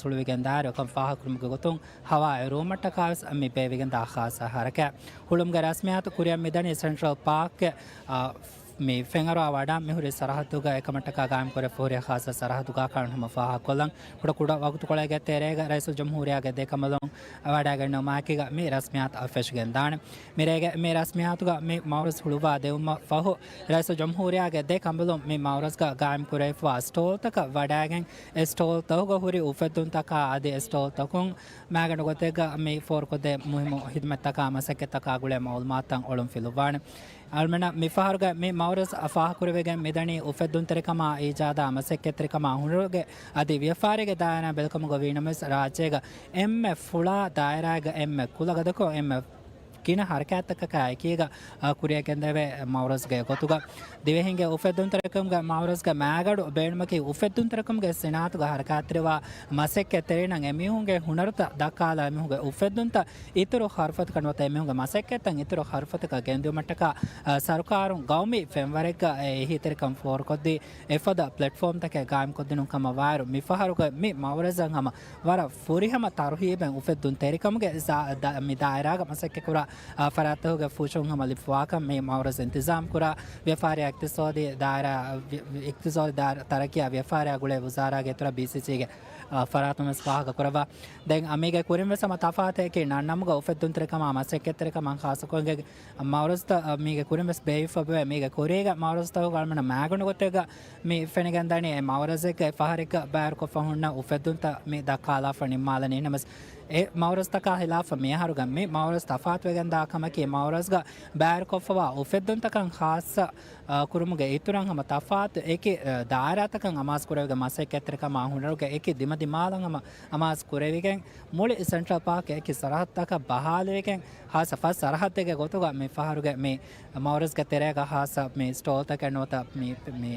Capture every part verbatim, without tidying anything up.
ސުޅުވިގެން ދާއިރު ކަން ފާހަގަކުރުމުގެ ގޮތުން ހަވާ އެރުވުމަށްޓަކާވެސް މި ބޭއްވިގެންދާ ޚާއްޞަ ހަރަކާތް. ހުޅުމުގެ ރަސްމިއްޔާތު ކުރިއަށް މިދަނީ ސެންޓްރަލް ޕާކްގެ، އާ، މި ފެންއަރުވާ ވަޑާ މިހުރި ސަރަހައްދުގަ އެކަމަށްޓަކާ ގާއިމްކުރެފަ ހުރި ޚާއްޞަ ސަރަހައްދުގާ ކަން ހަމަ ފާހަގަކޮށްލަން. ކުޑަ ކުޑަ ވަގުތުކޮޅެއްގެ ތެރޭގަ ރައީސުލްޖުމްހޫރިއްޔާގެ ދެކަނބަލުން ވަޑައިގެންނެވުމާއެކީގަ މި ރަސްމިއްޔާތު އަށްފެށިގެންދާނެ. މިރޭގެ މި ރަސްމިއްޔާތުގަ މި މައުރަޒް ހުޅުވާ ދެވުމަށް ފަހު، ރައީސުލްޖުމްހޫރިއްޔާގެ ދެ ކަނބަލުން މި މައުރަޒްގަ ގާއިމްކުރެވިފަވާ ސްޓޯލްތަކަށް ވަޑައިގެން، އެ ސްޓޯލްތަކުގަ ހުރި އުފެއްދުންތަކާ އަދި އެ ސްޓޯލްތަކުން މައިގަނޑު ގޮތެއްގަ މި ފޯރުކޮށްދޭ މުހިއްމު ހިދުމަތްތަކާ މަސައްކަތްތަކާ ގުޅޭ މައުލޫމާތުތައް އޮޅުން ފިލުއްވާނެ. އަޅުމެންނަށް މިފަހަރުގަ މި މައުރަޒް ފާހަގަކުރެވިގެން މިދަނީ އުފެއްދުންތެރިކަމާ އީޖާދާ މަސައްކަތްތެރިކަމާ ހުނަރުގެ އަދި ވިޔަފާރީގެ ދާއިރާ ބެލުކަމުގަ ވީނަމަވެސް ރާއްޖޭގަ އެންމެ ފުޅާ ދާއިރާއެއްގަ އެންމެ ކުލަގަދަކޮށް އެންމެ ގިނަ ހަރަކާތްތަކަކާ އެކީގަ، އަ، ކުރިއަށް ގެންދެވޭ މައުރަޒްގެ ގޮތުގަ. ދިވެހިންގެ އުފެއްދުންތެރިކަމުގެ މައުރަޒްގެ މައިގަނޑު ބޭނުމަކީ އުފެއްދުންތެރިކަމުގެ ސިނާއަތުގަ ހަރަކާތްތެރިވާ މަސައްކަތްތެރިންނަށް އެމީހުންގެ ހުނަރުތައް ދައްކާލާ އެމީހުންގެ އުފެއްދުންތައް އިތުރު ހަރުފަތަކަށް ނުވަތަ އެމީހުންގެ މަސައްކަތްތައް އިތުރު ހަރުފަތަކަށް ގެންދިއުމަށްޓަކާ، އަ، ސަރުކާރުން ގައުމީ ފެންވަރެއްގަ އެ އެހީތެރިކަން ފޯރުކޮށްދީ، އެފަދަ ޕްލެޓްފޯމްތަކެއް ގާއިމްކޮށްދިނުން ކަމަށް ވާއިރު، މިފަހަރުގަ މި މައުރަޒަށް ހަމަ ވަރަށް ފުރިހަމަ ތަރުހީބެއް އުފެއްދުން ތެރިކަމުގެ ސާ-، ދަ-، މި ދާއިރާގަ މަސައްކަތްކުރާ، އާ، ފަރާތްތަކުގެ ފޫށުން ހަމަ ލިބިފަވާކަން މި މައުރަޒް އިންތިޒާމް ކުރާ، ވިޔަފާރި އިޤްތިޞާދީ ދާއިރާ، ވި-، ވި-، އިޤްތިޞާދީ ދާއިރާ ތަރައްޤީ ވިޔަފާރި ގުޅޭ ވުޒާރާގެ އިތުރަށް ބީސީސީގެ، އާ، ފަރާތުން ވެސް ފާހަގަ ކުރައްވާ. ދެން އަ، މީގެ ކުރިން ވެސް ހަމަ ތަފާތު އެކި ނަންނަމުގަ އުފެއްދުންތެރިކަމާ މަސައްކަތްތެރިކަމަށް ޚާއްޞަކޮށްގެ މައުރަޒްތައް، އަ، މީގެ ކުރިން ވެސް ބޭއްވިފަ ބެވޭ. މީގެ ކުރީގެ މައުރަޒްތަކުގަ އަޅުމެންނަށް މައިގަނޑު ގޮތެއްގަ މި ފެނިގެންދަނީ އެ މައުރަޒެއްގަ އެ ފަހަރެއްގަ ބައިވެރިކޮށްފަ ހުންނަ އުފެއްދުންތައް މި ދައްކާލާފަ ނިންމާލަނީ. ނަމަވެސް އެ މައުރަޒްތަކާ ހިލާފަށް މިއަހަރުގަ މި މައުރަޒް ތަފާތުވެގެންދާ ކަމަކީ، މައުރަޒްގަ ބައިވެރިކޮށްފަވާ އުފެއްދުންތަކަށް ޚާއްޞަ، އަ، ކުރުމުގެ އިތުރަށް ހަމަ ތަފާތު އެކި، އަ، ދާއިރާތަކަށް އަމާޒުކުރެވިގެން މަސައްކަތްތެރިކަމާ ހުނަރުގެ އެކި ދިމަދިމާލަށް ހަމަ އަމާޒު ކުރެވިގެން، މުޅި ސެންޓްރަލް ޕާކް އެކި ސަރަހައްދަކަށް ބަހާލެވިގެން، ޚާއްޞަ ފަސް ސަރަހައްދެއްގެ ގޮތުގަ މި ފަހަރުގެ މި މައުރަޒްގެ ތެރޭގަ ޚާއްޞަ މި ސްޓޯލްތަކެއް ނުވަތަ މި، މި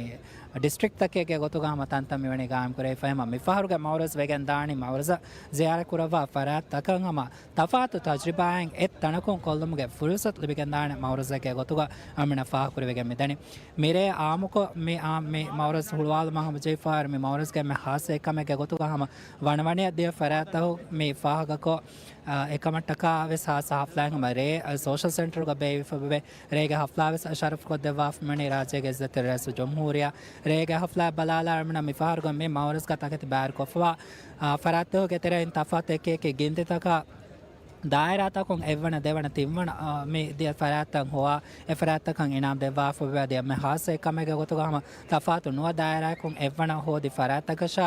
ޑިސްޓްރިކްޓްތަކެއްގެ ގޮތުގަ ހަމަ ތަންތަން މިވަނީ ގާއިމް ކުރެވިފަ. ހަމަ މި ފަހަރުގެ މައުރަޒް ވެގެން ދާނީ މައުރަޒަށް ޒިޔާރަތް ކުރައްވާ ފަރާތްތަކަށް ހަމަ ތަފާތު ތަޖުރިބާއެއް އެއް ތަނަކުން ކޮށްލުމުގެ ފުރުސަތު ލިބިގެންދާނެ މައުރަޒެއްގެ ގޮތުގަ އަމިނަ ފާހަގަކުރެވިގެން މިދަނީ. މިރޭ އާއްމުކޮށް މި، އާ، މި މައުރަޒް ހުޅުވާލުމަށް ހަމަޖެހިފައި މި މައުރަޒްގެ އެންމެ ޚާއްޞަ އެއްކަމެއްގެ ގޮތުގަ ހަމަ ވަނަވަނައަށް ދިޔަ ފަރާތްތަކުން މި ފާހަގަކޮށް، އާ، އެކަމަށްޓަކާ ވެސް ޚާއްޞަ ހަފްލާއެއް ހަމަ ރޭ، އާ، ސޯޝަލް ސެންޓަރުގަ ބޭއްވިފަ ބެވޭ. ރޭގެ ހަފްލާ ވެސް ޝަރަފްކޮށްދެއްވާފަ މިވަނީ ރާއްޖޭގެ އިއްޒަތްތެރި ރައީސުލްޖުމްހޫރިއްޔާ. ރޭގެ ހަފްލާ ބަލާލާ އަޅުމެންނަށް މި ފަހަރުގަ މި މައުރަޒްގަ ތަކެތި ބައިވެރިކޮށްފަވާ، އާ، ފަރާތްތަކުގެ ތެރެއިން ތަފާތު އެކި އެކި ގިންތިތަކާ ދާއިރާތަކުން އެއްވަނަ، ދެވަނަ، ތިންވަނަ، އާ، މި ދިޔަ ފަރާތްތައް ހޮވާ، އެ ފަރާތްތަކަށް އިނާމް ދެއްވާފަ ވެ އަދި އެންމެ ޚާއްޞަ އެއްކަމެއްގެ ގޮތުގަ ހަމަ ތަފާތު ނުވަ ދާއިރާއަކުން އެއްވަނަ ހޯދި ފަރާތްތަކަށާ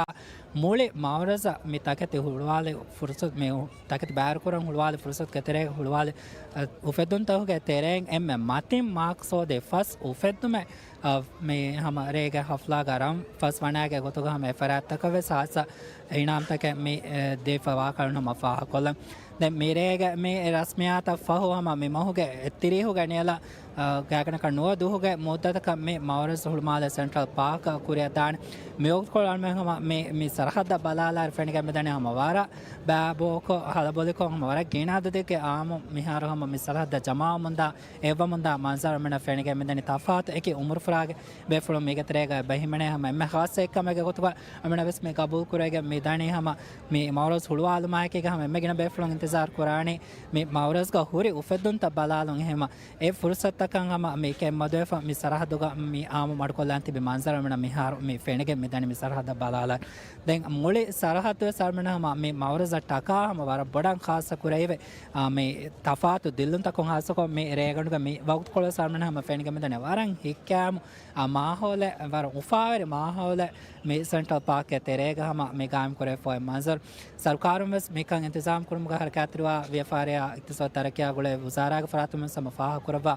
މުޅި މައުރަޒަށް މި ތަކެތި ހުޅުވާލި ފުރުސަތު، މި ތަކެތި ބައިވެރިކުރަން ހުޅުވާލި ފުރުސަތުގެ ތެރޭގަ ހުޅުވާލި، އަ، އުފެއްދުންތަކުގެ ތެރެއިން އެންމެ މަތިން މާކްސް ހޯދި ފަސް އުފެއްދުމެއް، އަ، މި ހަމަ ރޭގެ ހަފްލާގަ ރަން ފަސް ވަނައިގެ ގޮތުގަ ހަމަ އެ ފަރާތްތަކަށް ވެސް ޚާއްޞަ އިނާމްތަކެއް މި، އެ، ދީފަ ވާކަން ހަމަ ފާހަގަކޮށްލަން. ދެން މިރޭގެ މި ރަސްމިއްޔާތަށް ފަހު ހަމަ މި މަހުގެ އެއްތިރީހުގެ ނިޔަލަށް، އަ، ގާތްގަނޑަކަށް ނުވަ ދުވަހުގެ މުއްދަތަކަށް މި މައުރަޒް ހުޅުމާލޭ ސެންޓްރަލް ޕާކަށް ކުރިއަށް ދާނެ. މިވަގުތުކޮޅު އަޅުމެން ހަމަ މި، މި ސަރަހައްދަށް ބަލާލާއިރު ފެނިގެން މިދަނީ ހަމަ ވަރަށް ބައިބޯކޮށް، ހަލަބޮލިކޮށް ހަމަ ވަރަށް ގިނަ އަދަދެއްގެ އާއްމު މިހާރު ހަމަ މި ސަރަހައްދަށް ޖަމާވަމުންދާ، އެއްވަމުންދާ މަންޒަރު އަޅުމެންނަށް ފެނިގެން މިދަނީ. ތަފާތު އެކި އުމުރުފުރާގެ ބޭފުޅުން މީގެ ތެރޭގަ ބަހިމެނޭ ހަމަ އެންމެ ޚާއްޞަ އެއްކަމެއްގެ ގޮތުގަ އަޅުމެންނަށް ވެސް މި ގަބޫލު ކުރެވިގެން މިދަނީ. ހަމަ މި މައުރަޒް ހުޅުވާލުމާއެކީގަ ހަމަ އެންމެ ގިނަ ބޭފުޅުން އިންތިޒާރު ކުރާނީ މި މައުރަޒްގަ ހުރި އުފެއްދުންތައް ބަލާލުން. އެހެންމަ އެ ފުރުސަތުތަކަށް ހަމަ މި ކެތްމަދުވެފަ މި ސަރަހައްދުގަ މި އާއްމު މަޑުކޮށްލާން ތިބި މަންޒަރު އަޅުމެންނަށް މިހާރު މި ފެނިގެން މިދަނީ މި ސަރަހައްދަށް ބަލާލާ. ދެން މުޅި ސަރަހައްދުވެސް އަޅުމެން ހަމަ މި މައުރަޒަށް ޓަކާ ހަމަ ވަރަށް ބޮޑަށް ޚާއްޞަ ކުރެވި، އާ، މި ތަފާތު ދިއްލުންތަކުން ޚާއްޞަކޮށް މި ރޭގަނޑުގަ މި ވަގުތުކޮޅުވެސް އަޅުމެން ހަމަ ފެނިގެން މިދަނީ ވަރަށް ހިތްކައިމު، އާ، މާހައުލެއް، ވަރަށް އުފާވެރި މާހައުލެއް މި ސެންޓްރަލް ޕާކްގެ ތެރޭގަ ހަމަ މި ގާއިމް ކުރެވިފައި މަންޒަރު. ސަރުކާރުން ވެސް މިކަން އިންތިޒާމް ކުރުމުގަ ހަރަކާތްތެރިވާ ވިޔަފާރިއާ އިޤްތިޞާދު ތަރައްޤީއާ ގުޅޭ ވުޒާރާގެ ފަރާތުން ވެސް ހަމަ ފާހަގަކުރައްވާ.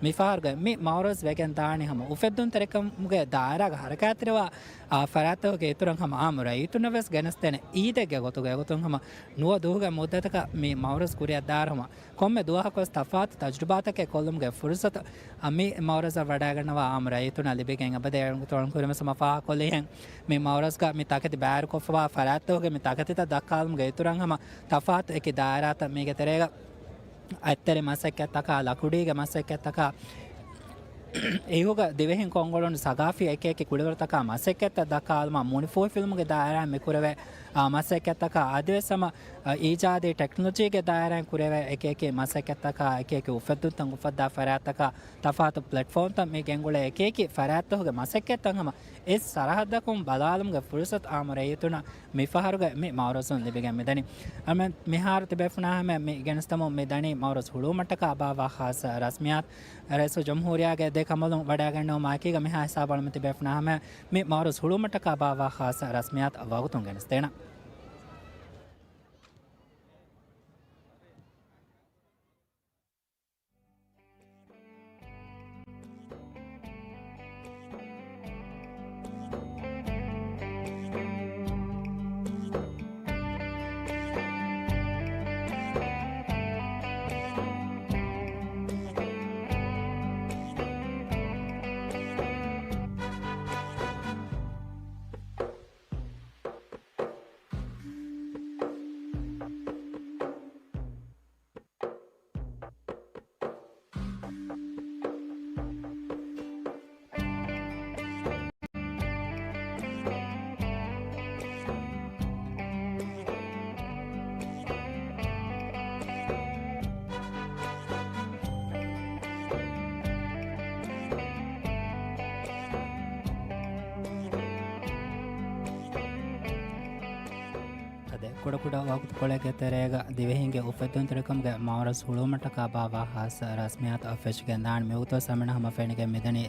މިފަހަރުގެ މި މައުރަޒް ވެގެން ދާނީ ހަމަ އުފެއްދުންތެރިކަމުގެ ދާއިރާގަ ހަރަކާތްތެރިވާ، އާ، ފަރާތްތަކުގެ އިތުރަށް ހަމަ އާއްމު ރައްޔިތުންނަށް ވެސް ގެނެސްދޭނެ އީދެއްގެ ގޮތުގަ. އެގޮތުން ހަމަ ނުވަ ދުވަހުގެ މުއްދަތަކަށް މި މައުރަޒް ކުރިއަށް ދާއިރު ހަމަ ކޮންމެ ދުވަހަކުވެސް ތަފާތު ތަޖުރިބާތަކެއް ކޮށްލުމުގެ ފުރުސަތު، އަ، މި މައުރަޒަށް ވަޑައިގަންނަވާ އާއްމު ރައްޔިތުންނަށް ލިބިގެން އެބަދޭ. އަޅުގަނޑު ކުރިން ވެސް ހަމަ ފާހަގަކޮށްލީހެން މި މައުރަޒްގަ މި ތަކެތި ބައިވެރިކޮށްފަވާ ފަރާތްތަކުގެ މި ތަކެތިތައް ދައްކާލުމުގެ އިތުރަށް ހަމަ ތަފާތު އެކި ދާއިރާތައް މީގެ ތެރޭގަ އަތްތެރި މަސައްކަތްތަކާ، ލަކުޑީގެ މަސައްކަތްތަކާ، އެހުގަ ދިވެހިން ކޮށްއުޅުނު ސަގާފީ އެކި އެކި ކުޅިވަރުތަކާ މަސައްކަތްތައް ދައްކާލުމަށް މުނިފޫހިފިލުމުގެ ދާއިރާއިން މި ކުރެވޭ، އާ، މަސައްކަތްތަކާ އަދިވެސް ހަމަ، އާ، އީޖާދީ ޓެކްނޮލޮޖީގެ ދާއިރާއިން ކުރެވޭ އެކި އެކި މަސައްކަތްތަކާ އެކި އެކި އުފެއްދުންތައް އުފައްދާ ފަރާތްތަކާ ތަފާތު ޕްލެޓްފޯމްތައް މި ގެންގުޅޭ އެކި އެކި ފަރާތްތަކުގެ މަސައްކަތްތައް ހަމަ އެއް ސަރަހައްދަކުން ބަލާލުމުގެ ފުރުސަތު އާއްމު ރައްޔިތުންނަށް މި ފަހަރުގެ މި މައުރަޒުން ލިބިގެން މިދަނީ. އަމެ މިހާރު ތިބޭފުޅުންނާ ހަމަ މި ގެނެސްދަމުން މި ދަނީ މައުރަޒު ހުޅުވުމަށްޓަކާ ބާއްވާ ޚާއްޞަ ރަސްމިއްޔާތު. ރައީސުލް ޖުމްހޫރިއްޔާގެ ދެ ކަނބަލުން ވަޑައިގަންނަވުމާ އެކީގަ މިހާ ހިސާބު އަޅުމެން ތިބޭފުޅުންނާ ހަމަ މި މައުރަޒު ހުޅުވުމަށްޓަކާ ބާއްވާ ޚާއްޞަ ރަސްމިއްޔާތު ވަގުތުން ގެނެސްދޭނަން. އަދި ކުޑަކުޑަ ވަގުތުކޮޅެއްގެ ތެރޭގަ ދިވެހިންގެ އުފެއްދުންތެރިކަމުގެ މައުރަޒު ހުޅުވުމަށްޓަކާ ބާއްވާ ޚާއްޞަ ރަސްމިއްޔާތު ފެށިގެންދާނެ. މިވަގުތު ސަމިނަ ހަމަ ފެނިގެން މިދަނީ،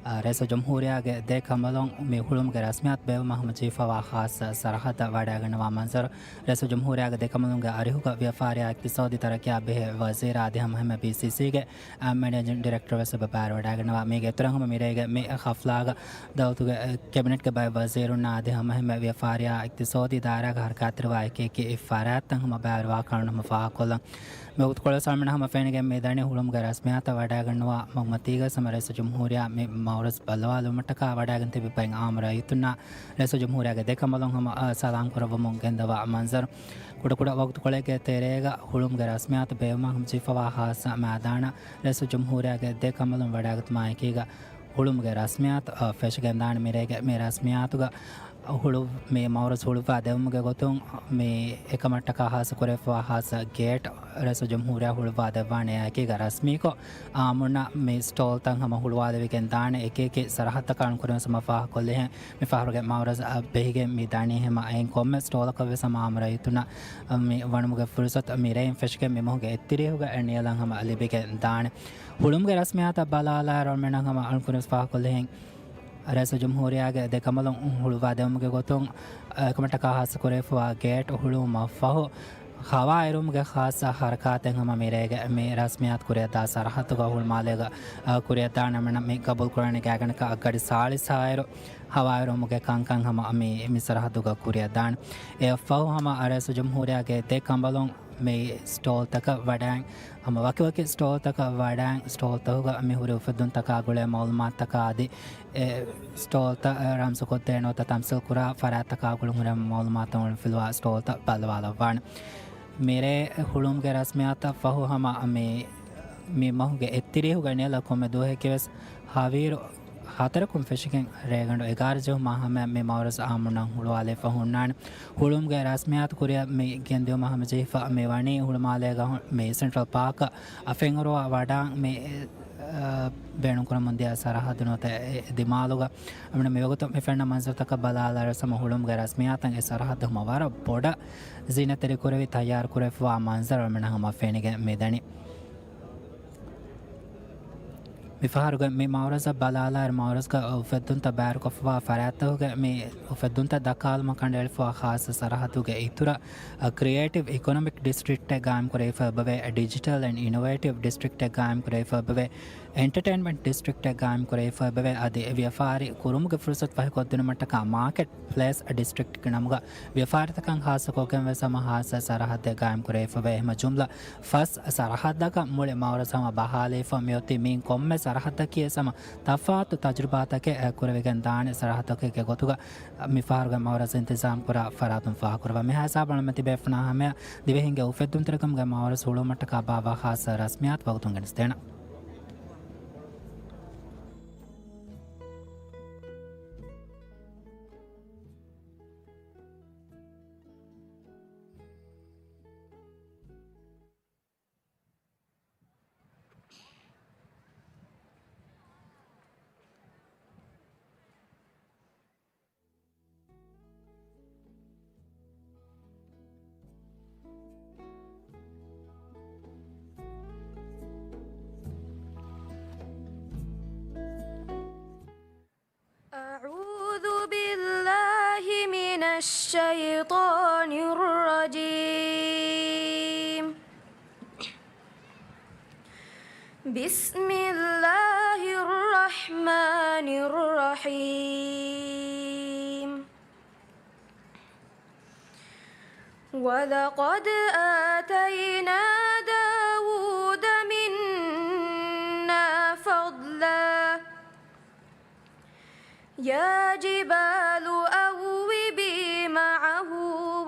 އަ، ރައީސުލް ޖުމްހޫރިއްޔާގެ ދެ ކަނބަލުން މި ހުޅުމުގެ ރަސްމިއްޔާތު ބޭއްވުމަށް ހަމަ ޖެހިފަވާ ޚާއްޞަ ސަރަހައްދަށް ވަޑައިގަންނަވާ މަންޒަރު. ރައީސުލް ޖުމްހޫރިއްޔާގެ ދެ ކަނބަލުންގެ އަރިހުގަ ވިޔަފާރިއާ އިޤްތިޞާދީ ތަރައްޤިއާ ބެހޭ ވަޒީރާ އަދި ހަމަ އެހެންމެ ބީސީސީގެ އާ، މެނޭޖިން ޑިރެކްޓަރު ވެސް އެބަ ބައިވެރި ވަޑައިގަންނަވާ. މީގެ އިތުރަށް ހަމަ މިރޭގެ މި ހަފްލާގަ ދައުލަތުގެ، އެ، ކެބިނެޓްގެ ބައެއް ވަޒީރުންނާ އަދި ހަމަ އެހެންމެ ވިޔަފާރިއާ އިޤްތިޞާދީ ދާއިރާގަ ހަރަކާތްތެރިވާ އެކި އެކި ފަރާތްތައް ހަމަ ބައިވެރިވާ ކަން ހަމަ ފާހަގަކޮށްލަން. މި ވަގުތުކޮޅު ސަމިނަ ހަމަ ފެނިގެން މި ދަނީ ހުޅުމުގެ ރަސްމިއްޔާތަށް ވަޑައިގަންނަވާ މަގުމަތީގަ ސަމިނަ ރައީސުލް ޖުމްހޫރިއްޔާ މި މައުރަޒު ބައްލަވާލުމަށްޓަކާ ވަޑައިގެން ތިބި ބައެއް އާއްމު ރައްޔިތުންނާ ރައީސުލް ޖުމްހޫރިއްޔާގެ ދެ ކަނބަލުން ހަމަ، އާ، ސަލާމް ކުރައްވަމުން ގެންދަވާ މަންޒަރު. ކުޑަކުޑަ ވަގުތުކޮޅެއްގެ ތެރޭގަ ހުޅުމުގެ ރަސްމިއްޔާތު ބޭއްވުމަށް ހަމަޖެހިފަވާ ޚާއްޞަ މައިދާނަށް ރައީސުލް ޖުމްހޫރިއްޔާގެ ދެ ކަނބަލުން ވަޑައިގަތުމާ އެކީގަ ހުޅުމުގެ ރަސްމިއްޔާތު، އަ، ފެށިގެންދާނެ. މިރޭގެ މި ރަސްމިއްޔާތުގަ ހުޅު-، މި މައުރަޒު ހުޅުއްވާ ދެވުމުގެ ގޮތުން މި އެކަމަށްޓަކާ ޚާއްޞަ ކުރެވިފަވާ ޚާއްޞަ ގޭޓް ރައީސުލް ޖުމްހޫރިއްޔާ ހުޅުއްވާ ދެއްވާނެ. އެކީގަ ރަސްމީކޮށް އާއްމުންނަށް މި ސްޓޯލްތައް ހަމަ ހުޅުވާލެވިގެން ދާނެ. އެކި އެކި ސަރަހައްދަކާން ކުރިން ހަމަ ފާހަގަކޮށްލިހެން މި ފަހަރުގެ މައުރަޒަށް ބެހިގެން މި ދަނީ ހަމަ އެހެން ކޮންމެ ސްޓޯލަކަށް ވެސް ހަމަ އާއްމު ރައްޔިތުންނަށް މި ވަނުމުގެ ފުރުސަތު މި ރެއިން ފެށިގެން މި މަހުގެ އެއްތިރީހުގަ ނިޔަލަށް ހަމަ ލިބިގެން ދާނެ. ހުޅުމުގެ ރަސްމިއްޔާތަށް ބަލާލާއިރު އަޅުމެންނަށް ހަމަ އަޅުން ކުރިން ފާހަގަކޮށްލިހެން ރައީސުލް ޖުމްހޫރިއްޔާގެ ދެ ކަނބަލުން ހުޅުވާ ދެވުމުގެ ގޮތުން އެކަމަށްޓަކާ ޚާއްޞަ ކުރެވިފަވާ ގޭޓް ހުޅުވުމަށް ފަހު، ހަވާއިރުމުގެ ޚާއްޞަ ހަރަކާތެއް ހަމަ މިރޭގެ މި ރަސްމިއްޔާތު ކުރިއަށްދާ ސަރަހައްދުގަ ހުޅުމާލޭގަ، އަ، ކުރިއަށްދާނެ. އަޅުމެންނަށް މި ގަބޫލުކުރާނެ ގާތްގަނޑަކަށް އަށްގަޑި ސާޅީސް ހާއިރު ހަވާއިރުމުގެ ކަންކަން ހަމަ މި، މި ސަރަހައްދުގަ ކުރިއަށްދާނެ. އެއަށްފަހު ހަމަ ރައީސުލް ޖުމްހޫރިއްޔާގެ ދެ ކަނބަލުން މި ސްޓޯލްތަކަށް ވަޑައިން، ހަމަ ވަކިވަކި ސްޓޯލްތަކަށް ވަޑައިން، ސްޓޯލްތަކުގަ މި ހުރި އުފެއްދުންތަކާ ގުޅޭ މައުލޫމާތުތަކާ އަދި އެ ސްޓޯލްތައް ރަމްޒުކޮށްދޭ ނުވަތަ ތަމްސީލް ކުރާ ފަރާތްތަކާ ގުޅުން ހުރި މައުލޫމާތު އޮޅުންފިލުވާ ސްޓޯލްތައް ބައްލަވާލައްވާނެ. މިރޭ ހުޅުމުގެ ރަސްމިއްޔާތަށް ފަހު ހަމަ މި، މި މަހުގެ އެއްތިރީހުގަ ނިޔަލަށް ކޮންމެ ދުވަހެކިވެސް ހަވީރު ހަތަރަކުން ފެށިގެން ރޭގަނޑު އެގާރަ ޖެހުމާ ހަމަ މި މައުރަޒު އާއްމުންނަށް ހުޅުވާލެވިފަ ހުންނާނެ. ހުޅުމުގެ ރަސްމިއްޔާތު ކުރިއަށް މި ގެންދިއުމަށް ހަމަޖެހިފަ މި ވަނީ ހުޅުމާލޭގަ ހު-، މި ސެންޓްރަލް ޕާކަށް އަށް ފެންއުރުވާ ވަޑާން މި، އަ، ބޭނުންކުރަމުންދިޔަ ސަރަހައްދު ނުވަތަ އެ، އެ ދިމާލުގަ. އަމިނަ މިވަގުތު މި ފެންނަ މަންޒަރުތަކަށް ބަލާލާއިރު ހަމަ ހުޅުމުގެ ރަސްމިއްޔާތަށް އެ ސަރަހައްދު ހަމަ ވަރަށް ބޮޑަށް ޒީނަތްތެރިކުރެވި ތައްޔާރުކުރެވިފަވާ މަންޒަރު އަމިނަ ހަމަ ފެނިގެން މިދަނީ. މިފަހަރުގެ މި މައުރަޒަށް ބަލާލާއިރު، މައުރަޒުގަ އުފެއްދުންތައް ބައިވެރިކޮށްފަވާ ފަރާތްތަކުގެ މި އުފެއްދުންތައް ދައްކާލުމަށް ކަނޑައެޅިފަވާ ޚާއްޞަ ސަރަހައްދުގެ އިތުރަށް، އަ، ކްރިއޭޓިވް އިކޮނޮމިކް ޑިސްޓްރިކްޓެއް ގާއިމްކުރެވިފައި އެބަވޭ، ޑިޖިޓަލް އެންޑް އިނޮވޭޓިވް ޑިސްޓްރިކްޓެއް ގާއިމްކުރެވިފައި އެބަވޭ، އެންޓަޓެއިންމަންޓް ޑިސްޓްރިކްޓެއް ގާއިމްކުރެވިފައި އެބަވޭ. އަދި ވިޔަފާރި ކުރުމުގެ ފުރުސަތު ފަހިކޮށްދިނުމަށްޓަކާ މާކެޓް ޕްލޭސް ޑިސްޓްރިކްޓްގެ ނަމުގަ ވިޔަފާރިތަކަށް ޚާއްޞަކޮށްގެން ވެސް ހަމަ ޚާއްޞަ ސަރަހައްދެއް ގާއިމްކުރެވިފައި ވޭ. ހަމަ ޖުމްލަ ފަސް ސަރަހައްދަކަށް މުޅި މައުރަޒު ހަމަ ބަހާލެވިފަ މިއޮތީ. މިއިން ކޮންމެ ސަރަހައްދަކީ ވެސް ހަމަ ތަފާތު ތަޖުރިބާތަކެއް ކުރެވިގެން ދާނެ ސަރަހައްދަކެއްގެ ގޮތުގަ މިފަހަރުގެ މައުރަޒު އިންތިޒާމްކުރާ ފަރާތުން ފާހަގަކުރައްވާ. މިހާ ހިސާބަށް އަޅުމެން ތިބޭފުޅުންނާ ހަމަޔަށް ދިވެހިންގެ އުފެއްދުންތެރިކަމުގެ މައުރަޒު ހުޅުވުމަށްޓަކާ ބާއްވާ ޚާއްޞަ ރަސްމިއްޔާތު ވަގުތުން ގެނެސްދޭނަން. الشيطان الرجيم. بسم الله الرحمن الرحيم. ولقد آتينا داود منا فضلا. يا جبال أوبي معه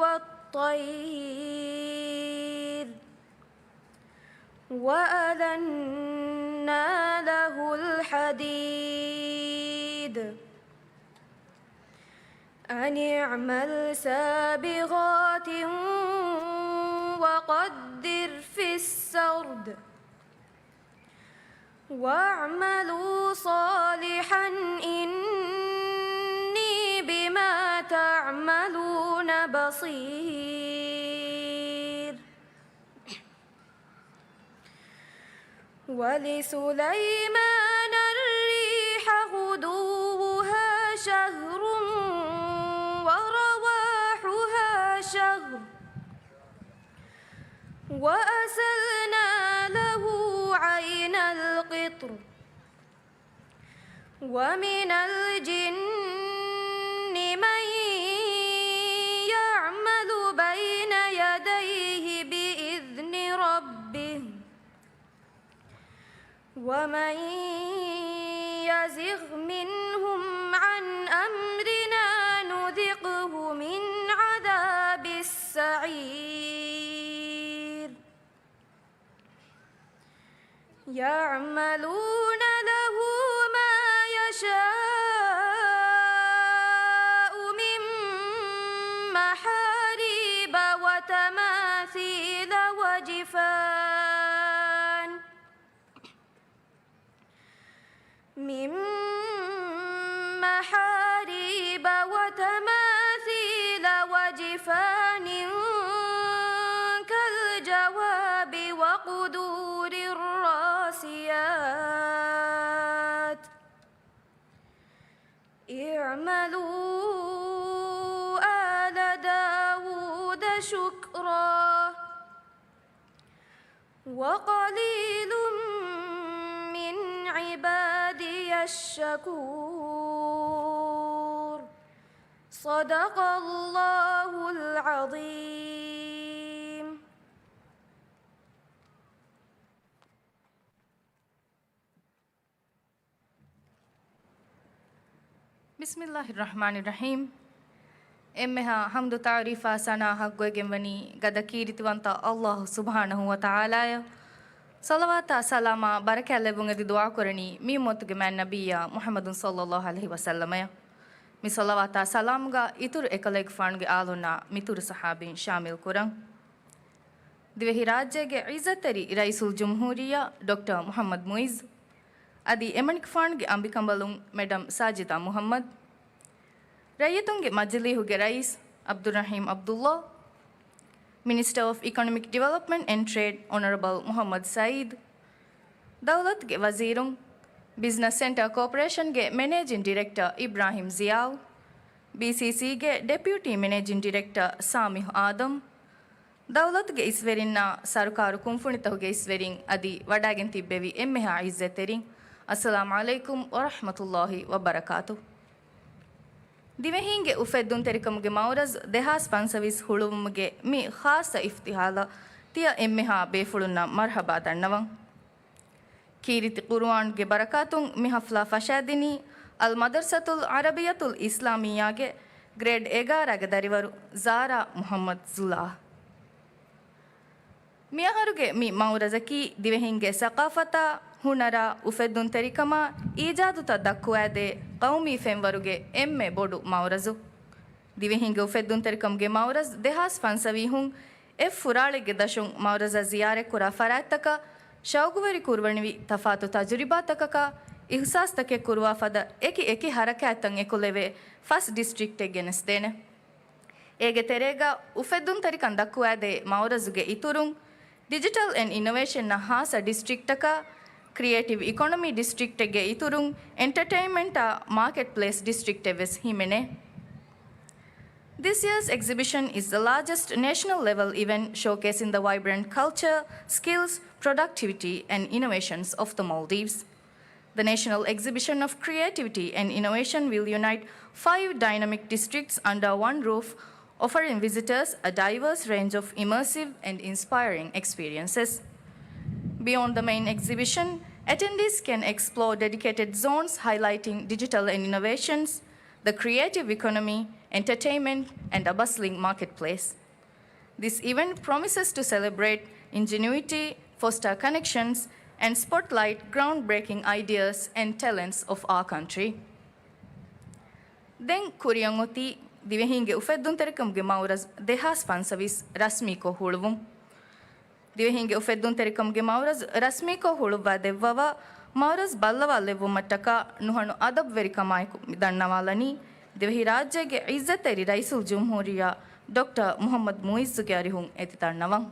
والطير. وألنا له الحديد. أن اعمل سابغات وقدر في السرد. واعملوا صالحا إني بما تعملون بصير. ولسليمان الريح غدوها شهر ورواحها شهر وأسلنا له عين القطر ومن الجن من يعمل بين يديه بإذن ربه ومن يزغ منهم عن أمرنا نذقه من عذاب السعير. يعملون له ما يشاء من محاريب وتماثيل وجفان من محاريب وتماثيل وجفان كالجواب وقدور الراسيات. اعملوا آل داود شكرا وقليل من عبادي الشكور. صدق الله العظيم. ބިސްމިއްލާހި ރަޙްމާނި ރަޙީމް. އެންމެހާ ޙަމްދު ތަޢުރީފާ ސަނާ ޙައްޤުވެގެންވަނީ ގަދަ ކީރިތިވަންތަ ﷲ ސުބްޙާނަހޫ ވަތަޢާލާއަށް. ޞަލަވާތާ ސަލާމާ ބަރަކާތް ލެއްވުން އެދި ދުޢާކުރަނީ މި އުއްމަތުގެ މާތް ނަބިއްޔާ މުޙައްމަދު ޞައްލައްލާހު ޢަލައިހި ވަސައްލަމަޔަށް. މި ޞަލަވާތާ ސަލާމުގަ އިތުރު އެކަލޭގެފާނުގެ އާލުންނާ މިތުރު ޞަޙާބީން ޝާމިލް ކުރަން. ދިވެހި ރާއްޖޭގެ ޢިއްޒަތްތެރި ރައީސުލްޖުމްހޫރިއްޔާ ޑޮކްޓަރ މުޙައްމަދު މުޢިއްޒު، އަދި އެމަނިކުފާނުގެ އަނބިކަނބަލުން މެޑަމް ސާޖިދާ މުޙައްމަދު، ރައްޔިތުންގެ މަޖިލީހުގެ ރައީސް ޢަބްދުއްރަޙީމް ޢަބްދުއްލާ، މިނިސްޓަރ އޮފް އިކޮނޮމިކް ޑިވެލޮޕްމަންޓް އެންޑް ޓްރޭޑް އޮނަރަބަލް މުޙައްމަދު ސަޢީދު، ދައުލަތުގެ ވަޒީރުން، ބިޒްނަސް ސެންޓަރ ކޯޕަރޭޝަންގެ މެނޭޖިން ޑިރެކްޓަރ އިބްރާހިމް ޒިޔާއު، ބީސީސީގެ ޑެޕިއުޓީ މެނޭޖިން ޑިރެކްޓަރ ސާމިޙު އާދަމް، ދައުލަތުގެ އިސްވެރިންނާ ސަރުކާރު ކުންފުނިތަކުގެ އިސްވެރިން އަދި ވަޑައިގެން ތިއްބެވި އެންމެހާ ޢިއްޒަތްތެރިން، އައްސަލާމު ޢަލައިކުމް ވަރަޙްމަތުﷲ ވަބަރަކާތު. ދިވެހީންގެ އުފެއްދުންތެރިކަމުގެ މައުރަޒް ދެހާސް ފަންސަވީސް ހުޅުވުމުގެ މި ޚާއްޞަ އިފްތިހާލަށް ތިޔަ އެންމެހާ ބޭފުޅުންނަށް މަރްޙަބާ ދަންނަވަން. ކީރިތި ޤުރުއާންގެ ބަރަކާތުން މި ޙަފްލާ ފަށައިދިނީ އަލް މަދަރްސަތުލް ޢަރަބިއްޔަތުލް އިސްލާމިއްޔާގެ ގްރޭޑް އެގާރައިގެ ދަރިވަރު ޒާރާ މުޙައްމަދު ޒުލާ. މިއަހަރުގެ މި މައުރަޒަކީ ދިވެހިންގެ ސަޤާފަތާ، ހުނަރާ، އުފެއްދުންތެރިކަމާ، އީޖާދުތައް ދައްކުވާދޭ ޤައުމީ ފެންވަރުގެ އެންމެ ބޮޑު މައުރަޒު. ދިވެހިންގެ އުފެއްދުންތެރިކަމުގެ މައުރަޒް ދެހާސް ފަންސަވީހުން އެއް ފުރާޅެއްގެ ދަށުން މައުރަޒަށް ޒިޔާރަތްކުރާ ފަރާތްތަކަށް ޝައުގުވެރި ކުރުވަނިވި ތަފާތު ތަޖުރިބާތަކަކާ، އިހުސާސްތަކެއް ކުރުވާ ފަދަ އެކި އެކި ޙަރަކާތްތައް އެކުލެވޭ ފަސް ޑިސްޓްރިކްޓެއް ގެނެސްދޭނެ. އޭގެ ތެރޭގަ އުފެއްދުންތެރިކަން ދައްކުވާދޭ މައުރަޒުގެ އިތުރުން، ޑިޖިޓަލް އެންޑް އިނޮވޭޝަންއަށް ހާއްސަ ޑިސްޓްރިކްޓަކާ، ކްރިއޭޓިވް އިކޮނޮމީ ޑިސްޓްރިކްޓެއްގެ އިތުރުން، އެންޓަޓެއިންމަންޓާ މާކެޓްޕްލޭސް ޑިސްޓްރިކްޓެއް ވެސް ހިމެނޭ. This year's exhibition is the largest national-level event showcasing the vibrant culture, skills, productivity, and innovations of the Maldives. The National Exhibition of Creativity and Innovation will unite five dynamic districts under one roof, offering visitors a diverse range of immersive and inspiring experiences. Beyond the main exhibition, attendees can explore dedicated zones highlighting digital and innovations, the creative economy, entertainment, and a bustling marketplace. This event promises to celebrate ingenuity, foster connections, and spotlight groundbreaking ideas and talents of our country. ދެން ކުރިއަށް އޮތީ ދިވެހީންގެ އުފެއްދުންތެރިކަމުގެ މައުރަޒް ދެހާސް ފަންސަވީސް ރަސްމީކޮށް ހުޅުވުން. ދިވެހީންގެ އުފެއްދުންތެރިކަމުގެ މައުރަޒް ރަސްމީކޮށް ހުޅުއްވާ ދެއްވަވާ، މައުރަޒް ބައްލަވާލެއްވުމަށްޓަކާ ނުހަނު އަދަބުވެރިކަމާއެކު މި ދަންނަވާލަނީ، ދިވެހިރާއްޖޭގެ ޢިއްޒަތްތެރި ރައީސުލްޖުމްހޫރިއްޔާ ޑޮކްޓަރ މުޙައްމަދު މުޢިއްޒުގެ އަރިހުން އެތި ދަންނަވަން.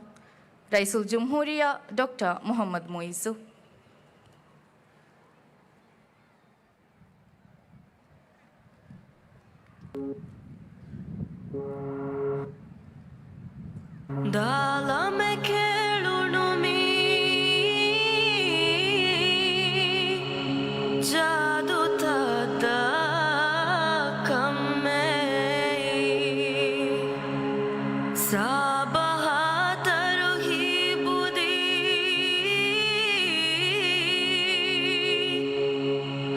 ރައީސުލްޖުމްހޫރިއްޔާ ޑޮކްޓަރ މުޙައްމަދު މުޢިއްޒު. ދާލަމެ ކެޅުނު މީ ޖާދޫތައް ދާ ކަމެއް. ސާބަހާ ތަރުހީބު ދީ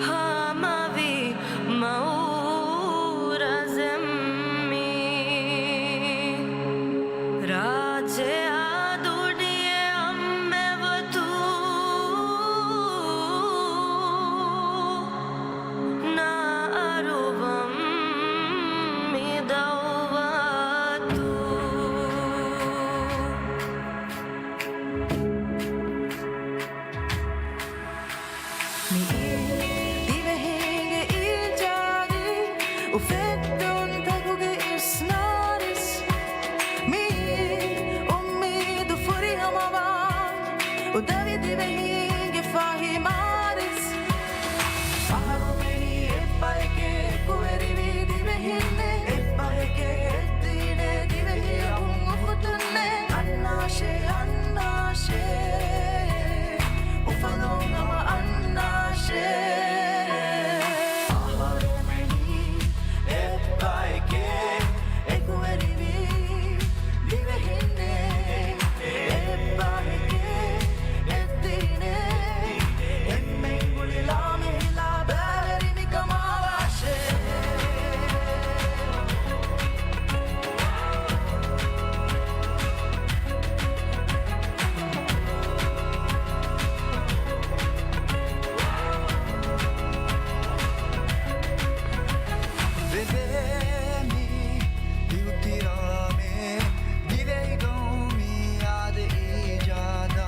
ހަމަވި މައުރަޒެއް މީ. ރާއްޖެއާ ދުނިޔެއަށް މެވަތު ނާއަރުވަން މި ދައުވަތު. މިއީ ދިވެހީންގެ އީޖާދީ، އުފެއްދުންތަކުގެ އިސްނާރިސް. މިއީ އުއްމީދު ފުރިހަމަވާ، އުދަވި ދިވެހީންގެ ފަހި މާރިސް. އަހަރުމެނީ އެއްބަޔެކޭ އެކުވެރިވީ ދިވެހިންނޭ. އެއްބަޔެކޭ އެއްދީނޭ ދިވެހި އަހުން އުފުތުންނޭ. އަންނާށޭ، އަންނާށޭ، އުފަލުން ހަމަ އަންނާށޭ. އަހަރުމެނީ އެއްބަޔެކޭ އެކުވެރިވީ ދިވެހިންނޭ. އެއްބަހެކޭ އެއްދީނޭ. އެންމެން ގުޅިލާ މިހިލާ ބައިވެރި މިކަމާ ވާށޭ. ދެވޭ މި ދިއުތިރާމެ، ދިވެހި ގައުމީ އާދަ އީޖާދާ،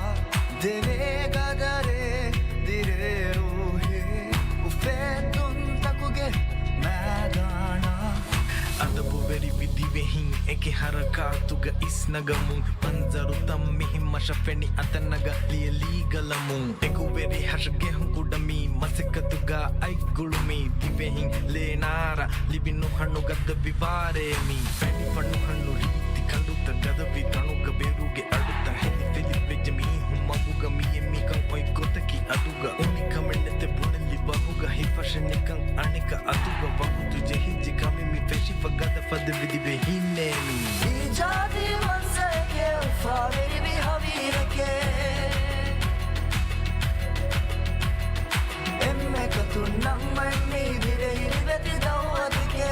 ދެވޭ ގަދަރެއް ދިރޭ ރޫހެއް، އުފެއްދުންތަކުގެ މައިދާނާ. އަދަބުވެރިވި ދިވެހިން އެކި ހަރަކާތުގަ އިސްނަގަމުން، މަންޒަރުތައް މިހެން މަށަށް ފެނި އަތަނަގަ ލިޔެލީގަލަމުން. އެކުވެރި ހަށަގެ ހުނގުޑަ މި މަސައްކަތުގަ އަތް ގުޅުމީ ދިވެހިން ލޭނާރަ ލިބި ނުހަނު ގަދަވި ވާރޭ މީ. ފެނިފަ ނުހަނު ރީތި ކަނޑުތައް ގަދަވި ތަނުގަ ބޭރުގެ އަޑުތައް ހެލި ފެލި ވެއްޖެ މީހުން މަގުގަ މިއެއް މިކަން އޮތް ގޮތަކީ އަދުގަ. އުނިކަމެއް ނެތެ ބުނެލި ވަހުގަ ހިފަށެއް ނިކަން އަނެކަ އަތުގަ. ވަގުތު ޖެހިއްޖެ ކަމެއް މި ފެށިފަ ގަދަ ފަދަވި ދިވެހިންނޭ މީ. އީޖާދީ މަންޒަރެކޭ އުފާވެރިވި ހަވީރެކޭ. އެންމެ ކަތުން ނަންމައެއް މީ ދިވެހި ރިވެތި ދައުވަތެކޭ.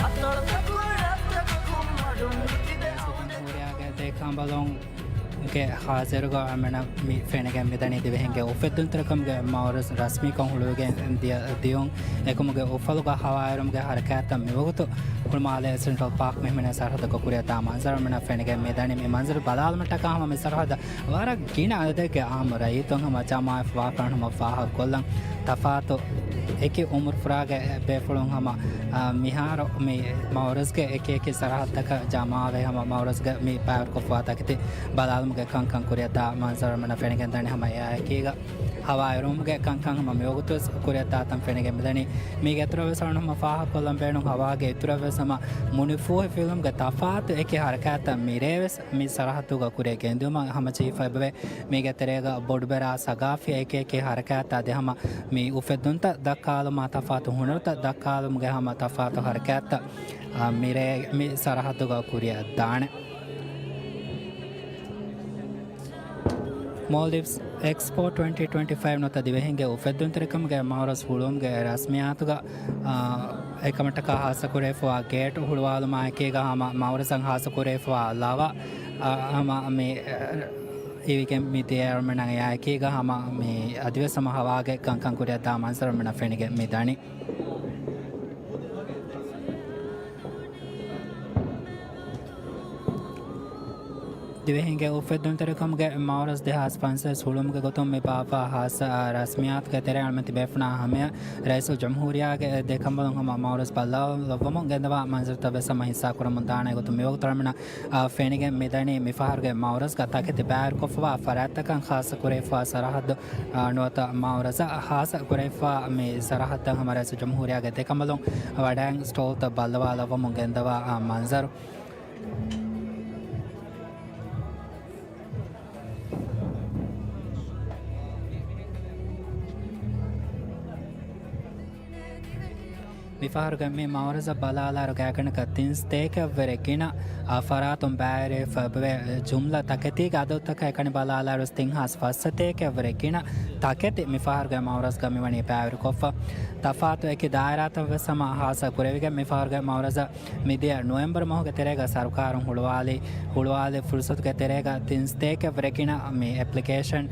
އަތޮޅުތަކުން ރަށްތަކަކުން މަޑުން ތިބެ އައުދެ. ޖުމްހޫރިއްޔާގެ ދޭކަނބަލުންގެ ހާޒިރުގަ އަޅަމެންނަށް މި ފެނިގެން މިދަނީ ދިވެހިންގެ އުފެއްދުންތެރިކަމުގެ މައުރަޒް ރަސްމީކޮށް ހުޅުވިގެން ދިޔަ ދިޔުން. އެކަމުގެ އުފަލުގަ ހަވާއިރުމުގެ ހަރަކާތްތައް މިވަގުތު ހުޅުމާލޭ ސެންޓްރަލް ޕާކް މިހިމެނޭ ސަރަހައްދަކަށް ކުރިއަށްދާ މަންޒަރު އަޅަމެންނަށް ފެނިގެން މިދަނީ. މި މަންޒަރު ބަލާލުމަށްޓަކާ ހަމަ މި ސަރަހައްދަށް ވަރަށް ގިނަ އަދަދެއްގެ އާއްމު ރައްޔިތުން ހަމަ ޖަމާވެފަ ވާކަން ހަމަ ފާހަގަކޮށްލަން. ތަފާތު އެކި އުމުރުފުރާގެ ބޭފުޅުން ހަމަ، އާ، މިހާރު މި މައުރަޒްގެ އެކި އެކި ސަރަހައްދަކަށް ޖަމާވެ ހަމަ މައުރަޒްގެ މި ބައިވެރިކޮށްފަވާ ތަކެތި ބަލާލުމަށް ގެ ކަންކަން ކުރިއަށްދާ މަންޒަރު މިނަ ފެނިގެން ދަނީ ހަމަ އެއާއެކީގަ. ހަވާއިރުމުގެ ކަންކަން ހަމަ މިވަގުތުވެސް ކުރިއަށްދާތަން ފެނިގެން މިދަނީ. މީގެ އިތުރަށްވެސް އަޅުން ހަމަ ފާހަގަކޮށްލަން ބޭނުން ހަވާގެ އިތުރަށްވެސް ހަމަ މުނިފޫހި ފިލުމުގެ ތަފާތު އެކި ހަރަކާތްތައް މިރޭވެސް މި ސަރަހައްދުގަ ކުރިއަށް ގެންދިއުމަށް ހަމަޖެހިފައިބެވޭ. މީގެ ތެރޭގަ ބޮޑުބެރާ ސަގާފީ އެކި އެކި ހަރަކާތްތައް އަދި ހަމަ މި އުފެއްދުންތައް ދައްކާލުމާ ތަފާތު ހުނަރުތައް ދައްކާލުމުގެ ހަމަ ތަފާތު ހަރަކާތްތައް، އާ، މިރޭ މި ސަރަހައްދުގަ ކުރިއަށް ދާނެ. މޯލްޑިވްސް އެކްސްޕޯ ޓްވެންޓީ ޓްވެންޓީ ފައިވް ނުވަތަ ދިވެހިންގެ އުފެއްދުންތެރިކަމުގެ މައުރަޒް ހުޅުވުމުގެ ރަސްމިއްޔާތުގަ، އާ، އެކަމަށްޓަކާ ހާއްސަ ކުރެވިފައިވާ ގޭޓް ހުޅުވާލުމާއެކީގަ ހަމަ މައުރަޒަށް ހާއްސަ ކުރެވިފައިވާ ލަވަ، އާ، ހަމަ މި، އާ، އިވިގެން މި ދިޔައިރުމެންނަށް އެއާއެކީގަ ހަމަ މި އަދިވެސް ހަމަ ހަވާގެ ކަންކަން ކުރިއަށްދާ މަންޒަރުމެންނަށް ފެނިގެން މި ދަނީ. ދިވެހިންގެ އުފެއްދުންތެރިކަމުގެ މައުރަޒް ދެހާސް ފަންސަވީސް ހުޅުވުމުގެ ގޮތުން މި ބާއްވާ ހާއްސަ، އާ، ރަސްމިއްޔާތުގެ ތެރެއަށް އަޅުމެން ތިބޭފުޅުންނާ ހަމަޔަށް ރައީސުލްޖުމްހޫރިއްޔާގެ ދެކަނބަލުން ހަމަ މައުރަޒް ބައްލަވާލައްވަމުން ގެންދަވާ މަންޒަރުތައް ވެސް ހަމަ ހިއްސާކުރަމުން ދާނެ. އެގޮތުން މިވަގުތު އަޅުމެންނަށް، އާ، ފެނިގެން މިދަނީ މިފަހަރުގެ މައުރަޒްގަ ތަކެތި ބައިވެރިކޮށްފަވާ ފަރާތްތަކަށް ހާއްސަ ކުރެވިފަވާ ސަރަހައްދު، އާ، ނުވަތަ މައުރަޒަށް ހާއްސަ ކުރެވިފަވާ މި ސަރަހައްދަށް ހަމަ ރައީސުލްޖުމްހޫރިއްޔާގެ ދެކަނބަލުން ވަޑައިން ސްޓޯލްތައް ބައްލަވާލައްވަމުން ގެންދަވާ، އާ، މަންޒަރު. މިފަހަރުގެ މި މައުރަޒަށް ބަލާލާއިރު ގާތްގަނޑަކަށް ތިން ސަތޭކައަށްވުރެ ގިނަ، އާ، ފަރާތުން ބައިވެރިވެފަ އެބަ ޖުމްލަ ތަކެތީގެ އަދަދުތަކާ އެކަނި ބަލާލާއިރު ތިން ހާސް ފަސް ސަތޭކައަށްވުރެ ގިނަ ތަކެތި މިފަހަރުގެ މައުރަޒްގަ މިވަނީ ބައިވެރިކޮށްފަ. ތަފާތު އެކި ދާއިރާތައް ވެސް ހަމަ ހާއްސަ ކުރެވިގެން މިފަހަރުގެ މައުރަޒަށް މިދިޔަ ނޮވެމްބަރު މަހުގެ ތެރޭގަ ސަރުކާރުން ހުޅުވާލި، ހުޅުވާލި ފުރުސަތުގެ ތެރޭގަ ތިން ސަތޭކައަށްވުރެ ގިނަ މި އެޕްލިކޭޝަން،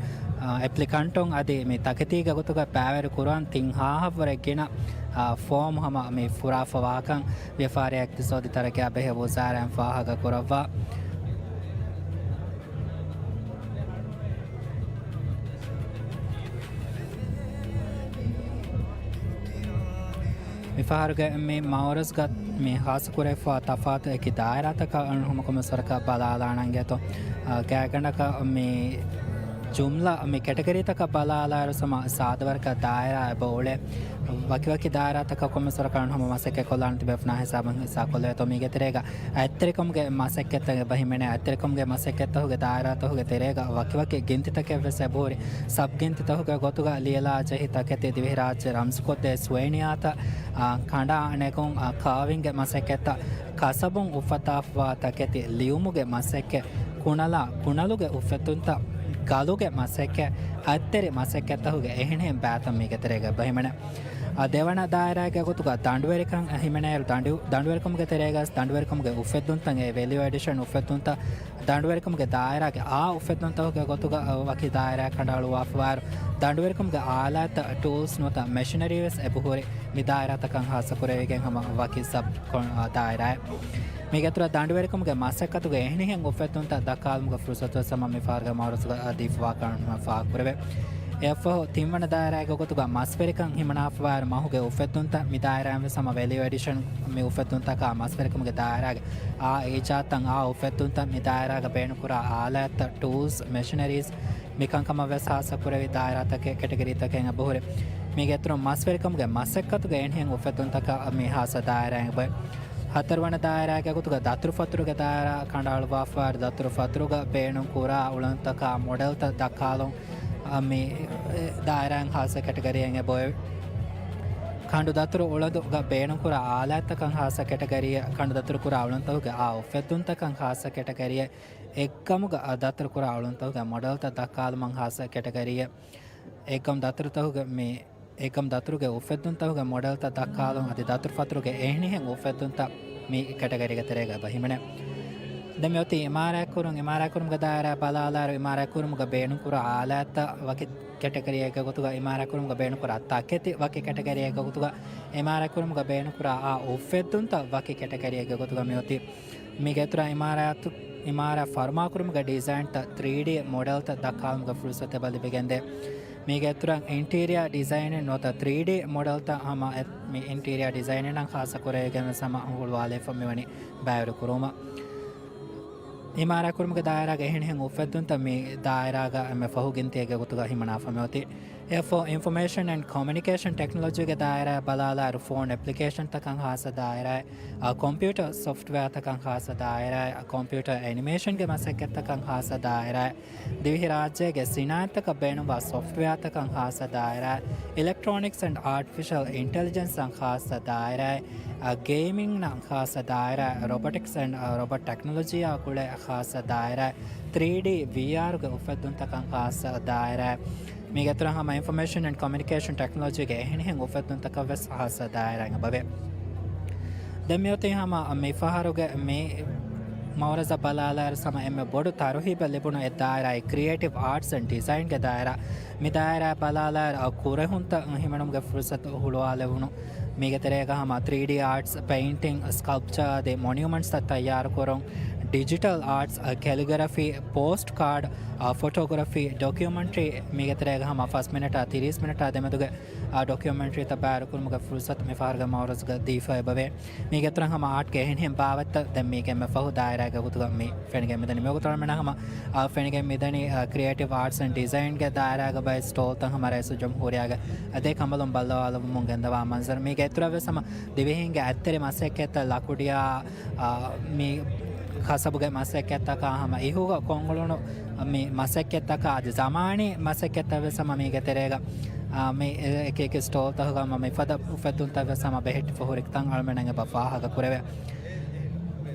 އެޕްލިކަންޓުން އަދި މި ތަކެތީގެ ގޮތުގަ ބައިވެރި ކުރަން ތިން ހާހަށްވުރެ ގިނަ، އާ، ފޯމް ހަމަ މި ފުރާފަވާކަން ވިޔަފާރި އިޤްތިޞާދީ ތަރައްޤީ އާ ބެހޭ ވުޒާރާއިން ފާހަގަ ކުރައްވާ. މިފަހަރުގެ މި މައުރަޒްގަ މި ހާއްސަ ކުރެވިފަ ތަފާތު އެކި ދާއިރާތަކަށް އަޅުން ހަމަ ކޮންމެސް ވަރަކަށް ބަލާލާނަން ގެތޯ. އާ، ގާތްގަނޑަކަށް މި ޖުމްލަ މި ކެޓަގަރީތަކަށް ބަލާލާއިރު ހަމަ ސާދަވަރަކަށް ދާއިރާ އެބަ އުޅޭ. ވަކިވަކި ދާއިރާތަކަށް ކޮންމެސް ވަރަކަށް އަޅުން ހަމަ މަސައްކަތް ކޮށްލާނަން ތިބޭފުޅުންނާ ހިސާބުން ހިއްސާ ކޮށްލޭތޯ. މީގެ ތެރޭގަ އަތްތެރިކަމުގެ މަސައްކަތްތައް އެބަ ހިމެނޭ. އަތްތެރިކަމުގެ މަސައްކަތްތަކުގެ ދާއިރާތަކުގެ ތެރޭގަ ވަކިވަކި ގިންތިތަކެއް ވެސް އެބަހުރި. ސަބް ގިންތިތަކުގެ ގޮތުގަ ލިޔެލާ ޖެހި ތަކެތި ދިވެހިރާއްޖެ ރަމްޒުކޮށްދޭ ސުވެނިޔާތައް، އާ، ކަނޑާ ނެގުން، އާ، ކާވިންގެ މަސައްކަތްތައް، ކަސަބުން އުފައްދާފަވާ ތަކެތި ލިޔުމުގެ މަސައްކަތް، ކުނަލާ، ކުނަލުގެ އުފެއްދުންތައް، ގަލުގެ މަސައްކަތް، އަތްތެރި މަސައްކަތްތަކުގެ އެހެނިހެން ބާތައް މީގެ ތެރޭގަ އެބަ ހިމެނޭ. އާ، ދެވަނަ ދާއިރާގެ ގޮތުގަ ދަނޑުވެރިކަން ހިމެނޭއިރު ދަނޑު-، ދަނޑުވެރިކަމުގެ ތެރޭގަސް ދަނޑުވެރިކަމުގެ އުފެއްދުންތައް އެ ވެލިއު އެޑިޝަން އުފެއްދުންތައް ދަނޑުވެރިކަމުގެ ދާއިރާގެ އާ އުފެއްދުންތަކުގެ ގޮތުގަ ވަކި ދާއިރާ ކަނޑައަޅުވާފަވާއިރު، ދަނޑުވެރިކަމުގެ އާލާތްތައް، ޓޫލްސް ނުވަތަ މެޝިނަރީ ވެސް އެބަހުރި މި ދާއިރާތަކަށް ހާއްސަ ކުރެވިގެން ހަމަ ވަކި ސަބް ކޮ-، އާ، ދާއިރާއެއް. މީގެ އިތުރަށް ދަނޑުވެރިކަމުގެ މަސައްކަތުގެ އެހެނިހެން އުފެއްދުންތައް ދައްކާލުމުގެ ފުރުސަތު ވެސް ހަމަ މި ފަހަރުގެ މައުރަޒުގަ ދީފަވާކަން ފާހަގަކުރެވޭ. އެއަށްފަހު ތިންވަނަ ދާއިރާގެ ގޮތުގަ މަސްވެރިކަން ހިމަނާފަވާއިރު މަހުގެ އުފެއްދުންތައް މި ދާއިރާއިން ވެސް ހަމަ ވެލިއު އެޑިޝަން މި އުފެއްދުންތަކާ މަސްވެރިކަމުގެ ދާއިރާގެ އާ އީޖާދުތައް، އާ އުފެއްދުންތައް، މި ދާއިރާގަ ބޭނުންކުރާ އާލާތްތައް، ޓޫލްސް، މެޝިނަރީސް، މިކަންކަމަށް ވެސް ހާއްސަ ކުރެވި ދާއިރާތަކެއް ކެޓަގަރީތަކެއް އެބަހުރި. މީގެ އިތުރުން މަސްވެރިކަމުގެ މަސައްކަތުގެ އެހެނިހެން އުފެއްދުންތަކަށް މި ހާއްސަ ދާއިރާއެއް އެބަ. ހަތަރުވަނަ ދާއިރާގެ ގޮތުގަ ދަތުރުފަތުރުގެ ދާއިރާ ކަނޑައަޅުވާފައި ދަތުރުފަތުރުގަ ބޭނުންކުރާ އުޅަނދުތަކާ މޮޑެލްތައް ދައްކާލުން މި ދާއިރާއިން ހާއްސަ ކެޓަގަރީއެއް އެބައޮތް. ކަނޑު ދަތުރު އުޅަނދުގަ ބޭނުންކުރާ އާލާތްތަކަށް ހާއްސަ ކެޓަގަރީއެއް، ކަނޑު ދަތުރު ކުރާ އުޅަނދުތަކުގެ އާ އުފެއްދުންތަކަށް ހާއްސަ ކެޓަގަރީއެއް، އެއްގަމުގަ ދަތުރު ކުރާ އުޅަނދުތަކުގެ މޮޑެލްތައް ދައްކާލުމަށް ހާއްސަ ކެޓަގަރީއެއް، އެއްގަމު ދަތުރުތަކުގެ މި، އެއްގަމު ދަތުރުގެ އުފެއްދުންތަކުގެ މޮޑެލްތައް ދައްކާލުން އަދި ދަތުރުފަތުރުގެ އެހެނިހެން އުފެއްދުންތައް މި ކެޓަގަރީގެ ތެރޭގަ އެބަ ހިމެނޭ. ދެން މިއޮތީ އިމާރާތްކުރުން، އިމާރާތްކުރުމުގެ ދާއިރާ ބަލާލާއިރު، އިމާރާތްކުރުމުގަ ބޭނުންކުރާ އާލާތްތައް ވަކި ކެޓަގަރީއެއްގެ ގޮތުގަ، އިމާރާތްކުރުމުގަ ބޭނުންކުރާ ތަކެތި ވަކި ކެޓަގަރީއެއްގެ ގޮތުގަ، އިމާރާތްކުރުމުގަ ބޭނުންކުރާ އާ އުފެއްދުންތައް ވަކި ކެޓަގަރީއެއްގެ ގޮތުގަ މިއޮތީ. މީގެ އިތުރަށް އިމާރާތު، އިމާރާތް ފަރުމާކުރުމުގެ ޑިޒައިންތައް ތްރީޑީ މޮޑެލްތައް ދައްކާލުމުގެ ފުރުސަތު އެބަ ލިބިގެންދޭ. މީގެ އިތުރަށް އިންޓީރިއާ ޑިޒައިނެއް ނުވަތަ ތްރީޑީ މޮޑެލްތައް ހަމަ އެ-، މި އިންޓީރިއާ ޑިޒައިނެއް ނަން ހާއްސަ ކުރެވިގެން ވެސް ހަމަ ހުޅުވާލައިފަ މިވަނީ ބައިވެރި ކުރުމަށް. އިމާރާތް ކުރުމުގެ ދާއިރާގެ އެހެނިހެން އުފެއްދުންތައް މި ދާއިރާގަ އެންމެ ފަހު ގިންތިއެއްގެ ގޮތުގަ ހިމަނާފަ މިއޮތީ. އެއަށްފަހު އިންފޮމޭޝަން އެންޑް ކޮމިއުނިކޭޝަން ޓެކްނޮލޮޖީގެ ދާއިރާއަށް ބަލާލާއިރު، ފޯން އެޕްލިކޭޝަންތަކަށް ޚާއްޞަ ދާއިރާއެއް، އަ، ކޮމްޕިއުޓަރ ސޮފްޓްވެއާތަކަށް ޚާއްޞަ ދާއިރާއެއް، އަ، ކޮމްޕިއުޓަރ އެނިމޭޝަންގެ މަސައްކަތްތަކަށް ޚާއްޞަ ދާއިރާއެއް، ދިވެހިރާއްޖޭގެ ސިނާއަތްތަކަށް ބޭނުންވާ ސޮފްޓްވެއާތަކަށް ޚާއްޞަ ދާއިރާއެއް، އިލެކްޓްރޯނިކްސް އެންޑް އާޓް އާޓިފިޝަލް އިންޓެލިޖެންސަށް ޚާއްޞަ ދާއިރާއެއް، އަ، ގޭމިންއަށް ޚާއްޞަ ދާއިރާއެއް، ރޮބޮޓިކްސް އެންޑް، އަ، ރޮބޮޓް ޓެކްނޮލޮޖީއާ ގުޅޭ ޚާއްޞަ ދާއިރާއެއް، ތްރީޑީ ވީއާރުގެ އުފެއްދުންތަކަށް ޚާއްޞަ ދާއިރާއެއް، މީގެ އިތުރަށް ހަމަ އިންފޮމޭޝަން އެންޑް ކޮމިއުނިކޭޝަން ޓެކްނޮލޮޖީގެ އެހެނިހެން އުފެއްދުންތަކަށް ވެސް ޚާއްޞަ ދާއިރާއެއް އެބަވޭ. ދެން މިއޮތީ ހަމަ މިފަހަރުގެ މި މައުރަޒަށް ބަލާލާއިރު ހަމަ އެންމެ ބޮޑު ތަރުހީބެއް ލިބުނު އެއް ދާއިރާއެއް ކްރިއޭޓިވް އާޓްސް އެންޑް ޑިޒައިންގެ ދާއިރާ. މި ދާއިރާއަށް ބަލާލާއިރު އަ، ކުރެހުންތައް ހިމެނުމުގެ ފުރުސަތު ހުޅުވާލެވުނު. މީގެ ތެރޭގަ ހަމަ ތްރީޑީ އާޓްސް، ޕެއިންޓިން، ސްކަލްޕްޗާ އަދި މޮނިއުމަންޓްސްތައް ތައްޔާރުކުރުން، ޑިޖިޓަލް އާޓްސް، އަ، ކެލިގްރަފީ، ޕޯސްޓް ކާޑް، އަ، ފޮޓޯގްރަފީ، ޑޮކިއުމެންޓްރީ، މީގެ ތެރޭގަ ހަމަ ފަސް މިނެޓާ ތިރީސް މިނެޓާ ދެމެދުގެ، އަ، ޑޮކިއުމެންޓްރީތައް ބައިވެރިކުރުމުގެ ފުރުސަތު މިފަހަރުގެ މައުރަޒުގަ ދީފަ އެބަވޭ. މީގެ އިތުރަށް ހަމަ އާޓްގެ އެހެނިހެން ބާވަތްތައް ދެން މީގެ އެންމެ ފަހު ދާއިރާގެ ގޮތުގަ މި ފެނިގެން މިދަނީ. މިވަގުތު އަޅަމެންނަށް ހަމަ، އާ، ފެނިގެން މިދަނީ، އާ، ކްރިއޭޓިވް އާޓްސް އެންޑް ޑިޒައިންގެ ދާއިރާގަ ބައެއް ސްޓޯލްތައް ހަމަ ރައީސުލްޖުމްހޫރިއްޔާގެ އެކަމަލުން ބައްލަވާލައްވަމުން ގެންދަވާ މަންޒަރު. މީގެ އިތުރަށް ވެސް ހަމަ ދިވެހީންގެ އަތްތެރި މަސައްކަތްތައް ލަކުޑިއާ، އާ، މި ކަސަބުގެ މަސައްކަތްތަކާ ހަމަ އިހުގަ ކޮށްއުޅުނު މި މަސައްކަތްތަކާ އަދި ޒަމާނީ މަސައްކަތްތައް ވެސް ހަމަ މީގެ ތެރޭގަ، އާ، މި އެކި އެކި ސްޓޯލްތަކުގަ ހަމަ މިފަދަ އުފެއްދުންތައް ވެސް ހަމަ ބެހެއްޓިފަ ހުރި ކަން އަޅަމެންނަށް އެބަ ފާހަގަ ކުރެވޭ.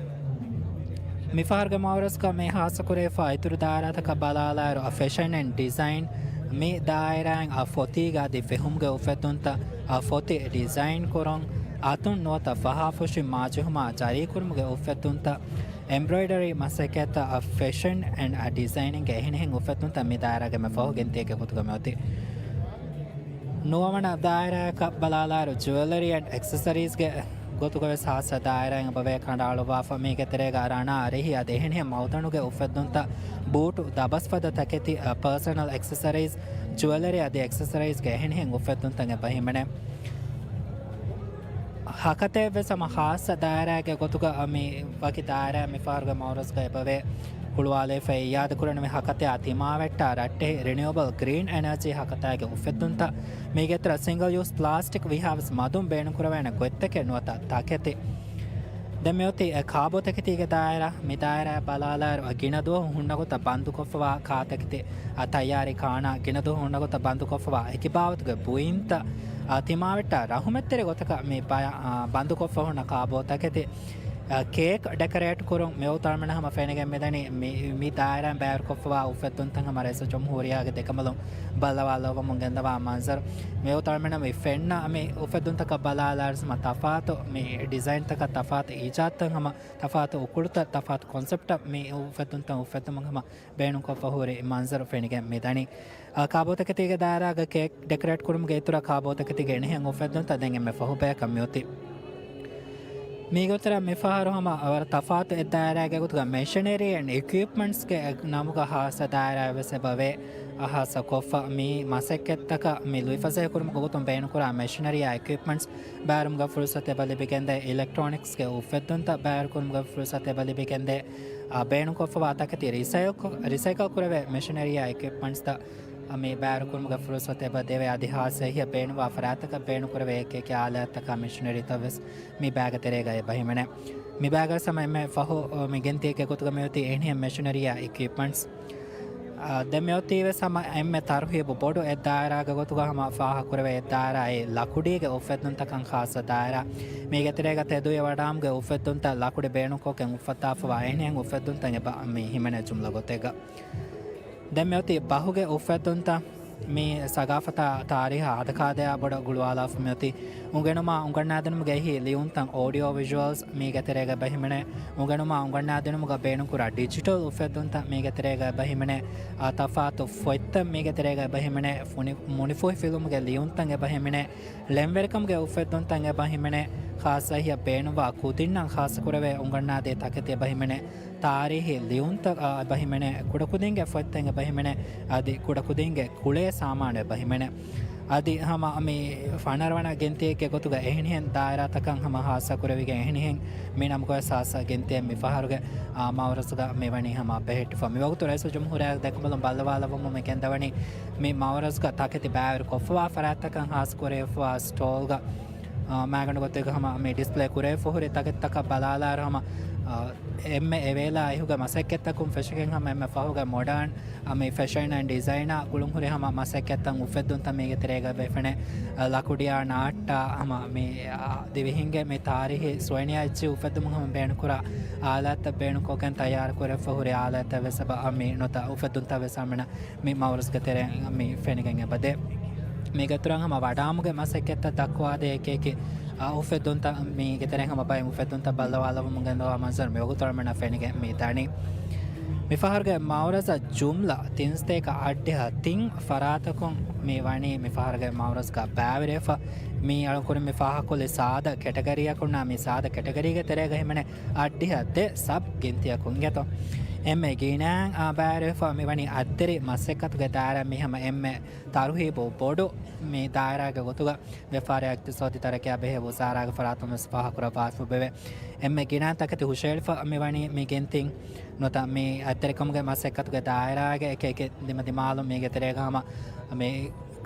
މިފަހަރުގެ މައުރަޒުގަ މި ހާއްސަކުރެވިފަ އިތުރު ދާއިރާތަކަށް ބަލާލާއިރު، އަ، ފެޝަން އެންޑް ޑިޒައިން މި ދާއިރާއިން އަ، ފޮތީގަ އަދި ފެހުމުގެ އުފެއްދުންތައް، އަ، ފޮތި ޑިޒައިން ކުރުން، އަތުން ނުވަތަ ފަހާފުށި މާޖިހުމާ ޖަރީކުރުމުގެ އުފެއްދުންތައް، އެމްބްރޮއިޑަރީ މަސައްކަތްތައް، އަ، ފެޝަން އެންޑް، އަ، ޑިޒައިނިންގ އެހެނިހެން އުފެއްދުންތައް މި ދާއިރާގެ އެންމެ ފަހު ގިންތިއެއްގެ ގޮތުގަ މިއޮތީ. ނުވަވަނަ ދާއިރާއަކަށް ބަލާލާއިރު، ޖުވެލަރީ އެންޑް އެކްސެސަރީޒްގެ ގޮތުގަވެސް ހާއްސަ ދާއިރާއެއް އެބަވޭ ކަނޑައަޅުއްވާފަ. މީގެ ތެރޭގަ ރަނާ، ރިހި އަދި އެހެނިހެން މައުދަނުގެ އުފެއްދުންތައް، ބޫޓު، ދަބަސްފަދަ ތަކެތި، އަ، ޕާސަނަލް އެކްސެސަރީޒް، ޖުވެލަރީ އަދި އެކްސެސަރީޒްގެ އެހެނިހެން އުފެއްދުންތައް އެބަ ހިމެނޭ. ހަކަތައެއްވެސް ހަމަ ހާއްސަ ދާއިރާއެއްގެ ގޮތުގަ މި ވަކި ދާއިރާއެއް މިފަހަރުގެ މައުރަޒުގަ އެބަވޭ. ހުޅުވާލެވިފައި އިއާދަކުރަނިވި ހަކަތައާ ތިމާވެއްޓާ ރައްޓެހި ރިނިއުއަބަލް ގްރީން އެނަރޖީ ހަކަތާގެ އުފެއްދުންތައް، މީގެ އިތުރަށް ސިންގަލް ޔޫސް ޕްލާސްޓިކް ވީހާވެސް މަދުން ބޭނުންކުރެވޭނެ ގޮތްތަކެއް ނުވަތަ ތަކެތި. ދެން މިއޮތީ އެ ކާބޯތަކެތީގެ ދާއިރާ. މި ދާއިރާއަށް ބަލާލާއިރު، އަ، ގިނަ ދުވަހު ހުންނަ ގޮތަށް ބަންދުކޮށްފަވާ ކާތަކެތި، އަ، ތައްޔާރީ ކާނާ ގިނަ ދުވަހު ހުންނަ ގޮތަށް ބަންދުކޮށްފަވާ އެކިބާވަތުގެ ބުއިންތައް، އަ، ތިމާވެއްޓާ ރަހުމަތްތެރި ގޮތަކަށް މި ބަޔަ-، އަ، ބަންދުކޮށްފަ ހުންނަ ކާބޯތަކެތި، އަ، ކޭކް ޑެކަރޭޓް ކުރުން. މިވަގުތު އަޅަމެން ހަމަ ފެނިގެން މިދަނީ މި، މި ދާއިރާއިން ބައިވެރިކޮށްފަވާ އުފެއްދުންތައް ހަމަ ރައީސުލްޖުމްހޫރިއްޔާގެ ދެކަނބަލުން ބައްލަވާލައްވަމުން ގެންދަވާ މަންޒަރު. މިވަގުތު އަޅަމެން މި ފެންނަ މި އުފެއްދުންތަކަށް ބަލާލާއިރު ހަމަ ތަފާތު މި ޑިޒައިންތަކަށް ތަފާތު އީޖާދުތައް ހަމަ ތަފާތު އުކުޅުތައް ތަފާތު ކޮންސެޕްޓަށް މި އުފެއްދުންތައް އުފެއްދުމުން ހަމަ ބޭނުންކޮށްފަ ހުރި މަންޒަރު ފެނިގެން މިދަނީ. އަ، ކާބޯތަކެތީގެ ދާއިރާގަ ކޭކް ޑެކަރޭޓް ކުރުމުގެ އިތުރަށް ކާބޯތަކެތީގެ އެންމެ ފަހު ބަޔަކަށް މިއޮތީ. މީގެ އިތުރަށް މިފަހަރު ހަމަ ވަރަށް ތަފާތު އެއް ދާއިރާއެއްގެ ގޮތުގަ މެޝިނަރީ އެންޑް އިކްއިޕްމަންޓްސްގެ ނަމުގަ ހާއްސަ ދާއިރާއެއް ވެސް އެބަވޭ. އަ، ހާއްސަ ކޮށްފަ މި މަސައްކަތްތަކަށް މި ލުއިފަސޭހަ ކުރުމުގެ ގޮތުން ބޭނުންކުރާ މެޝިނަރީއާ އިކްއިޕްމަންޓްސް ބައިވެރިވުމުގެ ފުރުސަތު އެބަ ލިބިގެންދޭ، އިލެކްޓްރޯނިކްސްގެ އުފެއްދުންތައް ބައިވެރިކުރުމުގެ ފުރުސަތު އެބަ ލިބިގެންދޭ، އާ، ބޭނުންކޮށްފަވާ ތަކެތި ރިސައިކަލް، ރިސައިކަލް ކުރެވޭ މެޝިނަރީއާ އިކްއިޕްމަންޓްސްތައް މި ބައިވެރިކުރުމުގެ ފުރުސަތު އެބަ ދެވޭ. އަދި ހާއްސަ އެހީއަށް ބޭނުންވާ ފަރާތްތަކަށް ބޭނުންކުރެވޭ އެކި އެކި އާލާތްތަކާ މެޝިނަރީތައް ވެސް މި ބައިގެ ތެރޭގަ އެބަ ހިމެނޭ. މި ބައިގަ ހަމަ އެންމެ ފަހު މި ގިންތިއެއްގެ ގޮތުގަ މިއޮތީ އެހެނިހެން މެޝިނަރީއާ އިކްއިޕްމަންޓްސް. އާ، ދެން މިއޮތީ ވެސް ހަމަ އެންމެ ތަރުހީބު ބޮޑު އެއް ދާއިރާގެ ގޮތުގަ ހަމަ ފާހަގަކުރެވޭ އެއް ދާއިރާއެއް ލަކުޑީގެ އުފެއްދުންތަކަށް ޚާއްޞަ ދާއިރާ. މީގެ ތެރޭގަ ތެދުވެ ވަޑާމުގެ އުފެއްދުންތައް، ލަކުޑި ބޭނުންކޮށްގެން އުފައްދާފަވާ އެހެނިހެން އުފެއްދުންތައް އެބަ މި ހިމެނޭ ޖުމްލަ ގޮތެއްގަ. ދެން މިއޮތީ ބަހުގެ އުފެއްދުންތައް. މި ސަގާފަތާ ތާރީހާ ހަދަކާދަޔާ ބޮޑަށް ގުޅުވާލާފަ މިއޮތީ އުނގެނުމާ އުނގަންނާދިނުމުގެ އެހީ ލިޔުންތައް، އޯޑިއޯ ވިޒުއަލްސް މީގެ ތެރޭގަ އެބަ ހިމެނޭ. އުނގެނުމާ އުނގަންނާދިނުމުގަ ބޭނުންކުރާ ޑިޖިޓަލް އުފެއްދުންތައް މީގެ ތެރޭގަ އެބަ ހިމެނޭ. އާ، ތަފާތު ފޮތްތައް މީގެ ތެރޭގަ އެބަ ހިމެނޭ. ފުނި-، މުނިފުހި ފިލުމުގެ ލިޔުންތައް އެބަ ހިމެނޭ. ޅެންވެރިކަމުގެ އުފެއްދުންތައް އެބަ ހިމެނޭ. ޚާއްޞަ އެހީއަށް ބޭނުންވާ ކުދިންނަށް ޚާއްޞަކުރެވޭ އުނގަންނާދޭ ތަކެތި އެބަ ހިމެނޭ. ތާރީހީ ލިޔުންތައް، އާ، އެބަ ހިމެނޭ. ކުޑަކުދިންގެ ފޮތްތައް އެބަ ހިމެނޭ. އަދި ކުޑަކުދިންގެ ކުޅޭ ސާމާނު އެބަ ހިމެނޭ. އަދި ހަމަ މި ފަނަރަވަނަ ގިންތިއެއްގެ ގޮތުގަ އެހެނިހެން ދާއިރާތަކަށް ހަމަ ހާއްސަ ކުރެވިގެން އެހެނިހެން މި ނަމުގަވެސް ހާއްސަ ގިންތިއެއް މި ފަހަރުގެ އާ، މައުރަޒުގަ މި ވަނީ ހަމަ ބެހެއްޓިފަ. މިވަގުތު ރައީސުލްޖުމްހޫރިއްޔާގެ ދެކަނބަލުން ބައްލަވާލައްވަމުން މި ގެންދަވަނީ މި މައުރަޒުގަ ތަކެތި ބައިވެރިކޮށްފަވާ ފަރާތްތަކަށް ހާއްސަ ކުރެވިފަވާ ސްޓޯލްގަ، އާ، މައިގަނޑު ގޮތެއްގަ ހަމަ މި ޑިސްޕްލޭ ކުރެވިފަ ހުރި ތަކެތިތަކަށް ބަލާލާއިރު ހަމަ، އާ، އެންމެ އެވޭލާ އިހުގެ މަސައްކަތްތަކުން ފެށިގެން ހަމަ އެންމެ ފަހުގެ މޮޑާން އަ، މި ފެޝަން އެންޑް ޑިޒައިނާ ގުޅުންހުރި ހަމަ މަސައްކަތްތައް އުފެއްދުންތައް މީގެ ތެރޭގަ ބެފެނޭ. އަ، ލަކުޑިއާ ނާއްޓާ ހަމަ މި، އަ، ދިވެހިންގެ މި ތާރީހީ ސުވެނިއާ އެއްޗިހި އުފެއްދުމުން ހަމަ ބޭނުންކުރާ އާލާތްތައް ބޭނުންކޮށްގެން ތައްޔާރުކުރެވިފަ ހުރި އާލާތްތައް ވެސް އެބަ، އަ، މި ނުތަ އުފެއްދުންތައް ވެސް އަމިނަ މި މައުރަޒުގެ ތެރެއިން މި ފެނިގެން އެބަދޭ. މީގެ އިތުރަށް ހަމަ ވަޑާމުގެ މަސައްކަތްތައް ދައްކުވާދޭ އެކި އެކި، އަ، އުފެއްދުންތައް މީގެ ތެރެއިން ހަމަ ބައެއް އުފެއްދުންތައް ބައްލަވާލައްވަމުން ގެންދަވާ މަންޒަރު މިވަގުތު އަޅަމެންނަށް ފެނިގެން މި ދަނީ. މި ފަހަރުގެ މައުރަޒަށް ޖުމްލަ ތިން ސަތޭކަ އަށްޑިހަ ތިން ފަރާތަކުން މި ވަނީ މި ފަހަރުގެ މައުރަޒުގަ ބައިވެރިވެފަ. މީ އަޅުން ކުރިން މި ފާހަގަކޮށްލި ސާދަ ކެޓަގަރީއަކުންނާ މި ސާދަ ކެޓަގަރީގެ ތެރޭގަ ހިމެނޭ އަށްޑިހަ ދެ ސަބް ގިންތިއަކުން އިނގޭތޯ. އެންމެ ގިނައިން، އާ، ބައިވެރިވެފަ މި ވަނީ އައްދެރި މަސައްކަތުގެ ދާއިރާ މި ހަމަ އެންމެ ތަރުހީބު ބޮޑު މި ދާއިރާގެ ގޮތުގަ ވިޔަފާރި އިޤްތިޞާދީ ތަރައްޤީއާ ބެހޭ ވުޒާރާގެ ފަރާތުން ވެސް ފާހަގަކުރައްވާފަ އެބަވޭ. އެންމެ ގިނަ ތަކެތި ހުށައެޅިފަ މި ވަނީ މި ގެންތިން ނުތަ މި އަތްތެރިކަމުގެ މަސައްކަތުގެ ދާއިރާގެ އެކި އެކި ދިމަދިމާލުން މީގެ ތެރޭގަ ހަމަ މި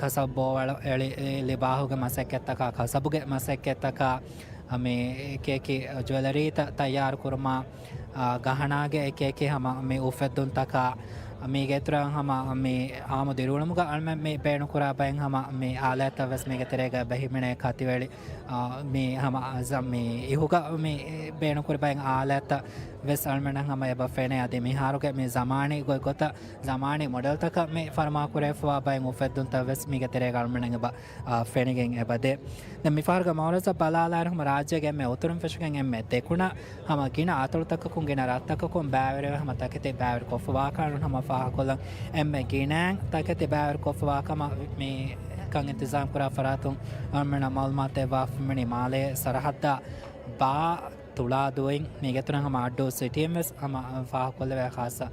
ކަސަބު ބޯ އެޅި، ލިބާހުގެ މަސައްކަތްތަކާ، ކަސަބުގެ މަސައްކަތްތަކާ، މި އެކި އެކި ޖުވެލަރީތައް ތައްޔާރު ކުރުމާ، އާ، ގަހަނާގެ އެކި އެކި ހަމަ މި އުފެއްދުންތަކާ، މީގެ އިތުރަށް ހަމަ މި އާއްމު ދިރިއުޅުމުގަ އަޅަމެން މި ބޭނުންކުރާ ބައެއް ހަމަ މި އާލާތްތައް ވެސް މީގެ ތެރޭގަ އެބަ ހިމެނޭ ކަތިވެޅި، އާ، މި ހަމަ އަޒަ މި އިހުގަ މި ބޭނުންކުރި ބައެއް އާލާތްތައް ވެސް އަޅަމެންނަށް ހަމަ އެބަ ފެނޭ. އަދި މިހާރުގެ މި ޒަމާނީ ގޮތްގޮތަށް ޒަމާނީ މޮޑެލްތަކަށް މި ފަރުމާކުރެވިފަވާ ބައެއް އުފެއްދުންތައް ވެސް މީގެ ތެރޭގަ އަޅަމެންނަށް އެބަ، އާ، ފެނިގެން އެބަދޭ. ދެން މިފަހަރުގެ މައުރަޒަށް ބަލާލާއިރު ހަމަ ރާއްޖޭގެ އެންމެ އުތުރުން ފެށިގެން އެންމެ ދެކުނަށް ހަމަ ގިނަ އަތޮޅުތަކަކުން ގިނަ ރަށްތަކަކުން ބައިވެރިވެ ހަމަ ތަކެތި ބައިވެރިކޮށްފަވާކަން ހަމަ ފާހަގަކޮށްލަން. އެންމެ ގިނައިން ތަކެތި ބައިވެރިކޮށްފަވާ ކަމަށް މި ކަން އިންތިޒާމް ކުރާ ފަރާތުން އަޅަމެންނަށް މައުލޫމާތު ދެއްވާފަ މިވަނީ މާލޭ ސަރަހައްދާ ބާ ތުޅާދޫއިން މީގެ އިތުރަށް ހަމަ އައްޑޫ ސިޓީން ވެސް ހަމަ ފާހަގަކޮށްލެވޭ ޚާއްޞަ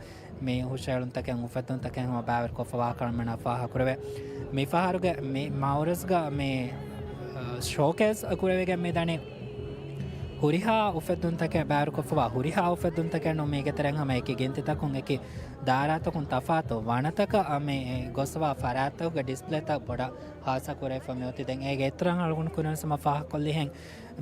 މި ހުށައެޅުންތަކެއް އުފެއްދުންތަކެއް ހަމަ ބައިވެރިކޮށްފަވާކަން އަޅަމެންނަށް ފާހަގަކުރެވޭ. މިފަހަރުގެ މި މައުރަޒްގަ މި، އަ، ޝޯކޭސް ކުރެވިގެން މި ދަނީ ހުރިހާ އުފެއްދުންތަކެއް ބައިވެރިކޮށްފަވާ ހުރިހާ އުފެއްދުންތަކެއް ނޫން މީގެ ތެރެއިން ހަމަ އެކި ގިންތިތަކުން އެކި ދާއިރާތަކުން ތަފާތު ވަނަތަކަށް މި ގޮސްފަވާ ފަރާތްތަކުގެ ޑިސްޕްލޭތައް ބޮޑަށް ހާއްސަ ކުރެވިފަ މިއޮތީ. ދެން އޭގެ އިތުރަށް އަޅުގަނޑު ކުރިން ހަމަ ފާހަގަކޮށްލިހެން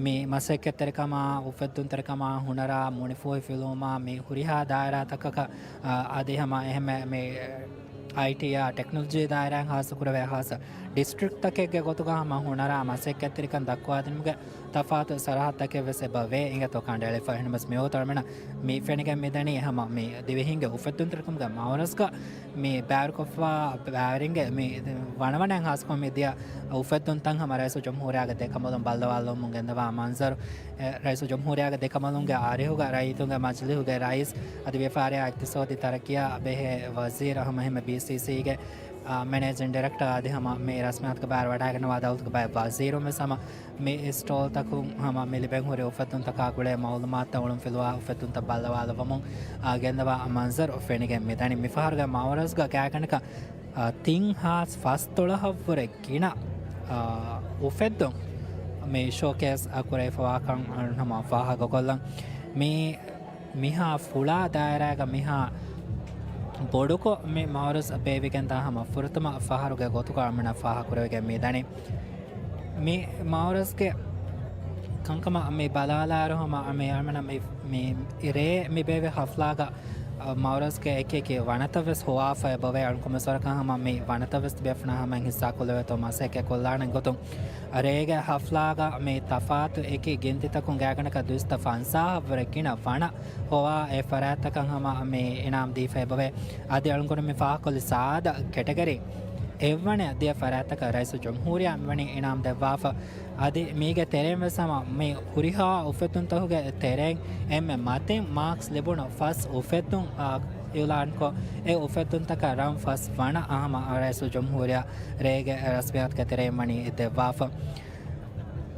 މި މަސައްކަތްތެރިކަމާ، އުފެއްދުންތެރިކަމާ، ހުނަރާ، މުނިފޫހިފިލުވުމާ، މި ހުރިހާ ދާއިރާތަކަކަށް، އާ، އަދި ހަމަ އެހެންމެ މި އައިޓީއާ ޓެކްނޮލޮޖީ ދާއިރާއިން ހާއްސަ ކުރެވޭ ހާއްސަ ޑިސްޓްރިކްޓްތަކެއްގެ ގޮތުގަ ހަމަ ހުނަރާ މަސައްކަތްތެރިކަން ދައްކުވާދިނުމުގެ ތަފާތު ސަރަހައްދުތަކެއް ވެސް އެބަ ވޭ އިނގޭތޯ ކަނޑައެޅިފަ. އެހެންނަމަވެސް މިވަގުތު އަޅަމެންނަށް މި ފެނިގެން މިދަނީ ހަމަ މި ދިވެހިންގެ އުފެއްދުންތެރިކަމުގެ މައުރަޒްގަ މި ބައިވެރިކޮށްފަ ބައިވެރިންގެ މި ވަނަވަނައިން ހާއްސަކޮށް މި ދިޔަ އުފެއްދުންތައް ހަމަ ރައީސުލްޖުމްހޫރިއްޔާގެ ދެކަނބަލުން ބައްލަވާލައްވަމުން ގެންދަވާ މަންޒަރު. އެ، ރައީސުލްޖުމްހޫރިއްޔާގެ ދެކަނބަލުންގެ އަރިހުގަ ރައްޔިތުންގެ މަޖިލީހުގެ ރައީސް އަދި ވިޔަފާރިއާ އިޤްތިޞާދީ ތަރައްޤީއާ ބެހޭ ވަޒީރު ހަމަ އެހެންމެ ބީސީސީގެ، އާ، މެނޭޖިން ޑިރެކްޓަރ އަދި ހަމަ މި ރަސްމިއްޔާތުގެ ބައިވެރިވަޑައިގަންނަވާ ދައުލަތުގެ ބައެއް ވަޒީރުން ވެސް ހަމަ މި ސްޓޯލްތަކުން ހަމަ މި ލިބެން ހުރި އުފެއްދުންތަކާ ގުޅޭ މައުލޫމާތުތައް އުޅުންފިލުވާ އުފެއްދުންތައް ބައްލަވާލައްވަމުން، އާ، ގެންދަވާ މަންޒަރު ފެނިގެން މިދަނީ. މިފަހަރުގެ މައުރަޒްގަ ގާތްގަނޑަކަށް، އާ، ތިން ހާސް ފަސްދޮޅަހަށްވުރެ ގިނަ، އާ، އުފެއްދުން މި ޝޯކޭސް ކުރެވިފަވާކަން ހަމަ ފާހަގަކޮށްލަން. މި މިހާ ފުޅާ ދާއިރާގަ މިހާ ބޮޑުކޮށް މި މައުރަޒް ބޭއްވިގެންދާ ހަމަ ފުރަތަމަ ފަހަރުގެ ގޮތުގަ އަޅަމެންނަށް ފާހަގަކުރެވިގެން މިދަނީ. މި މައުރަޒްގެ ކަންކަމަށް މި ބަލާލާއިރު ހަމަ މި އަޅަމެންނަށް މި، މި ރޭ މި ބޭއްވި ހަފްލާގަ، އަ، މައުރަޒްގެ އެކި އެކި ވަނަތައް ވެސް ހޮވާފަ އެބަވޭ. އަޅުން ކޮމެސް ވަރަކަށް ހަމަ މި ވަނަތައް ވެސް ތިބޭފުޅުންނާ ހަމައިން ހިއްސާކޮށްލެވޭތޯ މަސައްކަތް ކޮށްލާނެ ގޮތުން. ރޭގެ ހަފްލާގަ މި ތަފާތު އެކި ގިންތިތަކުން ގާތްގަނޑަކަށް ދުއިސައްތަ ފަންސާހަށްވުރެ ގިނަ ވަނަ ހޮވާ އެ ފަރާތްތަކަށް ހަމަ މި އިނާމް ދީފަ އެބަވޭ. އަދި އަޅުގަނޑު މި ފާހަގަކޮށްލި ސާދަ ކެޓަގަރީ އެއްވަނަ ދިޔަ ފަރާތްތަކަށް ރައީސުލްޖުމްހޫރިއްޔާ މިވަނީ އިނާމް ދެއްވާފަ. އަދި މީގެ ތެރެއިން ވެސް ހަމަ މި ހުރިހާ އުފެއްދުންތަކުގެ ތެރެއިން އެންމެ މަތިން މާކްސް ލިބުނު ފަސް އުފެއްދުން، އާ، އިއުލާންކޮށް، އެ އުފެއްދުންތަކަށް ރަން ފަސް ވަނަ އަހަމަ ރައީސުލްޖުމްހޫރިއްޔާ ރޭގެ ރަސްމިއްޔާތުގެ ތެރެއިން ވަނީ ދެއްވާފަ.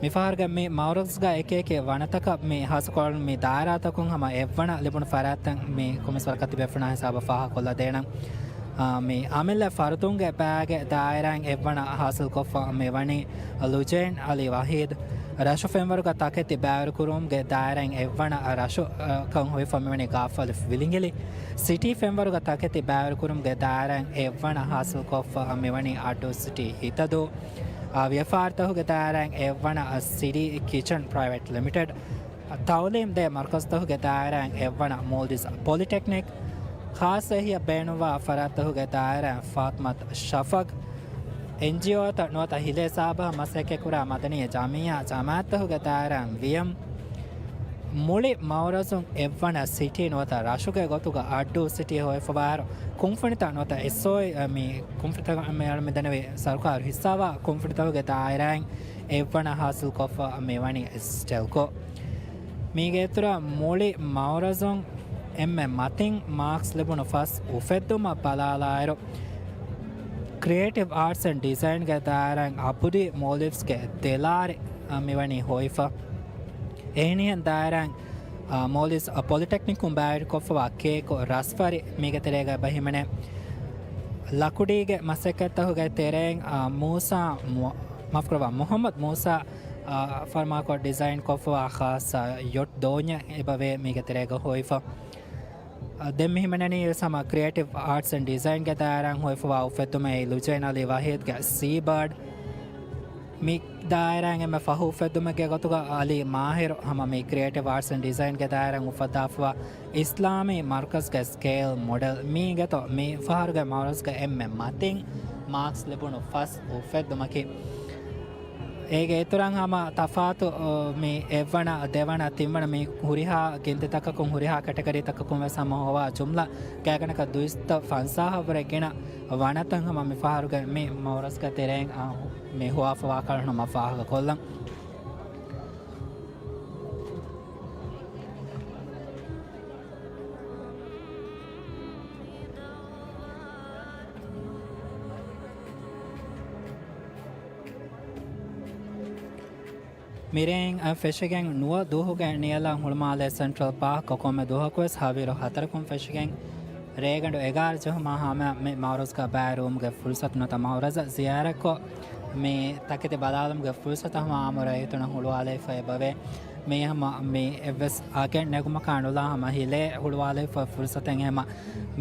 މިފަހަރުގެ މި މައުރަޒްގަ އެކި އެކި ވަނަތަކަށް މި ހާއްސަކޮށް މި ދާއިރާތަކުން ހަމަ އެއްވަނަ ލިބުނު ފަރާތްތައް މި ކޮމެސް ވަރަކަށް ތިބޭފުޅުންނާ ހިސާބަށް ފާހަގަކޮށްލަދޭނަން. އާ، މި އަމިއްލަ ފަރުދުންގެ ބައިގެ ދާއިރާއިން އެއްވަނަ ހާސިލްކޮށްފަ މިވަނީ ލުޖޭން އަލީ ވަހީދު. ރަށު ފެންވަރުގަ ތަކެތި ބައިވެރިކުރުމުގެ ދާއިރާއިން އެއްވަނަ ރަށު، އާ، ކަން ހޮވިފަ މިވަނީ ގާފަލި ވިލިނގިލި. ސިޓީ ފެންވަރުގަ ތަކެތި ބައިވެރިކުރުމުގެ ދާއިރާއިން އެއްވަނަ ހާސިލްކޮށްފަ މިވަނީ އައްޑޫ ސިޓީ ހިތަދޫ. އާ، ވިޔަފާރިތަކުގެ ދާއިރާއިން އެއްވަނަ ސިޓީ ކިޗަން ޕްރައިވެޓް ލިމިޓެޑް. ތައުލީމް ދޭ މަރުކަޒުތަކުގެ ދާއިރާއިން އެއްވަނަ މޯލްޑިވްސް ޕޮލިޓެކްނިކް. ޚާއްޞަ އެހީއަށް ބޭނުންވާ ފަރާތްތަކުގެ ދާއިރާއިން ފާތިމަތު ޝަފަގް. އެންޖީއޯތައް ނުވަތަ ހިލޭ ސާބަހަށް މަސައްކަތްކުރާ މަދަނީ ޖަމިއްޔާ ޖަމާއަތްތަކުގެ ދާއިރާއިން ވިޔަމް. މުޅި މައުރަޒުން އެއްވަނަ ސިޓީ ނުވަތަ ރަށުގެ ގޮތުގަ އައްޑޫ ސިޓީ ހޮވިފަވާއިރު، ކުންފުނިތައް ނުވަތަ އެސްއޯއީ، މި ކުންފުނިތަކުން މި އަޅަމެން ދަންނަވީ ސަރުކާރު ހިއްސާވާ ކުންފުނިތަކުގެ ދާއިރާއިން އެއްވަނަ ހާސިލްކޮށްފަ މިވަނީ ސްޓެލްކޯ. މީގެ އިތުރަށް މުޅި މައުރަޒުން އެންމެ މަތިން މާކްސް ލިބުނު ފަސް އުފެއްދުމަށް ބަލާލާއިރު، ކްރިއޭޓިވް އާޓްސް އެންޑް ޑިޒައިންގެ ދާއިރާއިން އަބުދީ މޯލްޑިވްސްގެ ދެލާރި، އަ، މިވަނީ ހޮވިފަ. އެހެނިހެން ދާއިރާއިން، އާ، މޯލްޑިވްސް، އާ، ޕޮލިޓެކްނިކުން ބައިވެރިކޮށްފަވާ ކޭކު ރަސްފަރި މީގެ ތެރޭގަ އެބަ ހިމެނޭ. ލަކުޑީގެ މަސައްކަތްތަކުގެ ތެރެއިން، އާ، މޫސާ މު-، މާފުކުރައްވާ، މުހައްމަދު މޫސާ، އާ، ފަރުމާކޮށް ޑިޒައިން ކޮށްފަވާ ޚާއްޞަ ޔޮޓް ދޯންޏެއް އެބަވޭ މީގެ ތެރޭގަ ހޮވިފަ. އަ، ދެން މި ހިމެނެނީ ވެސް ހަމަ ކްރިއޭޓިވް އާޓްސް އެންޑް ޑިޒައިންގެ ދާއިރާއިން ހޮވިފަވާ އުފެއްދުމެއް ލުޖޭން އަލީ ވަހީދްގެ ސީބާޑް. މި ދާއިރާއިން އެންމެ ފަހު އުފެއްދުމެއްގެ ގޮތުގަ އަލީ މާހިރު ހަމަ މި ކްރިއޭޓިވް އާޓްސް އެންޑް ޑިޒައިންގެ ދާއިރާއިން އުފައްދާފަވާ އިސްލާމީ މަރުކަޒްގެ ސްކޭލް މޮޑެލް. މީގެތޯ މި ފަހަރުގެ މައުރަޒުގަ އެންމެ މަތިން މާކްސް ލިބުނު ފަސް އުފެއްދުމަކީ. އޭގެ އިތުރަށް ހަމަ ތަފާތު، އޮ، މި އެއްވަނަ، ދެވަނަ، ތިންވަނަ މި ހުރިހާ ގިންތިތަކަކުން، ހުރިހާ ކެޓަގަރީތަކަކުން ވެސް ހަމަ ހޮވާ ޖުމްލަ ގާތްގަނޑަކަށް ދުއިސައްތަ ފަންސާހަށްވުރެ ގިނަ ވަނަތައް ހަމަ މި ފަހަރުގެ މި މައުރަޒުގެ ތެރެއިން، އާ، މި ހޮވާފަވާކަން ހަމަ ފާހަގަކޮށްލަން. މިރޭން ފެށިގެން ނުވަ ދުވަހުގެ ނިޔަލަށް ހުޅުމާލޭ ސެންޓްރަލް ޕާކް ކޮންމެ ދުވަހަކުވެސް ހަވީރު ހަތަރަކުން ފެށިގެން ރޭގަނޑު އެގާރަ ޖެހުމާ ހަމަ މި މައުރަޒުގަ ބައިވެރިވުމުގެ ފުރުސަތު ނުވަތަ މައުރަޒަށް ޒިޔާރަތްކޮށް، މި ތަކެތި ބަލާލުމުގެ ފުރުސަތު ހަމަ އާއްމު ރައްޔިތުންނަށް ހުޅުވާލައިފަ އެބަވޭ. މީ ހަމަ މި އެއްވެސް އަގެއް ނެގުމަކާ ނުލާ ހަމަ ހިލޭ ހުޅުވާލައިފަ ފުރުސަތެއް ހަމަ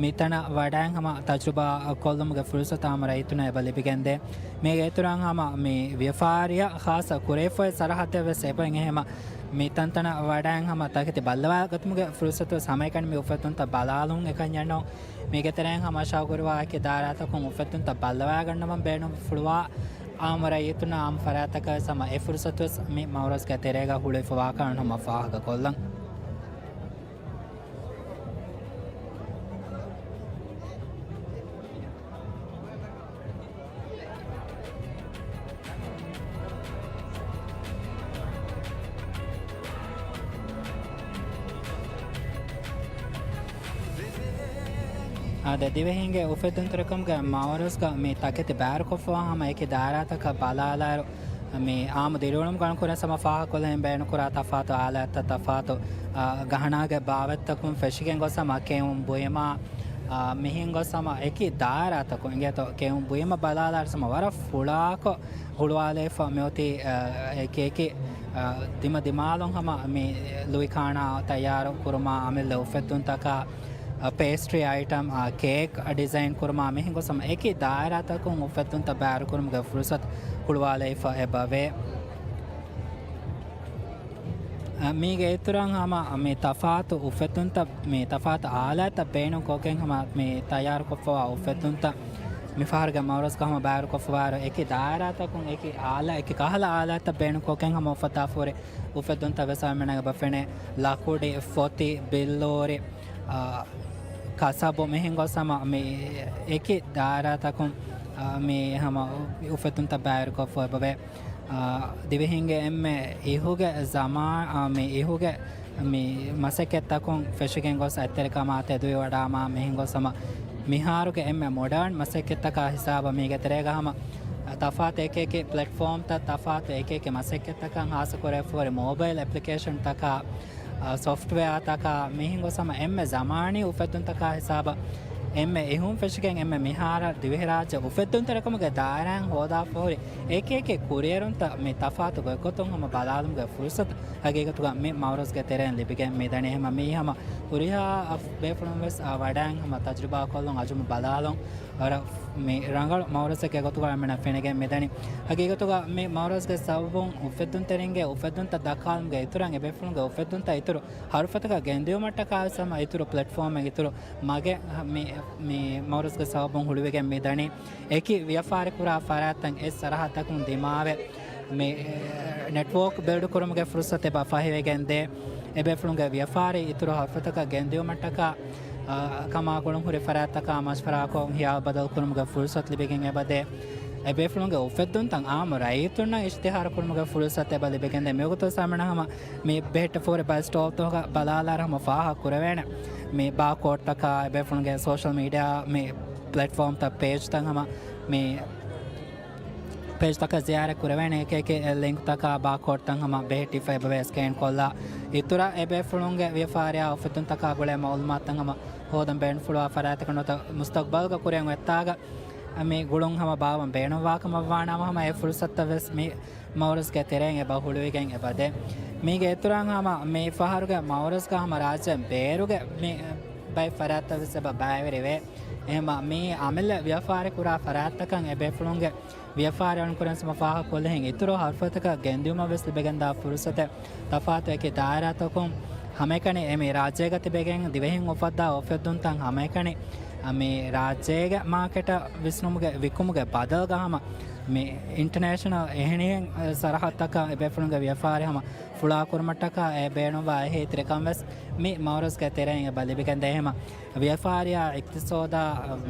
މިތަނަށް ވަޑައިން ހަމަ ތަޖުރިބާ ކޮށްލުމުގެ ފުރުސަތު ހަމަ ރައްޔިތުންނަށް އެބަ ލިބިގެންދޭ. މީގެ އިތުރަށް ހަމަ މި ވިޔަފާރިއަށް ޚާއްޞަ ކުރެވިފައި ސަރަހައްދެއް ވެސް އެބަ އެނގޭ ހަމަ މި ތަންތަނަށް ވަޑައިން ހަމަ ތަކެތި ބައްލަވާގަތުމުގެ ފުރުސަތު ވެސް ހަމައެކަނި މި އުފެއްދުންތައް ބަލާލުން އެކަންޏެއް ނޫން. މީގެ ތެރެއިން ހަމަ ޝައުގުވެރިވާ އެކި ދާއިރާތަކުން އުފެއްދުންތައް ބައްލަވާގަންނަވަން ބޭނުން ފުޅުވާ އާއްމު ރައްޔިތުންނަށް އާއްމު ފަރާތްތަކަށް ވެސް ހަމަ އެ ފުރުސަތު ވެސް މި މައުރަޒުގެ ތެރޭގަ ހުޅުވިފަވާކަން ހަމަ ފާހަގަކޮށްލަން. އާދެ، ދިވެހިންގެ އުފެއްދުންތެރިކަމުގެ މައުރަޒުގަ މި ތަކެތި ބައިވެރިކޮށްފަވާ ހަމަ އެކި ދާއިރާތަކަށް ބަލާލާއިރު، މި އާއްމު ދިރިއުޅުމުގެ އަންކުރެން ހަމަ ފާހަގަކޮށްލަން ބޭނުންކުރާ ތަފާތު އާލާތްތައް، ތަފާތު، އާ، ގަހަނާގެ ބާވަތްތަކުން ފެށިގެން ގޮސް ހަމަ ކެއުން ބުއިމާ، އާ، މިހެން ގޮސް ހަމަ އެކި ދާއިރާތަކުން އިނގޭތޯ، ކެއުން ބުއިމަށް ބަލާލާއިރު ހަމަ ވަރަށް ފުޅާކޮށް ހުޅުވާލައިފަ މިއޮތީ، އާ، އެކި އެކި، އާ، ދިމަ ދިމާލުން ހަމަ މި ލުއިކާނާ ތައްޔާރު ކުރުމާ އަމިއްލަ އުފެއްދުންތަކާ، އަ، ޕޭސްޓްރީ އައިޓަމް، އަ، ކޭކް، އަ، ޑިޒައިން ކުރުމާ މިހެން ގޮސް ހަމަ އެކި ދާއިރާތަކުން އުފެއްދުންތައް ބައިވެރިކުރުމުގެ ފުރުސަތު ހުޅުވާލައިފަ އެބަވޭ. އަ، މީގެ އިތުރަށް ހަމަ މި ތަފާތު އުފެއްދުންތައް، މި ތަފާތު އާލާތްތައް ބޭނުން ކޮށްގެން ހަމަ މި ތައްޔާރުކޮށްފަވާ އުފެއްދުންތައް މި ފަހަރުގެ މައުރަޒުގަ ހަމަ ބައިވެރިކޮށްފަވާއިރު އެކި ދާއިރާތަކުން އެކި އާލާ، އެކި ކަހަލަ އާލާތްތައް ބޭނުން ކޮށްގެން ހަމަ އުފައްދާފަ ހުރި އުފެއްދުންތައް ވެސް އަޅަމެންނަށް އެބަ ފެނޭ. ލަކުޑި، ފޮތި، ބިއްލޫރި، އާ، ކަސަބު މިހެން ގޮސް ހަމަ މި އެކި ދާއިރާތަކުން، އާ، މި ހަމަ އުފެއްދުންތައް ބައިވެރިކޮށްފަ އެބަވޭ. އާ، ދިވެހިންގެ އެންމެ އިހުގެ ޒަމާ-، އާ، މި އިހުގެ މި މަސައްކަތްތަކުން ފެށިގެން ގޮސް އަތްތެރިކަމާ ތެދުވެވަޑާމާ މިހެން ގޮސް ހަމަ މިހާރުގެ އެންމެ މޮޑާން މަސައްކަތްތަކާ ހިސާބަށް މީގެ ތެރޭގަ ހަމަ ތަފާތު އެކި އެކި ޕްލެޓްފޯމްތައް، ތަފާތު އެކި އެކި މަސައްކަތްތަކަށް ހާއްސަ ކުރެވިފަހުރި މޯބައިލް އެޕްލިކޭޝަންތަކާ، އާ، ސޮފްޓްވެއާތަކާ މިހެން ގޮސް ހަމަ އެންމެ ޒަމާނީ އުފެއްދުންތަކާ ހިސާބަށް އެންމެ އިހުން ފެށިގެން އެންމެ މިހާރަށް ދިވެހިރާއްޖެ އުފެއްދުންތެރިކަމުގެ ދާއިރާއިން ހޯދާފަހުރި އެކި އެކި ކުރިއެރުންތައް މި ތަފާތު ގޮތްގޮތުން ހަމަ ބަލާލުމުގެ ފުރުސަތު ހަގީގަތުގަ މި މައުރަޒްގެ ތެރެއިން ލިބިގެން މިދަނީ. ހަމަ މީ ހަމަ ހުރިހާ ބޭފުޅުން ވެސް ވަޑައިން ހަމަ ތަޖުރިބާކޮށްލުން އަޒުމު ބަލާލުން ވަރަށް މި ރަނގަޅު މައުރަޒެއްގެ ގޮތުގަ އަޅަމެނަށް ފެނިގެން މިދަނީ. ހަގީގަތުގަ މި މައުރަޒްގެ ސަބަބުން އުފެއްދުންތެރިންގެ އުފެއްދުންތައް ދައްކާލުމުގެ އިތުރަށް އެބޭފުޅުންގެ އުފެއްދުންތައް އިތުރު ހަރުފަތަކަށް ގެންދިއުމަށްޓަކާ ވެސް ހަމަ އިތުރު ޕްލެޓްފޯމެއް އިތުރު މަގެއް މި، މި މައުރަޒްގެ ސަބަބުން ހުޅުވިގެން މިދަނީ. އެކި ވިޔަފާރި ކުރާ ފަރާތްތައް އެއް ސަރަހައްދަކުން ދިމާވެ، މި، ނެޓްވޯކް ބިލްޑް ކުރުމުގެ ފުރުސަތެއް އެބަ ފަހިވެގެން ދޭ. އެބޭފުޅުންގެ ވިޔަފާރި އިތުރު ހަރުފަތަކަށް ގެންދިއުމަށްޓަކާ، އާ، ކަމާ ގުޅުން ހުރި ފަރާތްތަކާ މަޝްވަރާކޮށް ހިޔާލު ބަދަލު ކުރުމުގެ ފުރުސަތު ލިބިގެން އެބަދޭ. އެބޭފުޅުންގެ އުފެއްދުންތައް އާއްމު ރައްޔިތުންނަށް އިޝްތިހާރު ކުރުމުގެ ފުރުސަތު އެބަ ލިބިގެންދޭ. މިވަގުތު ސަމިނަ ހަމަ މި ބެހެއްޓިފަހުރި ބައެއް ސްޓޯލްތަކުގަ ބަލާލާއިރު ހަމަ ފާހަގަ ކުރެވޭނެ މި ބާކޯޑްތަކާ އެބޭފުޅުންގެ ސޯޝަލް މީޑިއާ މި ޕްލެޓްފޯމްތައް ޕޭޖްތައް ހަމަ މި ޕޭޖްތަކަށް ޒިޔާރަތް ކުރެވޭނެ އެކި އެކި ލިންކްތަކާ ބާކޯޑްތައް ހަމަ ބެހެއްޓިފަ އެބަވޭ ސްކޭން ކޮށްލާ. އިތުރަށް އެބޭފުޅުންގެ ވިޔަފާރިއާ އުފެއްދުންތަކާ ގުޅޭ މައުލޫމާތުތައް ހަމަ ހޯދަން ބޭނުންފުޅުވާ ފަރާތަކަށް ނުވަތަ މުސްތަގްބަލްގަ ކުރިއަށް އޮތްތާގަ މި ގުޅުން ހަމަ ބާވަން ބޭނުންވާ ކަމަށްވާނަމަ ހަމަ އެ ފުރުސަތުތައް ވެސް މި މައުރަޒްގެ ތެރެއިން އެބަ ހުޅުވިގެން އެބަދޭ. މީގެ އިތުރަށް ހަމަ މި ފަހަރުގެ މައުރަޒްގަ ހަމަ ރާއްޖޭން ބޭރުގެ މި ބައެއް ފަރާތްތައް ވެސް އެބަ ބައިވެރިވޭ. އެހެންމަ މި އަމިއްލަ ވިޔަފާރި ކުރާ ފަރާތްތަކަށް އެބޭފުޅުންގެ ވިޔަފާރި އަޅުން ކުރަން ހަމަ ފާހަގަކޮށްލިހެން އިތުރު ހަރުފަތަކަށް ގެންދިއުމަށް ވެސް ލިބިގެންދާ ފުރުސަތެއް ތަފާތު އެކި ދާއިރާތަކުން ހަމައެކަނި އެ މި ރާއްޖޭގަ ތިބެގެން ދިވެހިން އުފައްދާ އުފެއްދުންތައް ހަމައެކަނި މި ރާއްޖޭގެ މާކެޓަށް ވިސްނުމުގެ ވިކުމުގެ ބަދަލުގަ ހަމަ މި އިންޓަނޭޝަނަލް އެހެނިހެން ސަރަހައްދަކަށް އެބޭފުޅުންގެ ވިޔަފާރި ހަމަ ފުޅާކުރުމަށްޓަކާ އެ ބޭނުންވާ އެހީތެރިކަން ވެސް މި މައުރަޒްގެ ތެރެއިން އެބަ ލިބިގެންދޭ. ހަމަ ވިޔަފާރިއާ އިޤްތިޞާދާ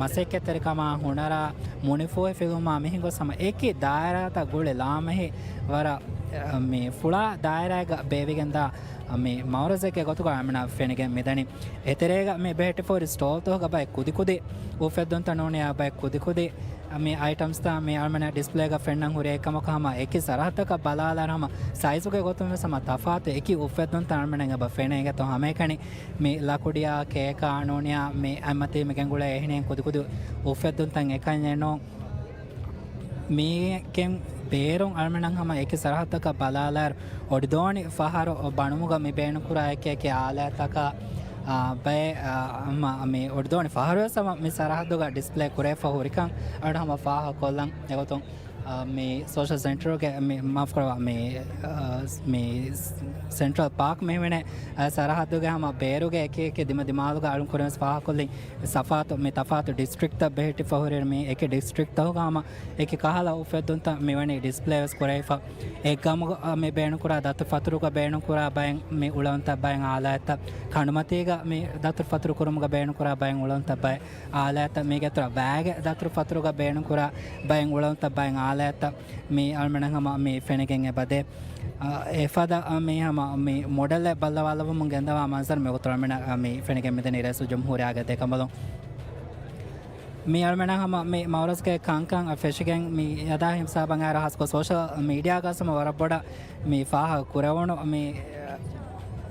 މަސައްކަތްތެރިކަމާ ހުނަރާ މުނިފޫހިފިލުމާ މިހިނގުސް ހަމަ އެކި ދާއިރާތައް ގުޅި ލާމެހި ވަރަށް މި ފުޅާ ދާއިރާއެއްގަ ބޭވިގެންދާ މި މައުރަޒެއްގެ ގޮތުގަ އަޅަމެނަށް ފެނިގެން މިދަނީ. އެތެރޭގަ މި ބެހެއްޓިފަހުރި ސްޓޯލްތަކުގަ ބައެއް ކުދިކުދި އުފެއްދުންތައް ނޫނިއްޔާ ބައެއް ކުދިކުދި މި އައިޓަމްސްތައް މި އަޅަމެން ޑިސްޕްލޭގަ ފެންނަން ހުރި އެކަމަކު ހަމަ އެކި ސަރަހައްދަކަށް ބަލާލާއިރު ހަމަ ސައިޒުގެ ގޮތުން ވެސް ހަމަ ތަފާތު އެކި އުފެއްދުންތައް އަޅަމެން އެބަ ފެނޭ. އިނގޭތޯ ހަމައެކަނި މި ލަކުޑިއާ ކޭކާ ނޫނިއްޔާ މި އަތްމަތީ މި ގެންގުޅޭ އެހެނިހެން ކުދިކުދި އުފެއްދުންތައް އެކަންޏެއް ނޫން. މީގެން ބޭރުން އަޅަމެން ހަމަ އެކި ސަރަހައްދަކަށް ބަލާލާއިރު އޮޑިދޯނި ފަހަރު ބަނުމުގަ މި ބޭނުންކުރާ އެކި އެކި އާލާތްތަކާ، އާ، ބައެއް، އާ، ހަމަ މި އޮޑިދޯނި ފަހަރު ވެސް ހަމަ މި ސަރަހައްދުގަ ޑިސްޕްލޭ ކުރެވިފަ ހުރިކަން އަޅު ހަމަ ފާހަގަކޮށްލަން. އެގޮތުން، އާ، މި ސޯޝަލް ސެންޓަރުގެ މި، މާފުކުރައްވާ، މި، އާ، މި ސެންޓްރަލް ޕާކް މިހިމެނޭ، އާ، ސަރަހައްދުގެ ހަމަ ބޭރުގެ އެކި އެކި ދިމަ ދިމާލުގަ އަޅުން ކުރިން ވެސް ފާހަގަކޮށްލި ތަފާތު، މި ތަފާތު ޑިސްޓްރިކްޓްތައް ބެހެއްޓިފަ ހުރި މި އެކި ޑިސްޓްރިކްޓްތަކުގަ ހަމަ އެކި ކަހަލަ އުފެއްދުންތައް މިވަނީ ޑިސްޕްލޭ ވެސް ކުރެވިފަ. އެ ގަމުގަ މި ބޭނުންކުރާ ދަތުރުފަތުރުގަ ބޭނުންކުރާ ބައެއް މި އުޅަނދުތައް ބައެއް އާލާތްތައް، ކަނޑުމަތީގަ މި ދަތުރުފަތުރު ކުރުމުގަ ބޭނުންކުރާ ބައެއް އުޅަނދުތައް ބައެއް އާލާތްތައް، މީގެ އިތުރަށް ވައިގެ ދަތުރުފަތުރުގަ ބޭނުންކުރާ ބައެއް އުޅަނދުތައް ބައެއް އާލާތްތައް މި އަޅަމެނަށް ހަމަ މި ފެނިގެން އެބަދޭ. އާ، އެފަދަ، އާ، މި ހަމަ މި މޮޑެލްއެއް ބައްލަވާލައްވަމުން ގެންދަވާ މަންޒަރު މިވަގުތު އަޅަމެނަށް، އާ، މި ފެނިގެން މިދަނީ ރައީސުލްޖުމްހޫރިއްޔާގެ ދެކަނބަލުން. މި އަޅަމެނަށް ހަމަ މި މައުރަޒްގެ ކަންކަން ފެށިގެން މި އަދާ ހިސާބަށް އައިރު ހާއްސަކޮށް ސޯޝަލް މީޑިއާގަ ހަމަ ވަރަށް ބޮޑަށް މި ފާހަގަ ކުރެވުނު މި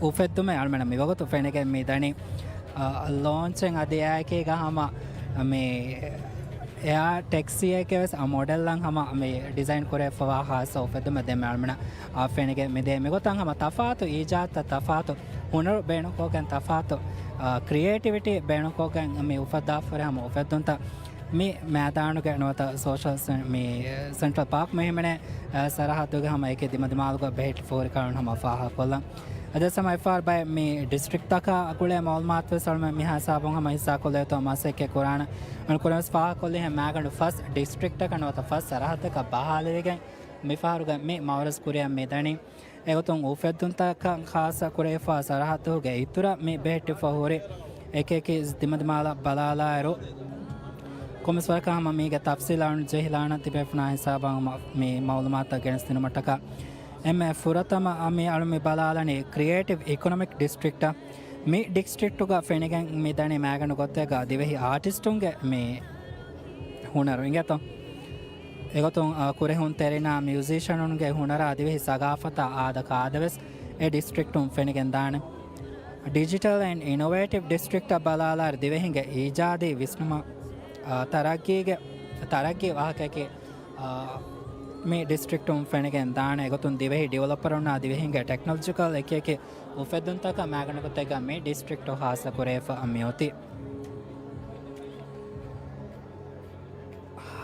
އުފެއްދުމެއް އަޅަމެނަށް މިވަގުތު ފެނިގެން މި ދަނީ. އާ، ލޯންޗެއް އަދި އެއާއެކީގަ ހަމަ މި އެއާ ޓެކްސީއެކޭ ވެސް އާ މޮޑެލްއަށް ހަމަ މި ޑިޒައިން ކުރެވިފަވާ ހާއްސަ އުފެއްދުމެއް ދެން މި އަޅަމެނަށް އާ ފެނިގެން މިދޭ. މިގޮތަށް ހަމަ ތަފާތު އީޖާދުތައް ތަފާތު ހުނަރު ބޭނުންކޮށްގެން ތަފާތު، އާ، ކްރިއޭޓިވިޓީ ބޭނުންކޮށްގެން މި އުފައްދާފަހުރި ހަމަ އުފެއްދުންތައް މި މައިދާނުގެ ނުވަތަ ސޯޝަލް ސެ-، މި ސެންޓްރަލް ޕާކް މިހިމެނޭ، އާ، ސަރަހައްދުގެ ހަމަ އެކި ދިމަދިމާލުގަ ބެހެއްޓިފަ ހުރި ކަން ހަމަ ފާހަގަކޮށްލަން. އަދިވެސް ހަމަ އެފްއާރް ބައެއް މި ޑިސްޓްރިކްޓްތަކާ ގުޅޭ މައުލޫމާތު ވެސް އަޅުމެން މިހާ ހިސާބުން ހަމަ ހިއްސާކޮށްލޭތޯ މަސައްކަތް ކުރާނަން. އަޅު ކުރިން ވެސް ފާހަގަކޮށްލިހެން މައިގަނޑު ފަސް ޑިސްޓްރިކްޓަކަށް ނުވަތަ ފަސް ސަރަހައްދަކަށް ބަހާލެވިގެން މިފަހަރުގެ މި މައުރަޒް ކުރިއަށް މިދަނީ. އެގޮތުން އުފެއްދުންތަކަށް ޚާއްޞަ ކުރެވިފާ ސަރަހައްދުގެ އިތުރަށް މި ބެހެއްޓިފަ ހުރި އެކި އެކި ދިމަދިމާލަށް ބަލާލާއިރު، ކޮންމެސް ވަރަކަށް ހަމަ މީގެ ތަފްސީލް އަޅުން ޖެހިލާނަން ތިބޭފުޅުންނާ ހިސާބަށް ހަމަ މި މައުލޫމާތުތައް ގެނެސްދިނުމަށްޓަކާ. އެންމެ ފުރަތަމަ މި އަޅުން މި ބަލާލަނީ ކްރިއޭޓިވް އިކޮނޮމިކް ޑިސްޓްރިކްޓަށް. މި ޑިސްޓްރިކްޓުގަ ފެނިގެން މި ދަނީ މައިގަނޑު ގޮތެއްގަ ދިވެހި އާޓިސްޓުންގެ މި ހުނަރު އިނގޭތޯ. އެގޮތުން، އާ، ކުރެހުންތެރިންނާ މިއުޒީޝަނުންގެ ހުނަރާ ދިވެހި ސަގާފަތާ އާދަ ކާދަވެސް އެ ޑިސްޓްރިކްޓުން ފެނިގެންދާނެ. ޑިޖިޓަލް އެންޑް އިނޮވޭޓިވް ޑިސްޓްރިކްޓަށް ބަލާލާއިރު ދިވެހިންގެ އީޖާދީ ވިސްނުމަށް، އާ، ތަރައްގީގެ، ތަރައްގީ ވާހަކައަކީ، އާ، މި ޑިސްޓްރިކްޓުން ފެނިގެން ދާނެ. އެގޮތުން ދިވެހި ޑިވެލޮޕަރުންނާ ދިވެހިންގެ ޓެކްނޮލޮޖިކަލް އެކިއެކި އުފެއްދުންތަކަށް މައިގަނޑުގޮތެއްގަ މި ޑިސްޓްރިކްޓު ހާއްސަ ކުރެވިފަ މިއޮތީ.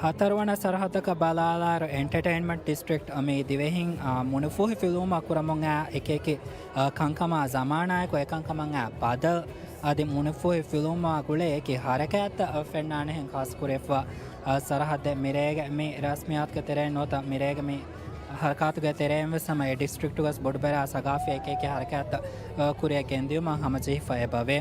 ހަތަރުވަނަ ސަރަހައްދަކަށް ބަލާލާއިރު އެންޓަޓެއިންމަންޓް ޑިސްޓްރިކްޓް މި ދިވެހިން، އާ، މުނިފޫހި ފިލުވުމާ ކުރަމުން އާ އެކިއެކި، އާ، ކަންކަމާ ޒަމާނާއެކު އެކަންކަމަށް އާ ބަދަލު އަދި މުނިފޫހި ފިލުވުމާ ގުޅޭ އެކި ހަރަކާތްތައް ފެންނާނެހެން ޚާއްސަ ކުރެވިފަ، އާ، ސަރަހައްދެއް މިރޭގެ މި ރަސްމިއްޔާތުގެ ތެރެއިން ނުވަތަ މިރޭގެ މި ހަރަކާތުގެ ތެރެއިން ވެސް ހަމަ އެ ޑިސްޓްރިކްޓުގަސް ބޮޑުބެރާ ސަގާފީ އެކި އެކި ހަރަކާތްތައް، އާ، ކުރިއަށް ގެންދިއުމަށް ހަމަޖެހިފަ އެބަވޭ.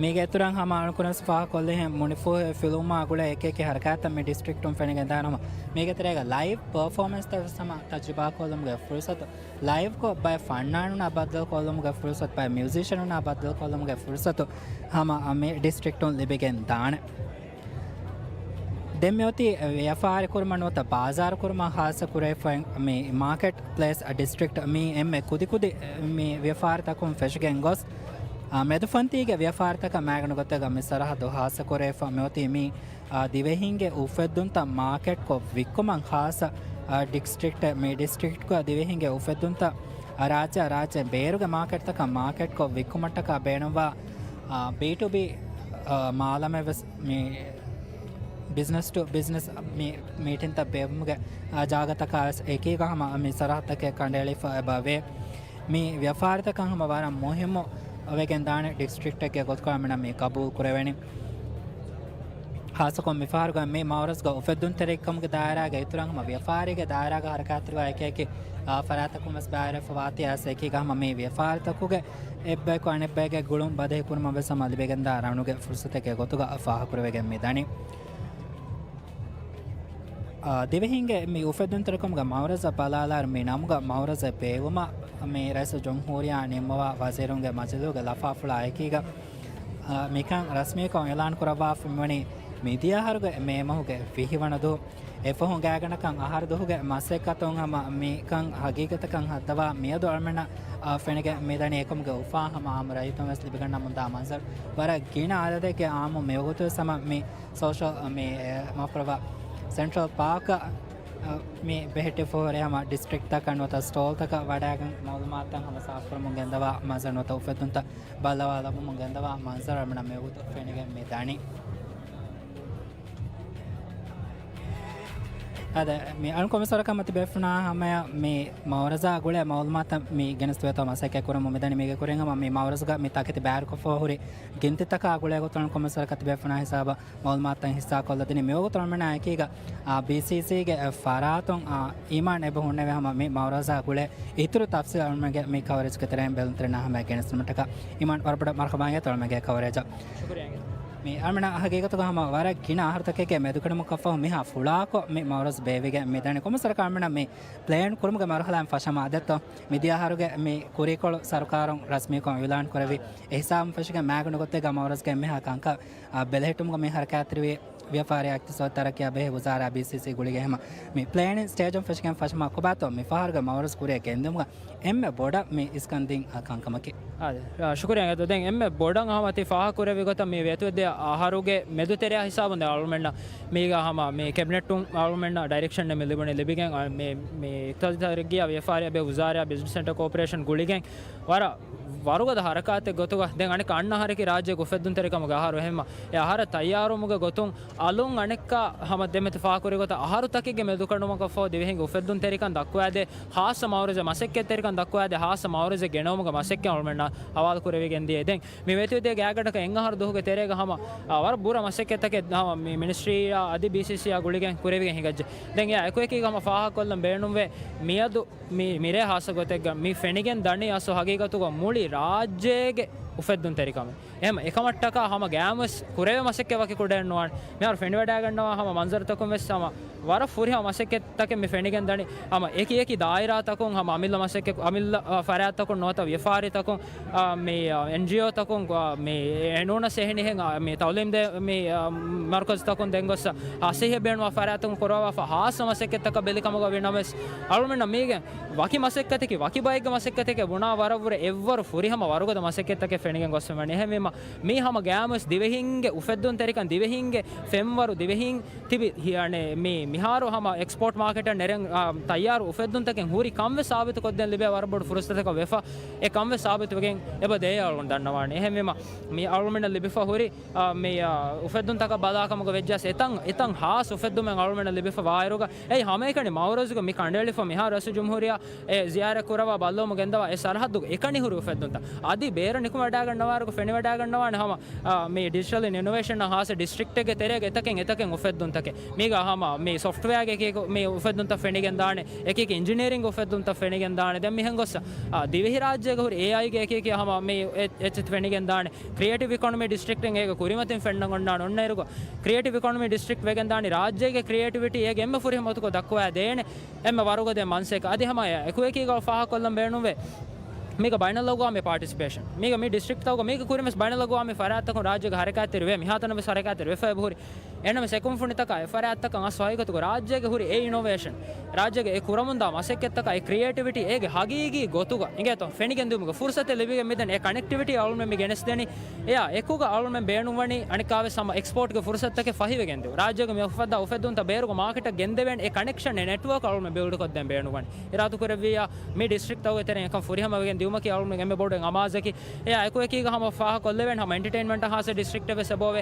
މީގެ އިތުރަށް ހަމަ އަޅުކުރެންސް ފާހަގަކޮށްލިހެން މުނިފޫހި ފިލުވުމާ ގުޅޭ އެކި އެކި ހަރަކާތްތައް މި ޑިސްޓްރިކްޓުން ފެނިގެން ދާނަމަ، މީގެ ތެރޭގަ ލައިވް ޕަރފޯމެންސްތައް ވެސް ހަމަ ތަޖުރިބާކޮށްލުމުގެ ފުރުސަތު، ލައިވްކޮށް ބައެއް ފަންނާނުންނާ ބައްދަލުކޮށްލުމުގެ ފުރުސަތު، ބައެއް މިއުޒިޝަނުންނާ ބައްދަލުކޮށްލުމުގެ ފުރުސަތު ހަމަ މި ޑިސްޓްރިކްޓުން ލިބިގެން ދާނެ. ދެން މިއޮތީ ވިޔަފާރިކުރުމަށް ނުވަތަ ބާޒާރުކުރުމަށް ހާއްސަ ކުރެވިފައި މި މާކެޓް ޕްލޭސް ޑިސްޓްރިކްޓް މީ އެންމެ ކުދިކުދި މި ވިޔަފާރިތަކުން ފެށިގެން ގޮސް، އާ، މެދުފަންތީގެ ވިޔަފާރިތަކަށް މައިގަނޑު ގޮތެއްގަ މި ސަރަހައްދު ހާއްސަ ކުރެވިފަ މިއޮތީ މީ، އާ، ދިވެހިންގެ އުފެއްދުންތައް މާކެޓްކޮށް ވިއްކުމަށް ހާއްސަ، އާ، ޑިސްޓްރިކްޓެއް. މި ޑިސްޓްރިކްޓްގަ ދިވެހިންގެ އުފެއްދުންތައް، އާ، ރާއްޖެ، ރާއްޖޭ ބޭރުގެ މާކެޓްތަކަށް މާކެޓްކޮށް ވިއްކުމަށްޓަކާ ބޭނުންވާ، އާ، ބީ ޓު ބީ، އާ، މާލަމެއް ވެސް މި ބިޒްނަސް ޓު ބިޒްނަސް މި މީޓިންތައް ބޭއްވުމުގެ، އާ، ޖާގަތަކާ ވެސް އެކީގަ ހަމަ މި ސަރަހައްދަކެއް ކަނޑައެޅިފަ އެބަވޭ. މި ވިޔަފާރިތަކަށް ހަމަ ވަރަށް މުހިއްމު ވެގެން ދާނެ ޑިސްޓްރިކްޓެއްގެ ގޮތުގަ މިނަ މި ގަބޫލު ކުރެވެނީ. ހާއްސަކޮށް މިފަހަރުގަ މި މައުރަޒްގަ އުފެއްދުންތެރިކަމުގެ ދާއިރާގެ އިތުރަށް ހަމަ ވިޔަފާރީގެ ދާއިރާގަ ހަރަކާތްތެރިވާ އެކި އެކި، އާ، ފަރާތްތަކުން ވެސް ބައިވެރިވެފަ ވާތީ އައިސް އެކީގަ ހަމަ މި ވިޔަފާރިތަކުގެ އެއްބަޔަކު އަނެއްބަޔެއްގެ ގުޅުން ބަދަހިކުރުމަށް ވެސް ހަމަ ލިބިގެންދާ ރަނުގެ ފުރުސަތެއްގެ ގޮތުގަ ފާހަގަކުރެވިގެން މި ދަނީ. އާ، ދިވެހިންގެ މި އުފެއްދުންތެރިކަމުގެ މައުރަޒަށް ބަލާލާއިރު މި ނަމުގަ މައުރަޒެއް ބޭއްވުމަށް މި ރައީސުލްޖުމްހޫރިއްޔާ ނިންމަވާ ވަޒީރުންގެ މަޖިލީހުގެ ލަފާފުޅާ އެކީގަ، އާ، މިކަން ރަސްމީކޮށް އިޢުލާން ކުރައްވާފައިވަނީ މިދިޔަ އަހަރުގެ މޭ މަހުގެ ވިހި ވަނަ ދުވަހު. އެފަހުން ގާތްގަނޑަކަށް އަހަރު ދުވަހުގެ މަސައްކަތުން ހަމަ މިކަން ހަގީގަތަކަށް ހައްދަވާ މިއަދު އަޅުމެންނަށް، އާ، ފެނިގެން މިދަނީ. އެކަމުގެ އުފާ ހަމަ އާއްމު ރައްޔިތުން ވެސް ލިބިގަންނަމުންދާ މަންޒަރު. ވަރަށް ގިނަ އަދަދެއްގެ އާއްމު މިވަގުތު ވެސް ހަމަ މި ސޯޝަލް، މި، އެ، މާފުކުރައްވާ، ސެންޓްރަލް ޕާކަށް، އަ، މި ބެހެއްޓިފަ ހުރި ހަމަ ޑިސްޓްރިކްޓްތަކަށް ނުވަތަ ސްޓޯލްތަކަށް ވަޑައިގެން މައުލޫމާތުތައް ހަމަ ސާފުކުރަމުން ގެންދަވާ މަންޒަރު ނުވަތަ އުފެއްދުންތައް ބައްލަވާލައްވަމުން ގެންދަވާ މަންޒަރު އަޅުމެންނަށް މިވަގުތު ފެނިގެން މި ދަނީ. އާދެ، މި އަޅުން ކޮންމެސް ވަރަކަށް މަތި ބޭފުޅުންނާ ހަމަޔަށް މި މައުރަޒާ ގުޅޭ މައުލޫމާތުތައް މި ގެނެސްދެވޭތޯ މަސައްކަތް ކުރަމުން މިދަނީ. މީގެ ކުރިން ހަމަ މި މައުރަޒުގަ މި ތަކެތި ބައިވެރިކޮށްފަ ހުރި ގިންތިތަކާ ގުޅޭ ގޮތުން ކޮންމެސް ވަރަކަށް ތިބޭފުޅުންނާ ހިސާބަށް މައުލޫމާތުތައް ހިއްސާކޮށްލަދިނީ. މިވަގުތު އަޅުމެންނާ އެކީގަ، އާ، ބީސީސީގެ ފަރާތުން، އާ، އީމާން އެބަ ހުންނެވި ހަމަ މި މައުރަޒާ ގުޅޭ އިތުރު ތަފްސީލް އަޅުމެންގެ މި ކަވަރޭޖްގެ ތެރެއިން ބެލުންތެރިންނާ ހަމަޔަށް ގެނެސްދިނުމަށްޓަކާ އީމާން ވަރަށް ބޮޑަށް މަރުޙަބާ އިނގޭތޯ އަޅުމެންގެ ކަވަރޭޖަށް. ޝުކުރިއްޔާ އިނގޭ. މި އަޅުމެންނަށް ހަގީގަތުގަ ހަމަ ވަރަށް ގިނަ އަހަރުތަކެއްގެ މެދުކެނޑުމަކަށްފަހު މިހާ ފުޅާކޮށް މި މައުރަޒު ބޭއްވިގެން މި ދަނީ. ކޮންމެސް ވަރަކަށް އަޅުމެންނަށް މި ޕްލޭން ކުރުމުގެ މަރުހަލާއިން ފަށަމާ އަދެއްތޯ މިދިޔަ އަހަރުގެ މި ކުރީކޮޅު ސަރުކާރުން ރަސްމީކޮށް އިޢުލާން ކުރެއްވި އެހިސާބުން ފެށިގެން މައިގަނޑު ގޮތެއްގަ މައުރަޒުގެ އެންމެހާ ކަންކަން، އާ، ބެލެހެއްޓުމުގަ މި ހަރަކާތްތެރިވި ވިޔަފާރި އިޤްތިޞާދު ތަރައްޤީއާ ބެހޭ ވުޒާރާ ބީސީސީ ގުޅިގެން ހަމަ މި ޕްލޭނިން ސްޓޭޖުން ފެށިގެން ފަށަމާ ކޮބާތޯ މި ފަހަރުގެ މައުރަޒު ކުރިއަށް ގެންދިއުމުގަ އެންމެ ބޮޑަށް މި އިސްކަން ދިން ކަންކަމަކީ. އާދެ، އާ، ޝުކުރިއްޔާ އިނގޭތޯ. ދެން އެންމެ ބޮޑަށް ހަމަ ތި ފާހަގަކުރެއްވި ގޮތަށް މި ވެތުވެދިޔަ އަހަރުގެ މެދުތެރެއާ ހިސާބުން ދެން އަޅުމެންނަށް މީގަ ހަމަ މި ކެބިނެޓުން އަޅުމެންނަށް ޑައިރެކްޝަން މި ލިބުނީ ލިބިގެން، އަ، މި، މި އިޤްތިޞާދު ތަރައްޤީއާ ވިޔަފާރިއާ ބެހޭ ވުޒާރާ ބިޒްނަސް ސެންޓަރ ކޯޕަރޭޝަން ގުޅިގެން ވަރަށް ވަރުގަދަ ހަރަކާތެއް ގޮތުގަ ދެން އަނެއްކާ އަންނަ އަހަރަކީ ރާއްޖޭގެ އުފެއްދުންތެރިކަމުގެ އަހަރު. އެހެންމަ އެ އަހަރަށް ތައްޔާރުވުމުގެ ގޮތުން އަލުން އަނެއްކާ ހަމަ ދެމެތި ފާހަގަކުރި ގޮތަށް އަހަރުތަކެއްގެ މެދުކެނޑުމަކަށްފަހު ދިވެހިންގެ އުފެއްދުންތެރިކަން ދައްކުވާދޭ ހާއްސަ މައުރަޒެއް، މަސައްކަތްތެރިކަން ދައްކުވާދޭ ހާއްސަ މައުރަޒެއް ގެނައުމުގެ މަސައްކަތް އަޅުމެންނަށް ހަވާލު ކުރެވިގެން ދިޔަ. ދެން މި ވެތިވެދިޔަ ގާތްގަނޑަކަށް އެއް އަހަރު ދުވަހުގެ ތެރޭގަ ހަމަ، އާ، ވަރަށް ބުރަ މަސައްކަތްތަކެއް ހަމަ މި މިނިސްޓްރީއާ އަދި ބީސީސީއާ ގުޅިގެން ކުރެވިގެން ހިނގައްޖެ. ދެން އެއާ އެކުއެކީގަ ހަމަ ފާހަގަކޮށްލަން ބޭނުންވޭ މިއަދު މި މިރޭ ހާއްސަ ގޮތެއްގަ މި ފެނިގެން ދަނީ އަސްލު ހަގީގަތުގަ މުޅި ރާއްޖޭގެ އުފެއްދުންތެރިކަމެއް. އެހެމަ އެކަމަށްޓަކާ ހަމަ ގައިމުވެސް ކުރެވޭ މަސައްކަތް ވަކި ކުޑައެއް ނުވާނެ. މިހާރު ފެނިވަޑައިގަންނަވާ ހަމަ މަންޒަރުތަކުން ވެސް ހަމަ ވަރަށް ފުރިހަމަ މަސައްކަތްތަކެއް މި ފެނިގެން ދަނީ. ހަމަ އެކި އެކި ދާއިރާތަކުން ހަމަ އަމިއްލަ މަސައްކަތް، އަމިއްލަ، އަ، ފަރާތްތަކުން ނުވަތަ ވިޔަފާރިތަކުން، އަ، މި، އަ، އެންޖީއޯތަކުން، އަ، މި އެނޫނަސް އެހެނިހެން، އަ، މި ތައުލީމް ދޭ މި، އަ، މަރުކަޒުތަކުން ދެން ގޮސް އަ، ސިއްހަ ބޭނުންވާ ފަރާތުން ކުރައްވާފަ ހާއްސަ މަސައްކަތްތަކަށް ބެލި ކަމުގަ ވި ނަމަވެސް، އަޅުމެންނަށް މީގެ ވަކި މަސައްކަތަކީ، ވަކި ބައެއްގެ މަސައްކަތެކޭ ބުނާ ވަރަށްވުރެ އެއްވަރު ފުރިހަމަ ވަރުގަދަ މަސައްކަތްތަކެއް ފެނިގެން ގޮސްފަ ވަނީ. އެހެންވީމަ، މީ ހަމަ ގައިމުވެސް ދިވެހިންގެ އުފެއްދުންތެރިކަން، ދިވެހިންގެ ފެންވަރު، ދިވެހިން ތިބި ހި-، އަނެއް މި-، މިހާރު ހަމަ އެކްސްޕޯޓް މާކެޓަށް ނެރެން، އާ، ތައްޔާރު އުފެއްދުންތަކެއް ހުރި ކަންވެސް ސާބިތުކޮށްދޭން ލިބޭ ވަރަށް ބޮޑު ފުރުސަތަކަށް ވެފަ، އެ ކަންވެސް ސާބިތުވެގެން އެބަ ދޭ އަޅުން ދަންނަވާނެ. އެހެންވީމަ، މި އަޅުމެންނަށް ލިބިފަ ހުރި، އާ، މި، އާ، އުފެއްދުންތަކަށް ބަލާ ކަމުގަ ވެއްޖަސް އެތަން، އެތަން ހާސް އުފެއްދުމެއް އަޅުމެންނަށް ލިބިފަ ވާއިރުގަ، އެއީ ހަމައެކަނި މައުރަޒުގެ މި ކަނޑައެޅިފަ މިހާރު ރައީސުލްޖުމްހޫރިއްޔާ އެ ޒިޔާރަތް ކުރައްވާ ބައްލަވަމުން ގެންދަވާ އެ ސަރަހައްދުގެ އެކަނި ހުރި އުފެއްދުންތައް. އަދި ބޭރަށް ނިކުމެވަޑައިގަންނަވާއިރުގަ ފެނިވަޑައިގަންނަވާނެ ހަމަ، އާ، މި ޑިޖިޓަލް އިން އިނޮވޭޝަންއާ ހާއްސަ ޑިސްޓްރިކްޓެއްގެ ތެރޭގަ އެތަކެއް، އެތަކެއް އުފެއްދުންތަކެއް. މީގަ ހަމަ މި ސޮފްޓްވެއާގެ އެކި އެކި މި އުފެއްދުންތައް ފެނިގެން ދާނެ، އެކި އެކި އިންޖިނިއަރިންގ އުފެއްދުންތައް ފެނިގެން ދާނެ. ދެން މިހެން ގޮސް، އާ، ދިވެހިރާއްޖޭގަ ހުރި އޭއައިގެ އެކި އެކި ހަމަ މި އެ-، އެއްޗެއް ފެނިގެން ދާނެ. ކްރިއޭޓިވް އިކޮނޮމީ ޑިސްޓްރިކްޓެއް އޭގެ ކުރިމަތިން ފެންނަން އޮންނާނެ. އޮންނައިރުގަ ކްރިއޭޓިވް އިކޮނޮމީ ޑިސްޓްރިކްޓް ވެގެން ދާނީ ރާއްޖޭގެ ކްރިއޭޓިވިޓީ އޭގެ އެންމެ ފުރިހަމަ ގޮތުގަ ދައްކަވާ ދޭނެ އެންމެ ވަރުގަދަ މަންސައެއް. އަދި ހަމަ އެކުއެކީގަ ފާހަގަކޮށްލަން ބޭނުންވޭ، މީގަ ބައިނަލްއަގްވާމީ ޕާޓިސިޕޭޝަން. މީގަ މި ޑިސްޓްރިކްޓްތަކުގަ މީގެ ކުރިންވެސް ބައިނަލްއަގްވާމީ ފަރާތްތަކުން ރާއްޖޭގަ ހަރަކާތްތެރިވޭ، މިހާތަނަށްވެސް ހަރަކާތްތެރިވެފަ އެބަހުރި. އެހެންނަމަވެސް އެކުންފުނިތަކާ އެ ފަރާތްތަކަށް އަސް ހަގީގަތުގަ ރާއްޖޭގެ ހުރި އެ އިނޮވޭޝަން، ރާއްޖޭގެ އެ ކުރަމުންދާ މަސައްކަތްތަކާ އެ ކްރިއޭޓިވިޓީ އޭގެ ހަގީގީ ގޮތުގަ އިނގޭތޯ ފެނިގެންދިއުމުގެ ފުރުސަތެއް ލިބިގެން މިދަނީ. އެ ކަނެކްޓިވިޓީ އަޅުމެން މި ގެނެސްދެނީ. އެއާ އެކުގަ އަޅުމެން ބޭނުންވަނީ އަނެއްކާވެސް ހަމަ އެކްސްޕޯޓްގެ ފުރުސަތުތަކެއް ފަހިވެގެން ދިއުން. ރާއްޖޭގަ މި އުފައްދާ އުފެއްދުންތައް ބޭރުގެ މާކެޓަށް ގެންދެވޭނެ އެ ކަނެކްޝަން، އެ ނެޓްވޯކް އަޅުމެން ބިލްޑްކޮށްދޭން ބޭނުންވަނީ. އިރާދަކުރެއްވިއްޔާ މި ޑިސްޓްރިކްޓްތަކުގެ ތެރެއިން އެކަން ފުރިހަމަވެގެން ދިއުމަކީ އަޅުމެން އެންމެ ބޮޑު އެއް އަމާޒަކީ. އެއާ އެކުއެކީގަ ހަމަ ފާހަގަކޮށްލެވޭނެ ހަމަ އެންޓަޓެއިންމަންޓް ހާއްސަ ޑިސްޓްރިކްޓެއް ވެސް އެބައޮވޭ.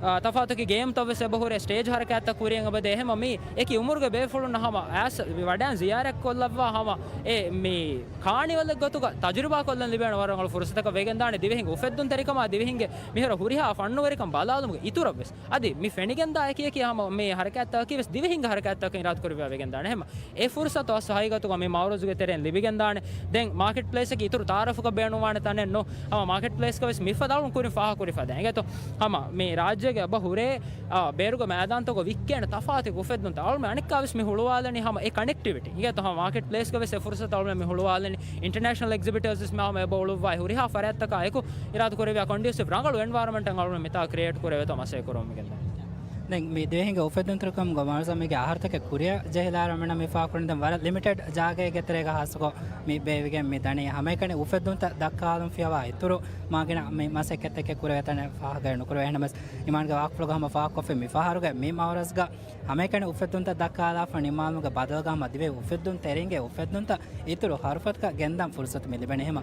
އާ، ތަފާތުކި ގޭމްތައް ވެސް އެބަހުރޭ ސްޓޭޖް ހަރަކާތްތައް ކުރިޔަށް އެބަދޭ. އެހެމަ މީ އެކި އުމުރުގެ ބޭފުޅުންނަށް ހަމަ އައިސް ވަޑައިން ޒިޔާރަތްކޮށްލައްވާ ހަމަ އެ މި ކާނިވަލެއް ގޮތުގަ ތަޖުރިބާކޮށްލަން ލިބޭނެ ވަރަށް ރަނގަޅު ފުރުސަތަކަށް ވެގެންދާނެ. ދިވެހިންގެ އުފެއްދުންތެރިކަމާ ދިވެހިންގެ މިހިރަ ހުރިހާ ފަންނުވެރިކަން ބަލާލުމުގެ އިތުރަށްވެސް. އަދި މި ފެނިގެންދާ އެކި އެކި ހަމަ މި ހަރަކާތްތަކަކީ ވެސް ދިވެހިންގެ ހަރަކާތްތަކަކަށް އިރާދަކުރެއްވިޔާ ވެގެންދާނެ. ހަމަ އެ ފުރުސަތު އަސް ހަގީގަތުގަ މި މައުރަޒުގެ ތެރެއިން ލިބިގެންދާނެ. ދެން މާކެޓް ޕްލޭސްއަކީ އިތުރު ތައާރަފުކަން ބޭނުންވާނެ ތަނެއް ނޫން. ހަމަ މާކެޓް ޕްލޭސްގަ ވެސް މި ފަދަ އަޅުން ކުރިން ފާހަގަކުރި ފަދަ. އިނގޭތޯ ހަމަ މި ރާއްޖޭގެ އެބަ ހުރޭ، އާ، ބޭރުގެ މައިދާންތަކުގަ ވިއްކޭނެ ތަފާތު އުފެއްދުންތައް އަޅުމެން އަނެއްކާވެސް މި ހުޅުވާލަނީ ހަމަ އެ ކަނެކްޓިވިޓީ. އިނގޭތޯ ހަމަ މާކެޓް ޕްލޭސްގަ ވެސް އެ ފުރުސަތު އަޅުމެން މި ހުޅުވާލަނީ. އިންޓަރނޭޝަނަލް އެގްޒިބިޓަރސް ވެސް މި ހަމަ އެބަ އުޅުއްވާ ހުރިހާ ފަރާތްތަކާ އެކު އިރާދަކުރެއްވިޔާ ކޮންޑިއުސިވް ރަނގަޅު އެންވަޔަރަމެންޓެއް އަޅުމެން މިތާ ކްރިއޭޓް ކުރެވޭތޯ މަސައްކަތް ކުރަމުން މިގެންދާނީ. ދެން މި ދިވެހިންގެ އުފެއްދުންތެރިކަމުގަ މައުރަޒަށް މީގެ އަހަރުތަކެއް ކުރިއަށް ޖެހިލާއިރު އަޅުމެންނަށް މި ފާހަގަކުރަނީ ދެން ވަރަށް ލިމިޓެޑް ޖާގައެއްގެ ތެރޭގަ ހާއްސަކޮށް މި ބޭއްވިގެން މި ދަނީ. ހަމައެކަނި އުފެއްދުންތައް ދައްކާލުން ފިޔަވާ އިތުރު މާގިނަ މި މަސައްކަތްތަކެއް ކުރެވޭ ތަނެއް ފާހަގައެއް ނުކުރެވޭ. އެހެންނަމަވެސް އިމާންގެ ވާހަކަފުޅުގަ ހަމަ ފާހަގަކޮށްފި މި ފަހަރުގެ މި މައުރަޒްގަ ހަމައެކަނި އުފެއްދުންތައް ދައްކާލާފަ ނިންމާލުމުގެ ބަދަލުގަ ހަމަ ދިވެހި އުފެއްދުންތެރިންގެ އުފެއްދުންތައް އިތުރު ހަރުފަތަކަށް ގެންދަން ފުރުސަތު މި ލިބެނީ. ހަމަ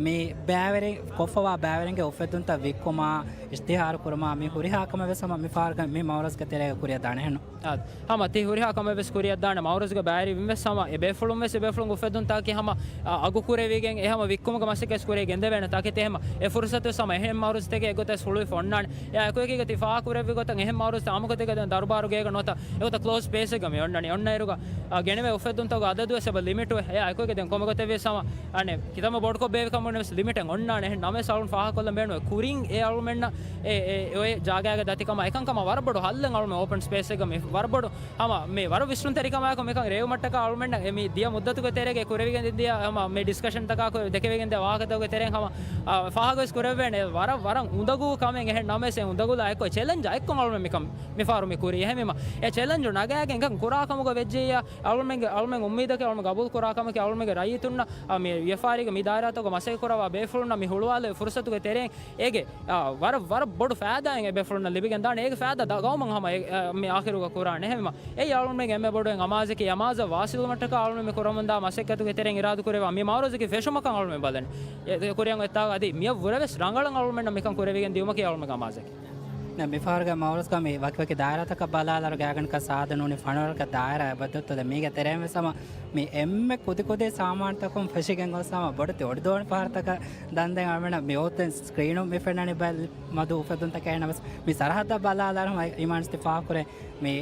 މި ބައިވެރިން ކޮށްފަވާ ބައިވެރިންގެ އުފެއްދުންތައް ވިއްކުމާ، އިޝްތިހާރު ކުރުމާ މި ހުރިހާ ކަމެއް ވެސް ހަމަ މި ފަހަރުގަ މި މައުރަޒްގެ ތެރޭގަ ކުރިއަށް ދާނެ ހެންނު. އާ، ހަމަ ތި ހުރިހާ ކަމެއް ވެސް ކުރިއަށް ދާނެ. މައުރަޒުގެ ބައިވެރިން ވެސް ހަމަ އެ ބޭފުޅުން ވެސް އެ ބޭފުޅުންގެ އުފެއްދުންތަކަކީ ހަމަ، އާ، އަގު ކުރެވިގެން އެ ހަމަ ވިއްކުމުގެ މަސައްކަތް ކުރިއަށް ގެންދެވޭނެ ތަކެތި. ހަމަ އެ ފުރުސަތު ވެސް ހަމަ އެހެން މައުރަޒުތަކެއް އެގޮތަށް ހުޅުވިފަ އޮންނާނެ. އެ އެކުއެކީގަ ތި ފާހަގަކުރެއްވި ގޮތަށް އެހެން މައުރަޒުތައް އާއްމުގޮތެއްގަ ދެން ދަރުބާރުގޭގަ ނުވަތަ އެގޮތަށް ކްލޯޒް ސްޕޭސެއްގަ މި އޮންނަނީ. އޮންނައިރުގަ، އާ، ގެނެވޭ އުފެއްދުންތަކުގެ އަދަދު ވެސް އެބަ ލިމިޓްވޭ. އެ އެކުއެކޭ ދެން ކޮންމެ ގޮތެއް ވެސް ހަމަ، އަނެއް، ކިތަންމެ ބޮޑުކޮށް ބޭއްވި ކަމުން ވެސް ލިމިޓެއް އޮންނާނެ. އެހެން ނަމަވެސް އަޅުން ފާހަގަކޮށްލަން ބޭނުންވޭ ކުރިން އެ އަޅުމެންނަށް އެ، އެ، އޮތް ޖާގައިގަ ދަތިކަމާ އެކަންކަމާ ވަރަށް ބޮޑު ހައްލެއް އަޅުމެން އޯޕަން ސްޕޭސްއެއްގަ މި ވަރަށް ބޮޑު ހަމަ މި ވަރަށް ވިސްނުންތެރިކަމާއެކު މިކަން ރޭވުމަށްޓަކާ އަޅުމެންނަށް އެ މި ދިޔަ މުއްދަތުގެ ތެރޭގަ ކުރެވިގެން ދިޔަ ހަމަ މި ޑިސްކަޝަންތަކާ ދެކެވިގެން ދިޔަ ވާހަކަތަކުގެ ތެރެއިން ހަމަ، އާ، ފާހަގަވެސް ކުރެވޭނެ. ވަރަށް، ވަރަށް އުނދަގޫ ކަމެއް. އެހެން ނަމަވެސް އެ އުނދަގުލާ އެއްކޮށް ޗެލެންޖާ އެއްކޮށް އަޅުމެން މިކަން މިފަހަރު މި ކުރީ. އެހެންވީމަ އެ ޗެލެންޖު ނަގާގެން އެކަން ކުރާ ކަމުގަ ވެއްޖެއްޔާ އަޅުމެންގެ، އަޅުމެން އުއްމީދަކީ އަޅުމެން ގަބޫލު ކުރާ ކަމަކީ އަޅުމެންގެ ރައްޔިތުންނަށް، އާ، މި ވިޔަފާރީގެ މި ދާއިރާތަކުގަ މަސައްކަތް ކުރައްވާ ބޭފުޅުންނަށް މި ހުޅުވާލެވޭ ފުރުސަތުގެ ތެރެއިން އޭގެ، އާ، ވަރަށް، ވަރަށް ބޮޑު ފައިދާއެއް އެ ބޭފުޅުންނަށް ލިބިގެން ދާނެ. އޭގެ ފައިދާ ދަ-، ގައުމަށް ހަމަ އެ، އާ، މި އާޚިރުގަ ކުރާނެ. އެހެންވީމަ އެއީ އަޅުމެންގެ އެންމެ ބޮޑު އެއް އަމާޒަކީ. އަމާޒަށް ވާސިލުވުމަށްޓަކާ އަޅުމެން މި ކުރަމުންދާ މަސައްކަތުގެ ތެރެއިން އިރާދަކުރެއްވާ މި މައުރަޒަކީ ފެށުމަކަށް އަޅުމެން ބަލަނީ. އެ، އެ ކުރިއަށް އޮތްތާ އަދި މިއަށް ވުރެވެސް ރަނގަޅަށް އަޅުމެންނަށް މިކަން ކުރެވިގެން ދިއުމަކީ އަޅުމެންގެ އަމާޒަކީ. ނަ، މިފަހަރުގެ މައުރަޒްގަ މި ވަކިވަކި ދާއިރާތަކަށް ބަލާލާއިރު ގާތްގަނޑަކަށް ސާދަ ނޫނީ ފަނަރަ ދާއިރާ އެބައޮތްތޯ. ދެން މީގެ ތެރެއިން ވެސް ހަމަ މި އެންމެ ކުދިކުދި ސާމާނުތަކުން ފެށިގެން ގޮސް ހަމަ ބޮޑެތި އޮޑިދޯނި ފަހަރުތަކަށް ދަންދެން އަޅުމެންނަށް މި އޮތް ސްކްރީނުން މި ފެންނަނީ ބައެއް މަދު އުފެއްދުންތަކެއް. ނަމަވެސް މި ސަރަހައްދަށް ބަލާލާއިރު ހަމަ އިމާން ސިފާ ކުރޭ މި،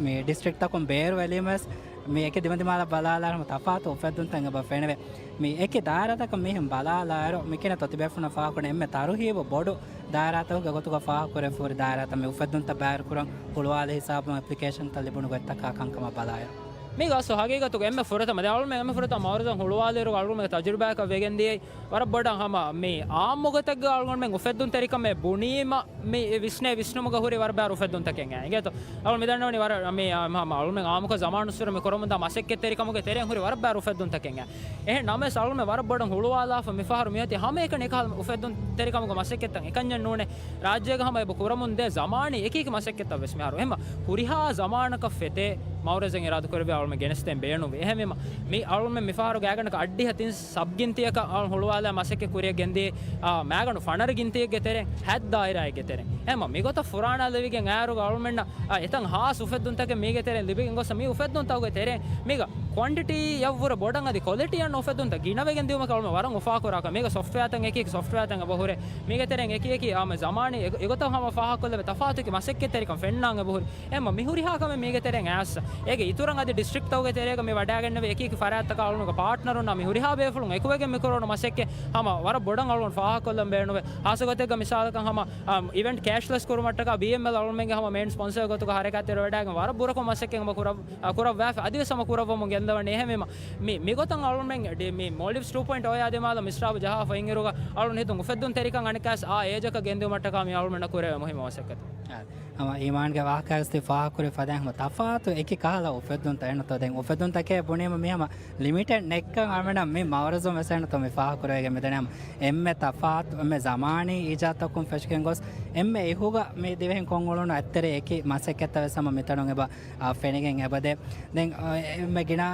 މި ޑިސްޓްރިކްޓްތަކުން ބޭރު އެޅީމަވެސް މި އެކި ދިމަދިމާލަށް ބަލާލާއިރު ތަފާތު އުފެއްދުންތައް އެބަ ފެނެވޭ. މި އެކި ދާއިރާތަކަށް މިހެން ބަލާލާއިރު މި ކިނަ ތޮތިބޭފުޅުން ފާހަގަކުރަނީ އެންމެ ތަރުހީބު ބޮޑު ދާއިރާތަކުގެ ގޮތުގަ ފާހަގަކުރެވިފަހުރި ދާއިރާތައް މި އުފެއްދުންތައް ބައިވެރިކުރަން ހުޅުވާލި ހިސާބުން އެޕްލިކޭޝަންތައް ލިބުނު ގޮތްތަކާ ކަންކަމަށް ބަލާއިރު. މީގަ އަސްލު ހަގީގަތުގަ އެންމެ ފުރަތަމަ ދެ އަޅުމެން އެންމެ ފުރަތަމަ މައުރަޒަށް ހުޅުވާލިއިރު އަޅުމެންގެ ތަޖުރިބާއަކަށް ވެގެން ދިޔައީ ވަރަށް ބޮޑަށް ހަމަ މި އާއްމު ގޮތެއްގަ އަޅުގަނޑުމެން އުފެއްދުންތެރިކަމެއް ބުނީމަ މި ވިސްނޭ ވިސްނުމުގަ ހުރި ވަރަށް ބާރު އުފެއްދުންތަކެއް އެނގޭތޯ. އަޅު މި ދަންނަވަނީ ވަރަށް މި ހަމަ އަޅުމެން އާއްމުކޮށް ޒަމާނު ސުރު މި ކުރަމުންދާ މަސައްކަތްތެރިކަމުގެ ތެރެއިން ހުރި ވަރަށް ބާރު އުފެއްދުންތަކެއް އެނގޭ. އެހެން ނަމަވެސް އަޅުމެން ވަރަށް ބޮޑަށް ހުޅުވާލާފަ މިފަހަރު މިއޮތީ ހަމައެކަނި އެކަހަލަ އުފެއްދުންތެރިކަމުގެ މަސައްކަތްތައް އެކަންޏެއް ނޫނޭ. ރާއްޖޭގަ ހަމަ އެބަ ކުރަމުންދޭ ޒަމާނީ އެކިއެކި މަސައްކަތްތައް ވެސް މިހާރު އެހެންމަ ހުރިހާ ޒަމާނަކަށް ފެތޭ މައުރަޒަށް އިރާދަކުރެއްވި އަޅުމެން ގެނެސްދޭން ބޭނުންވި. އެހެންވީމަ މި އަޅުމެން މިފަހަރު ގާތްގަނޑަކަށް އައްޑިހަ ތިން ސަބް ގިންތިއަކަށް އަޅު ހުޅުވާލާ މަސައްކަތް ކުރިޔަށް ގެންދިޔަ، އާ، މާގަނޑު ފަނަރަ ގިންތިއެއްގެ ތެރެއިން ހަތް ދާއިރާއެއްގެ ތެރެއިން. އެހެންމަ މިގޮތަށް ފުރާނަ ލިބިގެން އައިއިރުގަ އަޅުމެންނަށް، އާ، އެތައް ހާސް އުފެއްދުންތަކެއް މީގެ ތެރެއިން ލިބިގެން ގޮސް މި އުފެއްދުންތަކުގެ ތެރެއިން މީގަ ކްވަންޓިޓީއަށްވުރެ ބޮޑަށް އަދި ކޮލިޓީއަށް އުފެއްދުންތައް ގިނަވެގެން ދިއުމަކަށް އަޅުމެން ވަރަށް އުފާކުރާކަށް މީގަ ސޮފްޓްވެއާތައް އެކި އެކި ސޮފްޓްވެއާތައް އެބަހުރޭ. މީގެ ތެރެއިން އެކި އެކި، އާ، ޒަމާނީ އެ-، އެގޮތަށް ހަމަ ފާހަގަކޮށްލެވޭ ތަފާތު އެކި މަސައްކަތްތެރިކަން ފެންނާން އެބަހުރި. އެހެންމަ މި ހުރިހާ ކަމެއް މީގެ ތެރެއިން އައިސް. އޭގެ އިތުރަށް އަދި ޑިސްޓްރިކްޓްތަކުގެ ތެރޭގަ މި ވަޑައިގެންނެވި އެކި އެކި ފަރާތްތަކާ އަޅުގަނޑުގެ ޕާޓްނަރުންނާ މި ހުރިހާ ބޭފުޅުން އެކުވެގެން މި ކުރެވުނު މަސައްކަތް ހަމަ ވަރަށް ބޮޑަށް އަޅުގަނޑު ފާހަގަކޮށްލަން ބޭނުންވޭ. ހާއްސަ ގޮތެއްގަ މިސާލަކަށް ހަމަ، އަ، އިވެންޓް ކޭޝްލެސް ކުރުމަށްޓަކާ ބީއެމްއެލް އަޅުމެންގެ ހަމަ މެއިން ސްޕޮންސަރ ގޮތުގަ ހަރަކާތްތެރިވެވަޑައިގެން ވަރަށް ބުރަކޮށް މަސައްކަތް ހަމަ ކުރައް-، އަ، ކުރައްވާފަ އަދިވެސް ހަމަ ކުރައްވަމުން ގެންދަވަނީ. އެހެންވީމަ މި، މިގޮތަށް އަޅުމެން ޑި-، މި މޯލްޑިވްސް ޓޫ ޕޮއިންޓް އޯ އާ ދިމާލަށް މިސްރާބު ޖަހާފަ އިންއިރުގަ އަޅުން ހިތުން އުފެއްދުންތެރިކަން އަނެއްކާސް އާ އޭޖަކަށް ގެންދިއުމަށްޓަކާ މި އަޅުމެންނަށް ކުރެވޭ މުހިއްމު މަސައްކަތެއް. އާ، ހަމަ އީމާންގެ ވާހަކައަކަސް ތި ފާހަގަކުރި ފަދައިން ހަމަ ތަފާތު އެކި ކަހަލަ އުފެއްދުންތައް އެންނަތޯ. ދެން އުފެއްދުންތަކޭ ބުނީމަ މި ހަމަ ލިމިޓެޑް ނެއްކަން އަޅުމެންނަށް މި މައުރަޒުން ވެސް އެންނަތޯ މި ފާހަގަކުރެވިގެން މިދަނީ ހަމަ އެންމެ ތަފާތު އެންމެ ޒަމާނީ އީޖާދުތަކުން ފެށިގެން ގޮސް އެންމެ އިހުގަ މި ދިވެހިން ކޮށްއުޅުނު އަތްތެރި އެކި މަސައްކަތްތައް ވެސް ހަމަ މިތަނުން އެބަ، އާ، ފެނިގެން އެބަދޭ. ދެން، އާ، އެންމެ ގިނަ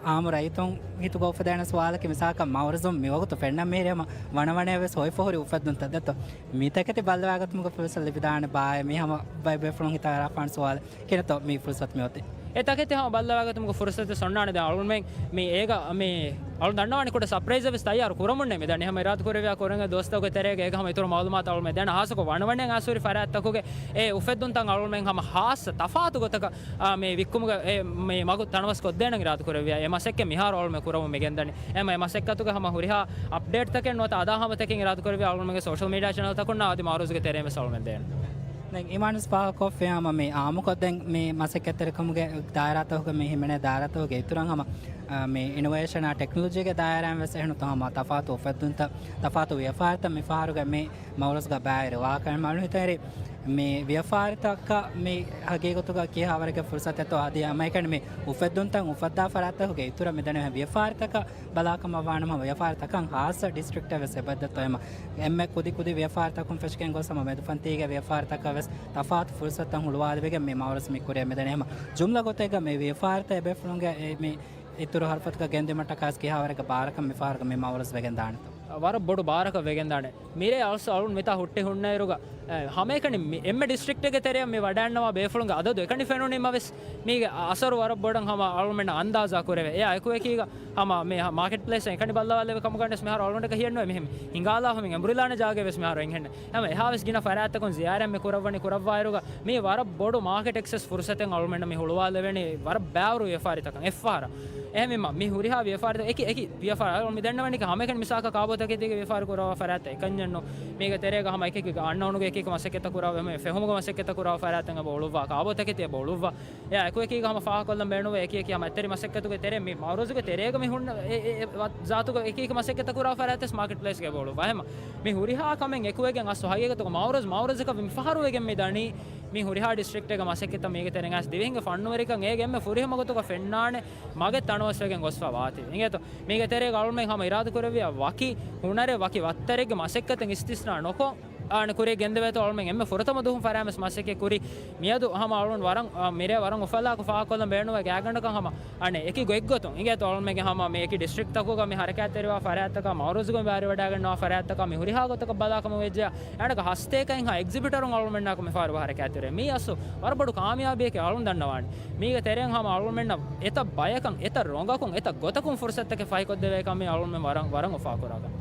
އާއްމު ރައްޔިތުން ހިތުގަ އުފެދޭނެ ސުވާލަކީ މިސާލަކަށް މައުރަޒުން މިވަގުތު ފެންނަން މިހިރީ ހަމަ ވަނަވަނައަށް ވެސް ހޮވިފަ ހުރި އުފެއްދުންތައް ދެއްތޯ. މިތަކެތި ބައްލަވާގަތުމުގެ ފުރުސަތު ލިބިދާނެ ބާއޭ މީ ހަމަ ބައެއް ބޭފުޅުން ހިތަށް އަރާފާނެ ސުވާލެއް. ކިހިނެއްތޯ މި ފުރުސަތު މިއޮތީ؟ އެ ތަކެތި ހަމަ ބައްލަވާގަތުމުގެ ފުރުސަތެއް އޮންނާނެ. ދެން އަޅުމެން މި އޭގަ މި އަޅު ދަންނަވާނެ ކުޑަ ސަޕްރައިޒެއް ވެސް ތައްޔާރު ކުރަމުންނޭ މިދަނީ. ހަމަ އިރާދަކުރެއްވިޔާ ކުރަން ދޯސްތަކުގެ ތެރޭގަ އޭގަ ހަމަ އިތުރު މައުލޫމާތު އަޅުމެން ދޭނަ. ހާއްސަކޮށް ވަނަވަނައަށް އައިސް ހުރި ފަރާތްތަކުގެ އެ އުފެއްދުންތައް އަޅުމެން ހަމަ ހާއްސަ ތަފާތު ގޮތަކަށް، އާ، މި ވިއްކުމުގެ އެ މި މަގު ތަނަވަސް ކޮށްދޭނަން އިރާދަކުރެއްވިޔާ އެ މަސައްކަތް މިހާރު އަޅުމެން ކުރަމުން މިގެންދަނީ. އެމަ އެ މަސައްކަތުގެ ހަމަ ހުރިހާ އަޕްޑޭޓްތަކެއް ނުވަތަ އަދާ ހަމަތަކެއް އިރާދަކުރެއްވިޔާ އަޅުގަނޑުމެންގެ ސޯޝަލް މީޑިއާ ޗެނަލްތަކުންނާ އަދި މައުރަޒުގެ ތެރެއިން ވެސް އަޅުމެން ދޭނެ. ދެން އީމާން ވެސް ފާހަގަކޮށްފި ހަމަ މި އާއްމުކޮށް ދެން މި މަސައްކަތްތެރިކަމުގެ ދާއިރާތަކުގެ މި ހިމެނޭ ދާއިރާތަކުގެ އިތުރަށް ހަމަ، އާ، މި އިނޮވޭޝަނާ ޓެކްނޮލޮޖީގެ ދާއިރާއިން ވެސް އެހެންނުތޯ ހަމަ ތަފާތު އުފެއްދުންތައް، ތަފާތު ވިޔަފާރިތައް މި ފަހަރުގެ މި މައުރަޒުގަ ބައިވެރިވާކަން މައުލޫމާތު ހިތަށް އެރި މި ވިޔަފާރިތަކަށް މި ހަގީގަތުގަ ކިހާވަރެއްގެ ފުރުސަތެއްތޯ އަދި ހަމައެކަނި މި އުފެއްދުންތައް އުފައްދާ ފަރާތްތަކުގެ އިތުރަށް މިދަނީ ވިޔަފާރިތަކަށް ބަލާކަމަށްވާނަމަ، ވިޔަފާރިތަކަށް ހާއްސަ ޑިސްޓްރިކްޓެއް ވެސް އެބައްދަތޯ އެމަ. އެންމެ ކުދި ކުދި ވިޔަފާރިތަކުން ފެށިގެން ގޮސް ހަމަ މެދުފަންތީގެ ވިޔަފާރިތަކަށް ވެސް ތަފާތު ފުރުސަތުތައް ހުޅުވާލެވިގެން މި މައުރަޒު މި ކުރިޔަށް މިދަނީ ހަމަ. ޖުމްލަ ގޮތެއްގަ މި ވިޔަފާރިތައް އެބޭފުޅުންގެ އެ މި އިތުރު ހަރުފަތުގަ ގެންދިއުމަށްޓަކާ ކިހާވަރެއްގެ ބާރަކަށް މިފަހަރުގަ މި މައުރަޒު ވެގެން ދާނެތޯ؟ ވަރަށް ބޮޑު ބާރަކަށް ވެގެންދާނެ. މިރޭ އަސް އަޅުން މިތާ ހުއްޓި ހުންނައިރުގަ، އެ، ހަމައެކަނި މި އެންމެ ޑިސްޓްރިކްޓެއްގެ ތެރެއަށް މި ވަޑައިންނަވާ ބޭފުޅުންގެ އަދަދު އެކަނި ފެނުނީމަ ވެސް، މީގެ އަސަރު ވަރަށް ބޮޑަށް ހަމަ އަޅުމެންނަށް އަންދާޒާ ކުރެވޭ. އެއާ އެކުއެކީގަ ހަމަ މި މާކެޓް ޕްލޭސް އެކަނި ބައްލަވާލެވޭ ކަމުގަ ވެސް މިހާރު އަޅުގަނޑަކަށް ހިޔެއްނުވޭ މިހެން ހިނގާލާފަ މި އެނބުރިލާނެ ޖާގަ ވެސް މިހާރު އެނގެން. ހަމަ އެހާވެސް ގިނަ ފަރާތްތަކުން ޒިޔާރަތް މި ކުރައްވަނީ ކުރައްވާއިރުގަ މީ ވަރަށް ބޮޑު މާކެޓް އެކްސެސް ފުރުސަތެއް އަޅުމެންނަށް މި ހުޅުވާލެވޭނީ ވަރަށް ބާރު ވިޔަފާރިތަކަށް އެއްފަހަރަށް. އެހެންވީމަ މި ހުރިހާ ވިޔަފާރިތައް އެކި، އެކި ވިޔަފާރި އަޅު މި ދެންނެވަނީ ހަމައެކަނި މިސާލަކަށް ކާބޯތަކެތީގެ ވިޔަފާރި ކުރައްވާ ފަރާތްތައް އެކަންޏެއްނު. މީގެ ތެރޭގަ ހަމަ އެކި އެކި އަންނައުނުގެ އެކި އެކި މަސައްކަތްތައް ކުރާ ފެހުމުގެ މަސައްކަތްތައް ކުރާ ފަރާތްތައް އެބަ އުޅުއްވާ، ކާބޯތަކެތި އެބަ އުޅުއްވާ. އެއާ އެކު އެކީގަ ހަމަ ފާހަގަކޮށްލަން ބޭނުންވޭ އެކި އެކި ހަމަ އެތެރި މަސައްކަތުގެ ތެރޭ މި މައުރަޒުގެ ތެރޭގަ މި ހުންނަ އެ، އެ، އެ، ވަ-، ޒާތުގެ އެކި އެކި މަސައްކަތްތައް ކުރާ ފަރާތް ވެސް މާކެޓް ޕްލޭސްގަ އެބަ އުޅުއްވާ. އެހެންމަ މި ހުރިހާ ކަމެއް އެކުވެގެން އަސްލު ހަގީގަތުގަ މައުރަޒު، މައުރަޒަކަށް މި ފަހަރު ވެގެން މި ދަނީ މި ހުރިހާ ޑިސްޓްރިކްޓެއްގެ މަސައްކަތްތައް މީގެ ތެރެއިން އައިސް ދިވެހިންގެ ފަންނުވެރިކަން އޭގެ އެންމެ ފުރިހަމަ ގޮތުގަ ފެންނާނެ މަގެއް ތަނަވަސްވެގެން ގޮސްފަ ވާތީ. އިނގޭތޯ މީގެ ތެރޭގަ އަޅުމެން ހަމަ އިރާދަކުރެއްވިޔާ ވަކި ހުނަރެއް ވަކި ވައްތަރެއްގެ މަސައްކަތެއް އިސްތިސްނާ ނުކޮށް، އާނ ކުރިޔަށް ގެންދެވޭތޯ އަޅުމެން އެންމެ ފުރަތަމަ ދުވަހުން ފަރާމެސް މަސައްކަތް ކުރި. މިއަދު ހަމަ އަޅުން ވަރަށް، އާ، މިރޭ ވަރަށް އުފަލާކު ފާހަގަކޮށްލަން ބޭނުންވޭ ގާތްގަނޑަކަށް ހަމަ އަނެއް އެކި ގޮތްގޮތުން އިނގޭތޯ އަޅުމެންގެ ހަމަ މި އެކި ޑިސްޓްރިކްޓްތަކުގަ މި ހަރަކާތްތެރިވާ ފަރާތްތަކާ މައުރަޒުގަ މި ބައިވެރިވަޑައިގަންނަވާ ފަރާތްތަކާ މި ހުރިހާ ގޮތަކަށް ބަލާކަމަށް ވެއްޖެޔާ އަނެކަ ހަސްތޭކައިންހާ އެގްޒިބިޓަރުން އަޅުމެންނާކު މިފަހަރު ހަރަކާތްތެރިވޭ. މީ އަސްލު ވަރަށް ބޮޑު ކާމިޔާބީއެކޭ އަޅުން ދަންނަވާނީ. މީގެ ތެރެއިން ހަމަ އަޅުމެންނަށް އެތައް ބަޔަކަށް، އެތައް ރޮނގަކުން، އެތައް ގޮތަކުން ފުރުސަތުތަކެއް ފަހިކޮށްދެވޭކަން މީ އަޅުމެން ވަރަށް، ވަރަށް އުފާކުރާކަން.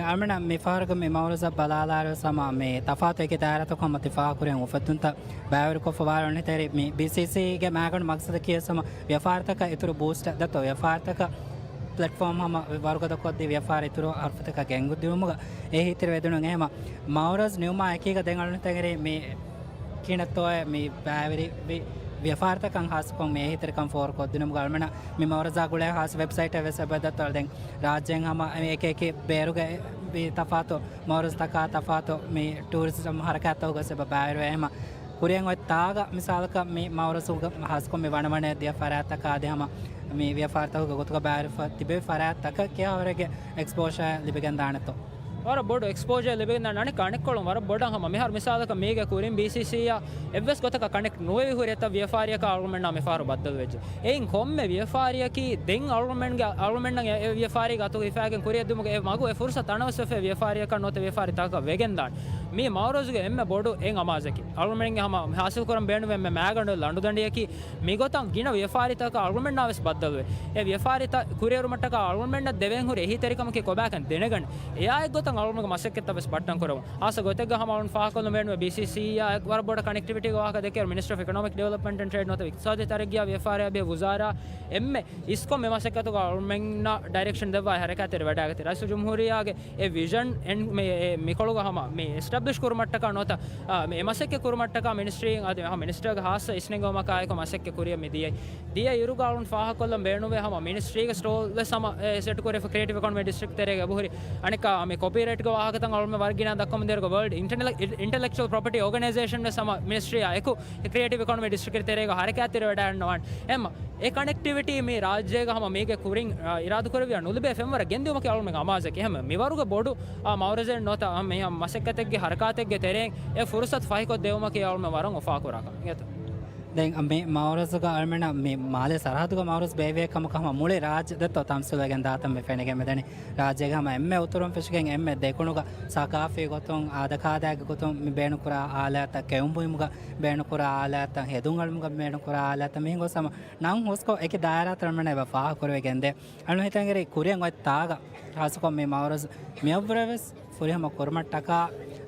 އަޅުމެންނަށް މި ފަހަރުގެ މި މައުރަޒަށް ބަލާލާއިރު ވެސް ހަމަ މި ތަފާތު އެކި ދާއިރާތަކު ހަމަ ތި ފާހަގަކުރި އުފެއްދުންތައް ބައިވެރިކޮށްފަ ވާ އަޅުގަނޑު ހިތަށް އެރި މި ބީސީސީގެ މައިގަނޑު މަގްސަދަކީ ވެސް ހަމަ ވިޔަފާރިތަކަށް އިތުރު ބޫސްޓް ދަތޯ ވިޔަފާރިތަކަށް ޕްލެޓްފޯމް ހަމަ ވަރުގަދަކޮށްދީ ވިޔަފާރި އިތުރު ހަރުފަތަކަށް ގެންގު ދިއުމުގަ އެހީތެރިވެދުނު އެހެމަ މައުރަޒް ނިމުމާ އެކީގަ ދެން އަޅުގަނޑު ހިތަށް އެރި މި ކިނަތޯއެ މި ބައިވެރި ވި-، ވިޔަފާރިތަކަށް ހާއްސަކޮށް މި އެހީތެރިކަން ފޯރުކޮށްދިނުމުގަ އަޅުމެންނަށް މި މައުރަޒާ ގުޅޭ ހާއްސަ ވެބްސައިޓެއް ވެސް އެބަ ދަތޯ ދެން ރާއްޖޭން ހަމަ އެކި އެކި ބޭރުގެ ވި ތަފާތު މައުރަޒުތަކާ ތަފާތު މި ޓޫރިޒަމް ހަރަކާތްތަކުގަ ވެސް އެބަ ބައިވެރިވޭ އެހެމަ ކުރިއަށް އޮތް ތާގަ މިސާލަކަށް މި މައުރަޒުގަ ހާއްސަކޮށް މި ވަނަވަނައަށް ދިޔަ ފަރާތްތަކާ އަދި ހަމަ މި ވިޔަފާރިތަކުގެ ގޮތުގަ ބައިވެރިވެފަ ތިބެވި ފަރާތްތަކަށް ކިހާވަރެއްގެ އެކްސްޕޯޝާ ލިބިގެން ދާނެތޯ؟ ވަރަށް ބޮޑު އެކްސްޕޯޝާ ލިބިގެން ދާނެ. އަނެއްކާ އަނެއްކޮޅުން ވަރަށް ބޮޑަށް ހަމަ މިހާރު މިސާލަކަށް މީގެ ކުރިން ބީސީސީއާ އެއްވެސް ގޮތަކަށް ކަނެކްޓް ނުވެވި ހުރި އެތައް ވިޔަފާރިއަކާ އަޅުގަނޑުމެންނާ މިފަހަރު ބައްދަލުވެއްޖެ. އެއިން ކޮންމެ ވިޔަފާރިއަކީ ދެން އަޅުގަނޑުމެންގެ، އަޅުގަނޑުމެންނަށް އެ، އެ ވިޔަފާރީގެ އަތުގަ ހިފައިގެން ކުރިއަށްދިއުމުގެ އެ މަގު އެ ފުރުސަތު ތަނަވަސްވެފައި ވިޔަފާރިއަކަށް ނުވަތަ ވިޔަފާރިތަކަށް ވެގެންދާނެ. މީ މައުރަޒުގެ އެންމެ ބޮޑު އެއް އަމާޒަކީ. އަޅުގަނޑުމެންގެ ހަމަ ހާސިލްކުރަން ބޭނުންވި އެންމެ މައިގަނޑު ލަނޑުދަނޑިއަކީ މިގޮތަށް ގިނަ ވިޔަފާރިތަކަށް އަޅުގަނޑުމެންނާ ވެސް ބައްދަލުވެ، އެ ވިޔަފާރިތައް ކުރިއެރުމަށްޓަކާ އަޅުގަނޑުމެންނަށް ދެވެން ހުރި އެހީތެރިކަމަކީ ކޮބާކަން ދެނެގަނެ، އެއާ އެއްގޮތަށް އަޅުގަނޑުގެ މަސައްކަތްތައް ވެސް ބައްޓަން ކުރަމުން. ހާއްސަ ގޮތެއްގަ ހަމަ އަޅުގަނޑު ފާހަގަކޮށްލަން ބޭނުންވޭ ބީސީސީއާ ވަރަށް ބޮޑަށް ކަނެކްޓިވިޓީގެ ވާހަކަ ދެކޭ މިނިސްޓްރީ އޮފް އިކޮނޮމިކް ޑިވެލޮޕްމަންޓް އެންޑް ޓްރޭޑް ނުވަތަ އިޤްތިޞާދީ ތަރައްގީއާ ވިޔަފާރިއާ ބެހޭ ވުޒާރާ އެންމެ އިސްކޮށް މި މަސައްކަތުގަ އަޅުގަނޑުމެންނަށް ޑައިރެކްޝަން ދެއްވާ ހަރަކާތްތެރި ވަޑައިގަތީ. ރައީސުލްޖުމްހޫރިއްޔާގެ އެ ވިޝަން އެންޑް މި، އެ މިކޮޅުގަ ހަމަ މި އެސްޓަބްލިޝް ކުރުމަށްޓަކާ ނުވަތަ، އާ، މި އެ މަސައްކަތް ކުރުމަށްޓަކާ މިނިސްޓްރީއިން އަދި ހަމަ މިނިސްޓަރގެ ހާއްސަ އިސްނެންގެވުމަކާއެކު މަސައްކަތް ކުރިއަށް މި ދިޔައީ. ދިޔަ އިރުގަ އަޅުން ފާހަގަކޮށްލަން ބޭނުންވޭ ހަމަ މިނިސްޓްރީގެ ސްޓޯލް ވެސް ހަމަ، އެ، ސެޓް ކުރެފަ ކްރިއޭޓިވް އިކޮނޮމީ ޑިސްޓްރިކްޓް ތެރޭގަ އެބަހުރި. އަނެއްކާ މި ކޮޕީރައިޓްގެ ވާހަކަތައް އަޅުމެން ވަރަށް ގިނަ ދައްކަމުން ދޭރުގަ ވަރލްޑް އިންޓަލެކްޗުއަލް ޕްރޮޕަޓީ އޯގަނައިޒޭޝަން ވެސް ހަމަ މިނިސްޓްރީއާ އެކު ކްރިއޭޓިވް އިކޮނޮމީ ޑިސްޓްރިކްޓް ތެރޭގަ ހަރަކާތްތެރިވެވަޑައިގަންނަވާނެ. އެހެންމަ އެ ކަނެކްޓިވިޓީ މި ރާއްޖޭގަ ހަމަ މީގެ ކުރިން، އާ، އިރާދަކުރެއްވިޔާ ނުލިބޭ ފެންވަރަށް ގެންދިއުމަކީ އަޅުމެން އަމާޒަކީ. އެހެންމަ މިވަރުގެ ބޮޑު، އާ، މައުރަޒެއް ނުވަތަ، އާ، މި މަސައްކަތެއްގެ ހަރަކާތެއްގެ ތެރެއިން އެ ފުރުސަތު ފަހިކޮށްދެވުމަކީ އަޅުމެން ވަރަށް އުފާކުރާ ކަމެއް. ދެން މި މައުރަޒުގަ އަޅުމެންނަށް މި މާލޭ ސަރަހައްދުގަ މައުރަޒު ބޭއްވި ކަމަކަށް ހަމަ މުޅި ރާއްޖެ ދެއްތޯ ތަމްސީލުވެގެން ދާތަން މި ފެނިގެން މިދަނީ. ރާއްޖޭގެ ހަމަ އެންމެ އުތުރުން ފެށިގެން އެންމެ ދެކުނުގަ ސަގާފީ ގޮތުން އާދަކާދައިގެ ގޮތުން މި ބޭނުންކުރާ އާލާތްތައް، ކެއުން ބުއިމުގަ ބޭނުންކުރާ އާލާތްތައް، ހެދުން އަޅުމުގަ ބޭނުންކުރާ އާލާތްތައް، މިހެން ގޮސް ހަމަ ނަން ހުސްކޮށް އެކި ދާއިރާތައް އަޅުމެންނަށް އެބަ ފާހަގަކުރެވިގެންދޭ. އަޅުން ހިތަށް އެރި ކުރިއަށް އޮތް ތާގަ ހާއްސަކޮށް މި މައުރަޒު މިއަށްވުރެ ވެސް ފުރިހަމަ ކުރުމަށްޓަކާ،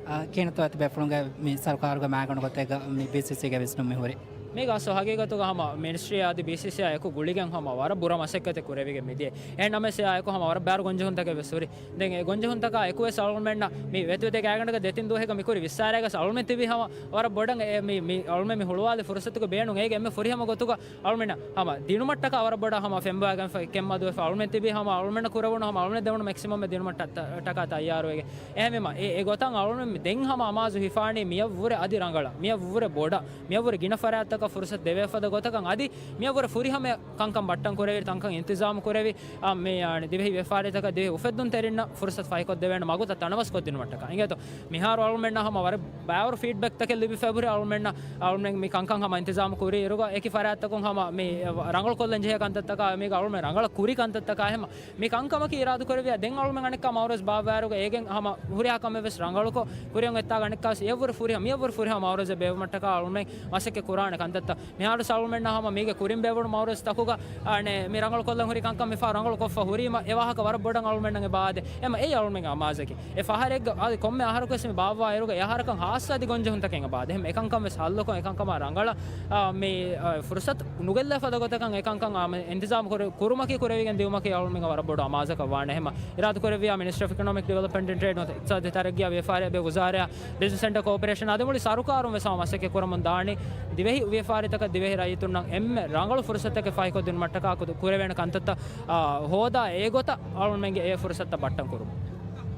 އަ، ކިހިނެއްތޯ އެތި ބޭފުޅުންގެ މި ސަރުކާރުގެ މައިގަނޑު ގޮތެއްގަ މި ބީސީސީގެ ވިސްނުން މި ހުރީ؟ މީގަ އަސްލު ހަގީގަތުގަ ހަމަ މިނިސްޓްރީ އަދި ބީސީސީއާ އެކު ގުޅިގެން ހަމަ ވަރަށް ބުރަ މަސައްކަތެއް ކުރެވިގެން މިދިޔަ. އެހެން ނަމަވެސް އެއާ އެކު ހަމަ ވަރަށް ބާރު ގޮންޖެހުންތަކެއް ވެސް ހުރި. ދެން އެ ގޮންޖެހުންތަކާ އެކުވެސް އަޅުގަނޑުމެންނަށް މި ވެތިވެތި ގާތްގަނޑަކަށް ދެތިން ދުވަހެއްގަ މިކުރި ވިއްސާރައިގަސް އަޅުމެން ތިބީ ހަމަ ވަރަށް ބޮޑަށް އެ މި، މި އަޅުމެން މި ހުޅުވާލި ފުރުސަތުގެ ބޭނުން އޭގެ އެންމެ ފުރިހަމަ ގޮތުގަ އަޅުމެންނަށް ހަމަ ދިނުމަށްޓަކާ ވަރަށް ބޮޑަށް ހަމަ ފެންބާގެން ފެ-، ކެންމަދުވެފަ އަޅުމެން ތިބީ ހަމަ އަޅުމެންނަށް ކުރެވުނު ހަމަ އަޅުމެން ދެވުނު މެކްސިމަމް ދިނުމަށް ޓަ-، ޓަ-، ޓަކާ ތައްޔާރުވެގެން. އެހެންވީމަ އެ، އެ ގޮތަށް އަޅުމެން ދެން ހަމަ އަމާޒު ހިފާނީ މިއަށްވުރެ އަދި ރަނގަޅަށް، މިއަށްވުރެ ބޮޑަށް، މިއަށްވުރެ ގިނަ ފަރާތްތަކަށް ފުރުސަތު ދެވޭފަދަ ގޮތަކަށް އަދި މިއަށްވުރެ ފުރިހަމަ ކަންކަން ބައްޓަން ކުރެވި، ކަންކަން އިންތިޒާމު ކުރެވި، އާ، މި، އާ، ދިވެހި ވިޔަފާރިތަކަށް ދިވެހި އުފެއްދުންތެރިންނަށް ފުރުސަތު ފަހިކޮށްދެވޭނެ މަގުތައް ތަނަވަސްކޮށްދިނުމަށްޓަކާ. އިނގޭތޯ މިހާރު އަޅުމެންނަށް ހަމަ ވަރަށް ބާރު ފީޑްބެކްތަކެއް ލިބިފައި ހުރި އަޅުމެންނަށް، އަޅުމެން މި ކަންކަން ހަމަ އިންތިޒާމު ކުރި އިރުގަ އެކި ފަރާތްތަކުން ހަމަ މި ރަނގަޅުކޮށްލަން ޖެހޭ ކަންތައްތަކާ މީގަ އަޅުމެން ރަނގަޅަށް ކުރި ކަންތައްތަކާ ހަމަ މި ކަންކަމަކީ އިރާދަކުރެއްވިޔާ ދެން އަޅުމެން އަނެއްކާ މައުރަޒު ބާއްވާއިރުގަ އޭގެން ހަމަ ހުރިހާ ކަމެއް ވެސް ރަނގަޅުކޮށް، ކުރިއަށް އޮތްތާގަ އަނެއްކާ ވެސް އެއަށްވުރެ ފުރިހަމަ، މިއަށްވުރެ ފުރިހަމަ މައުރަޒެއް ބޭއްވުމަށްޓަކާ އަޅުމެން މަސައްކަތް ކުރާނެ ކަންތައްތައް. މިހާރު އަޅުމެންނަށް ހަމަ މީގެ ކުރިން ބޭއްވުނު މައުރަޒުތަކުގަ، އަނެއް، މި ރަނގަޅު ކޮށްލަން ހުރި ކަންކަން މި ފަހަރު ރަނގަޅު ކޮށްފަ ހުރީމަ، އެ ވާހަކަ ވަރަށް ބޮޑަށް އަޅުމެންނަށް އެބަ އާދޭ. އެމަ އެއީ އަޅުމެންގެ އަމާޒަކީ. އެ ފަހަރެއްގަ އަދި ކޮންމެ އަހަރަކުވެސް މި ބާއްވާ އިރުގަ އެ އަހަރަކަށް ހާއްސަ އަދި ގޮންޖެހުންތަކެއް އެބަ އާދޭ. އެހެން އެކަންކަން ވެސް ހައްލުކޮށް، އެކަންކަމާ ރަނގަޅަށް، އާ، މި، އާ، ފުރުސަތު ނުގެއްލޭ ފަދަ ގޮތަކަށް އެކަންކަން އާ، މި އިންތިޒާމު ކުރެ-، ކުރުމަކީ ކުރެވިގެން ދިއުމަކީ އަޅުމެންގެ ވަރަށް ބޮޑު އަމާޒަކަށް ވާނެ. އެހެން އިރާދަކުރެއްވިޔާ މިނިސްޓްރީ އޮފް އިކޮނޮމިކް ޑިވެލޮޕްމަންޓް އެންޑް ޓްރޭޑް ނުވަތަ އިޤްތިޞާދީ ތަރައްގީއާ ވިޔަފާރިއާ ބެހޭ ވުޒާރާ، ބިޒްނަސް އެންޑް ކޯޕަރޭޝަން އަދި މުޅި ސަރުކާރުން ވެސް ހަމަ މަސައްކަތް ކުރަމުން ދާނީ ދިވެހި ވިޔަފާރިތަކަށް ދިވެހި ރައްޔިތުންނަށް އެންމެ ރަނގަޅު ފުރުސަތެއް ފަހިކޮށްދިނުމަށްޓަކާ ކުދު-، ކުރެވޭނެ ކަންތައްތައް، އާ، ހޯދާ އެ ގޮތަށް އަޅުމެންގެ އެ ފުރުސަތަށް ބައްޓަން ކުރުމަށް.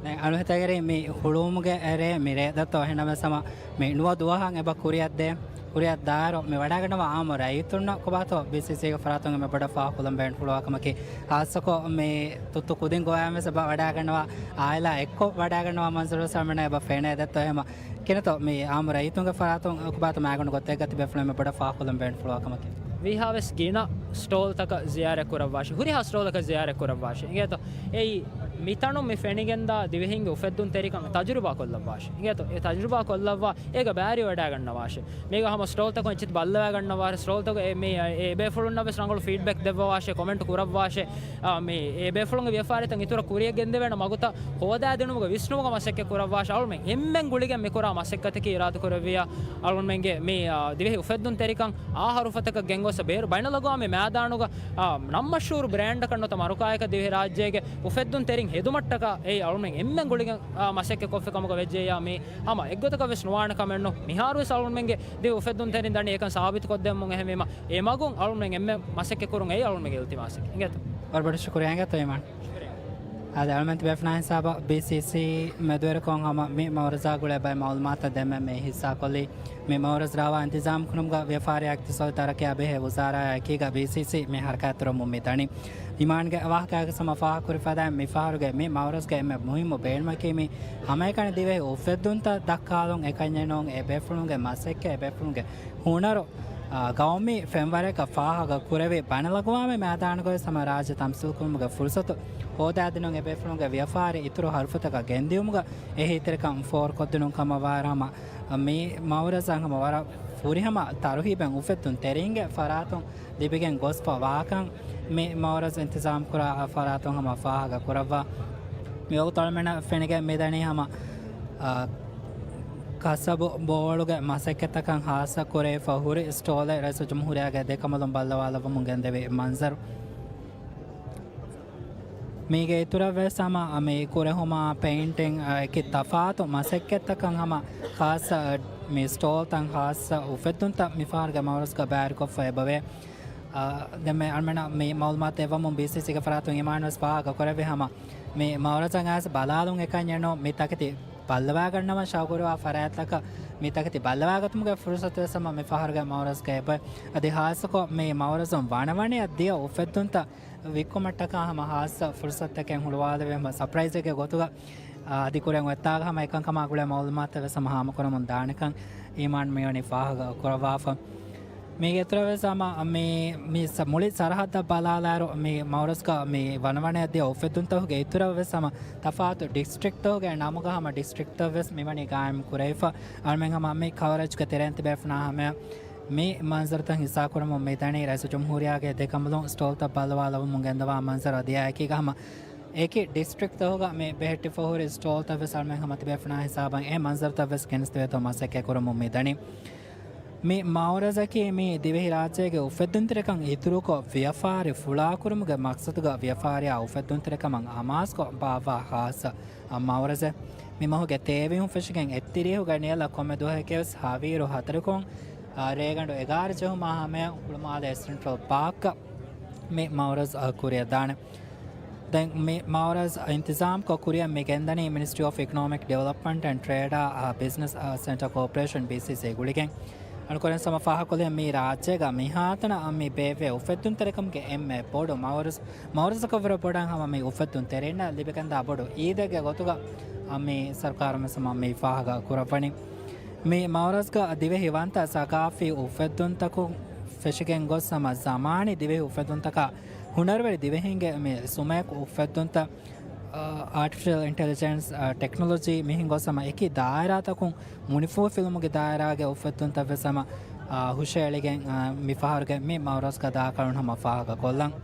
ދެން އަޅުހެތަގެރި މި ހުޅުވުމުގެ އެރޭ މި ރޭ ދަތޯ އެހެންނަމަވެސް ހަމަ މި ނުވަ ދުވަހަށް އެބަ ކުރިއަށްދޭ. ކުރިއަށް ދާއިރު މި ވަޑައިގަންނަވާ އާއްމު ރައްޔިތުންނަށް ކޮބާތޯ ބީސީސީގެ ފަރާތުން އެންމެ ބޮޑަށް ފާހަގަކޮށްލަން ބޭނުންފުޅުވާ ކަމަކީ، ހާއްސަކޮށް މި ތުއްތު ކުދިން ގޮވާ ވެސް އެބަ ވަޑައިގަންނަވާ އާއިލާ އެއްކޮށް ވަޑައިގަންނަވާ މަންޒަރު ވެސް އަޅުމެންނަށް އެބަ ފެނޭ ދެއްތޯ އެހެމަ. ކިނަތޯ މި އާއްމު ރައްޔިތުންގެ ފަރާތުން ކޮބާތޯ މައިގަނޑު ގޮތެއްގަ ތިބޭފުޅުން އެންމެ ބޮޑަށް ފާހަގަކޮށްލަން ބޭނުންފުޅުވާ ކަމަކީ. ވީހާވެސް ގިނަ ސްޓޯލްތަކަށް ޒިޔާރަތް ކުރައްވާށި، ހުރިހާ ސްޓޯލަކަށް ޒިޔާރަތް ކުރައްވާށި. އިނގޭތޯ އެއީ މިތަނުން މި ފެނިގެންދާ ދިވެހިންގެ އުފެއްދުންތެރިކަން ތަޖުރިބާ ކޮށްލައްވާށެ. އިނގޭތޯ؟ އެ ތަޖުރިބާ ކޮށްލައްވާ އޭގަ ބައިވެރިވަޑައިގަންނަވާށެ. މީގަ ހަމަ ސްޓޯލްތަކުން އެއްޗެތި ބައްލަވައިގަންނަވާށެ. ސްޓޯލްތަކު އެ މި އެ ބޭފުޅުންނަށް ވެސް ރަނގަޅު ފީޑްބެކް ދެއްވަވާށެ، ކޮމެންޓް ކުރައްވާށެ. އާ، މި އެ ބޭފުޅުންގެ ވިޔަފާރިތައް އިތުރަށް ކުރިއަށް ގެންދެވޭނެ މަގުތައް ހޯދާދިނުމުގެ ވިސްނުމުގެ މަސައްކަތް ކުރައްވާށެ. އަޅުމެން އެންމެން ގުޅިގެން މިކުރާ މަސައްކަތަކީ އިރާދަކުރެއްވިޔާ، އަޅުމެންގެ މި، އާ، ދިވެހި އުފެއްދުންތެރިކަން އާ ހަރުފަތަކަށް ގެންގޮސް ބޭރު ބައިނަލްއަގްވާމީ މައިދާނުގަ، އާ، ނަންމަޝްހޫރު ބްރޭންޑަކަށް ނުވަތަ މަރުކާއަކަށް ދިވެހިރާއްޖޭގެ އުފެއްދުންތެރިން ހެދުމަށްޓަކާ އެއީ އަޅުމެން އެންމެން ގުޅިގެން، އާ، މަސައްކަތް ކޮށްފި ކަމުގަ ވެއްޖެއްޔާ މީ ހަމަ އެއްގޮތަކަށް ވެސް ނުވާނެ ކަމެއް ނޫން. މިހާރު ވެސް އަޅުމެންގެ ދިވެހި އުފެއްދުންތެރިން ދަނީ އެކަން ސާބިތުކޮށްދެމުން އެހެންވީމަ، އެ މަގުން އަޅުމެން އެންމެ މަސައްކަތް ކުރުން އެއީ އަޅުމެންގެ އިލްތިމާސެއް. އިނގޭތޯ؟ ވަރަށް ބޮޑަށް ޝުކުރިއްޔާ. އިނގޭތޯ އީމާން؟ އަދި އަޅުމެން ތިބޭފުޅާ ހިސާބަށް ބީސީސީ މެދުވެރިކޮށް ހަމަ މި މައުރަޒާ ގުޅޭ ބައެއް މައުލޫމާތު ދެމެ މި ހިއްސާކޮށްލީ. މި މައުރަޒް ރާވާ އިންތިޒާމް ކުރުމުގަ ވިޔަފާރި އިޤްތިޞާދީ ތަރައްޤީ އާ ބެހޭ ވުޒާރާއާ އެކީގަ ބީސީސީ މި ހަރަކާތްތެރިވަމުން މި ދަނީ. އީމާންގެ ވާހަކައިގަ ހަމަ ފާހަގަކުރި ފަދައިން މި ފަހަރުގެ މި މައުރަޒްގެ އެންމެ މުހިއްމު ބޭނުމަކީ މި ހަމައެކަނި ދިވެހި އުފެއްދުންތައް ދައްކާލުން އެކަންޏެއް ނޫން އެ ބޭފުޅުންގެ މަސައްކަތް އެ ބޭފުޅުންގެ ހުނަރު، އާ، ގައުމީ ފެންވަރަކަށް ފާހަގަ ކުރެވި، ބައިނަލްއަގްވާމީ މައިދާނުގަވެސް ހަމަ ރާއްޖެ ތަމްސީލް ކުރުމުގެ ފުރުސަތު ހޯދާދިނުން އެބޭފުޅުންގެ ވިޔަފާރި އިތުރު ހަރުފަތަކަށް ގެންދިޔުމުގަ އެހީތެރިކަން ފޯރުކޮށްދިނުން ކަމަށް ވާއިރު ހަމަ މި މައުރަޒަށް ހަމަ ވަރަށް ފުރިހަމަ ތަރުހީބެއް އުފެއްދުން ތެރިންގެ ފަރާތުން ލިބިގެން ގޮސްފަ ވާކަން މި މައުރަޒް އިންތިޒާމް ކުރާ ފަރާތުން ހަމަ ފާހަގަ ކުރައްވާ. މިވަގުތު އަޅުމެންނަށް ފެނިގެން މިދަނީ ހަމަ، އާ، ކަސަބު ބޯޅުގެ މަސައްކަތްތަކަށް ހާއްސަ ކުރެވިފަ ހުރި ސްޓޯލެއް ރައީސުލްޖުމްހޫރިއްޔާގެ ދެކަނބަލުން ބައްލަވާލައްވަމުން ގެންދެވި މަންޒަރު. މީގެ އިތުރަށް ވެސް ހަމަ މި ކުރެހުމާ، ޕެއިންޓިން، އާ، އެކި ތަފާތު މަސައްކަތްތަކަށް ހަމަ ހާއްސަ، އާ، މި ސްޓޯލްތައް ހާއްސަ އުފެއްދުންތައް މި ފަހަރުގެ މައުރަޒްގަ ބައިވެރިކޮށްފަ އެބަވޭ. އާ، ދެންމެ އަޅުމެންނަށް މި މައުލޫމާތު ދެއްވަމުން ބީސީސީގެ ފަރާތުން އީމާން ވެސް ފާހަގަ ކުރެއްވި ހަމަ މި މައުރަޒަށް އައިސް ބަލާލުން އެކަންޏެއް ނޫން، މި ތަކެތި ބައްލަވާގަންނަވަން ޝައުގުވެރިވާ ފަރާތްތަކަށް މި ތަކެތި ބައްލަވާގަތުމުގެ ފުރުސަތު ވެސް ހަމަ މި ފަހަރުގެ މައުރަޒްގަ އެބަ. އަދި ހާއްސަކޮށް މި މައުރަޒުން ވަނަވަނައަށް ދިޔަ އުފެއްދުންތައް ވިއްކުމަށްޓަކާ ހަމަ ހާއްސަ ފުރުސަތުތަކެއް ހުޅުވާލެވޭ ހަމަ ސަޕްރައިޒެއްގެ ގޮތުގަ، އާ، އަދި ކުރިއަށް އޮތްތާގަ ހަމަ އެކަންކަމާ ގުޅޭ މައުލޫމާތު ވެސް ހަމަ ހާމަކުރަމުން ދާނެކަން އީމާން މިވަނީ ފާހަގަ ކުރައްވާފަ. މީގެ އިތުރަށް ވެސް ހަމަ މި، މި ސަ-، މުޅި ސަރަހައްދަށް ބަލާލާއިރު، މި މައުރަޒްގަ މި ވަނަވަނައަށް ދިޔަ އުފެއްދުންތަކުގެ އިތުރަށް ވެސް ހަމަ ތަފާތު ޑިސްޓްރިކްޓްތަކުގެ ނަމުގަ ހަމަ ޑިސްޓްރިކްޓްތައް ވެސް މިވަނީ ގާއިމް ކުރެވިފަ. އަޅުމެން ހަމަ މި ކަވަރޭޖްގެ ތެރެއިން ތިބޭފުޅުންނާ ހަމަޔަށް މި މަންޒަރުތައް ހިއްސާކުރަމުން މި ދަނީ ރައީސުލްޖުމްހޫރިއްޔާގެ ދެކަނބަލުން ސްޓޯލްތައް ބައްލަވާލައްވަމުން ގެންދަވާ މަންޒަރު އަދި އެކީގަ ހަމަ އެކި ޑިސްޓްރިކްޓްތަކުގަ މި ބެހެއްޓިފަ ހުރި ސްޓޯލްތައް ވެސް އަޅުމެން ހަމަ ތިބޭފުޅުންނާ ހިސާބަށް އެ މަންޒަރުތައް ވެސް ގެނެސްދެވޭތޯ މަސައްކަތް ކުރަމުން މި ދަނީ. މި މައުރަޒަކީ މި ދިވެހިރާއްޖޭގެ އުފެއްދުންތެރިކަން އިތުރުކޮށް، ވިޔަފާރި ފުޅާކުރުމުގެ މަޤްޞަދުގަ ވިޔަފާރިއާ އުފެއްދުންތެރިކަމަށް އަމާޒުކޮށް ބާއްވާ ހާއްސަ މައުރަޒެއް. މި މަހުގެ ތޭވީހުން ފެށިގެން އެއްތިރީހުގަ ނިޔަލަށް ކޮންމެ ދުވަހެކޭވެސް ހަވީރު ހަތަރުކޮށް، އާ، ރޭގަނޑު އެގާރަ ޖެހުމާ ހަމަޔަށް ހުޅުމާލޭ ސެންޓްރަލް ޕާކަށް މި މައުރަޒް، އާ، ކުރިއަށް ދާނެ. ދެން މި މައުރަޒް އިންތިޒާމްކޮށް ކުރިއަށް މި ގެންދަނީ މިނިސްޓްރީ އޮފް އިކޮނޮމިކް ޑިވެލޮޕްމަންޓް އެންޑް ޓްރޭޑާ، އާ، ބިޒްނަސް، އާ، ސެންޓަރ ކޯޕަރޭޝަން ބީސީސީ ގުޅިގެން. އަޅުކަން ސަމަ ފާހަގަކޮށްލި މި ރާއްޖޭގަ މިހާތަނަށް މި ބޭއްވޭ އުފެއްދުންތެރިކަމުގެ އެންމެ ބޮޑު މައުރަޒް، މައުރަޒަކަށްވުރެ ބޮޑަށް ހަމަ މި އުފެއްދުންތެރިންނަށް ލިބިގެންދާ ބޮޑު އީދެއްގެ ގޮތުގަ މި ސަރުކާރުން ސަމަ މި ފާހަގަ ކުރައްވަނީ. މި މައުރަޒްގަ ދިވެހިވަންތަ ސަގާފީ އުފެއްދުންތަކުން ފެށިގެން ގޮސް ހަމަ ޒަމާނީ ދިވެހި އުފެއްދުންތަކާ ހުނަރުވެރި ދިވެހިންގެ މި ސުމެކް އުފެއްދުންތައް، އާ، އާޓިފިޝަލް އިންޓެލިޖެންސް، އާ، ޓެކްނޮލޮޖީ މިހެން ގޮސް ހަމަ އެކި ދާއިރާތަކުން މުނިފޫހިފިލުމުގެ ދާއިރާގެ އުފެއްދުންތައް ވެސް ހަމަ، އާ، ހުށައެޅިގެން، އާ، މި ފަހަރުގެ މި މައުރަޒްގަ ދާކަލުން ހަމަ ފާހަގަ ކޮށްލަން.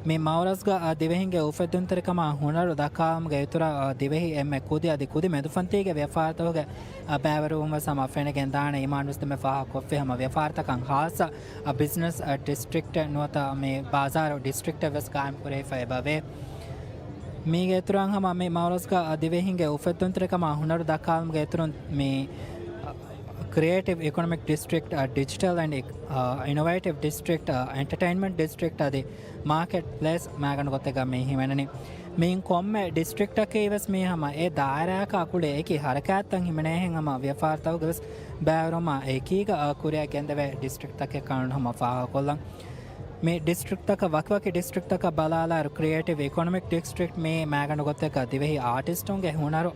މި މައުރަޒްގަ، އާ، ދިވެހިންގެ އުފެއްދުންތެރިކަމާ ހުނަރު ދައްކާލުމުގެ އިތުރަށް، އާ، ދިވެހި އެންމެ ކުދި އަދި ކުދި މެދުފަންތީގެ ވިޔަފާރިތަކުގެ، އާ، ބައިވެރިވުން ވެސް ހަމަ ފެނިގެން ދާނެ. އީމާން ވެސް ދެންމެ ފާހަގަ ކޮށްފި ހަމަ ވިޔަފާރިތަކަށް ހާއްސަ، އާ، ބިޒްނަސް، އާ، ޑިސްޓްރިކްޓެއް ނުވަތަ މި ބާޒާރު ޑިސްޓްރިކްޓެއް ވެސް ގާއިމް ކުރެވިފަ އެބަވޭ. މީގެ އިތުރަށް ހަމަ މި މައުރަޒްގަ، އާ، ދިވެހިންގެ އުފެއްދުންތެރިކަމާ ހުނަރު ދައްކާލުމުގެ އިތުރުން މި، އާ، ކްރިއޭޓިވް އިކޮނޮމިކް ޑިސްޓްރިކްޓް، އާ، ޑިޖިޓަލް އެންޑް އިކް-، އާ، އިނޮވޭޓިވް ޑިސްޓްރިކްޓް، އާ، އެންޓަޓެއިންމަންޓް ޑިސްޓްރިކްޓް އަދި މާކެޓް ޕްލޭސް މައިގަނޑު ގޮތެއްގަ މި ހިމެނެނީ. މިއިން ކޮންމެ ޑިސްޓްރިކްޓަކީ ވެސް މީ ހަމަ އެ ދާއިރާއަކާ ގުޅޭ އެކި ހަރަކާތްތައް ހިމެނޭހެން ހަމަ ވިޔަފާރިތަކުގެ ވެސް ބައިވެރިވުމާ އެކީގަ، އާ، ކުރިއަށް ގެންދެވޭ ޑިސްޓްރިކްޓްތަކެއް ކަން ހަމަ ފާހަގަކޮށްލަން. މި ޑިސްޓްރިކްޓްތަކަށް ވަކިވަކި ޑިސްޓްރިކްޓްތަކަށް ބަލާލާއިރު، ކްރިއޭޓިވް އިކޮނޮމިކް ޑިސްޓްރިކްޓް މި މައިގަނޑު ގޮތެއްގަ ދިވެހި އާޓިސްޓުންގެ ހުނަރު،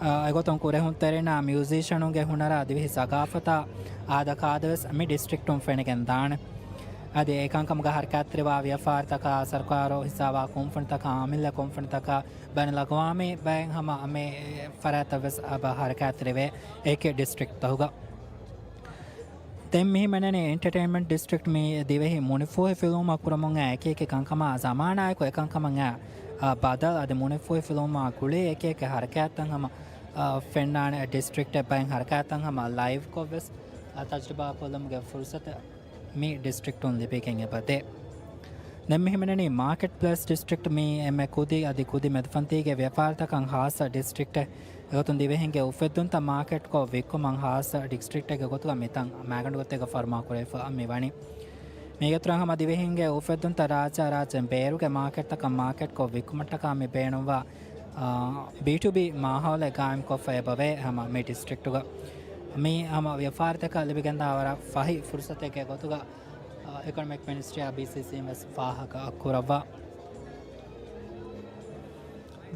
އާ، އެގޮތުން ކުރެހުންތެރިންނާ މިއުޒީޝަނުންގެ ހުނަރާ ދިވެހި ސަގާފަތާ އާދަކާދަވެސް މި ޑިސްޓްރިކްޓުން ފެނިގެން ދާނެ. އަދި އެކަންކަމުގަ ހަރަކާތްތެރިވާ ވިޔަފާރިތަކާ، ސަރުކާރު ހިސާބާ ކުންފުނިތަކާ، އަމިއްލަ ކުންފުނިތަކާ، ބައިނަލްއަގްވާމީ ބައެއް ހަމަ މި ފަރާތްތައް ވެސް އަބަ ހަރަކާތްތެރިވޭ އެކި ޑިސްޓްރިކްޓްތަކުގަ. ދެން މި ހިމެނެނީ އެންޓަޓެއިންމަންޓް ޑިސްޓްރިކްޓް. މި ދިވެހި މުނިފޫހި ފިލުވުމާ ކުރަމުން އެކި އެކި ކަންކަމާ ޒަމާނާއެކު އެކަންކަމަށް އާ، ބަދަލު އަދި މުނިފޫހި ފިލުވުމާ ގުޅި އެކި އެކި ހަރަކާތްތައް ހަމަ، އާ، ފެންނާނެ ޑިސްޓްރިކްޓެއް ބައެއް ހަރަކާތްތައް ހަމަ ލައިވްކޮށް ވެސް، އާ، ތަޖުރިބާ ކޮށްލުމުގެ ފުރުސަތެއް މި ޑިސްޓްރިކްޓުން ލިބިގެން އެބަދޭ. ދެން މި ހިމެނެނީ މާކެޓް ޕްލޭސް ޑިސްޓްރިކްޓް. މީ އެންމެ ކުދި އަދި ކުދި މެދުފަންތީގެ ވިޔަފާރިތަކަށް ހާއްސަ ޑިސްޓްރިކްޓެއް. އެގޮތުން ދިވެހިންގެ އުފެއްދުންތައް މާކެޓްކޮށް ވިއްކުމަށް ހާއްސަ ޑިސްޓްރިކްޓެއްގެ ގޮތުގަ މިތަން މައިގަނޑު ގޮތެއްގަ ފަރުމާ ކުރެވިފަ މި ވަނީ. މީގެ އިތުރަށް ހަމަ ދިވެހިންގެ އުފެއްދުންތައް ރާއްޖާ ރާއްޖޭން ބޭރުގެ މާކެޓްތަކަށް މާކެޓްކޮށް ވިއްކުމަށްޓަކާ މި ބޭނުންވާ، އާ، ބީ ޓޫ ބީ މާހައުލެއް ގާއިމްކޮށްފަ އެބަވޭ ހަމަ މި ޑިސްޓްރިކްޓުގަ. މީ ހަމަ ވިޔަފާރިތަކަށް ލިބިގެންދާ ވަރަށް ފަހި ފުރުސަތެއްގެ ގޮތުގަ، އާ، އިކޮނޮމިކް މިނިސްޓްރީއާ ބީ ސީ ސީ އެމް ވެސް ފާހަގަ ކުރައްވާ.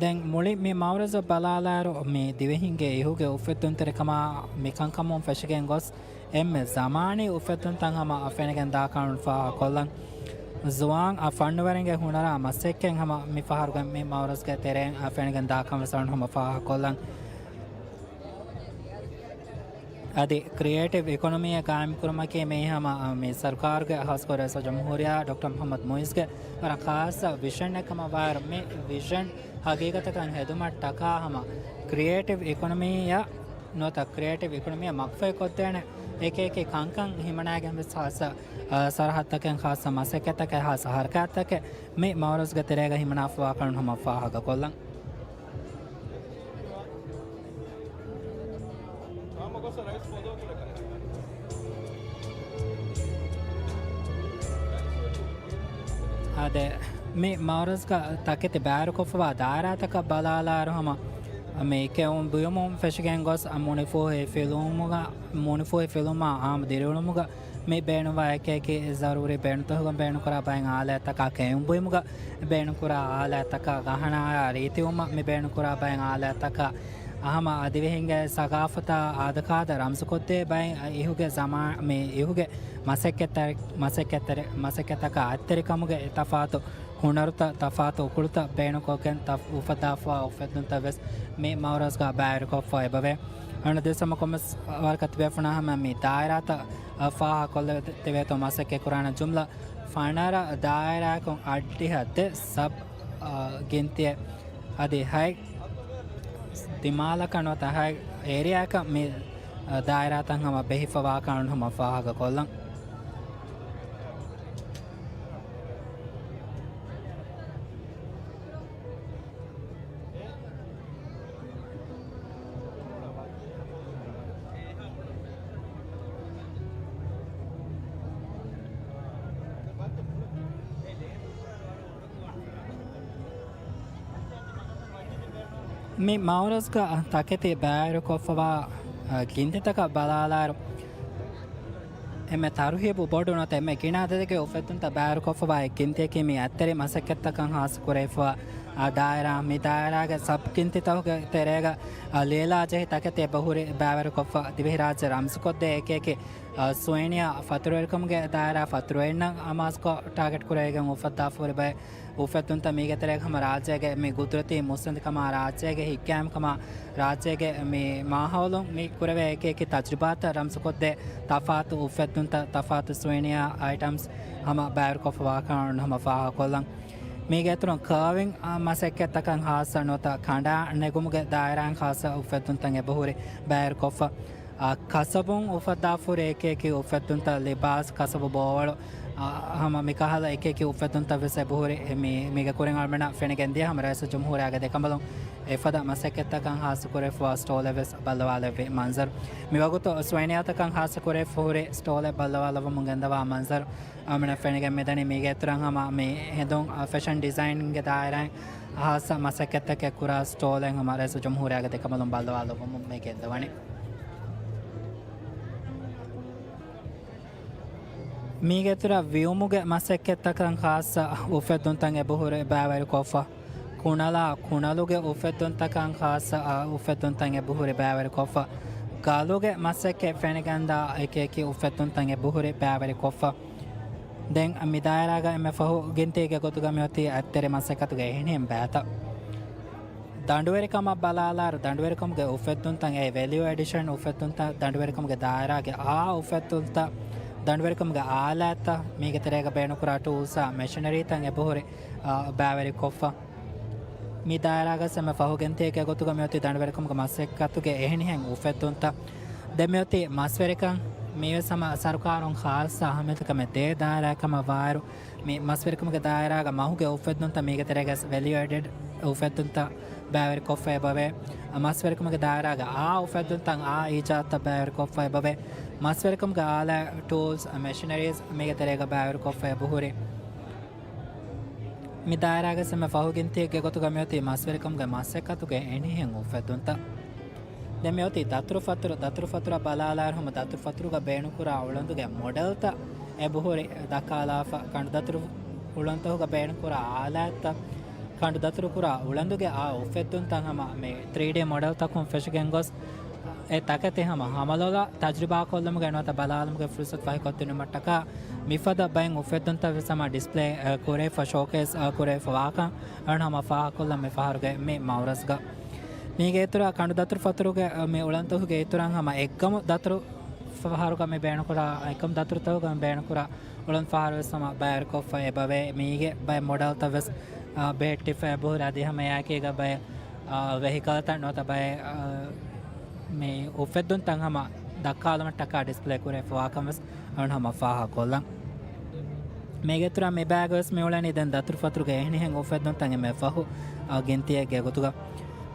ދެން މުޅި މި މައުރަޒަށް ބަލާލާއިރު، މި ދިވެހިންގެ އިހުގެ އުފެއްދުންތެރިކަމާ މިކަންކަމުން ފެށިގެން ގޮސް، އެންމެ ޒަމާނީ އުފެއްދުންތައް ހަމަ ފެނިގެން ދާކަން ފާހަގަކޮށްލަން. ޒުވާން އަށް ފަންނުވެރިންގެ ހުނަރާ މަސައްކަތް ހަމަ މި ފަހަރުގެ މި މައުރަޒުގެ ތެރެއިން ފެނިގެން ދާކަން ވެސް ހަމަ ފާހަގަކޮށްލަން. އަދި ކްރިއޭޓިވް އިކޮނޮމީއަށް ގާއިމްކުރުމަކީ މީ ހަމަ މި ސަރުކާރުގެ ހާއްސަކޮށް ރައީސުލްޖުމްހޫރިއްޔާ ޑޮކްޓަރ މުޙައްމަދު މުޢިއްޒުގެ ވަރަށް ޚާއްޞަ ވިޝަންއެއް ކަމަށް ވާއިރު، މި ވިޝަން ހަގީގަތަކަށް ހެދުމަށްޓަކާ ހަމަ ކްރިއޭޓިވް އިކޮނޮމީއަށް ނުވަތަ ކްރިއޭޓިވް އިކޮނޮމީއަށް މަގުފަހިކޮށްދޭނެ އެކި އެކި ކަންކަން ހިމަނާގެން ވެސް ހާއްސަ، އަ، ސަރަހައްދަކެއް، ހާއްސަ މަސައްކަތްތަކެއް، ހާއްސަ ހަރަކާތްތަކެއް މި މައުރަޒުގެ ތެރޭގަ ހިމަނާފަވާކަން ހަމަ ފާހަގަކޮށްލަން. އާދެ، މި މައުރަޒުގަ ތަކެތި ބައިވެރިކޮށްފަވާ ދާއިރާތަކަށް ބަލާލާއިރު ހަމަ މި ކެއުން ބުއިމުން ފެށިގެން ގޮސް، މުނިފޫހި ފިލުވުމުގަ، މުނިފޫހި ފިލުވުމާ އާއްމު ދިރިއުޅުމުގަ މި ބޭނުންވާ އެކި އެކި ޒަރޫރީ ބޭނުންތަކުގަ ބޭނުންކުރާ ބައެއް އާލާތްތަކާ، ކެއުން ބުއިމުގަ ބޭނުންކުރާ އާލާތްތަކާ، ގަހަނާއާ ރީތިވުމަށް މި ބޭނުންކުރާ ބައެއް އާލާތްތަކާ، ހަމަ ދިވެހިންގެ ސަގާފަތާ އާދަކާދަ ރަމްޒުކޮށްދޭ ބައެއް އިހުގެ ޒަމާ-، މި އިހުގެ މަސައްކަތްތެރި-، މަސައްކަތްތެރި-، މަސައްކަތްތަކާ އަތްތެރިކަމުގެ ތަފާތު ހުނަރުތައް، ތަފާތު އުކުޅުތައް ބޭނުންކޮށްގެން ތަފް-، އުފައްދާފަވާ އުފެއްދުންތައް ވެސް މި މައުރަޒުގަ ބައިވެރިކޮށްފަ އެބަވޭ. އަންނަ ދިވެއްސަމަ ކޮންމެސް ވަރަކަށް ތިބޭފުޅުންނާ ހަމަ މި ދާއިރާތައް، އަ، ފާހަގަކޮށްލެވޭތޯ މަސައްކަތް ކުރާނެ ޖުމްލަ ފަނަރަ ދާއިރާއަކުން އަށްޑިހަ ދެ ސަބް، އަ، ގިންތިއެއް އަދި ހަތް ދިމާލަކަށް ނުވަތަ ހަތް އޭރިއާއަކަށް މި، އަ، ދާއިރާތައް ހަމަ ބެހިފަވާކަން ހަމަ ފާހަގަކޮށްލަން. މި މައުރަޒުގަ ތަކެތި ބައިވެރިކޮށްފަވާ، އަ، ގިންތިތަކަށް ބަލާލާއިރު، އެންމެ ތަރުހީބު ބޮޑު ނުވަތަ އެންމެ ގިނަ އަދަދެއްގެ އުފެއްދުންތައް ބައިވެރިކޮށްފަވާ އެއް ގިންތިއަކީ މި އަތްތެރި މަސައްކަތްތަކަށް ހާއްސަކުރެވިފަވާ، އަ، ދާއިރާ. މި ދާއިރާގެ ސަބް ގިންތިތަކުގެ ތެރޭގަ، އަ، ލިޔެލާ ޖެހި ތަކެތި އެބަހުރި ބައިވެރިކޮށްފަ ދިވެހިރާއްޖެ ރަމްޒުކޮށްދޭ އެކި އެކި، އަ، ސުވެނިއާ ފަތުރުވެރިކަމުގެ ދާއިރާ ފަތުރުވެރިންނަށް ހާއްސަކޮށް ޓާގެޓް ކުރެވިގެން އުފައްދާފަ ހުރި ބައެއް އުފެއްދުންތައް މީގެ ތެރޭގަ ހަމަ ރާއްޖޭގެ މި ގުދުރަތީ މުއްސަނދިކަމާ، ރާއްޖޭގެ ހިތްގައިމުކަމާ، ރާއްޖޭގެ މި މާހައުލުން މި ކުރެވޭ އެކި އެކި ތަޖުރިބާތައް ރަމްޒުކޮށްދޭ ތަފާތު އުފެއްދުންތައް، ތަފާތު ސުވެނިއާ އައިޓަމްސް ހަމަ ބައިވެރިކޮށްފަވާކަން ހަމަ ފާހަގަކޮށްލަން. މީގެ އިތުރުން ކާވިން، އާ، މަސައްކަތްތަކަށް ހާއްސަ ނުވަތަ ކަނޑާ ނެގުމުގެ ދާއިރާއިން ހާއްސަ އުފެއްދުންތައް އެބަހުރި ބައިވެރިކޮށްފަ. އާ، ކަސަބުން އުފައްދާފަ ހުރި އެކި އެކި އުފެއްދުންތައް، ލިބާސް، ކަސަބު ބޯވަޅު، އާ، ހަމަ މިކަހަލަ އެކި އެކި އުފެއްދުންތައް ވެސް އެބަހުރި. މި، މީގެ ކުރިން އަޅުމެންނަށް ފެނިގެންދިޔަ ހަމަ ރައީސުލްޖުމްހޫރިއްޔާގެ ދެކަނބަލުން އެފަދަ މަސައްކަތްތަކަށް ހާއްސަކުރެވިފަވާ ސްޓޯލެއް ވެސް ބައްލަވާލެއްވި މަންޒަރު. މިވަގުތު ސުވެނިއާތަކަށް ހާއްސަކުރެވިފަ ހުރި ސްޓޯލެއް ބައްލަވާލައްވަމުން ގެންދަވާ މަންޒަރު އަޅުމެންނަށް ފެނިގެން މިދަނީ. މީގެ އިތުރަށް ހަމަ މި ހެނދުން، އާ، ފެޝަން ޑިޒައިންގެ ދާއިރާއިން ހާއްސަ މަސައްކަތްތަކެއް ކުރާ ސްޓޯލެއް ހަމަ ރައީސުލްޖުމްހޫރިއްޔާގެ ދެކަނބަލުން ބައްލަވާލައްވަމުން މި ގެންދަވަނީ. މީގެ އިތުރަށް ވިއުމުގެ މަސައްކަތްތަކަށް ހާއްސަ އުފެއްދުންތައް އެބަހުރި ބައިވެރިކޮށްފަ. ކުނަލާ ކުނަލުގެ އުފެއްދުންތަކަށް ހާއްސަ، އާ، އުފެއްދުންތައް އެބަހުރި ބައިވެރިކޮށްފަ. ގަލުގެ މަސައްކަތް ފެނިގެންދާ އެކި އެކި އުފެއްދުންތައް އެބަހުރި ބައިވެރިކޮށްފަ. ދެން މި ދާއިރާގަ އެންމެ ފަހު ގިންތީގެ ގޮތުގަ މިއޮތީ އަތްތެރި މަސައްކަތުގެ އެހެނިހެން ބައިތައް. ދަނޑުވެރިކަމަށް ބަލާލާއިރު، ދަނޑުވެރިކަމުގެ އުފެއްދުންތައް، އެ ވެލިއު އެޑިޝަން އުފެއްދުންތައް، ދަނޑުވެރިކަމުގެ ދާއިރާގެ އާ އުފެއްދުންތައް، ދަނޑުވެރިކަމުގެ އާލާތްތައް، މީގެ ތެރޭގަ ބޭނުންކުރާ ޓޫލްސްއާ މެޝިނަރީތައް އެބަހުރި، އާ، ބައިވެރިކޮށްފަ. މި ދާއިރާގަސް އެންމެ ފަހު ގެންތިއެއްގެ ގޮތުގަ މިއޮތީ ދަނޑުވެރިކަމުގެ މަސައްކަތުގެ އެހެނިހެން އުފެއްދުންތައް. ދެން މިއޮތީ މަސްވެރިކަން. މީވެސް ހަމަ ސަރުކާރުން ޚާއްޞަ އަހައްމިޔަތު ކަމެއް ދޭ ދާއިރާއެއް ކަމަށް ވާއިރު، މި މަސްވެރިކަމުގެ ދާއިރާގަ މަހުގެ އުފެއްދުންތައް، މީގެ ތެރޭގަސް ވެލިއު އެޑެޑް އުފެއްދުންތައް ބައިވެރިކޮށްފަ އެބަވޭ. މަސްވެރިކަމުގެ ދާއިރާގަ އާ އުފެއްދުންތައް، އާ އީޖާދުތައް ބައިވެރިކޮށްފަ އެބަވޭ. މަސްވެރިކަމުގެ އާލާ، ޓޫލްސް، މެޝިނަރީސް މީގެ ތެރޭގަ ބައިވެރިކޮށްފަ އެބަހުރި. މި ދާއިރާގަސް އެންމެ ފަހު ގިންތިއެއްގެ ގޮތުގަ މިއޮތީ މަސްވެރިކަމުގެ މަސައްކަތުގެ އެހެނިހެން އުފެއްދުންތައް. ދެން މިއޮތީ ދަތުރުފަތުރު. ދަތުރުފަތުރަށް ބަލާލާއިރު، ހަމަ ދަތުރުފަތުރުގަ ބޭނުންކުރާ އުޅަނދުގެ މޮޑެލްތައް އެބަހުރި ދައްކާލާފަ. ކަނޑުދަތުރު އުޅަނދުތަކުގަ ބޭނުންކުރާ އާލާތްތައް، ކަނޑުދަތުރު ކުރާ އުޅަނދުގެ އާ އުފެއްދުންތައް ހަމަ މި ތްރީޑީ މޮޑެލްތަކުން ފެށިގެން ގޮސް، އެ ތަކެތި ހަމަ ހަމަލޮލަށް ތަޖުރިބާކޮށްލުމުގެ ނުވަތަ ބަލާލުމުގެ ފުރުސަތު ފަހިކޮށްދިނުމަށްޓަކާ މިފަދަ ބައެއް އުފެއްދުންތައް ވެސް ހަމަ ޑިސްޕްލޭ، އަ، ކުރެވިފަ، ޝޯކޭސް، އަ، ކުރެވިފަ ވާކަން އަޅުން ހަމަ ފާހަގަކޮށްލަން މި ފަހަރުގެ މި މައުރަޒްގަ. މީގެ އިތުރަށް ކަނޑު ދަތުރު ފަތުރުގެ މި އުޅަނދުގެ އިތުރަށް ހަމަ އެއްގަމު ދަތުރު ފަހަރުގަ މި ބޭނުންކުރާ، އެއްގަމު ދަތުރުތަކުގަ މި ބޭނުންކުރާ އުޅަނދު ފަހަރު ވެސް ހަމަ ބައިވެރިކޮށްފަ އެބަވޭ. މީގެ ބައެއް މޮޑެލްތައް ވެސް، އާ، ބެހެއްޓިފަ އެބަހުރި. އަދި ހަމަ އެއާއެކީގަ ބައެއް، އާ، ވެހިކަލްތައް ނުވަތަ ބައެއް، އާ، މި އުފެއްދުންތައް ހަމަ ދައްކާލުމަށްޓަކާ ޑިސްޕްލޭ ކުރެވިފަ ވާކަން ވެސް އަޅުން ހަމަ ފާހަގަކޮށްލަން. މީގެ އިތުރަށް މި ބައިގަ ވެސް މި އުޅެނީ ދެން ދަތުރުފަތުރުގެ އެހެނިހެން އުފެއްދުންތައް އެންމެ ފަހު، އާ، ގިންތިއެއްގެ ގޮތުގަ.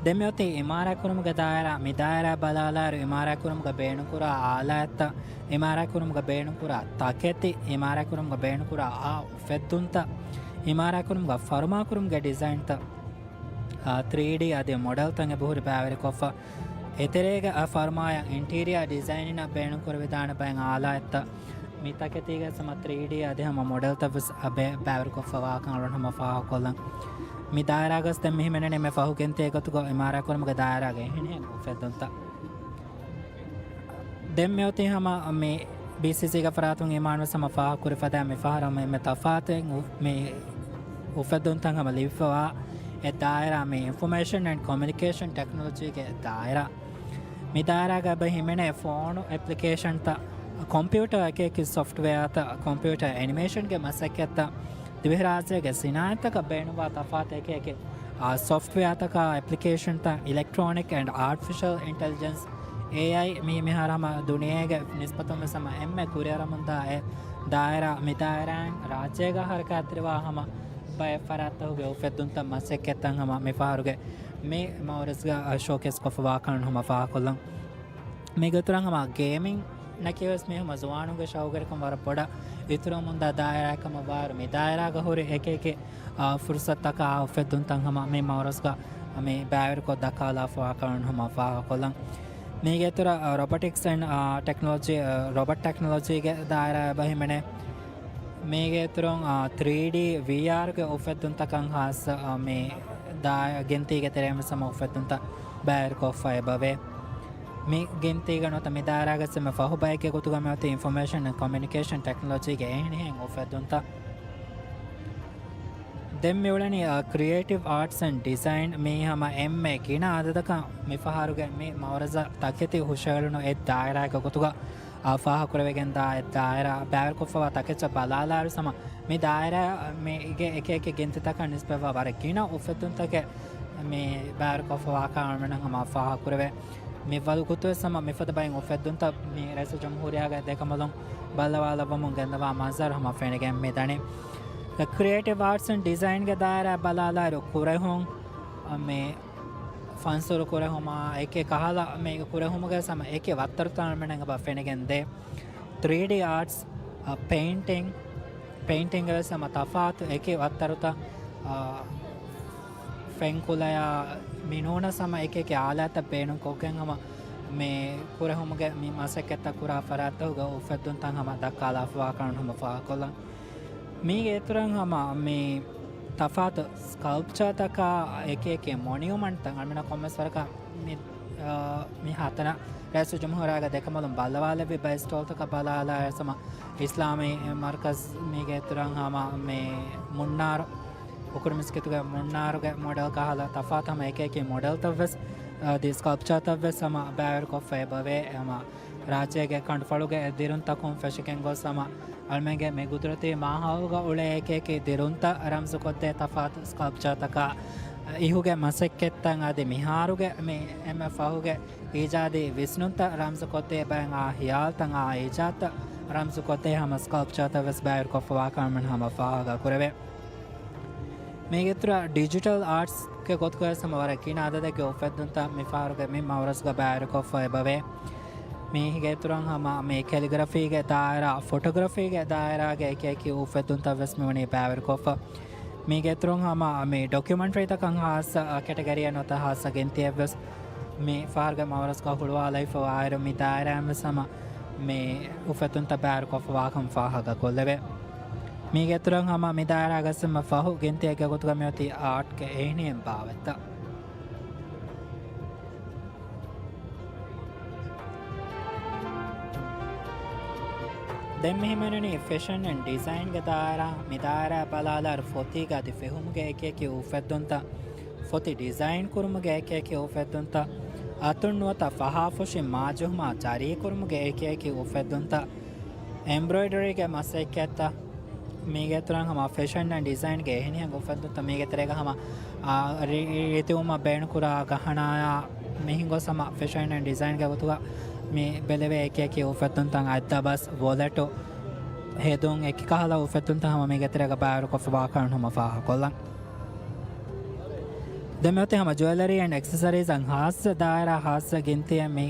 ދެން މިއޮތީ އިމާރާތްކުރުމުގެ ދާއިރާ. މި ދާއިރާ ބަލާލާއިރު، އިމާރާތްކުރުމުގަ ބޭނުންކުރާ އާލާތްތައް، އިމާރާތްކުރުމުގަ ބޭނުންކުރާ ތަކެތި، އިމާރާތްކުރުމުގަ ބޭނުންކުރާ އާ އުފެއްދުންތައް، އިމާރާތްކުރުމުގަ ފަރުމާކުރުމުގެ ޑިޒައިންތައް، އާ، ތްރީޑީ އަދި މޮޑެލްތައް އެބަހުރި ބައިވެރިކޮށްފަ، އެތެރޭގަ އަ، ފަރުމާޔަށް އިންޓީރިއާ ޑިޒައިނިންއަށް ބޭނުންކުރެވިދާނެ ބައެއް އާލާތްތައް، މި ތަކެތީގަ ހަމަ ތްރީޑީ އަދި ހަމަ މޮޑެލްތައް ވެސް އަ، ބޭ-، ބައިވެރިކޮށްފަ ވާކަން އަޅުން ހަމަ ފާހަގަކޮށްލަން. މި ދާއިރާގަސް ދެން މި ހިމެނެނީ މި ފަހު ގެންތި ގޮތުގަ އިމާރާތްކުރުމުގެ ދާއިރާގެ އެހެނިހެން އުފެއްދުންތައް. ދެން މިއޮތީ ހަމަ މި ބީސީސީގެ ފަރާތުން އިމާން ވެސް ހަމަ ފާހަގަކުރި ފަދަ މި ފަހަރު މި، މި ތަފާތު އެއް އު-، މި އުފެއްދުންތައް ހަމަ ލިބިފަވާ އެއް ދާއިރާ މި އިންފޮމޭޝަން އެންޑް ކޮމިއުނިކޭޝަން ޓެކްނޮލޮޖީގެ ދާއިރާ. މި ދާއިރާގަ އެބަ ހިމެނޭ ފޯނު އެޕްލިކޭޝަންތައް، ކޮމްޕިއުޓަރ އެކި އެކި ސޮފްޓްވެއާތައް، ކޮމްޕިއުޓަރ އެނިމޭޝަންގެ މަސައްކަތްތައް، ދިވެހިރާއްޖޭގެ ސިނާއަތްތަކަށް ބޭނުންވާ ތަފާތު އެކި އެކި، އާ، ސޮފްޓްވެއާތަކާ އެޕްލިކޭޝަންތައް، އިލެކްޓްރޯނިކް އެންޑް އާޓިފިޝަލް އިންޓެލިޖެންސް، އޭއައި، މި މިހާރު ހަމަ ދުނިޔޭގެ ނިސްބަތުން ވެސް ހަމަ އެންމެ ކުރިއަރަމުންދާ އެއް ދާއިރާ. މި ދާއިރާއިން ރާއްޖޭގަ ހަރަކާތްތެރިވާ ހަމަ ބައެއް ފަރާތްތަކުގެ އުފެއްދުންތައް މަސައްކަތްތައް ހަމަ މި ފަހަރުގެ މި މައުރަޒްގަ ޝޯކޭސް ކޮށްފަ ވާކަން ހަމަ ފާހަގަކޮށްލަން. މީގެ އިތުރަށް ހަމަ ގޭމިން ނަކީ ވެސް މީ ހަމަ ޒުވާނުންގެ ޝައުގުވެރިކަން ވަރަށް ބޮޑަށް އިތުރުވަމުންދާ ދާއިރާއެއް ކަމަށް ވާއިރު، މި ދާއިރާގަ ހުރި އެކި އެކި، އާ، ފުރުސަތުތަކާ އުފެއްދުންތައް ހަމަ މި މައުރަޒްގަ މި ބައިވެރިކޮށް ދައްކާލާފަވާކަން ހަމަ ފާހަގަކޮށްލަން. މީގެ އިތުރަށް، އާ، ރޮބޮޓިކްސް އެންޑް، އާ، ޓެކްނޮލޮޖީ، އާ، ރޮބޮޓް ޓެކްނޮލޮޖީގެ ދާއިރާ އެބަ ހިމެނޭ. މީގެ އިތުރުން، އާ، ތްރީޑީ ވީއާރުގެ އުފެއްދުންތަކަށް ހާއްސަ، އާ، މި ދާ-، ގިންތީގެ ތެރެއިން ވެސް ހަމަ އުފެއްދުންތައް ބައިވެރިކޮށްފަ އެބަވޭ. މި ގިންތީގަ ނުވަތަ މި ދާއިރާގަސް އެންމެ ފަހު ބައެއްގެ ގޮތުގަ މިއޮތީ އިންފޮމޭޝަން އެންޑް ކޮމިއުނިކޭޝަން ޓެކްނޮލޮޖީގެ އެހެނިހެން އުފެއްދުންތައް. ދެން މިއުޅެނީ، އާ، ކްރިއޭޓިވް އާޓްސް އެންޑް ޑިޒައިން. މީ ހަމަ އެންމެ ގިނަ އަދަދަކަށް މި ފަހަރުގެ މި މައުރަޒަށް ތަކެތި ހުށައެޅުނު އެއް ދާއިރާއެއްގެ ގޮތުގަ، އާ، ފާހަގަކުރެވިގެންދާ އެއް ދާއިރާ. ބައިވެރިކޮށްފަވާ ތަކެއްޗަށް ބަލާލާއިރު ހަމަ މި ދާއިރާ މީގެ އެކި އެކި ގިންތިތަކަށް ނިސްބަތްވާ ވަރަށް ގިނަ އުފެއްދުންތަކެއް މި ބައިވެރިކޮށްފަވާކަން އަޅުގަނޑުމެން ހަމަ ފާހަގަކުރެވޭ. މި ވަގުތުވެސް ހަމަ މިފަދަ ބައެއް އުފެއްދުންތައް މި ރައީސުލްޖުމްހޫރިއްޔާގެ ދެކަނބަލުން ބައްލަވާލައްވަމުން ގެންދަވާ މަންޒަރު ހަމަ ފެނިގެން މިދަނީ. ކްރިއޭޓިވް އާޓްސް އެންޑް ޑިޒައިންގެ ދާއިރާ ބަލާލާއިރު ކުރެހުން، މި ފަންސުރު ކުރެހުމާ އެކި ކަހަލަ މި ކުރެހުމުގެ ހަމަ އެކި ވައްތަރުތައް އަޅުގަނޑުމެން އެބަ ފެނިގެން ދޭ. ތްރީޑީ އާޓްސް، އަ، ޕެއިންޓިން، ޕެއިންޓިންގެ ވެސް ހަމަ ތަފާތު އެކި ވައްތަރުތައް، އަ، ފެންކުލަޔާ މިނޫނަސް ހަމަ އެކި އެކި އާލާތައް ބޭނުންކޮށްގެން ހަމަ މި ކުރެހުމުގެ މި މަސައްކަތްތައް ކުރާ ފަރާތްތަކުގެ އުފެއްދުންތައް ހަމަ ދައްކާލާފަވާކަން ހަމަ ފާހަގަކޮށްލަން. މީގެ އިތުރަށް ހަމަ މި ތަފާތު ސްކަލްޕްޗާތަކާ އެކި އެކި މޮނިއުމަންޓްތައް އަޅުގަނޑަށް ކޮންމެސް ވަރަކަށް މި މި ހަތަނަ ރައީސުލްޖުމްހޫރާގެ ދެކަނބަލުން ބައްލަވާލެއްވި ބައި ސްޓޯލްތަކަށް ބަލާލާ އެ ސަމަ އިސްލާމީ މަރުކަޒް މީގެ އިތުރަށް ހަމަ މި މުންނާރު ހުކުރު މިސްކިތުގެ މުންނާރުގެ މޮޑެލް ކަހަލަ ތަފާތު ހަމަ އެކި އެކި މޮޑެލްތައް ވެސް އަދި ސްކަލްޕްޗާތައް ވެސް ހަމަ ބައިވެރިކޮށްފަ އެބަވޭ. ހަމަ ރާއްޖޭގެ ކަނޑުފަޅުގެ ދިރުންތަކުން ފެށިގެން ގޮސް ހަމަ އަޅުމެންގެ މި ގުދުރަތީ މާހައުލުގަ އުޅޭ އެކި އެކި ދިރުންތައް ރަމްޒުކޮށްދޭ ތަފާތު ސްކަލްޕްޗާތަކާ އިހުގެ މަސައްކަތްތައް އަދި މިހާރުގެ މި އެންމެ ފަހުގެ އީޖާދީ ވިސްނުންތައް ރަމްޒުކޮށްދޭ ބައެއް އާ ހިޔާލުތައް އާ އީޖާދުތައް ރަމްޒުކޮށްދޭ ހަމަ ސްކަލްޕްޗާތައް ވެސް ބައިވެރިކޮށްފަވާކަން ހަމަ ފާހަގަ ކުރެވޭ. މީގެ އިތުރަށް ޑިޖިޓަލް އާޓްސްގެ ގޮތުގައި ހަމަ ވަރަށް ގިނަ އަދަދެއްގެ އުފެއްދުންތައް މި ފަހަރުގެ މި މައުރަޒުގަ ބައިވެރިކޮށްފަ އެބަވޭ. މީގެ އިތުރަށް ހަމަ މި ކެލިގްރަފީގެ ދާއިރާ، ފޮޓޮގްރަފީގެ ދާއިރާގެ އެކި އެކި އުފެއްދުންތައް ވެސް މިވަނީ ބައިވެރިކޮށްފަ. މީގެ އިތުރުން ހަމަ މި ޑޮކިއުމެންޓްރީތަކަށް ހާއްސަ ކެޓަގަރީއެއް ނުވަތަ ހާއްސަ ގިންތިއެއް ވެސް މި ފަހަރުގެ މައުރަޒުގަ ހުޅުވާލައިފަ ވާއިރު މި ދާއިރާއިން ވެސް ހަމަ މި އުފެއްދުންތައް ބައިވެރިކޮށްފަވާކަން ފާހަގަކޮށްލެވޭ. މީގެ އިތުރަށް ހަމަ މި ދާއިރާގަސް ހަމަ ފަހު ގިންތިއެއްގެ ގޮތުގަ މިއޮތީ އާޓްގެ އެހެނިހެން ބާވަތްތައް. ދެން މި ހިމެނެނީ ފެޝަން އެންޑް ޑިޒައިންގެ ދާއިރާ. މި ދާއިރާ ބަލާލާއިރު ފޮތީގެ އަދި ފެހުމުގެ އެކި އެކި އުފެއްދުންތައް، ފޮތި ޑިޒައިން ކުރުމުގެ އެކި އެކި އުފެއްދުންތައް، އަތުން ނުވަތަ ފަހާފުށި މާޖުހުމާ ޖަރީ ކުރުމުގެ އެކި އެކި އުފެއްދުންތައް، އެމްބްރޮއިޑަރީގެ މަސައްކަތްތައް، މީގެ އިތުރަށް ހަމަ ފެޝަން އެންޑް ޑިޒައިންގެ އެހެނިހެން އުފެއްދުންތައް މީގެ ތެރޭގަ ހަމަ، އާ، ރި-، ރި-، ރިތިވުމަށް ބޭނުންކުރާ ގަހަނާޔާ މިހެން ގޮސް ހަމަ ފެޝަން އެންޑް ޑިޒައިންގެ ގޮތުގަ މި ބެލެވޭ އެކި އެކި އުފެއްދުންތައް އަތްދަބަސް، ވޮލެޓު، ހެދުން އެކި ކަހަލަ އުފެއްދުންތައް ހަމަ މީގެ ތެރޭގަ ބައިވެރިކޮށްފަވާކަން ހަމަ ފާހަގަކޮށްލަން. ދެން މިއޮތީ ހަމަ ޖުވެލަރީ އެންޑް އެކްސެސަރީޒަށް ހާއްސަ ދާއިރާ ހާއްސަ ގިންތިއެއް މި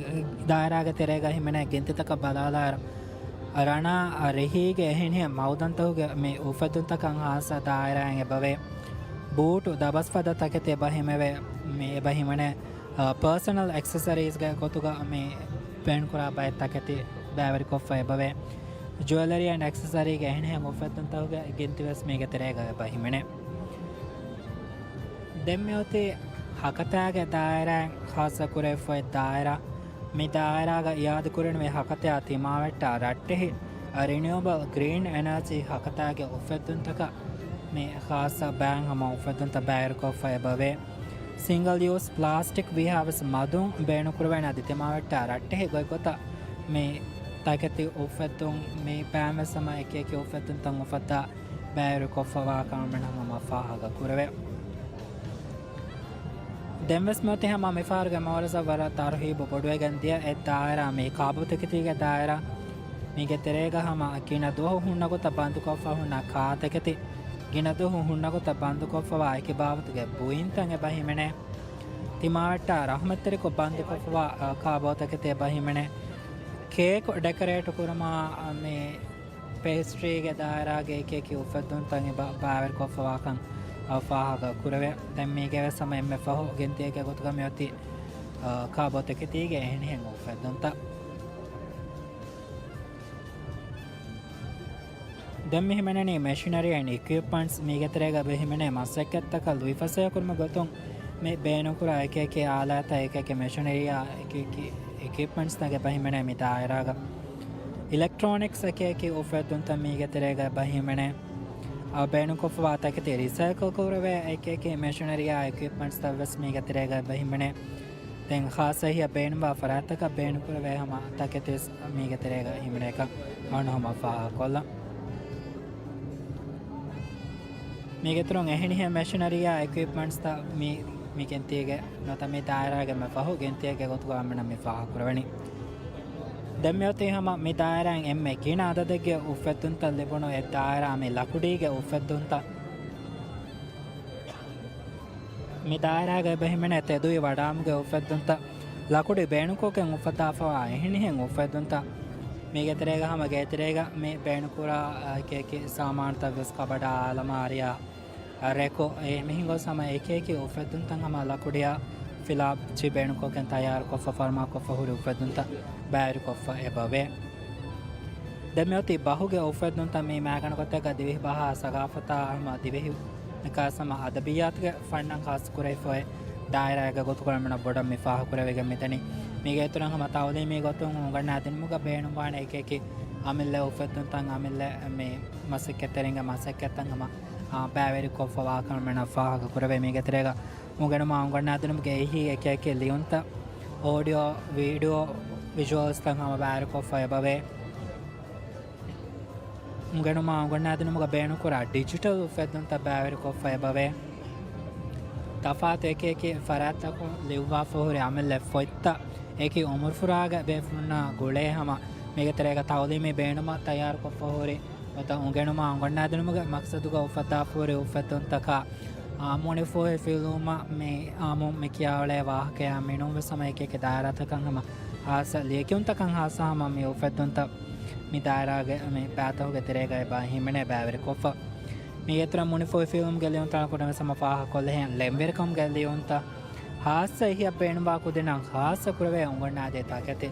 ދާއިރާގެ ތެރޭގަ ހިމެނޭ ގިންތިތަކަށް ބަލާލާއިރު، ރަނާ ރިހީގެ އެހެނިހެން މައުދަންތަކުގެ މި އުފެއްދުންތަކަށް ހާއްސަ ދާއިރާއެއް އެބަވޭ. ބޫޓު ދަބަސްފަދަ ތަކެތި އެބަ ހިމެވޭ، މި އެބަ ހިމެނޭ، އާ، ޕާސަނަލް އެކްސެސަރީޒްގެ ގޮތުގަ މި ބޭނުންކުރާ ބައެއް ތަކެތި ބައިވެރިކޮށްފަ އެބަވޭ. ޖުވެލަރީ އެންޑް އެކްސެސަރީގެ އެހެނިހެން އުފެއްދުންތަކުގެ ގިންތިވެސް މީގެ ތެރޭގަ އެބަ ހިމެނޭ. ދެން މިއޮތީ ހަކަތާގެ ދާއިރާއިން ޚާއްޞަކުރެވިފައި ދާއިރާ. މި ދާއިރާގަ އިއާދަކުރެންވީ ހަކަތާ ތިމާވެއްޓާ ރައްޓެހި ރިނިއުއަބަލް ގްރީން އެނާޖީ ހަކަތާގެ އުފެއްދުންތަކަށް މި ޚާއްޞަ ބައިން ހަމަ އުފެއްދުންތައް ބައިވެރިކޮށްފަ އެބަވޭ. ސިންގަލް ޔޫސް ޕްލާސްޓިކް ވީހާވެސް މަދުން ބޭނުންކުރެވޭނެ އަދި ތިމާވެއްޓާ ރައްޓެހި ގޮތްގޮތަށް މި ތަކެތި އުފެއްދުން މި ބައިންވެސް ހަމަ އެކި އެކި އުފެއްދުންތައް އުފައްދާ ބައިވެރިކޮށްފަވާކަމަށް ހަމަ ފާހަގަ ކުރެވޭ. ދެންވެސް މިއޮތީ ހަމަ މިފަހަރުގެ މައުރަޒަށް ވަރަށް ތަރުހީބު ބޮޑުވެގެން ދިޔަ އެއް ދާއިރާ މި ކާބޯތަކެތީގެ ދާއިރާ. މީގެ ތެރޭގަ ހަމަ ގިނަ ދުވަހު ހުންނަ ގޮތަށް ބަންދުކޮށްފަ ހުންނަ ކާތަކެތި، ގިނަ ދުވަހު ހުންނަ ގޮތަށް ބަންދުކޮށްފަވާ އެކި ބާވަތުގެ ބުއިންތައް އެބަ ހިމެނޭ. ތިމާވެއްޓާ ރަހުމަތްތެރިކޮށް ބަންދުކޮށްފަވާ، އަ، ކާބޯތަކެތި އެބަ ހިމެނޭ. ކޭކު ޑެކަރޭޓު ކުރުމާ، އަ، މި ޕޭސްޓްރީގެ ދާއިރާގެ އެކި އެކި އުފެއްދުންތައް އެބަ ބައިވެރިކޮށްފަވާކަން، އަ، ފާހަގަ ކުރެވޭ. ދެން މީގެ ވެސް ހަމަ އެންމެ ފަހު ގިންތިއެއްގެ ގޮތުގަ މިއޮތީ، އަ، ކާބޯތަކެތީގެ އެހެނިހެން އުފެއްދުންތައް. ދެން މި ހިމެނެނީ މެޝިނަރީ އެންޑް އިކްއިޕްމަންޓްސް. މީގެ ތެރޭގަ އެބަ ހިމެނޭ މަސައްކަތްތަކަށް ލުއިފަސޭހަކުރުމުގެ ގޮތުން މި ބޭނުންކުރާ އެކި އެކި އާލާތްތައް، އެކި އެކި މެޝިނަރީއާ، އެކި އެކި އިކްއިޕްމަންޓްސްތައް އެބަ ހިމެނޭ މި ދާއިރާގަ. އިލެކްޓްރޯނިކްސް އެކި އެކި އުފެއްދުންތައް މީގެ ތެރޭގަ އެބަ ހިމެނޭ. އަ، ބޭނުންކޮށްފަވާ ތަކެތި ރިސައިކަލް ކުރެވޭ އެކި އެކި މެޝިނަރީއާ، އިކްއިޕްމަންޓްސްތައް ވެސް މީގެ ތެރޭގަ އެބަ ހިމެނޭ. ދެން ޚާއްޞަ އެހީއަށް ބޭނުންވާ ފަރާތްތަކަށް ބޭނުންކުރެވޭ ހަމަ ތަކެތިވެސް މީގެ ތެރޭގަ ހިމެނޭކަން އަޅުގަނޑު ހަމަ ފާހަގަކޮށްލަން. މީގެ އިތުރުން އެހެނިހެން މެޝިނަރީއާ އިކްއިޕްމަންޓްސްތައް މި، މި ގިންތީގެ ނުވަތަ މި ދާއިރާގެ އެންމެ ފަހު ގިންތީގެ ގޮތުގަ އަޅުގަނޑަށް މި ފާހަގަކުރެވެނީ. ދެން މިއޮތީ ހަމަ މި ދާއިރާއިން އެންމެ ގިނަ އަދަދެއްގެ އުފެއްދުންތައް ލިބުނު އެއް ދާއިރާ މި ލަކުޑީގެ އުފެއްދުންތައް. މި ދާއިރާގަ އެބަ ހިމެނޭ ތެދުވި ވަޑާމުގެ އުފެއްދުންތައް، ލަކުޑި ބޭނުންކޮށްގެން އުފައްދާފަވާ އެހެނިހެން އުފެއްދުންތައް. މީގެ ތެރޭގަ ހަމަ ގޭތެރޭގަ މި ބޭނުންކުރާ، އަ، އެކި އެކި ސާމާނުތައް ވެސް ކަބަޑާ، އަލަމާރިއާ، ރެކޯ، އެ މިހިނގޮސް ހަމަ އެކި އެކި އުފެއްދުންތައް ހަމަ ލަކުޑިއާ ފިލާޕް ޗި ބޭނުންކޮށްގެން ތައްޔާރުކޮށްފަ ފަރުމާކޮށްފަ ހުރި އުފެއްދުންތައް ބައިވެރިކޮށްފަ އެބަވޭ. ދެން މިއޮތީ ބަހުގެ އުފެއްދުންތައް މި މައިގަނޑު ގޮތެއްގަ ދިވެހި ބަހާ ސަގާފަތާ ހަމަ ދިވެހި ނިކާސް ހަމަ އަދަބިއްޔާތުގެ ފަންނަށް ޚާއްޞަކުރެވިފައި ދާއިރާގެ ގޮތުގަ މިނަ ބޮޑަށް މި ފާހަގަކުރެވިގެން މިދަނީ. މީގެ އިތުރަށް ހަމަ ތައުލީމީ ގޮތުން އުނގަންނާދިނުމުގަ ބޭނުންވާނެ އެކި އެކި އަމިއްލަ އުފެއްދުންތައް އަމިއްލަ މި މަސައްކަތްތެރިންގެ މަސައްކަތްތައް ހަމަ، އާ، ބައިވެރިކޮށްފަވާކަން މިނަ ފާހަގަކުރެވޭ. މީގެ ތެރޭގަ އުނގެނުމާ އުނގަންނާދިނުމުގެ އެހީ އެކި އެކި ލިޔުންތައް، އޯޑިއޯ، ވީޑިއޯ، ވިޒުއަލްސްތައް ހަމަ ބައިވެރިކޮށްފަ އެބަވޭ. އުނގެނުމާ އުނގަންނާދިނުމުގަ ބޭނުންކުރާ ޑިޖިޓަލް އުފެއްދުންތައް ބައިވެރިކޮށްފަ އެބަވޭ. ތަފާތު އެކި އެކި ފަރާތްތަކުން ލިޔުއްވާފަ ހުރި އަމިއްލަ ފޮތްތައް އެކި އުމުރުފުރާގެ ބޭފުޅުންނާ ގުޅޭ ހަމަ މީގެ ތެރޭގަ ތައުލީމީ ބޭނުމަށް ތައްޔާރުކޮށްފަ ހުރި ނުވަތަ އުނގެނުމާ އުނގަންނާދިނުމުގެ މަޤްޞަދުގަ އުފައްދާފަ ހުރި އުފެއްދުންތަކާ، އާ، މުނިފުހިފިލުވުމަށް މި އާއްމުން މި ކިޔާ އުޅޭ ވާހަކަޔާ މިނޫންވެސް ހަމަ އެކި އެކި ދާއިރާތަކަށް ހަމަ ހާއްސަ ލިޔެކިޔުންތަކަށް ހާއްސަ ހަމަ މި އުފެއްދުންތައް މި ދާއިރާގެ މި ބައިތަކުގެ ތެރޭގައި ބަ ހިމެނޭ ބައިވެރިކޮށްފަ. މީގެ އިތުރަށް މުނިފުހިފިލުވުމުގެ ލިޔުންތައް ކުޑަން ވެސް ހަމަ ފާހަގަކޮށްލެހެން ޅެންވެރިކަމުގެ ލިޔުންތައް ހާއްސަ އެހީއަށް ބޭނުންވާ ކުދިންނަށް ހާއްސަ ކުރެވޭ އުނގަންނާދޭ ތަކެތި.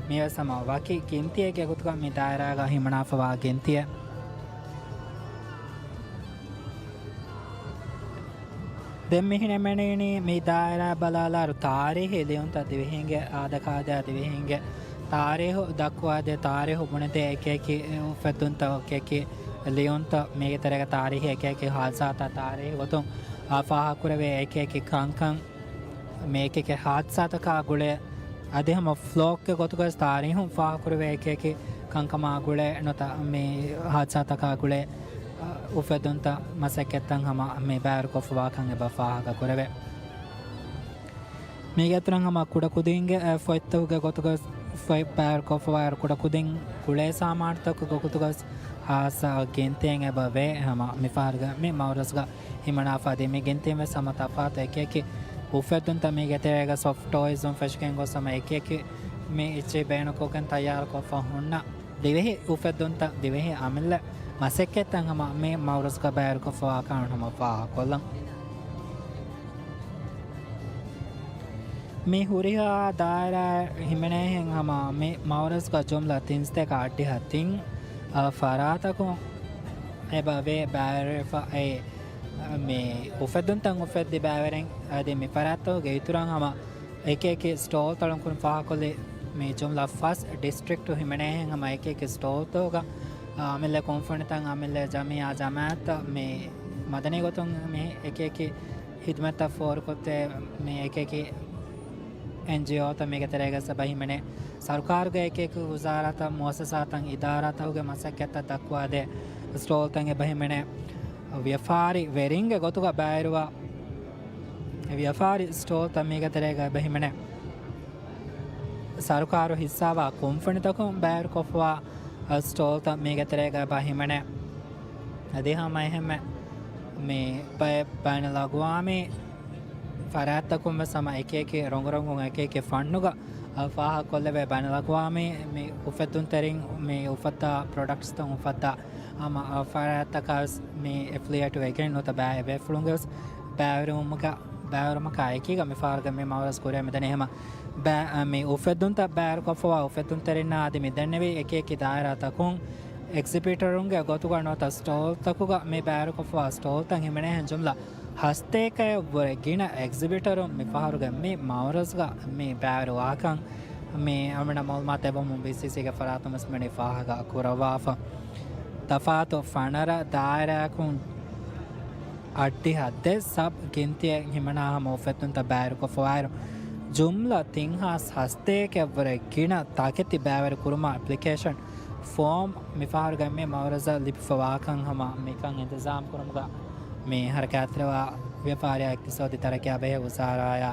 މިވެސް ހަމަ ވަކި ގިންތިއެއްގެ ގޮތުގަ މި ދާއިރާގަ ހިމަނާފަވާ ގިންތިއެއް. ދެން މި ހިމެނެނީ މި ދާއިރާ ބަލާލާއިރު ތާރީހީ ލިޔުންތައް ދިވެހީންގެ އާދަކާދައާ ދިވެހީންގެ ތާރީހު ދައްކުވާދޭ، ތާރީހު ބުނެދޭ އެކި އެކި އުފެއްދުންތައް، އެކި އެކި ލިޔުންތައް، މީގެ ތެރޭގަ ތާރީހީ އެކި އެކި ހާދިސާތައް ތާރީހީ ގޮތުން އާ ފާހަގަކުރެވޭ އެކި އެކި ކަންކަން، މި އެކި އެކި ހާދިސާތަކާ ގުޅޭ، އަދި ހަމަ ފްލޯކްގެ ގޮތުގަސް ތާރީހުން ފާހަގަކުރެވޭ އެކި އެކި ކަންކަމާ ގުޅޭ ނުވަތަ މި ހާދިސާތަކާ ގުޅޭ، އަ، އުފެއްދުންތައް މަސައްކަތްތައް ހަމަ މި ބައިވެރިކޮށްފަވާކަން އެބަ ފާހަގަކުރެވޭ. މީގެ އިތުރަށް ހަމަ ކުޑަކުދިންގެ، އަ، ފޮތްތަކުގެ ގޮތުގަސް ފޮތް ބައިވެރިކޮށްފަވާއިރު ކުޑަކުދިން ކުޅޭ ސާމާނުތަކުގެ ގޮތުގަސް ހާއްސަ ގިންތިއެއް އެބަ ވޭ. ހަމަ މިފަހަރުގެ މި މައުރަޒުގަ ހިމަނާފަ އަދި މި ގިންތިން ވެސް ހަމަ ތަފާތު އެކި އެކި އުފެއްދުންތައް މީގެ ތެރޭގަ ސޮފްޓް ޓޯއިޒުން ފެށިގެން ގޮސް ހަމަ އެކި އެކި މި އެއްޗެހި ބޭނުންކޮށްގެން ތައްޔާރުކޮށްފަ ހުންނަ ދިވެހި އުފެއްދުންތައް، ދިވެހި އަމިއްލަ މަސައްކަތްތައް ހަމަ މި މައުރަޒުގަ ބައިވެރިކޮށްފަވާކަން ހަމަ ފާހަގަކޮށްލަން. މި ހުރިހާ ދާއިރާ ހިމެނޭހެން ހަމަ މި މައުރަޒުގަ ޖުމްލަ ތިން ސަތޭކަ އަށްޑިހަ ތިން، އަ، ފަރާތަކުން އެބަ ވޭ ބައިވެރިވެފަ އެ، މި އުފެއްދުންތައް އުފެއްދި ބައިވެރިން އަދި މި ފަރާތްތަކުގެ އިތުރަށް ހަމަ އެކި އެކި ސްޓޯލް ތަޅުން ކުރުން ފާހަގަކޮށްލި މި ޖުމްލަ ފަސް ޑިސްޓްރިކްޓު ހިމެނޭހެން ހަމަ އެކި އެކި ސްޓޯލްތަކުގަ، އަ، އަމިއްލަ ކުންފުނިތައް، އަމިއްލަ ޖަމިއްޔާ ޖަމާއަތްތައް މި މަދަނީ ގޮތުން މި އެކި އެކި ހިދުމަތްތައް ފޯރުކޮށްދޭ މި އެކި އެކި އެންޖީއޯތައް މީގެ ތެރޭގަސް އެބަ ހިމެނޭ. ސަރުކާރުގެ އެކި އެކި ވުޒާރާތައް، މުއައްސަސާތައް، އިދާރާތަކުގެ މަސައްކަތްތައް ދައްކުވާދޭ ސްޓޯލްތައް އެބަ ހިމެނޭ. ވިޔަފާރި ވެރިންގެ ގޮތުގަ ބައިވެރިވާ ވިޔަފާރި ސްޓޯލްތައް މީގެ ތެރޭގަ އެބަ ހިމެނޭ. ސަރުކާރު ހިއްސާވާ ކުންފުނިތަކުން ބައިވެރިކޮށްފަވާ ސްޓޯލްތައް މީގެ ތެރޭގަ އެބަ ހިމެނޭ. އަދި ހަމަ އެހެންމެ މި ބައެއް ބައިނަލްއަގުވާމީ ފަރާތްތަކުން ވެސް ހަމަ އެކި އެކި ރޮނގު ރޮނގުން އެކި އެކި ފަންނުގަ ފާހަގަކޮށްލެވޭ ބައިނަލްއަގުވާމީ މި އުފެއްދުންތެރިން މި އުފައްދާ ޕްރޮޑަކްޓްސްތައް އުފައްދާ ހަމަ ފަރާތްތަކާ ވެސް މި އެފިލިއޭޓް ވެގެން ނުވަތަ ބައެއް ބޭފުޅުންގެ ވެސް ބައިވެރިވުމުގަ، ބައިވެރިވުމަކާ އެކީގަ މި ފަހަރުގެ މި މައުރަޒު ކުރިއަށް މިދަނީ ހަމަ ބައި-، މި އުފެއްދުންތައް ބައިވެރިކޮށްފަވާ އުފެއްދުންތެރިންނާ އަދި މި ދެންނެވި އެކި އެކި ދާއިރާތަކުން އެގްޒިބިޓަރުންގެ ގޮތުގަ ނުވަތަ ސްޓޯލްތަކުގަ މި ބައިވެރިކޮށްފަވާ ސްޓޯލްތައް ހިމެނޭހެން ޖުމްލަ ހަސަތޭކައަށްވުރެ ގިނަ އެގްޒިބިޓަރުން މި ފަހަރުގެ މި މައުރަޒުގަ މި ބައިވެރިވާކަން މި އަމިނަ މައުލޫމާތު އެބަމު ބީސީސީގެ ފަރާތުން ވެސް މިވަނީ ފާހަގަ ކުރައްވާފަ. ތަފާތު ފަނަރަ ދާއިރާއަކުން އަށްޑިހަ ދެ ސަބް ގިންތިއެއް ހިމަނާ ހަމަ އުފެއްދުންތައް ބައިވެރިކޮށްފަވާއިރު، ޖުމްލަ ތިން ހާސް ހަސަތޭކައަށްވުރެ ގިނަ ތަކެތި ބައިވެރި ކުރުމަށް އެޕްލިކޭޝަން ފޯމް މި ފަހަރުގެ މި މައުރަޒަށް ލިބިފަވާކަން ހަމަ މިކަން އިންތިޒާމް ކުރުމުގަ މި ހަރަކާތްތެރިވާ ވިޔަފާރިއާ އިޤްތިޞާދީ ތަރައްޤީއާ ބެހޭ ވުޒާރާއާ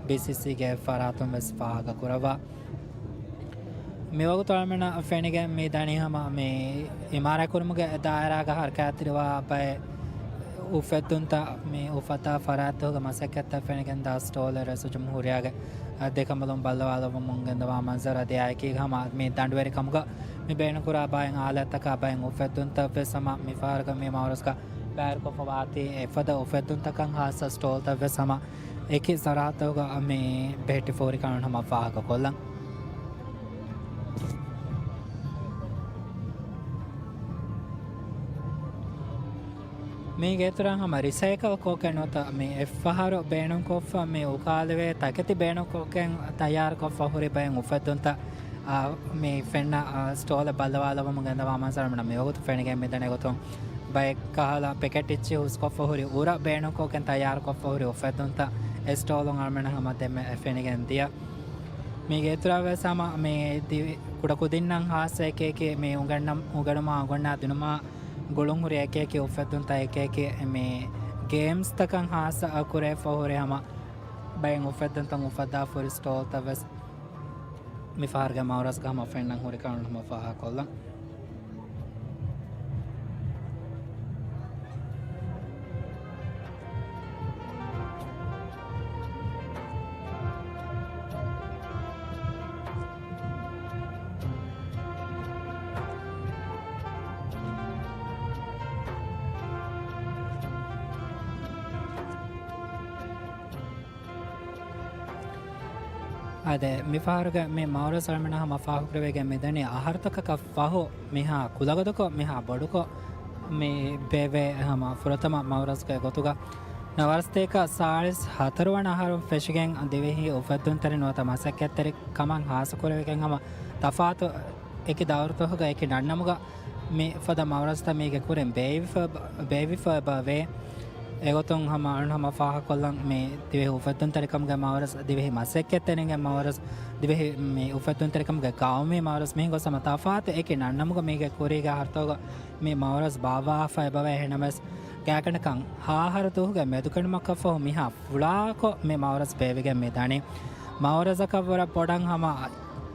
ބީސީސީގެ ފަރާތުން ވެސް ފާހަގަ ކުރައްވާ. މިވަގުތު އަޅުމެންނަށް ފެނިގެން މި ދަނީ ހަމަ މި އިމާރާތްކުރުމުގެ ދާއިރާގަ ހަރަކާތްތެރިވާ ބައެއް އުފެއްދުންތައް، މި އުފައްދާ ފަރާތްތަކުގެ މަސައްކަތްތައް ފެނިގެން ދާ ސްޓޯލް ރައީސުލްޖުމްހޫރިއްޔާގެ ދެކަނބަލުން ބައްލަވާލައްވަމުން ގެންދަވާ މަންޒަރު އަދި އާއެކީގަ ހަމަ މި ދަނޑުވެރިކަމުގަ މި ބޭނުންކުރާ ބައެއް އާލާތްތަކާ ބައެއް އުފެއްދުންތައް ވެސް ހަމަ މި ފަހަރުގަ މި މައުރަޒުގަ ބައިވެރިކޮށްފަވާތީ އެފަދަ އުފެއްދުންތަކަށް ހާއްސަ ސްޓޯލްތައް ވެސް ހަމަ އެކި ސަރަހައްދުގަ މި ބެހެއްޓިފަ ހުރިކަން ހަމަ ފާހަގަކޮށްލަން. މީގެ އިތުރަށް ހަމަ ރިސައިކަލް ކޮށްގެން ނުވަތަ މި އެއްފަހަރު ބޭނުންކޮށްފަ މި އުކާލެވޭ ތަކެތި ބޭނުންކޮށްގެން ތައްޔާރުކޮށްފަ ހުރި ބައެއް އުފެއްދުންތައް، އާ، މި ފެންނަ، އާ، ސްޓޯލެއް ބައްލަވާލަވަމުން ގެންދަވާ މަންޒަރު މި ވަގުތު ފެނިގެން މިދަނީ. އެގޮތުން ބައެއް ކަހަލަ ޕެކެޓް އިއްޗި ހުސްކޮށްފަ ހުރި އުރަ ބޭނުންކޮށްގެން ތައްޔާރުކޮށްފަ ހުރި އުފެއްދުންތައް އެ ސްޓޯލުން އަޅުމެންނަށް ހަމަ ދެންމެ ފެނިގެން ދިޔަ. މީގެ އިތުރަށް ވެސް ހަމަ މި ދިވެ-، ކުޑަކުދިންނަށް ހާއްސަ އެކި އެކި މި އުނގަންނަ-، އުނގަނުމާ އުނގަންނާ ދިނުމާ ގުޅުންހުރި އެކި އެކި އުފެއްދުންތައް އެކި އެކި މި ގޭމްސްތަކަށް ހާއްސަ ކުރެވިފަ ހުރި ހަމަ ބައެއް އުފެއްދުންތައް އުފައްދާފަ ހުރި ސްޓޯލްތައް ވެސް މި ފަހަރުގެ މައުރަޒްގަ ހަމަ ފެންނަން ހުރި ކަން ހަމަ ފާހަގަކޮށްލަން. އާދެ، މިފަހަރުގެ މި މައުރަޒް އަޅުމެންނަށް ހަމަ ފާހަގަކުރެވިގެން މިދަނީ އަހަރުތަކަކަށް ފަހު މިހާ ކުލަގަދަކޮށް، މިހާ ބޮޑުކޮށް މި ބޭއްވޭ ހަމަ ފުރަތަމަ މައުރަޒްގެ ގޮތުގަ. ނަވާރަސަތޭކަ ސާޅީސް ހަތަރު ވަނަ އަހަރުން ފެށިގެން ދިވެހި އުފެއްދުންތެރި ނުވަތަ މަސައްކަތްތެރި ކަމަށް ހާއްސަކުރެވިގެން ހަމަ ތަފާތު އެކި ދައުރުތަކުގަ އެކި ނަންނަމުގަ މި ފަދަ މައުރަޒްތައް މީގެ ކުރިން ބޭއްވިފަ-، ބޭއްވިފަ އެބަ ވޭ. އެގޮތުން ހަމަ އަޅުން ހަމަ ފާހަގަކޮށްލަން މި ދިވެހި އުފެއްދުންތެރިކަމުގެ މައުރަޒް، ދިވެހި މަސައްކަތްތެރިންގެ މައުރަޒް، ދިވެހި މި އުފެއްދުންތެރިކަމުގެ ގައުމީ މައުރަޒް މިހިނގު ހަމަ ތަފާތު އެކި ނަންނަމުގަ މީގެ ކުރީގެ އަހަރުތަކުގަ މި މައުރަޒް ބާއްވާފަ އެބަވޭ. އެހެންނަމަވެސް ގާތްގަނޑަކަށް ހަ އަހަރު ދުވަހުގެ މެދުކެނޑުމަކަށްފަހު މިހާ ފުޅާކޮށް މި މައުރަޒް ބޭއްވިގެން މިދަނީ. މައުރަޒަކަށް ވަރަށް ބޮޑަށް ހަމަ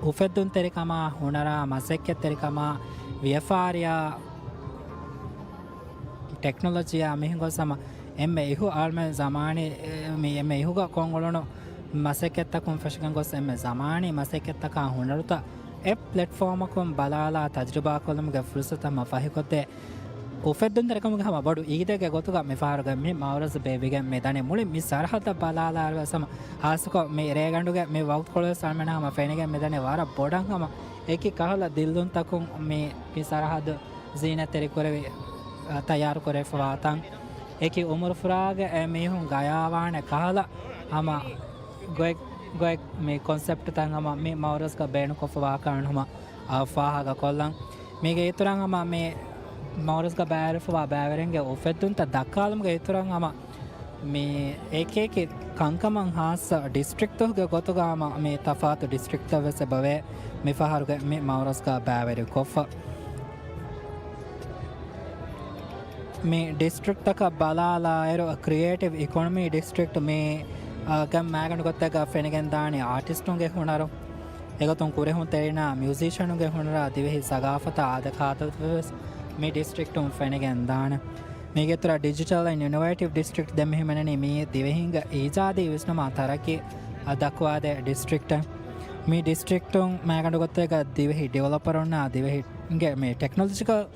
އުފެއްދުންތެރިކަމާ، ހުނަރާ، މަސައްކަތްތެރިކަމާ، ވިޔަފާރިއާ، ޓެކްނޮލޮޖީއާ މިހިނގު ހަމަ އެންމެ އިހު އަޅުމެން ޒަމާނީ، މި އެންމެ އިހުގަ ކޮށްއުޅުނު މަސައްކަތްތަކުން ފެށިގެން ގޮސް އެންމެ ޒަމާނީ މަސައްކަތްތަކާ ހުނަރުތައް އެއް ޕްލެޓްފޯމަކުން ބަލާލާ ތަޖުރިބާކޮށްލުމުގެ ފުރުސަތު ހަމަ ފަހިކޮށްދޭ. އުފެއްދުންތެރިކަމުގެ ހަމަ ބޮޑު އީދެއްގެ ގޮތުގަ މިފަހަރުގެ މި މައުރަޒު ބޭއްވިގެން މި ދަނީ. މުޅި މި ސަރަހައްދަށް ބަލާލާއިރުވެސް ހަމަ ހާއްސަކޮށް މި ރޭގަނޑުގެ މި ވަގުތުކޮޅުވެސް އަޅުމެންނަށް ހަމަ ފެނިގެން މިދަނީ ވަރަށް ބޮޑަށް ހަމަ އެކި ކަހަލަ ދިއްލުންތަކުން މި، މި ސަރަހައްދު ޒީނަތްތެރިކުރެވި، އަ، ތައްޔާރުކުރެވިފަވާ ތަން. އެކި އުމުރުފުރާގެ އެ މީހުން ގަޔާވާނެ ކަހަލަ ހަމަ ގޮތް، ގޮތް މި ކޮންސެޕްޓްތައް ހަމަ މި މައުރަޒްގަ ބޭނުންކޮށްފަވާކަން ހަމަ، އަ، ފާހަގަކޮށްލަން. މީގެ އިތުރަށް ހަމަ މި މައުރަޒްގަ ބައިވެރިފަވާ ބައިވެރިންގެ އުފެއްދުންތައް ދައްކާލުމުގެ އިތުރަށް ހަމަ މި އެކި އެކި ކަންކަމަށް ހާއްސަ ޑިސްޓްރިކްޓްތަކުގެ ގޮތުގަ ހަމަ މި ތަފާތު ޑިސްޓްރިކްޓްތައް ވެސް އެބަވޭ މި ފަހަރުގެ މި މައުރަޒްގަ ބައިވެރިކޮށްފަ. މި ޑިސްޓްރިކްޓްތަކަށް ބަލާލާއިރު، ކްރިއޭޓިވް އިކޮނޮމީ ޑިސްޓްރިކްޓް މި، އާ، ގެ މައިގަނޑު ގޮތެއްގަ ފެނިގެންދާނެ އާޓިސްޓުންގެ ހުނަރު، އެގޮތުން ކުރެހުންތެރިންނާ މިއުޒީޝަނުންގެ ހުނަރާ ދިވެހި ސަގާފަތާ އާދަކާދަތުވެސް މި ޑިސްޓްރިކްޓުން ފެނިގެންދާނެ. މީގެ އިތުރަށް ޑިޖިޓަލް އިން އިނޮވޭޓިވް ޑިސްޓްރިކްޓް ދެން މިހިމެނެނީ މި ދިވެހިންގެ އީޖާދީ ވިސްނުމާ ތަރައްގީ އަށް ދައްކުވާދޭ ޑިސްޓްރިކްޓެއް. މި ޑިސްޓްރިކްޓުން މައިގަނޑު ގޮތެއްގަ ދިވެހި ޑިވެލޮޕަރުންނާ ދިވެހިންގެ މި ޓެކްނޮލޮޖިކަލް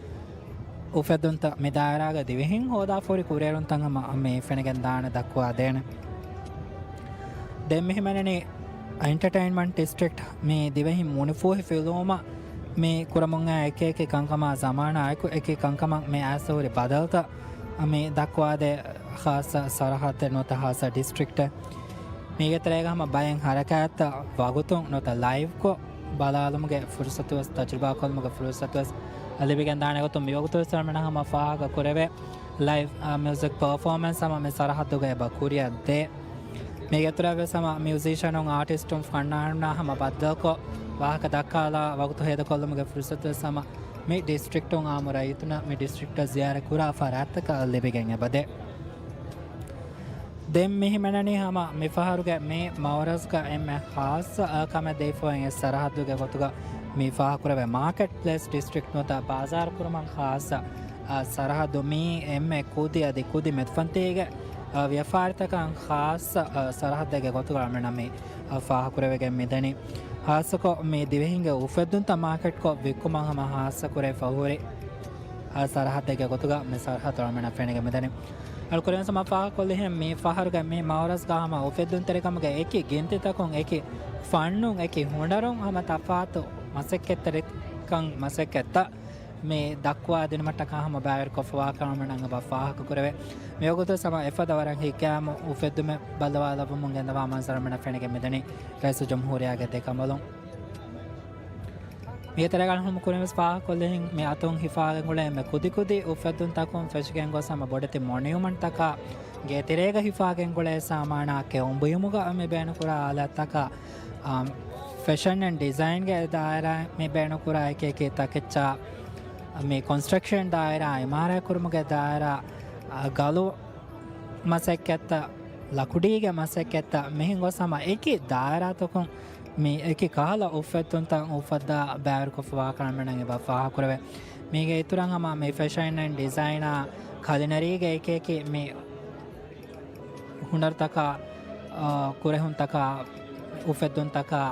އުފެއްދުންތައް މި ދާއިރާގަ ދިވެހިން ހޯދާފަހުރި ކުރިއެރުންތައް ހަމަ މި ފެނިގެން ދާނެ ދައްކުވާ ދޭނެ. ދެން މިހިމެނެނީ އެންޓަޓައިންމަންޓް ޑިސްޓްރިކްޓް މި ދިވެހި މުނިފޫހި ފިލުވުމަށް މި ކުރަމުން އެކި އެކި ކަންކަމާ ޒަމާނާ އެކު އެކި ކަންކަމަށް މި އައިސް ހުރި ބަދަލުތައް މި ދައްކުވާދޭ ޚާއްސަ ސަރަހައްދެއް ނުވަތަ ޚާއްސަ ޑިސްޓްރިކްޓެއް. މީގެ ތެރޭގަ ހަމަ ބައެއް ހަރަކާތްތައް ވަގުތުން ނުވަތަ ލައިވްކޮށް ބަލާލުމުގެ ފުރުސަތުވެސް، ތަޖުރިބާކޮށްލުމުގެ ފުރުސަތުވެސް ލިބިގެންދާނެ ގޮތުން މިވަގުތުވެސް އަޅުމެންނަށް ހަމަ ފާހަގަ ކުރެވޭ. ލައިވް، އާ، މިއުޒިކް ޕަރފޯމެންސް ހަމަ މި ސަރަހައްދުގައި އެބަ ކުރިއަށް ދޭ. މީގެ އިތުރަށްވެސް ހަމަ މިއުޒީޝަނުން، އާޓިސްޓުން، ފަންނާނުންނާ ހަމަ ބައްދަލުކޮށް، ވާހަކަ ދައްކާލާ ވަގުތު ހޭދަކޮށްލުމުގެ ފުރުސަތުވެސް ހަމަ މި ޑިސްޓްރިކްޓުން އާއްމު ރައްޔިތުންނަށް މި ޑިސްޓްރިކްޓަށް ޒިޔާރަތް ކުރާ ފަރާތްތަކަށް ލިބިގެން އެބަދޭ. ދެން މިހިމެނެނީ ހަމަ މިފަހަރުގެ މި މައުރަޒްގަ އެންމެ ޚާއްޞަ، އާ، ކަމެއް ދެވިފައި އެ ސަރަހައްދުގެ ގޮތުގަ މި ފާހަކުރެވޭ މާކެޓް ޕްލޭސް ޑިސްޓްރިކްޓް ނުވަތަ ބާޒާރު ކުރުމަށް ޚާއްޞަ، އާ، ސަރަހައްދު މީ އެންމެ ކުދި އަދި ކުދި މެދުފަންތީގެ، އާ، ވިޔަފާރިތަކަށް ޚާއްޞަ، އާ، ސަރަހައްދެއްގެ ގޮތުގަ އަޅުމެންނަށް މި، އާ، ފާހަކުރެވިގެން މިދަނީ. ޚާއްޞަކޮށް މި ދިވެހިންގެ އުފެއްދުންތައް މާކެޓްކޮށް ވިއްކުމަށް ހަމަ ޚާއްޞަ ކުރެވިފަ ހުރި، އާ، ސަރަހައްދެއްގެ ގޮތުގަ މި ސަރަހައްދު އަޅުމެންނަށް ފެނިގެން މިދަނީ. އަޅު ކުރިން ސަމާ ފާހަގަކޮށްލިހެން މި ފަހަރުގެ މި މައުރަޒްގަ ހަމަ އުފެއްދުންތެރިކަމުގެ އެކި ގިންތިތަކުން އެކި ފަންނުން އެކި ހުނަރުން ހަމަ ތަފާތު މަސައްކަތްތެރިކަން މަސައްކަތްތައް މި ދައްކުވާ ދިނުމަށްޓަކާ ހަމަ ބައިވެރިކޮށްފަވާކަން އަޅުމެންނަށް އެބަ ފާހަގަކުރެވޭ. މިވަގުތު ހަމަ އެފަދަ ވަރަށް ހިތްގައިމު އުފެއްދުމެއް ބައްލަވާލައްވަމުން ގެންދަވާ މަންޒަރު އަޅުމެންނަށް ފެނިގެން މިދަނީ ރައީސުލްޖުމްހޫރިއްޔާގެ ދެކަނބަލުން. މީގެ ތެރޭގަ އަޅުގަނޑު ކުރިން ވެސް ފާހަގަކޮށްލިން މި އަތުން ހިފާގެން ގުޅޭ އެންމެ ކުދިކުދި އުފެއްދުންތަކުން ފެށިގެން ގޮސް ހަމަ ބޮޑެތި މޮނިއުމަންޓްތަކާ ގޭތެރޭގަ ހިފާގެން ގުޅޭ ސާމާނާ ކެއުން ބުއިމުގަ މި ބޭނުންކުރާ އާލާތްތަކާ، އާ، ފެޝަން އެންޑް ޑިޒައިންގެ ދާއިރާ މި ބޭނުންކުރާ އެކި އެކި ތަކެއްޗާ މި ކޮންސްޓްރަކްޝަން ދާއިރާ، އިމާރާތް ކުރުމުގެ ދާއިރާ، އާ، ގަލު މަސައްކަތްތައް، ލަކުޑީގެ މަސައްކަތްތައް، މިހެން ގޮސް ހަމަ އެކި ދާއިރާތަކުން މި އެކި ކަހަލަ އުފެއްދުންތައް އުފައްދާ ބައިވެރިކޮށްފަވާކަން އަޅުމެންނަށް އެބަ ފާހަގަކުރެވޭ. މީގެ އިތުރަށް ހަމަ މި ފެޝަން އެންޑް ޑިޒައިނާ ކަލިނަރީގެ އެކި އެކި މި ހުނަރުތަކާ، އާ، ކުރެހުންތަކާ، އުފެއްދުންތަކާ،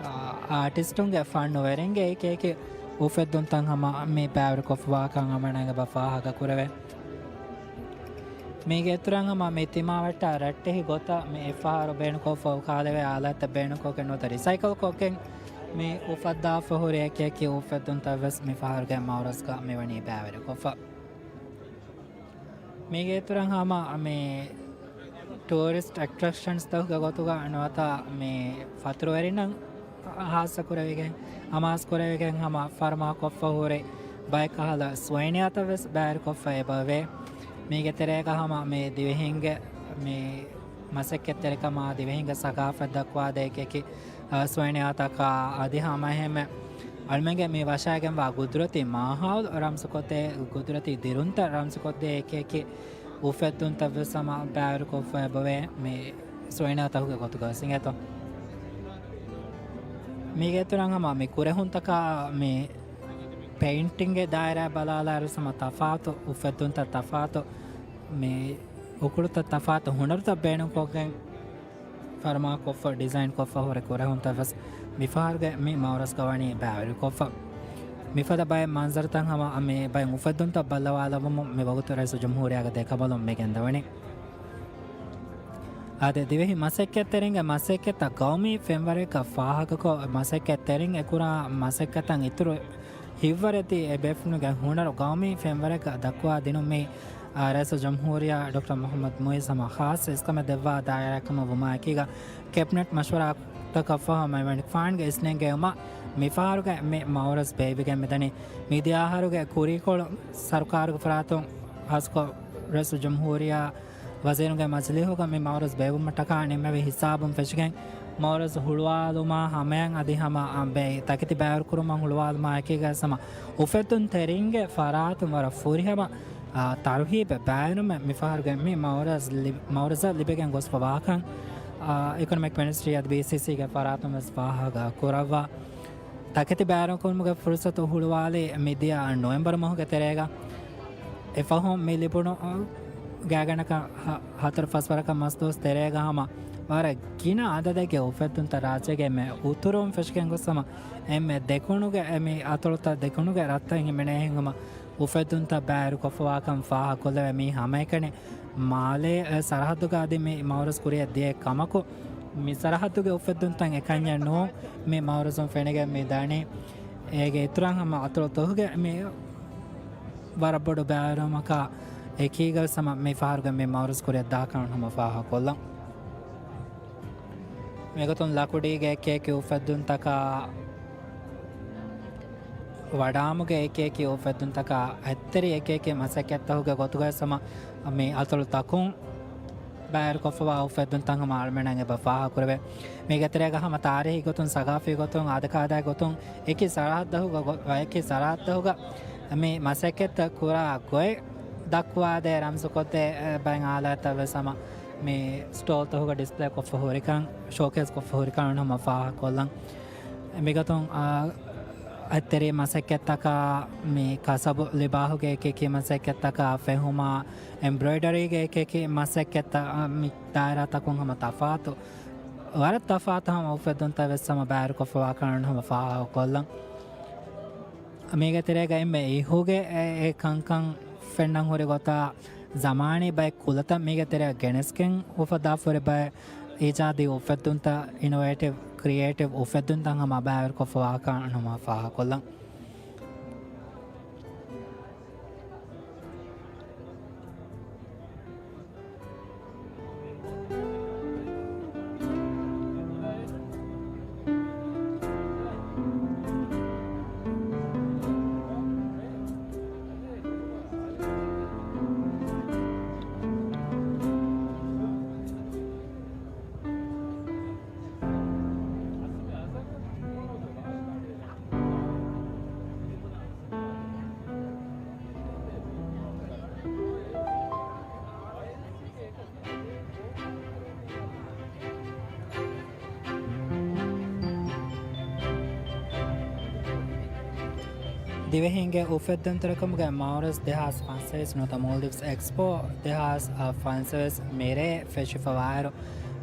އާ، އާޓިސްޓުންގެ ފަންނުވެރިންގެ އެކި އެކި އުފެއްދުންތައް ހަމަ މި ބައިވެރިކޮށްފަވާކަން އަޅުމެންނަށް އެބަ ފާހަގަކުރެވޭ. މީގެ އިތުރަށް ހަމަ މި ތިމާވެއްޓާ ރައްޓެހި ގޮތަށް މި އެއްފަހަރު ބޭނުންކޮށްފަ އުކާލެވޭ އާލާތްތައް ބޭނުންކޮށްގެން ނުވަތަ ރިސައިކަލް ކޮށްގެން މި އުފައްދާފަ ހުރި އެކި އެކި އުފެއްދުންތައް ވެސް މި ފަހަރުގެ މައުރަޒްގަ މި ވަނީ ބައިވެރިކޮށްފަ. މީގެ އިތުރަށް ހަމަ މި ޓޫރިސްޓް އެޓްރެކްޝަންސްތަކުގެ ގޮތުގަ ނުވަތަ މި ފަތުރުވެރިންނަށް ހާއްސަ ކުރެވިގެން، ހަމަހާސް ކުރެވިގެން ހަމަ ފަރުމާކޮށްފަ ހުރި ބައެއް ކަހަލަ ސުވެނިއާތައް ވެސް ބައިވެރިކޮށްފަ އެބަވޭ. މީގެ ތެރޭގަ ހަމަ މި ދިވެހިންގެ މި މަސައްކަތްތެރިކަމާ ދިވެހިންގެ ސަގާފަތް ދައްކުވާދޭ އެކި އެކި، އަ، ސުވެނިއާތަކާ އަދި ހަމައެހެންމެ އަޅުމެންގެ މި ވަށާގެންވާ ގުދުރަތީ މާހައުލު ރަމްޒުކޮށްދޭ، ގުދުރަތީ ދިރުންތައް ރަމްޒުކޮށްދޭ އެކި އެކި އުފެއްދުންތައް ވެސް ހަމަ ބައިވެރިކޮށްފަ އެބަވޭ މި ސުވެނިއާތަކުގެ ގޮތުގަ ވެސް އިނގޭތޯ. މީގެ އިތުރަށް ހަމަ މި ކުރެހުންތަކާ މި ޕެއިންޓިންގެ ދާއިރާ ބަލާލާއިރު ހަމަ ތަފާތު އުފެއްދުންތައް ތަފާތު މި އުކުޅުތައް ތަފާތު ހުނަރުތައް ބޭނުންކޮށްގެން ފަރުމާކޮށްފަ، ޑިޒައިން ކޮށްފަ ހުރި ކުރެހުންތައް ވެސް މިފަހަރުގެ މި މައުރަޒްގަ ވަނީ ބައިވެރިކޮށްފަ. މިފަދަ ބައެއް މަންޒަރުތައް ހަމަ މި ބައެއް އުފެއްދުންތައް ބައްލަވާލައްވަމުން މި ވަގުތު ރައީސުލްޖުމްހޫރިއްޔާގެ ދެކަނބަލުން މި ގެންދަވަނީ. އާދެ، ދިވެހި މަސައްކަތްތެރިންގެ މަސައްކަތްތައް ގައުމީ ފެންވަރެއްގަ ފާހަގަކޮށް، މަސައްކަތްތެރިން އެކުރާ މަސައްކަތަށް އިތުރު ހިތްވަރެތި އެ ބޭފުޅުންގެ ހުނަރު ގައުމީ ފެންވަރެއްގަ ދައްކުވާ ދިނުމީ، އާ، ރައީސުލްޖުމްހޫރިއްޔާ ޑޮކްޓަރ މުޙައްމަދު މުޢިއްޒު ހަމަ ޚާއްޞަ އިސްކަމެއް ދެއްވާ ދާއިރާއެއް ކަމަށް ވުމާއެކީގަ، ކެބިނެޓް މަޝްވަރާތަކަށްފަހު މިވެނި ފާންގެ އިސްނެންގެވުމަށް މިފަހަރުގެ މި މައުރަޒް ބޭއްވިގެން މިދަނީ. މިދިޔަ އަހަރުގެ ކުރީކޮޅު ސަރުކާރުގެ ފަރާތުން ހާއްސަކޮށް ރައީސުލްޖުމްހޫރިއްޔާ ވަޒީރުންގެ މަޖިލީހުގަ މި މައުރަޒް ބޭއްވުމަށްޓަކާ ނިންމެވި ހިސާބުން ފެށިގެން، މައުރަޒް ހުޅުވާލުމާ ހަމަޔަށް އަދި ހަމަ ބޭ ތަކެތި ބައިވެރިކުރުމަށް ހުޅުވާލުމާ އެކީގަ ހަމަ އުފެއްދުންތެރިންގެ ފަރާތުން ވަރަށް ފުރިހަމަ، އާ، ތަރުހީބެއް ބައިވެރިވުމެއް މިފަހަރުގެ މި މައުރަޒް ލި-، މައުރަޒަށް ލިބިގެން ގޮސްފަވާކަން، އާ، އިކޮނޮމިކް މިނިސްޓްރީ އަދި ބީސީސީގެ ފަރާތުން ވެސް ފާހަގަ ކުރައްވާ. ތަކެތި ބައިވެރިކުރުމުގެ ފުރުސަތު ހުޅުވާލީ މިދިޔަ ނޮވެމްބަރު މަހުގެ ތެރޭގަ. އެފަހުން މި ލިބުނު ގާތްގަނޑަކަށް ހަ-، ހަތަރު ފަސްވަރަކަށް މަސްދުވަސް ތެރޭގަ ހަމަ ވަރަށް ގިނަ އަދަދެއްގެ އުފެއްދުންތައް ރާއްޖޭގެ އެންމެ އުތުރުން ފެށިގެން ގޮސް ހަމަ އެންމެ ދެކުނުގެ އެ މި އަތޮޅުތައް ދެކުނުގެ ރަށްތައް ހިމެނޭހެން ހަމަ އުފެއްދުންތައް ބައިވެރިކޮށްފަވާކަން ފާހަގަކޮށްލެވޭ. މީ ހަމައެކަނި މާލޭ ސަރަހައްދުގަ އަދި މި މައުރަޒް ކުރިއަށް ދިޔައެއް ކަމަކު، މި ސަރަހައްދުގެ އުފެއްދުންތައް އެކަންޏެއް ނޫން، މި މައުރަޒުން ފެނިގެން މި ދަނީ. އޭގެ އިތުރަށް ހަމަ އަތޮޅު ދޮހުގެ މި ވަރަށް ބޮޑު ބައިވެރިވުމަކާ އެކީގަ ވެސް ހަމަ މި ފަހަރުގެ މި މައުރަޒް ކުރިއަށް ދާކަން ހަމަ ފާހަގަކޮށްލަން. މިގޮތުން ލަކުޑީގެ އެކި އެކި އުފެއްދުންތަކާ، ވަޑާމުގެ އެކި އެކި އުފެއްދުންތަކާ، ހަތްތެރި އެކި އެކި މަސައްކަތްތަކުގެ ގޮތުގައި ހަމަ މި އަތޮޅުތަކުން ބައިވެރިކޮށްފަވާ އުފެއްދުންތައް ހަމަ އަޅުމެންނަށް އެބަ ފާހަގަކުރެވޭ. މީގެ ތެރޭގަ ހަމަ ތާރީހީ ގޮތުން، ސަގާފީ ގޮތުން، އާދަކާދައި ގޮތުން އެކި ސަރަހައްދަހުގަ، އެކި ސަރަހައްދަހުގަ މި މަސައްކަތްތައް ކުރާ ގޮތް ދައްކުވާދޭ ރަމްޒުކޮށްދޭ، އެ، ބައެއް އާލާތްތައް ވެސް ހަމަ މި ސްޓޯލްތަކުގަ ޑިސްޕްލޭ ކޮށްފަ ހުރިކަން، ޝޯކޭސް ކޮށްފަ ހުރިކަން ހަމަ ފާހަގަކޮށްލަން. މިގޮތުން، އާ، އަތްތެރި މަސައްކަތްތަކާ މި ކަސަބު ލިބާހުގެ އެކި އެކި މަސައްކަތްތަކާ ފެހުމާ، އެމްބްރޮއިޑަރީގެ އެކި އެކި މަސައްކަތްތައް، އާ، މި ދާއިރާތަކުން ހަމަ ތަފާތު، ވަރަށް ތަފާތު ހަމަ އުފެއްދުންތައް ވެސް ހަމަ ބައިވެރިކޮށްފަވާކަން ހަމަ ފާހަގަކޮށްލަން. މީގެ ތެރޭގަ އެންމެ އިހުގެ އެ، އެ ކަންކަން ފެންނަން ހުރި ގޮތާ، ޒަމާނީ ބައެއް ކުލަތައް މީގެ ތެރެއަށް ގެނެސްގެން އުފައްދާފަ ހުރި ބައެއް އީޖާދީ އުފެއްދުންތައް، އިނޮވޭޓިވް، ކްރިއޭޓިވް އުފެއްދުންތައް ހަމަ ބައިވެރިކޮށްފަވާކަން ހަމަ ފާހަގަކޮށްލަން. ދިވެހިންގެ އުފެއްދުންތެރިކަމުގެ މައުރަޒް ދެހާސް ފަންސަވީސް ނުވަތަ މޯލްޑިވްސް އެކްސްޕޯ ދެހާސް ފަންސަވީސް މިރޭ ފެށިފަވާއިރު،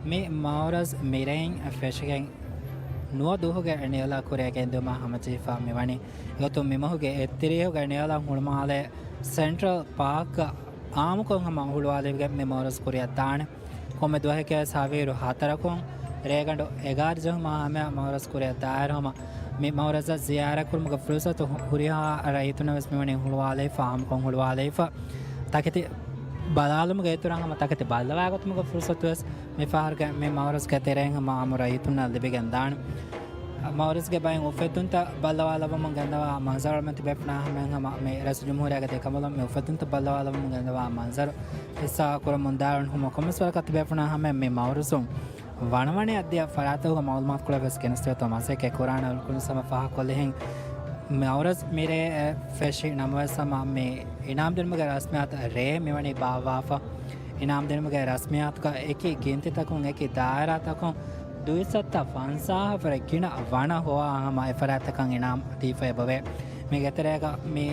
މި މައުރަޒް މިރެއިން ފެށިގެން ނުވަ ދުވަހުގެ ނިޔަލަށް ކުރިއަށް ގެންދިއުމާ ހަމަޖެހިފަ މިވަނީ. އެގޮތުން މިމަހުގެ އެއްތިރީހުގެ ނިޔަލަށް ހުޅުމާލޭ ސެންޓްރަލް ޕާކްގަ އާއްމުކޮށް ހަމަ ހުޅުވާލެވިގެން މި މައުރަޒް ކުރިއަށް ދާނެ. ކޮންމެ ދުވަހެކޭ ހަވީރު ހަތަރަކުން ރޭގަނޑު އެގާރަ ޖެހުމާ ހަމަޔަށް މައުރަޒް ކުރިއަށް ދާއިރު ހަމަ މި މައުރަޒަށް ޒިޔާރަތް ކުރުމުގެ ފުރުސަތު ހު-، ހުރިހާ ރައްޔިތުންނަށް ވެސް މިވަނީ ހުޅުވާލެވިފަ، އާއްމުކޮށް ހުޅުވާލެވިފަ. ތަކެތި ބަލާލުމުގެ އިތުރަށް ހަމަ ތަކެތި ބައްލަވާގަތުމުގެ ފުރުސަތު ވެސް މި ފަހަރުގެ މި މައުރަޒްގެ ތެރެއިން ހަމަ އާއްމު ރައްޔިތުންނަށް ލިބިގެން ދާނެ. މައުރަޒްގެ ބައިން އުފެއްދުންތައް ބައްލަވާލައްވަމުން ގެންދަވާ މަންޒަރު އަޅަމެން ތިބޭފުޅުންނާ ހަމައިން ހަމަ މި ރައީސުލްޖުމްހޫރިއްޔާގެ ދެކަނބަލުން މި އުފެއްދުންތައް ބައްލަވާލައްވަމުން ގެންދަވާ މަންޒަރު ހިއްސާ ކުރަމުން ދާއިރު ހަމަ ކޮންމެސް ވަރަކަށް ތިބޭފުޅުންނާ ހަމައިން މި މައުރަޒުން ވަނަވަނައަށް ދިޔަ ފަރާތްތަކުގެ މައުލޫމާތުކޮޅެއް ވެސް ގެނެސްދެވޭތޯ މަސައްކަތް ކުރާނެ ކުރިން ހަމަ ފާހަގަކޮށްލިހެން މައުރަޒް މިރޭ ފެށި ނަމަވެސް ހަމަ މި އިނާމް ދިނުމުގެ ރަސްމިއްޔާތު ރޭ މިވަނީ ބާއްވާފަ. އިނާމް ދިނުމުގެ ރަސްމިއްޔާތުގަ އެކި ގިންތިތަކުން އެކި ދާއިރާތަކުން ދުއިސައްތަ ފަންސާހަށް ވުރެ ގިނަ ވަނަ ހޮވާ ހަމަ އެފަރާތްތަކަށް އިނާމް ދީފަ އެބަވޭ. މީގެ ތެރޭގަ މި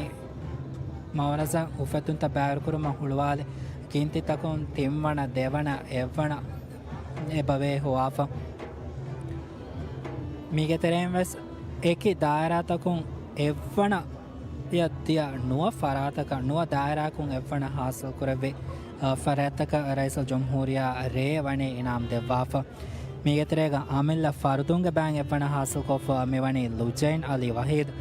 މައުރަޒަށް އުފެއްދުންތައް ބައިވެރިކުރުމަށް ހުޅުވާލި ގިންތިތަކުން ތިންވަނަ، ދެވަނަ، އެއްވަނަ އެބަވޭ ހޮވާފަ. މީގެ ތެރެއިން ވެސް އެކި ދާއިރާތަކުން އެއްވަނަ އަށް ދިޔަ ނުވަ ފަރާތަކަށް، ނުވަ ދާއިރާއަކުން އެއްވަނަ ހާސިލް ކުރެއްވި، އަ، ފަރާތްތަކަށް ރައީސުލްޖުމްހޫރިއްޔާ ރޭ ވަނީ އިނާމް ދެއްވާފަ. މީގެ ތެރޭގަ އަމިއްލަ ފަރުދުންގެ ބައިން އެއްވަނަ ހާސިލްކޮށްފަ މިވަނީ ލުޖައިން އަލީ ވަހީދު.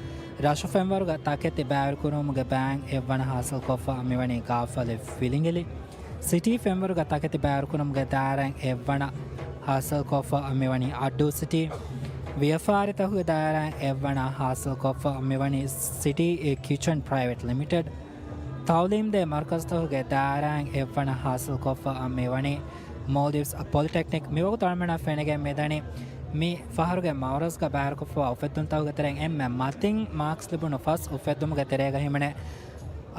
ރަށު ފެންވަރުގަ ތަކެތި ބައިވެރިކުރުމުގެ ބައިން އެއްވަނަ ހާސިލްކޮށްފަ މިވަނީ ގާފަލި ފިލިނގިލި. ސިޓީ ފެންވަރުގަ ތަކެތި ބައިވެރިކުރުމުގެ ދާއިރާއިން އެއްވަނަ ހާސިލްކޮށްފަ މިވަނީ އައްޑޫ ސިޓީ. ވިޔަފާރިތަކުގެ ދާއިރާއިން އެއްވަނަ ހާސިލްކޮށްފަ މިވަނީ ސިޓީ ކިޗަން ޕްރައިވެޓް ލިމިޓެޑް. ތައުލީމްދޭ މަރުކަޒުތަކުގެ ދާއިރާއިން އެއްވަނަ ހާސިލްކޮށްފަ މިވަނީ މޯލްޑިވްސް ޕޮލިޓެކްނިކް. މިވަގުތު އަޅަމެންނަށް ފެނިގެން މިދަނީ މި ފަހަރުގެ މައުރަޒްގަ ބައިވެރިކޮށްފައިވާ އުފެއްދުންތަކުގެ ތެރެއިން އެންމެ މަތިން މާކްސް ލިބުނު ފަސް އުފެއްދުމުގެ ތެރޭގަ ހިމެނޭ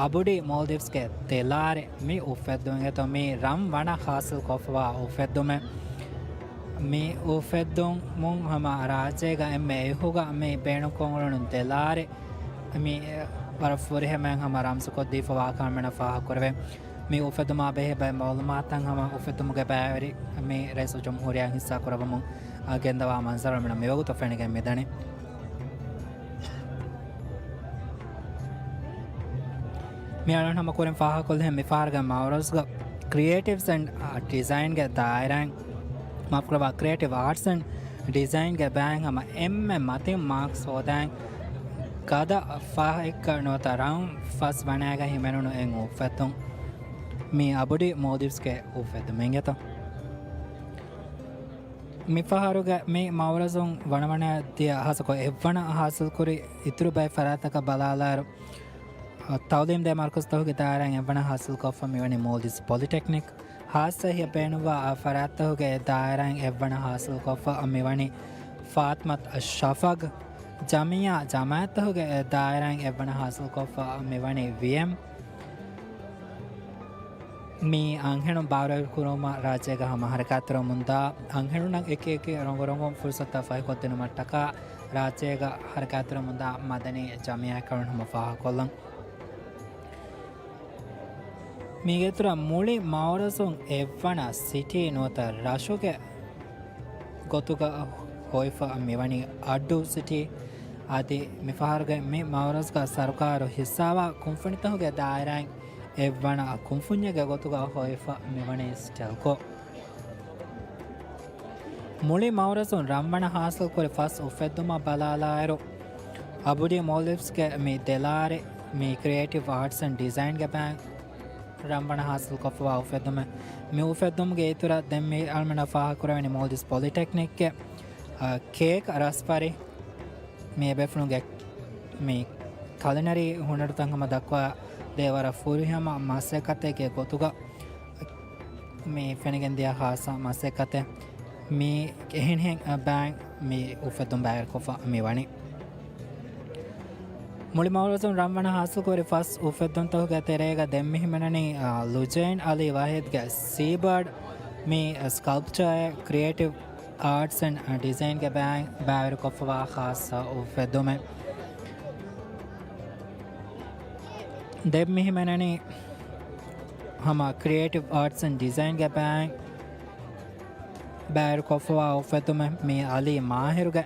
އަބުޑި މޯލްޑިވްސްގެ ދެލާރި. މި އުފެއްދުން އިނގޭތޯ މީ ރަން ވަނަ ހާސިލްކޮށްފައިވާ އުފެއްދުމެއް. މި އުފެއްދުމުން ހަމަ ރާއްޖޭގަ އެންމެ އިހުގަ މި ބޭނުންކޮށް އުޅުނު ދެލާރި މި ވަރަށް ފުރިހަމައިން ހަމަ ރަމްޒުކޮށްދީފަ ވާކަން އަޅަމެންނަށް ފާހަގަކުރެވޭ. މި އުފެއްދުމާ ބެހޭ ބައެއް މައުލޫމާތުތައް ހަމަ އުފެއްދުމުގެ ބައިވެރި މި ރައީސުލްޖުމްހޫރިއްޔާ ހިއްސާ ކުރައްވަމުން، އަ، ގެންދަވާ މަންޒަރު އަޅަމެންނަށް މިވަގުތު ފެނިގެން މިދަނީ. މި އަޅުން ހަމަ ކުރިން ފާހަގަކޮށްލިހެން މިފަހަރުގެ މައުރަޒްގަ ކްރިއޭޓިވްސް އެންޑް ޑިޒައިންގެ ދާއިރާއިން، މާފުކުރައްވާ، ކްރިއޭޓިވް އާޓްސް އެންޑް ޑިޒައިންގެ ބައިން ހަމަ އެންމެ މަތިން މާކްސް ހޯދައިން ގަދަ ފަހެއްގަ ނުވަތަ ރަން ފަސް ވަނައިގަ ހިމެނުނު އެއް އުފެއްދުން. މި އަބުޑި މޯލްޑިވްސްގެ އުފެއްދުމެއް އިނގޭތޯ. މިފަހަރުގެ މި މައުރަޒުން ވަނަވަނަ ދިޔަ ހާސިލްކޮށް އެއްވަނަ ހާސިލްކުރި އިތުރު ބައެއް ފަރާތްތަކަށް ބަލާލާއިރު، ތައުލީމްދޭ މަރުކަޒުތަކުގެ ދާއިރާއިން އެއްވަނަ ހާސިލްކޮށްފަ މިވަނީ މޯލްޑިވްސް ޕޮލިޓެކްނިކް. ހާއްސަ އެހީއަށް ބޭނުންވާ ފަރާތްތަކުގެ ދާއިރާއިން އެއްވަނަ ހާސިލްކޮށްފަ މިވަނީ ފާތިމަތު ޝަފަގް. ޖަމިއްޔާ ޖަމާއަތްތަކުގެ ދާއިރާއިން އެއްވަނަ ހާސިލްކޮށްފަ މިވަނީ ވިއެމް. މި އަންހެނުން ބާރުއެޅިކުރުމަށް ރާއްޖޭގަ ހަމަ ހަރަކާތްތެރިވަމުންދާ އަންހެނުންނަށް އެކި އެކި ރޮނގު ރޮނގުން ފުރުސަތުތައް ފަހިކޮށްދިނުމަށްޓަކާ ރާއްޖޭގަ ހަރަކާތްތެރިވަމުންދާ މަދަނީ ޖަމިއްޔާއެއްކަން ހަމަ ފާހަގަކޮށްލަން. މީގެއިތުރަށް މުޅި މައުރަޒުން އެއްވަނަ ސިޓީ ނުވަތަ ރަށުގެ ގޮތުގަ ހޮވިފަ މިވަނީ އައްޑޫ ސިޓީ. އަދި މިފަހަރުގެ މި މައުރަޒުގަ ސަރުކާރު ހިއްސާވާ ކުންފުނިތަކުގެ ދާއިރާއިން އެއްވަނަ ކުންފުންޏެއްގެ ގޮތުގަ ހޮވިފަ މިވަނީ ސްޓެލްކޯ. މުޅި މައުރަޒުން ރަންވަނަ ހާސިލްކުރި ފަސް އުފެއްދުމަށް ބަލާލާއިރު، އަބުޑި މޯލްޑިވްސްގެ މި ދެލާރި، މި ކްރިއޭޓިވް އާޓްސް އެންޑް ޑިޒައިންގެ ބައިން ރަންވަނަ ހާސިލްކޮށްފަވާ އުފެއްދުމެއް. މި އުފެއްދުމުގެ އިތުރަށް ދެން މި އަޅަމެންނަށް ފާހަގަކުރެވެނީ މޯލްޑިވްސް ޕޮލިޓެކްނިކްގެ، އަ، ކޭކް ރަސްފަރި، މި އެބޭފުޅުންގެ މި ކަލިނަރީ ހުނަރުތައް ހަމަ ދައްކަވާ ދޭ ވަރަށް ފުރިހަމަ މަސައްކަތެއްގެ ގޮތުގަ މި ފެނިގެންދިޔަ ޚާއްޞަ މަސައްކަތެއް. މި އެހެނިހެން ބައިން މި އުފެއްދުން ބައިވެރިކޮށްފަ މި ވަނީ. މުޅި މައުރަޒުން ރަންވަނަ ހާސިލްކުރި ފަސް އުފެއްދުންތަކުގެ ތެރޭގަ ދެން މި ހިމެނެނީ، އާ، ލުޖައިން އަލީ ވަހީދްގެ ސީބާޑް މި ސްކަލްޕްޗާއެއް ކްރިއޭޓިވް އާޓްސް އެންޑް ޑިޒައިންގެ ބައިން ބައިވެރިކޮށްފަވާ ޚާއްޞަ އުފެއްދުމެއް. ދެން މި ހިމެނެނީ ހަމަ ކްރިއޭޓިވް އާޓްސް އެންޑް ޑިޒައިންގެ ބައި ބައިވެރިކޮށްފަވާ އުފެއްދުމެއް، މީ އަލީ މާހިރުގެ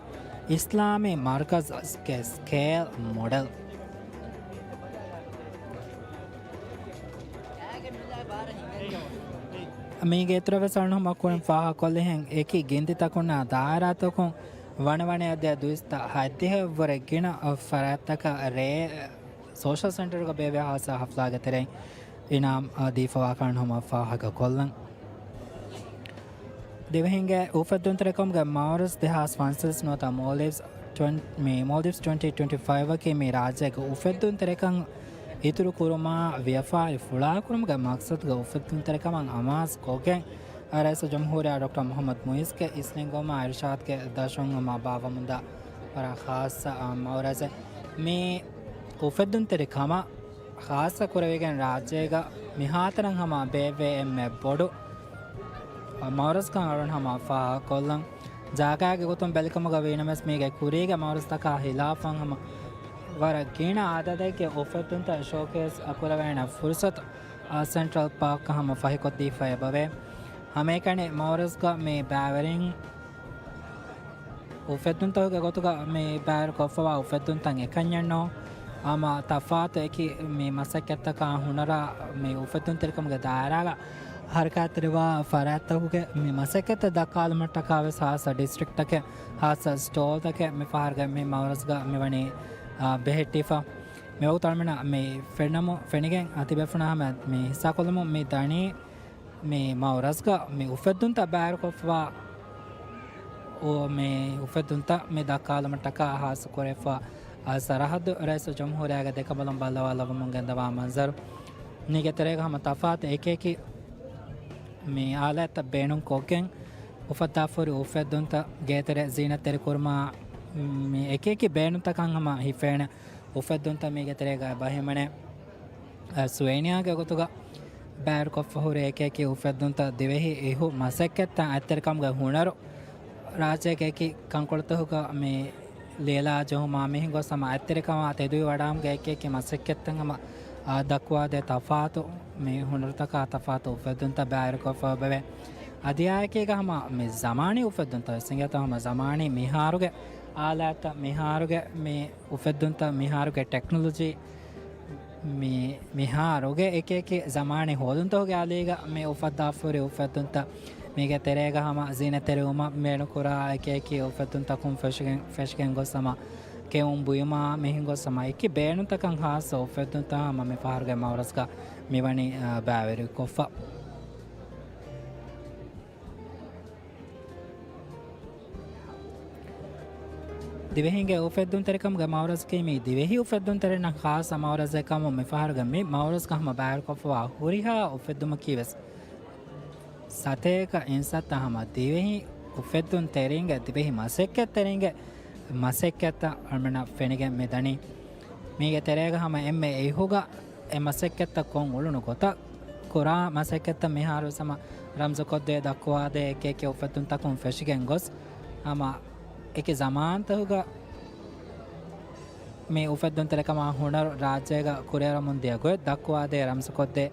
އިސްލާމީ މަރްކަޒްގެ ސްކޭލް މޮޑެލް. މީގެ އިތުރަށް ވެސް އަޅުން ހަމަ ކުރިން ފާހަގަކޮށްލިހެން، އެކި ގިންތިތަކުންނާ ދާއިރާތަކުން ވަނަވަނައަށް ދިޔަ ދުއިސައްތަ ހަތްދިހައަށްވުރެ ގިނަ ފަރާތްތަކަށް ރޭ ސޯޝަލް ސެންޓަރުގަ ބޭއްވި ހާއްސަ ހަފްލާގެ ތެރެއިން އިނާމް ދީފަވާކަން ހަމަ ފާހަގަކޮށްލަން. ދިވެހިންގެ އުފެއްދުންތެރިކަމުގެ މައުރަޒް ދެހާސް ފަންސަވީސް ނުވަތަ މޯލްޑިވްސް ޓްވެންޓީ، މި މޯލްޑިވްސް ޓްވެންޓީ ޓްވެންޓީ ފައިވް އަކީ މި ރާއްޖޭގެ އުފެއްދުންތެރިކަން އިތުރު ކުރުމާ، ވިޔަފާރި ފުޅާކުރުމުގެ މަގްސަދުގެ އުފެއްދުންތެރިކަމަށް އަމާޒު ކޮށްގެން، ރައީސުލްޖުމްހޫރިއްޔާ ޑޮކްޓަރ މުޙައްމަދު މުޢިއްޒުގެ އިސްނިންގުމާ އިރުޝާދުގެ ދަށުން ހަމަ ބާއްވަމުންދާ ވަރަށް ޚާއްޞަ، އާ، މައުރަޒެއް. މި އުފެއްދުންތެރި ކަމަށް ޚާއްޞަ ކުރެވިގެން ރާއްޖޭގަ މިހާތަނަށް ހަމަ ބޭއްވޭ އެންމެ ބޮޑު މައުރަޒްކަން އަޅުން ހަމަ ފާހަގަކޮށްލަން. ޖާގާގެ ގޮތުން ބެލިކަމުގަ ވީނަމަވެސް މީގެ ކުރީގެ މައުރަޒްތަކާ ހިލާފަށް ހަމަ ވަރަށް ގިނަ އަދަދެއްގެ އުފެއްދުންތައް ޝޯކޭސް ކުރެވޭނެ ފުރުސަތު، އާ، ސެންޓްރަލް ޕާކް ހަމަ ފަހިކޮށްދީފަ އެބަވޭ. ހަމައެކަނި މައުރަޒްގަ މި ބައިވެރިން އުފެއްދުންތަކުގެ ގޮތުގަ މި ބައިވެރިކޮށްފަވާ އުފެއްދުންތައް އެކަންޏެއްނޫން. ހަމަ ތަފާތު އެކި މި މަސައްކަތްތަކާ ހުނަރާ މި އުފެއްދުންތެރިކަމުގެ ދާއިރާގަ ހަރަކާތްތެރިވާ ފަރާތްތަކުގެ މި މަސައްކަތްތައް ދައްކާލުމަށްޓަކާ ވެސް ހާއްސަ ޑިސްޓްރިކްޓްތަކެއް، ހާއްސަ ސްޓޯލްތަކެއް މި ފަހަރުގެ މި މައުރަޒްގަ މިވަނީ، އާ، ބެހެއްޓިފަ. މިވަގުތު އަޅުމެންނަށް މި ފެންނަމު-، ފެނިގެން ތިބޭފުޅުންނާ ހަމަ މި ހިއްސާކޮށްލަމުން މި ދަނީ މި މައުރަޒްގަ މި އުފެއްދުންތައް ބައިވެރިކޮށްފަ، އު-، މި އުފެއްދުންތައް މި ދައްކާލުމަށްޓަކާ ހާއްސަ ކުރެފަ، އަ، ސަރަހައްދު ރައީސުލްޖުމްހޫރިއްޔާގެ ދެކަނބަލުން ބައްލަވާލައްވަމުން ގެންދަވާ މަންޒަރު. މީގެ ތެރޭގަ ހަމަ ތަފާތު އެކިއެކި މި އާލާތްތައް ބޭނުން ކޮށްގެން އުފައްދާފަހުރި އުފެއްދުންތައް ގޭތެރެ ޒީނަތްތެރިކުރުމާ، މި އެކިއެކި ބޭނުންތަކަށް ހަމަ ހިފޭނެ އުފެއްދުންތައް މީގެ ތެރޭގަ ބަހެމެނެ. އަ، ސުވެނިއާގެ ގޮތުގަ ބައިވެރިކޮށްފަ ހުރި އެކިއެކި އުފެއްދުންތައް ދިވެހި އިހު މަސައްކަތްތައް އަތްތެރިކަމުގެ ހުނަރު ރާއްޖޭގެ އެކި ކަންކޮޅުތަކުގަ މި ލިޔެލާ ޖެހުމާ މިހެން ގޮސް ހަމަ އަތްތެރިކަމާ ތެދުވި ވަޑާމުގެ އެކިއެކި މަސައްކަތްތައް ހަމަ، އާ، ދައްކުވާދޭ ތަފާތު މި ހުނަރުތަކާ ތަފާތު އުފެއްދުންތައް ބައިވެރިކޮށްފަ އެބަވޭ. އަދި އާއެކީގަ ހަމަ މި ޒަމާނީ އުފެއްދުންތައް ވެސް އިނގޭތޯ ހަމަ ޒަމާނީ މިހާރުގެ އާލާތްތައް މިހާރުގެ މި އުފެއްދުންތައް މިހާރުގެ ޓެކްނޮލޮޖީ މި، މިހާރުގެ އެކިއެކި ޒަމާނީ ހޯދުންތަކުގެ އަލީގަ މި އުފައްދާފަހުރި އުފެއްދުންތައް މީގެ ތެރޭގަ ހަމަ ޒީނަތްތެރިވުމަށް ބޭނުންކުރާ އެކިއެކި އުފެއްދުންތަކުން ފެށިގެން، ފެށިގެން ގޮސް ހަމަ ކެއުން ބުއިމާ މިހެން ގޮސް ހަމަ އެކި ބޭނުންތަކަށް ހާއްސަ އުފެއްދުންތައް ހަމަ މި ފަހަރުގެ މައުރަޒްގަ މިވަނީ، އާ، ބައިވެރިކޮށްފަ. ދިވެހިންގެ އުފެއްދުންތެރިކަމުގެ މައުރަޒަކީ މީ ދިވެހި އުފެއްދުންތެރިންނަށް ޚާއްޞަ މައުރަޒެއް ކަމުން މިފަހަރުގެ މި މައުރަޒްގަ ހަމަ ބައިވެރިކޮށްފަވާ ހުރިހާ އުފެއްދުމަކީ ވެސް ސަތޭކަ އިންސައްތަ ހަމަ ދިވެހި އުފެއްދުންތެރިންގެ، ދިވެހި މަސައްކަތްތެރިންގެ މަސައްކަތްތައް އަޅުމެންނަށް ފެނިގެން މި ދަނީ. މީގެ ތެރޭގަ ހަމަ އެންމެ އިހުގަ އެ މަސައްކަތްތައް ކޮށް އުޅުނު ގޮތަށް ކުރާ މަސައްކަތްތައް މިހާރު ވެސް ހަމަ ރަމްޒުކޮށްދޭ ދައްކުވާދޭ އެކި އެކި އުފެއްދުންތަކުން ފެށިގެން ގޮސް، ހަމަ އެކި ޒަމާންތަކުގަ މި އުފެއްދުންތެރިކަމާ ހުނަރު ރާއްޖޭގަ ކުރިއަރަމުން ދިޔަ ގޮތް ދައްކުވާދޭ ރަމްޒުކޮށްދޭ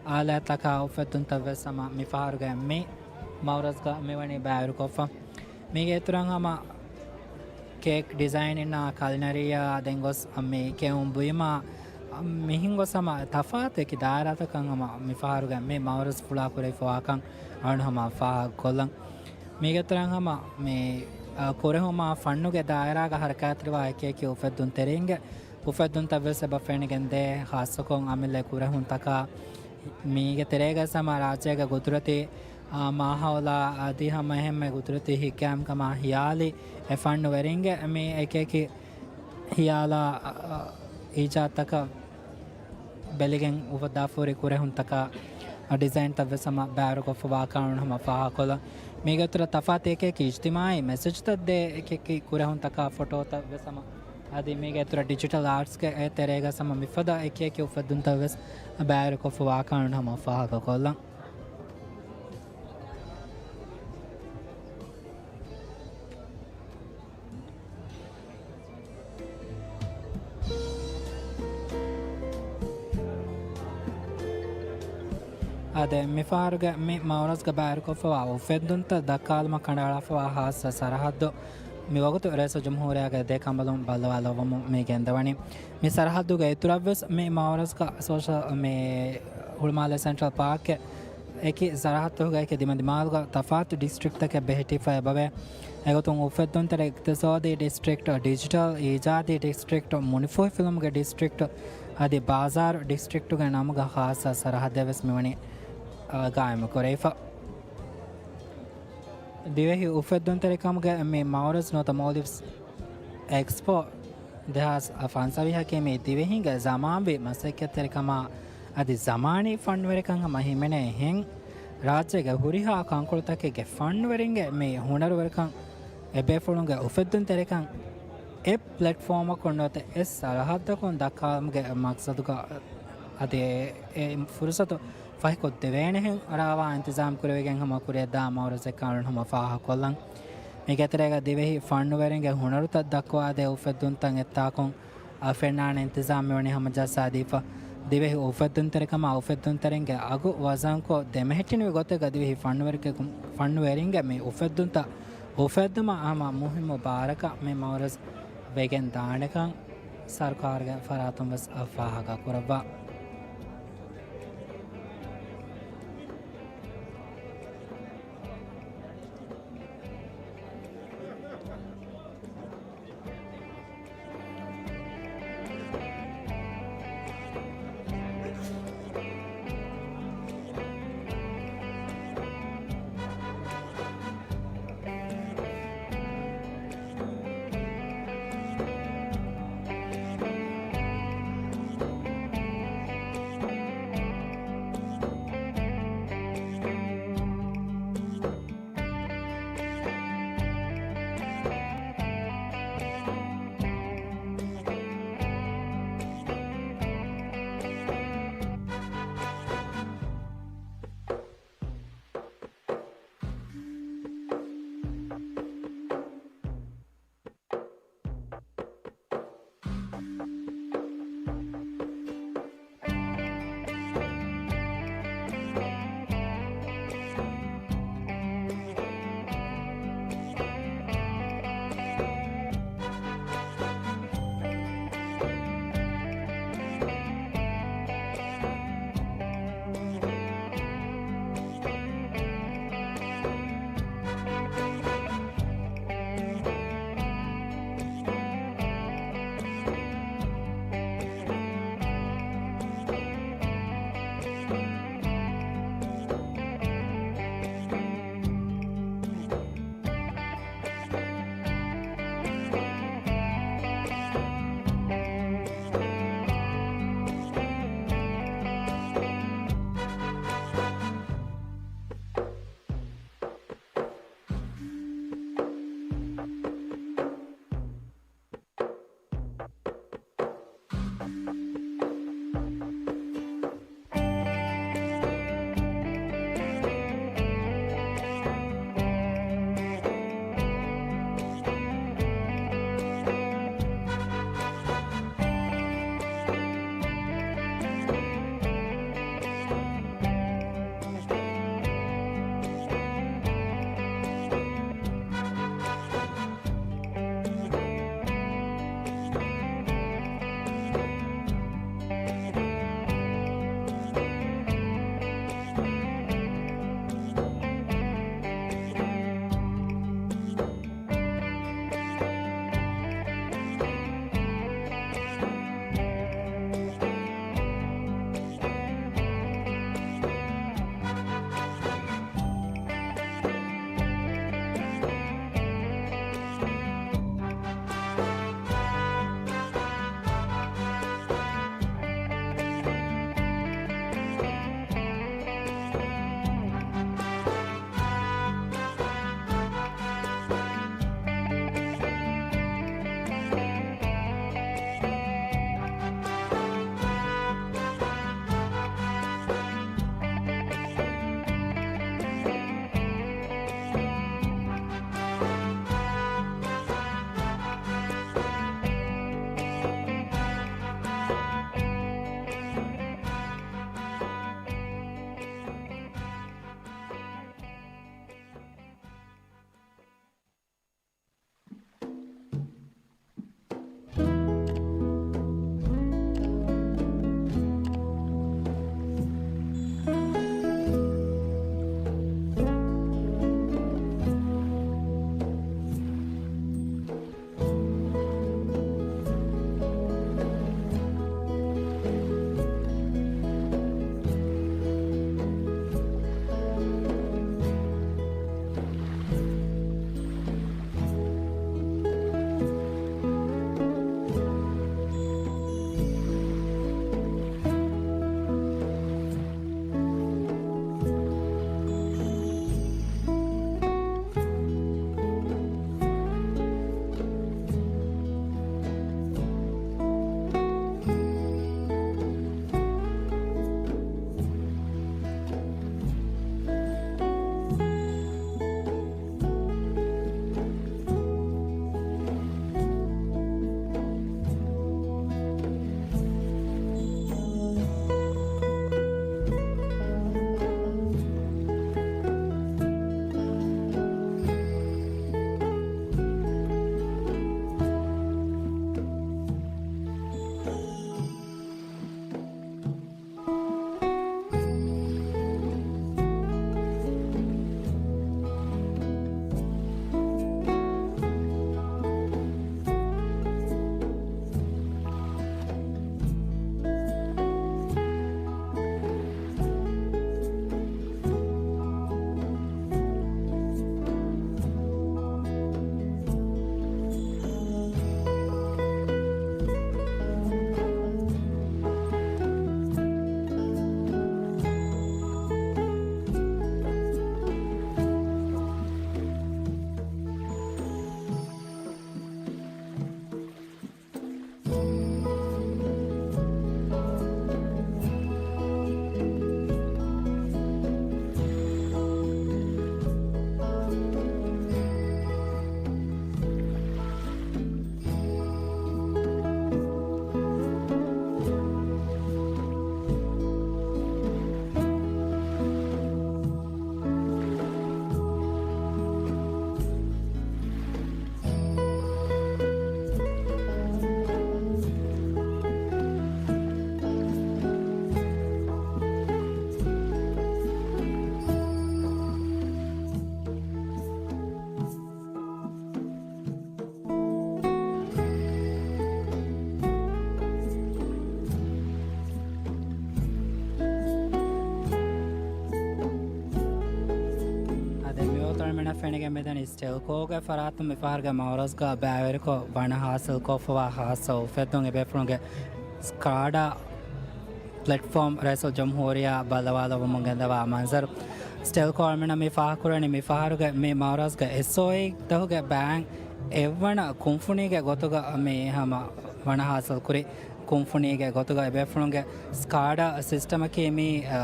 އާލާތްތަކާ އުފެއްދުންތައް ވެސް ހަމަ މިފަހަރުގެ މި މައުރަޒްގަ މިވަނީ ބައިވެރިކޮށްފަ. މީގެ އިތުރަށް ހަމަ ކޭކް ޑިޒައިނިންނާ ކަލިނަރީއާ ދެން ގޮސް މި ކެއުން ބުއިމާ މިހެން ގޮސް ހަމަ ތަފާތު އެކި ދާއިރާތަކަށް ހަމަ މިފަހަރުގެ މި މައުރަޒް ފުޅާ ކުރެވިފަވާކަން އަޅުން ހަމަ ފާހަގަކޮށްލަން. މީގެ އިތުރަށް ހަމަ މި، އަ، ކުރެހުމާ ފަންނުގެ ދާއިރާގަ ހަރަކާތްތެރިވާ އެކި އެކި އުފެއްދުންތެރިންގެ އުފެއްދުންތައް ވެސް އެބަ ފެނިގެންދޭ، ޚާއްޞަކޮށް އަމިއްލަ ކުރެހުންތަކާ މީގެ ތެރޭގަ ހަމަ ރާއްޖޭގެ ގުދުރަތީ، އާ، މާހައުލާ އަދި ހަމަ އެހެންމެ ގުދުރަތީ ހިތްގައިމުކަމާ ހިޔާލީ އެ ފަންނުވެރިންގެ މި އެކި އެކި ހިޔާލާ، އާ، އީޖާދުތަކަށް ބެލިގެން އުފައްދާފަހުރި ކުރެހުންތަކާ، އާ، ޑިޒައިންތައް ވެސް ހަމަ ބައިވެރިކޮށްފަވާކަން ހަމަ ފާހަގަކޮށްލަން. މީގެ އިތުރަށް ތަފާތު އެކި އެކި އިޖްތިމާއީ މެސެޖްތައް ދޭ އެކި އެކި ކުރެހުންތަކާ ފޮޓޯތައް ވެސް ހަމަ އަދި މީގެ އިތުރަށް ޑިޖިޓަލް އާޓްސްގެ އެ ތެރޭގަ ހަމަ މިފަދަ އެކި އެކި އުފެއްދުންތައް ވެސް ބައިވެރިކޮށްފަވާކަން ހަމަ ފާހަގަކޮށްލަން. އާދެ، މިފަހަރުގެ މި މައުރަޒްގަ ބައިވެރިކޮށްފަވާ އުފެއްދުންތައް ދައްކާލުމަށް ކަނޑައަޅާފަވާ ހާއްސަ ސަރަހައްދު މިވަގުތު ރައީސުލްޖުމްހޫރިއްޔާގެ ދެ ކަނބަލުން ބައްލަވާލައްވަމުން މި ގެންދަވަނީ. މި ސަރަހައްދުގެ އިތުރަށްވެސް މި މައުރަޒްގަ ސޯޝަލް މި ހުޅުމާލެ ސެންޓްރަލް ޕާކްގެ އެކި ސަރަހައްދުގައި ދިމަދިމާލުގަ ތަފާތު ޑިސްޓްރިކްޓްތަކެއް ބެހެއްޓިފައި އެބަވޭ. އެގޮތުން އުފެއްދުންތެރި އިޤްތިޞާދީ ޑިސްޓްރިކްޓް، ޑިޖިޓަލް އީޖާދީ ޑިސްޓްރިކްޓް، މުނިފޫހިފިލުމުގެ ޑިސްޓްރިކްޓް އަދި ބާޒާރު ޑިސްޓްރިކްޓުގެ ނަމުގަ ޚާއްޞަ ސަރަހައްދެއް ވެސް މިވަނީ، އާ، ގާއިމު ކުރެވިފަ. ދިވެހި އުފެއްދުންތެރިކަމުގެ މި މައުރަޒް ނުވަތަ މޯލްޑިވްސް އެކްސްޕޯ ދެހާސް ފަންސަވީހަކީ މި ދިވެހިންގެ ޒަމާންވީ މަސައްކަތްތެރިކަމާ އަދި ޒަމާނީ ފަންނުވެރިކަން ހަމަ ހިމެނޭ އެހެން، ރާއްޖޭގެ ހުރިހާ ކަންކޮޅުތަކެއްގެ ފަންނުވެރިންގެ މި ހުނަރުވެރިކަން، އެބޭފުޅުންގެ އުފެއްދުންތެރިކަން އެއް ޕްލެޓްފޯމަކުން ނުވަތަ އެއް ސަރަހައްދަކުން ދައްކާލުމުގެ މަޤްޞަދުގަ އަދި އެ ފުރުޞަތު ފަހިކޮށްދެވޭނެހެން ރާވާ އިންތިޒާމް ކުރެވިގެން ހަމަ ކުރިއަށްދާ މައުރަޒެއް ކަމަށް ހަމަ ފާހަގަކޮށްލަން. މީގެތެރޭގަ ދިވެހި ފަންނުވެރިންގެ ހުނަރުތައް ދައްކަވާދޭ އުފެއްދުންތައް އެއްތާކުން އަށް ފެންނާނެ އިންތިޒާމް މިވަނީ ހަމަޖައްސާދީފަ. ދިވެހި އުފެއްދުންތެރިކަމާ އުފެއްދުންތެރިންގެ އަގު ވަޒަންކޮށް ދެމެހެއްޓިން ގޮތެއްގަ ދިވެހި ފަންނުވެރިކަ-، ފަންނުވެރިންގެ މި އުފެއްދުންތައް އުފެއްދުމަށް ހަމަ މުހިއްމު ބާރަކަށް މި މައުރަޒް ވެގެން ދާނެކަން ސަރުކާރުގެ ފަރާތުން ވެސް ފާހަގަ ކުރައްވާ. މިދަނީ ސްޓެލްކޯގެ ފަރާތުން މިފަހަރުގެ މައުރަޒްގަ ބައިވެރިކޮށް ވަނަ ހާސިލްކޮށްފަވާ ހާއްސަ އުފެއްދުން އެބޭފުޅުންގެ ސްކާޑާ ޕްލެޓްފޯމް ރައީސުލްޖުމްހޫރިއްޔާ ބައްލަވާލައްވަމުން ގެންދަވާ މަންޒަރު. ސްޓެލްކޯ އަޅުމެންނަށް މި ފާހަގަކުރަނީ މިފަހަރުގެ މި މައުރަޒްގެ އެސްއޯއީތަކުގެ ބައިން އެއްވަނަ ކުންފުނީގެ ގޮތުގަ މި ހަމަ ވަނަ ހާސިލްކުރި ކުންފުނީގެ ގޮތުގަ އެބޭފުޅުންގެ ސްކާޑާ ސިސްޓަމަކީ މި، އަ،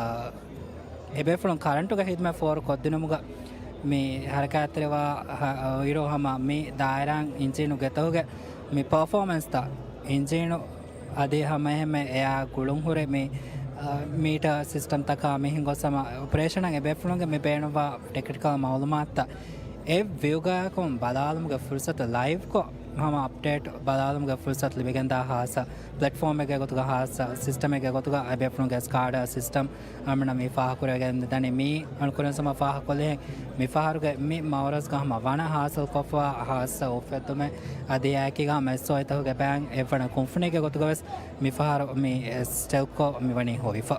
އެބޭފުޅުން ކަރަންޓުގެ ހިދުމަތް ފޯރު ކޮށްދިނުމުގަ މި ހަރަކާތްތެރިވާ ހަ-، އިރު ހަމަ މި ދާއިރާ އިންޖީނުގެ ތަކުގެ މި ޕަރފޯމެންސްތައް އިންޖީނު އަދި ހަމައެހެންމެ އެއާ ގުޅުންހުރި މި، އަ، މީޓަރ ސިސްޓަމްތަކާ މިހެން ގޮސް ހަމަ އޮޕަރޭޝަނަށް އެބޭފުޅުންގެ މި ބޭނުންވާ ޓެކްނިކަލް މައުލޫމާތުތައް އެއް ވިއުގައިކުން ބަލާލުމުގެ ފުރުސަތު ލައިވްކޮށް، ހަމަ އަޕްޑޭޓް ބަލާލުމުގެ ފުރުސަތު ލިބިގެންދާ ހާއްސަ ޕްލެޓްފޯމެއްގެ ގޮތުގަ ހާއްސަ ސިސްޓަމެއްގެ ގޮތުގަ އެބޭފުޅުންގެ ސްކާޑާ ސިސްޓަމް އަޅުމެންނަށް މި ފާހަގަކުރެވިގެން ދަނީ. މީ އަޅުކުރިން ހަމަ ފާހަގަކޮށްލިހެން މިފަހަރުގެ މި މައުރަޒްގަ ހަމަ ވަނަ ހާސިލްކޮށްފަވާ ހާއްސަ އުފެއްދުމެއް އަދި އެއާއެކީގަ ހަމަ އެސްއޯއީތަކުގެ ބައިން އެއްވަނަ ކުންފުނީގެ ގޮތުގަވެސް މިފަހަރު މި ސްޓެލްކޯ މިވަނީ ހޮވިފަ.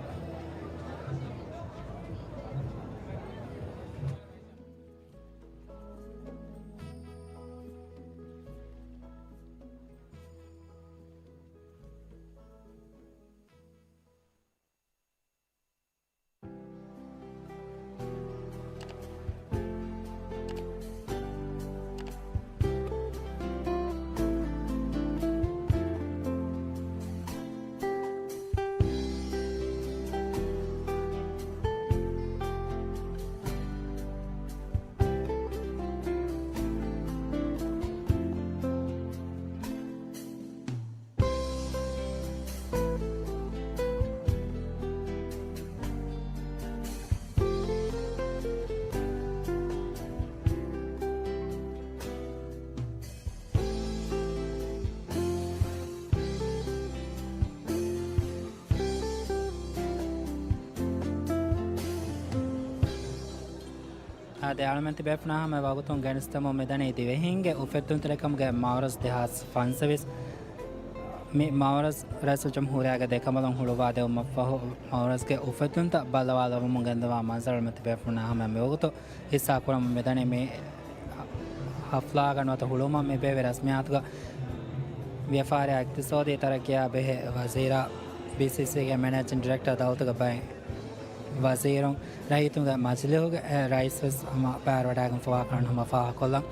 އާދެ، އަޅުމެން ތިބޭފުޅުންނާ ހަމަ ވަގުތުން ގެނެސްދެމުން މިދަނީ ދިވެހިންގެ އުފެއްދުންތެރިކަމުގެ މައުރަޒް ދެހާސް ފަންސަވީސް. މި މައުރަޒް ރައީސުލްޖުމްހޫރިއްޔާގެ ދެކަނބަލުން ހުޅުވާދެވުމަށްފަހު، މައުރަޒްގެ އުފެއްދުންތައް ބައްލަވާލަވަމުން ގެންދަވާ މަންޒަރު އަޅުމެން ތިބޭފުޅުންނާ ހަމަ މިވަގުތު ހިއްސާކުރަމުން މިދަނީ. މި ހަފްލާގަ ނުވަތަ ހުޅުވުމަށް މި ބޭއްވި ރަސްމިއްޔާތުގަ ވިޔަފާރި އިޤްތިޞާދީ ތަރައްޤިއާ ބެހޭ ވަޒީރާ، ބީސީސީގެ މެނޭޖިން ޑިރެކްޓަރ ދައުލަތުގެ ބައެއް ވަޒީރުން، ރައްޔިތުންގެ މަޖިލީހުގެ ރައީސް ވެސް ހަމަ ބައިވެރިވަޑައިގެންފަވާކަން ހަމަ ފާހަގަކޮށްލަން.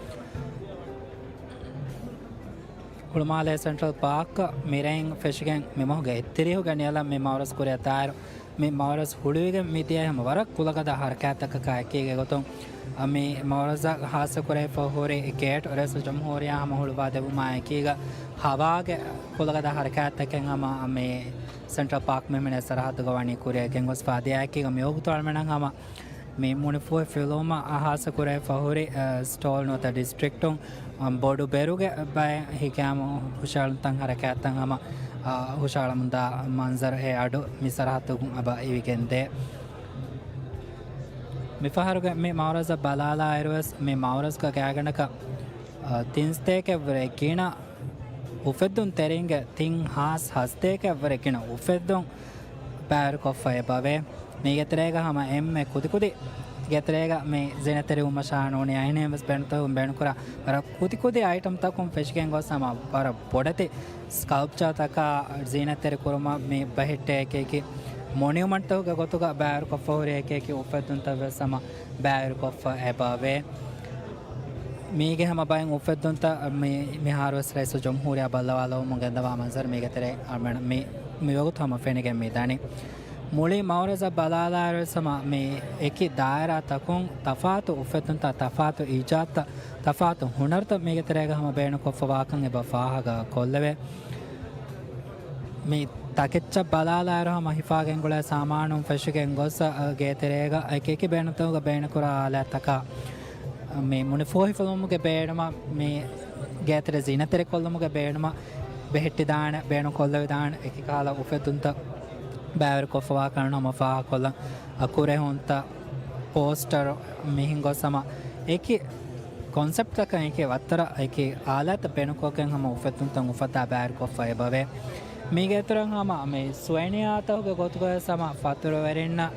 ހުޅުމާލޭ ސެންޓްރަލް ޕާކަށް މިރެއިން ފެށިގެން މިމަހުގެ އެއްތިރީހުގެ ނިޔަލަށް މި މައުރަޒް ކުރިއަށް ދާއިރު، މި މައުރަޒް ހުޅުވިގެން މިދިޔައީ ހަމަ ވަރަށް ކުލަގަދަ ހަރަކާތްތަކަކާ އެކީގެ ގޮތުން، މި މައުރަޒަށް ހާއްސަކުރެވިފަ ހުރި ގޭޓް ރައީސުލްޖުމްހޫރިއްޔާ ހަމަ ހުޅުވާދެއްވުމާ އެކީގަ ހަވާގެ ކުލަގަދަ ހަރަކާތްތަކެއް ހަމަ މި ސެންޓްރަލް ޕާކް މި ހިމެނޭ ސަރަހައްދުގަ ވަނީ ކުރިއަށް ގެންގޮސްފަ އަދި އެއާއެކީގަ މިވަގުތު އަޅުމެންނަށް ހަމަ މި މުނިފޫހިފުޅުވުމަށް ހާއްސަކުރެވިފަ ހުރި، އަ، ސްޓޯލް ނުވަތަ ޑިސްޓްރިކްޓުން، އަ، ބޮޑު ބޭރުގެ ބައެއް ހިކާމު ހުށަހެޅުންތައް ހަރަކާތްތައް ހަމަ، އަ، ހުށަހަޅަމުންދާ މަންޒަރު އެ އަޑު މި ސަރަހައްދުގަ އެބަ އިވިގެންދޭ. މިފަހަރުގެ މި މައުރަޒަށް ބަލާލާއިރުވެސް މި މައުރަޒްގަ ގާތްގަނޑަކަށް، އަ، ތިން ސަތޭކައަށްވުރެ ގިނަ އުފެއްދުންތެރިންގެ ތިން ހާސް ހަސަތޭކައަށްވުރެ ގިނަ އުފެއްދުން ބައިވެރިކޮށްފަ އެބަވޭ. މީގެ ތެރޭގަ ހަމަ އެންމެ ކުދިކުދި ގޭތެރޭގަ މި ޒީނަތްތެރިވުމަށާ ނޫނީ އަހަނިން ވެސް ބޭނުންތަކުން ބޭނުންކުރާ ވަރަށް ކުދިކުދި އައިޓަމްތަކުން ފެށިގެން ގޮސް ހަމަ ވަރަށް ބޮޑެތި ސްކަލްޕްޗާތަކާ ޒީނަތްތެރި ކުރުމަށް މި ބަހެއްޓޭ އެކިއެކި މޮނިއުމަންޓްތަކުގެ ގޮތުގަ ބައިވެރިކޮށްފަ ހުރި އެކިއެކި އުފެއްދުންތައް ވެސް ހަމަ ބައިވެރިކޮށްފަ އެބަވޭ. މީގެ ހަމަ ބައެއް އުފެއްދުންތައް މި، މިހާރުވެސް ރައީސުލްޖުމްހޫރިއްޔާ ބައްލަވާލަވަމުން ގެންދަވާ މަންޒަރު މީގެ ތެރޭ އަޅުމެން މި، މިވަގުތު ހަމަ ފެނިގެން މިދަނީ. މުޅި މައުރަޒަށް ބަލާލާއިރުވެސް ހަމަ މި އެކި ދާއިރާތަކުން ތަފާތު އުފެއްދުންތައް، ތަފާތު އީޖާދުތައް، ތަފާތު ހުނަރުތައް މީގެ ތެރޭގަ ހަމަ ބޭނުންކޮށްފަވާކަން އެބަ ފާހަގަކޮށްލެވޭ. މި ތަކެއްޗަށް ބަލާލާއިރު ހަމަ ހިފާގެންގުޅޭ ސާމާނުން ފެށިގެން ގޮސް، އަ، ގޭތެރޭގަ އެކިއެކި ބޭނުންތަކުގަ ބޭނުންކުރާ އާލާތްތަކާ، މި މުނިފޫހިފުޅުވުމުގެ ބޭނުމަށް، މި ގޭތެރެ ޒީނަތްތެރިކޮށްލުމުގެ ބޭނުމަށް ބެހެއްޓިދާނެ، ބޭނުންކޮށްލެވިދާނެ އެކި ކަހަލަ އުފެއްދުންތައް ބައިވެރިކޮށްފަވާކަން ހަމަ ފާހަގަކޮށްލަން. އަ، ކުރެހުންތައް، ޕޯސްޓަރު، މިހެން ގޮސް ހަމަ އެކި ކޮންސެޕްޓްތަކަށް އެކި ވައްތަރަށް އެކި އާލާތްތައް ބޭނުންކޮށްގެން ހަމަ އުފެއްދުންތައް އުފައްދާ ބައިވެރިކޮށްފަ އެބަވޭ. މީގެ އިތުރަށް ހަމަ މި ސުވެނިއާތަކުގެ ގޮތުގަވެސް ހަމަ ފަތުރުވެރިންނަށް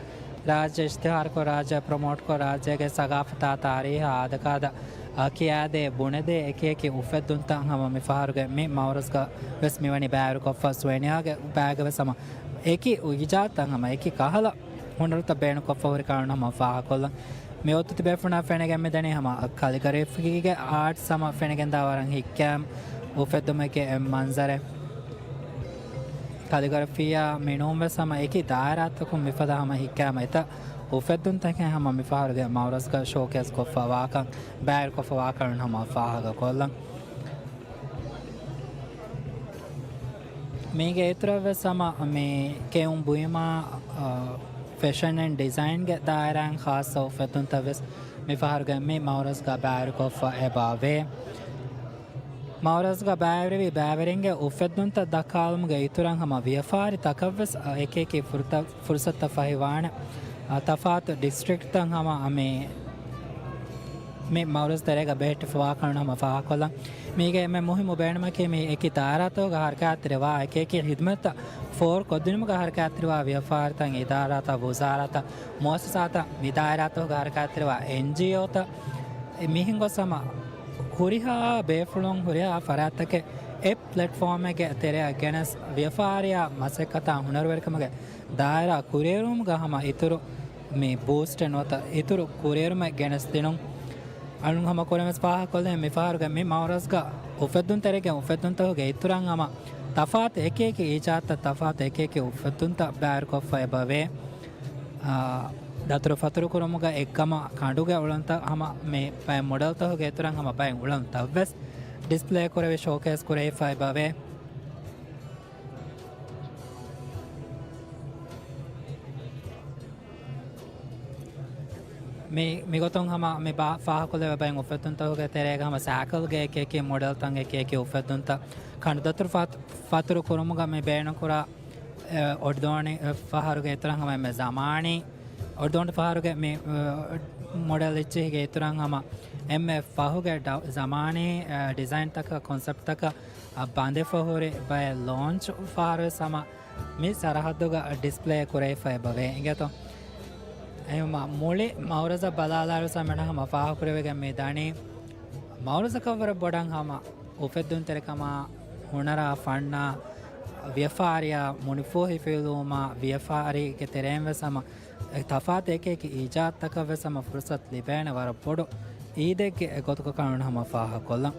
ރާއްޖެ އިޝްތިހާރުކޮށް، ރާއްޖެ ޕްރޮމޯޓްކޮށް، ރާއްޖޭގެ ސަގާފަތާ، ތާރީހާ، އާދަކާދަ، އަ، ކިޔާދޭ، ބުނެދޭ އެކި އެކި އުފެއްދުންތައް ހަމަ މިފަހަރުގެ މި މައުރަޒްގަ ވެސް މިވަނީ ބައިވެރިކޮށްފަ. ސުވެނިއާގެ ބައިގަ ވެސް ހަމަ އެކި އިޖާދުތައް ހަމަ އެކި ކަހަލަ ހުނަރުތައް ބޭނުންކޮށްފަ ހުރި ކަން ހަމަ ފާހަގަކޮށްލަން. މި އޮތް ތިބޭފުޅުންނަށް ފެނިގެން މިދަނީ ހަމަ ކަލިގްރަފީގެ އާޓްސް ހަމަ ފެނިގެންދާ ވަރަށް ހިތްގައިމު އުފެއްދުމެއްގެ މަންޒަރެއް. ކަލިގްރަފީއާ މިނޫން ވެސް ހަމަ އެކި ދާއިރާތަކުން މިފަދަ ހަމަ ހިތްގައިމު އެތައް އުފެއްދުންތަކެއް ހަމަ މިފަހަރުގެ މައުރަޒްގަ ޝޯކޭސް ކޮށްފަ ވާކަން، ބައިވެރިކޮށްފަ ވާކަން ހަމަ ފާހަގަކޮށްލަން. މީގެ އިތުރަށް ވެސް ހަމަ މި ކެއުން ބުއިމާ، އަ، ފެޝަން އެންޑް ޑިޒައިންގެ ދާއިރާއިން ޚާއްޞަ އުފެއްދުންތައް ވެސް މިފަހަރުގެ މި މައުރަޒްގަ ބައިވެރިކޮށްފަ އެބަވޭ. މައުރަޒްގަ ބައިވެރިވި ބައިވެރިންގެ އުފެއްދުންތައް ދައްކާލުމުގެ އިތުރަށް ހަމަ ވިޔަފާރި ތަކަށްވެސް އެކި އެކި ފުރުތަ-، ފުރުސަތުތައް ފަހިވާނެ. އަ، ތަފާތު ޑިސްޓްރިކްޓްތައް ހަމަ މި، މި މައުރަޒް ތެރޭގަ ބެހެއްޓިފަވާކަން ހަމަ ފާހަގަކޮށްލަން. މީގެ އެންމެ މުހިއްމު ބޭނުމަކީ މި އެކި ދާއިރާތަކުގަ ހަރަކާތްތެރިވާ އެކި އެކި ހިދުމަތްތައް ފޯރުކޮށްދިނުމުގަ ހަރަކާތްތެރިވާ ވިޔަފާރިތައް، އިދާރާތައް، ވުޒާރާތައް، މުއައްސަސާތައް، މި ދާއިރާތަކުގަ ހަރަކާތްތެރިވާ އެންޖީއޯތައް، މިހެން ގޮސް ހަމަ ހުރިހާ ބޭފުޅުން ހުރިހާ ފަރާތްތަކެއް އެ ޕްލެޓްފޯމެއްގެ ތެރެއަށް ގެނެސް، ވިޔަފާރިއާ މަސައްކަތާ ހުނަރުވެރިކަމުގެ ދާއިރާ ކުރިއެރުވުމުގަ ހަމަ އިތުރު މި ބޫސްޓެއް ނުވަތަ އިތުރު ކުރިއެރުމެއް ގެނެސްދިނުން. އަޅުން ހަމަ ކުރިންވެސް ފާހަގަކޮށްލެވޭ، މިފަހަރުގެ މި މައުރަޒްގަ އުފެއްދުންތެރިންގެ އުފެއްދުންތަކުގެ އިތުރަށް ހަމަ ތަފާތު އެކި އެކި އީޖާދުތައް، ތަފާތު އެކި އެކި އުފެއްދުންތައް ބައިވެރިކޮށްފަ އެބަވޭ. އާ، ދަތުރުފަތުރުކުރުމުގަ އެއްކަމަށް ކަނޑުގެ އުޅުންތައް ހަމަ މި ބައެއް މޮޑެލްތަކުގެ އިތުރަށް ހަމަ ބައެއް އުޅަނދުތައްވެސް ޑިސްޕްލޭ ކުރެވި ޝޯކޭސް ކުރެވިފަ އެބަވޭ. މި، މިގޮތުން ހަމަ މި ބާ-، ފާހަގަކޮށްލެވޭ ބައެއް އުފެއްދުންތަކުގެ ތެރޭގަ ހަމަ ސައިކަލްގެ އެކި އެކި މޮޑެލްތައް، އެކި އެކި އުފެއްދުންތައް، ކަނޑުދަތުރު ފަތު-، ފަތުރު ކުރުމުގަ މި ބޭނުންކުރާ، އެ، އޮޑިދޯނި، އެ، ފަހަރުގެ އިތުރަށް ހަމަ އެންމެ ޒަމާނީ، އޮޑިދޯނި ފަހަރުގެ މި، އެ، މޮޑެލް އެއްޗެހިގެ އިތުރަށް ހަމަ އެންމެ ފަހުގެ ޑަ-، ޒަމާނީ، އެ، ޑިޒައިންތަކަށް، ކޮންސެޕްޓްތަކަށް އަށް ބަނދެފަ ހުރި ބައެއް ލޯންޗް ފަހަރުވެސް ހަމަ މި ސަރަހައްދުގަ ޑިސްޕްލޭ ކުރެވިފަ އެބަވޭ އިނގޭތޯ. އެހެންވީމަ މުޅި މައުރަޒަށް ބަލާލާއިރުވެސް ހަމަ ފާހަގަކުރެވިގެން މި ދަނީ މައުރަޒަކަށްވުރެ ބޮޑަށް ހަމަ އުފެއްދުންތެރިކަމާ، ހުނަރާ، ފަންނާ، ވިޔަފާރިއާ، މުނިފޫހިފިލުވުމާ، ވިޔަފާރީގެ ތެރެއިން ވެސް ހަމަ ތަފާތު އެކި އެކި އީޖާދުތަކަށް ވެސް ހަމަ ފުރުސަތު ލިބޭނެ ވަރަށް ބޮޑު އީދެއްގެ ގޮތަކަށް ކަން ހަމަ ފާހަގަކޮށްލަން.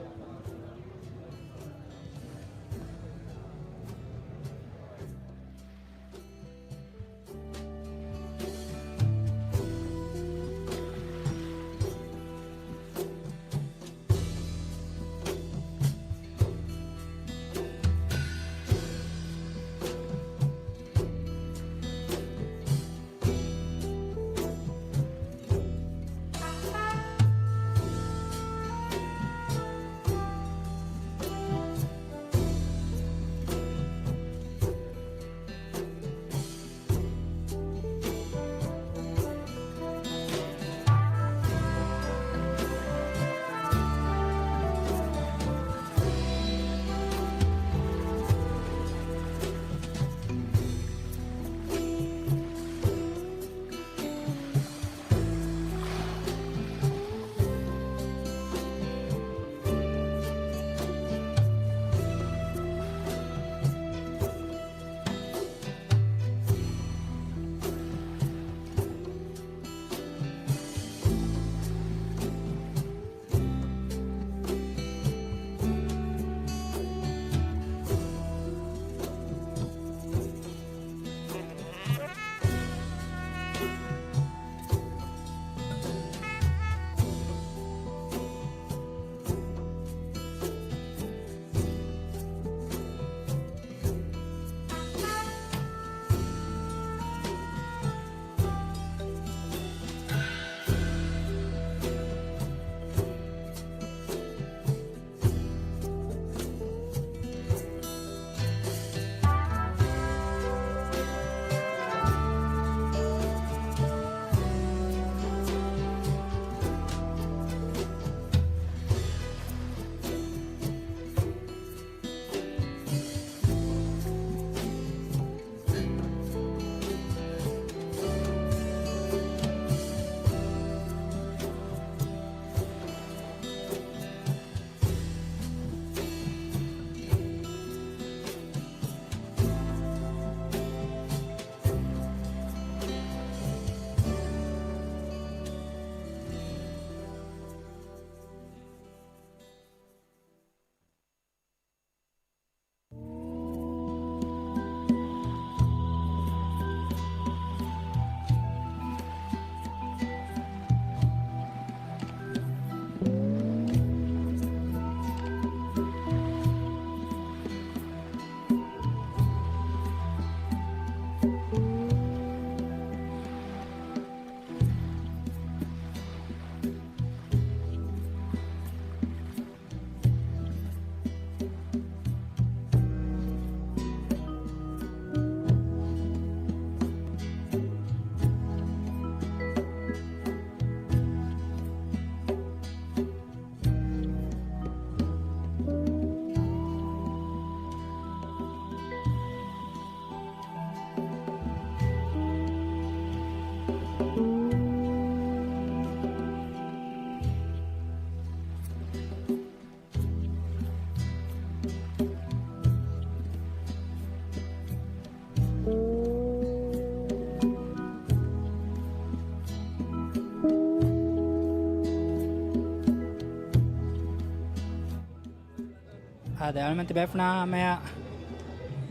ދެ އަޅުމެން ތިބޭފުޅާ ހަމަޔަށް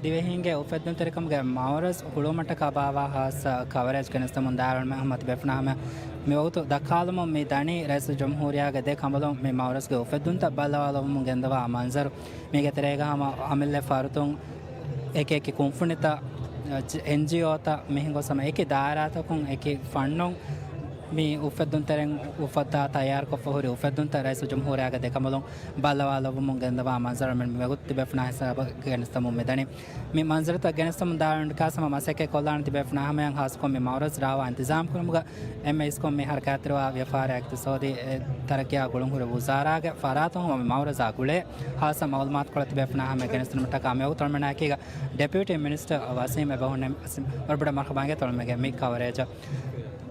ދިވެހީންގެ އުފެއްދުންތެރިކަމުގެ މައުރަޒް ހުޅުވުމަށްޓަކާ ބާއްވާ ހާއްސަ ކަވަރޭޖް ގެނެސްދެމުން ދާއިރު އަޅުމެން ހަމަ ތިބޭފުޅާ ހަމަޔަށް މިވަގުތު ދައްކާލަމުން މި ދަނީ ރައީސުލްޖުމްހޫރިއްޔާގެ ދެ ކަނބަލުން މި މައުރަޒްގެ އުފެއްދުންތައް ބައްލަވާލައްވަމުން ގެންދަވާ މަންޒަރު. މީގެ ތެރޭގަ ހަމަ އަމިއްލަ ފަރުދުން، އެކި އެކި ކުންފުނިތައް، އެންޖީއޯތައް، މިހެން ގޮސް ހަމަ އެކި ދާއިރާތަކުން އެކި ފަންނުން މި އުފެއްދުންތެރިން އުފައްދާ ތައްޔާރުކޮށްފަ ހުރި އުފެއްދުންތައް ރައީސުލްޖުމްހޫރިއްޔާގެ ދެ ކަނބަލުން ބައްލަވާލައްވަމުން ގެންދަވާ މަންޒަރު މި ވަގުތު ތިބޭފުޅާ ހިސާބަށް ގެނެސްދެމުން މިދަނީ. މި މަންޒަރުތައް ގެނެސްދެމުން ދާއިރު ނިކާސް ހަމަ މަސައްކަތް ކޮށްލާނެ ތިބޭފުޅާ ހަމަޔަށް ހާއްސަކޮށް މި މައުރަޒް ރާވާ އިންތިޒާމް ކުރުމުގަ އެންމެ އިސްކޮށް މި ހަރަކާތްތެރިވާ ވިޔަފާރި އިޤްތިޞާދީ އެ ތަރައްޤީއާ ގުޅުންހުރި ވުޒާރާގެ ފަރާތުން ހަމަ މި މައުރަޒާ ގުޅޭ ހާއްސަ މައުލޫމާތުކޮޅެއް ތިބޭފުޅާ ހަމަޔަށް ގެނެސްދިނުމަށްޓަކާ މިވަގުތު އަޅުމެންނާއެކީގަ ޑެޕިއުޓީ މިނިސްޓަރ ވަސީމް އެބަހުންނެ ވަރަށް ބޮޑަށް މަރުޙަބާ އިނގޭތޯ އަޅުމެންގެ މި ކަވަރޭޖަށް.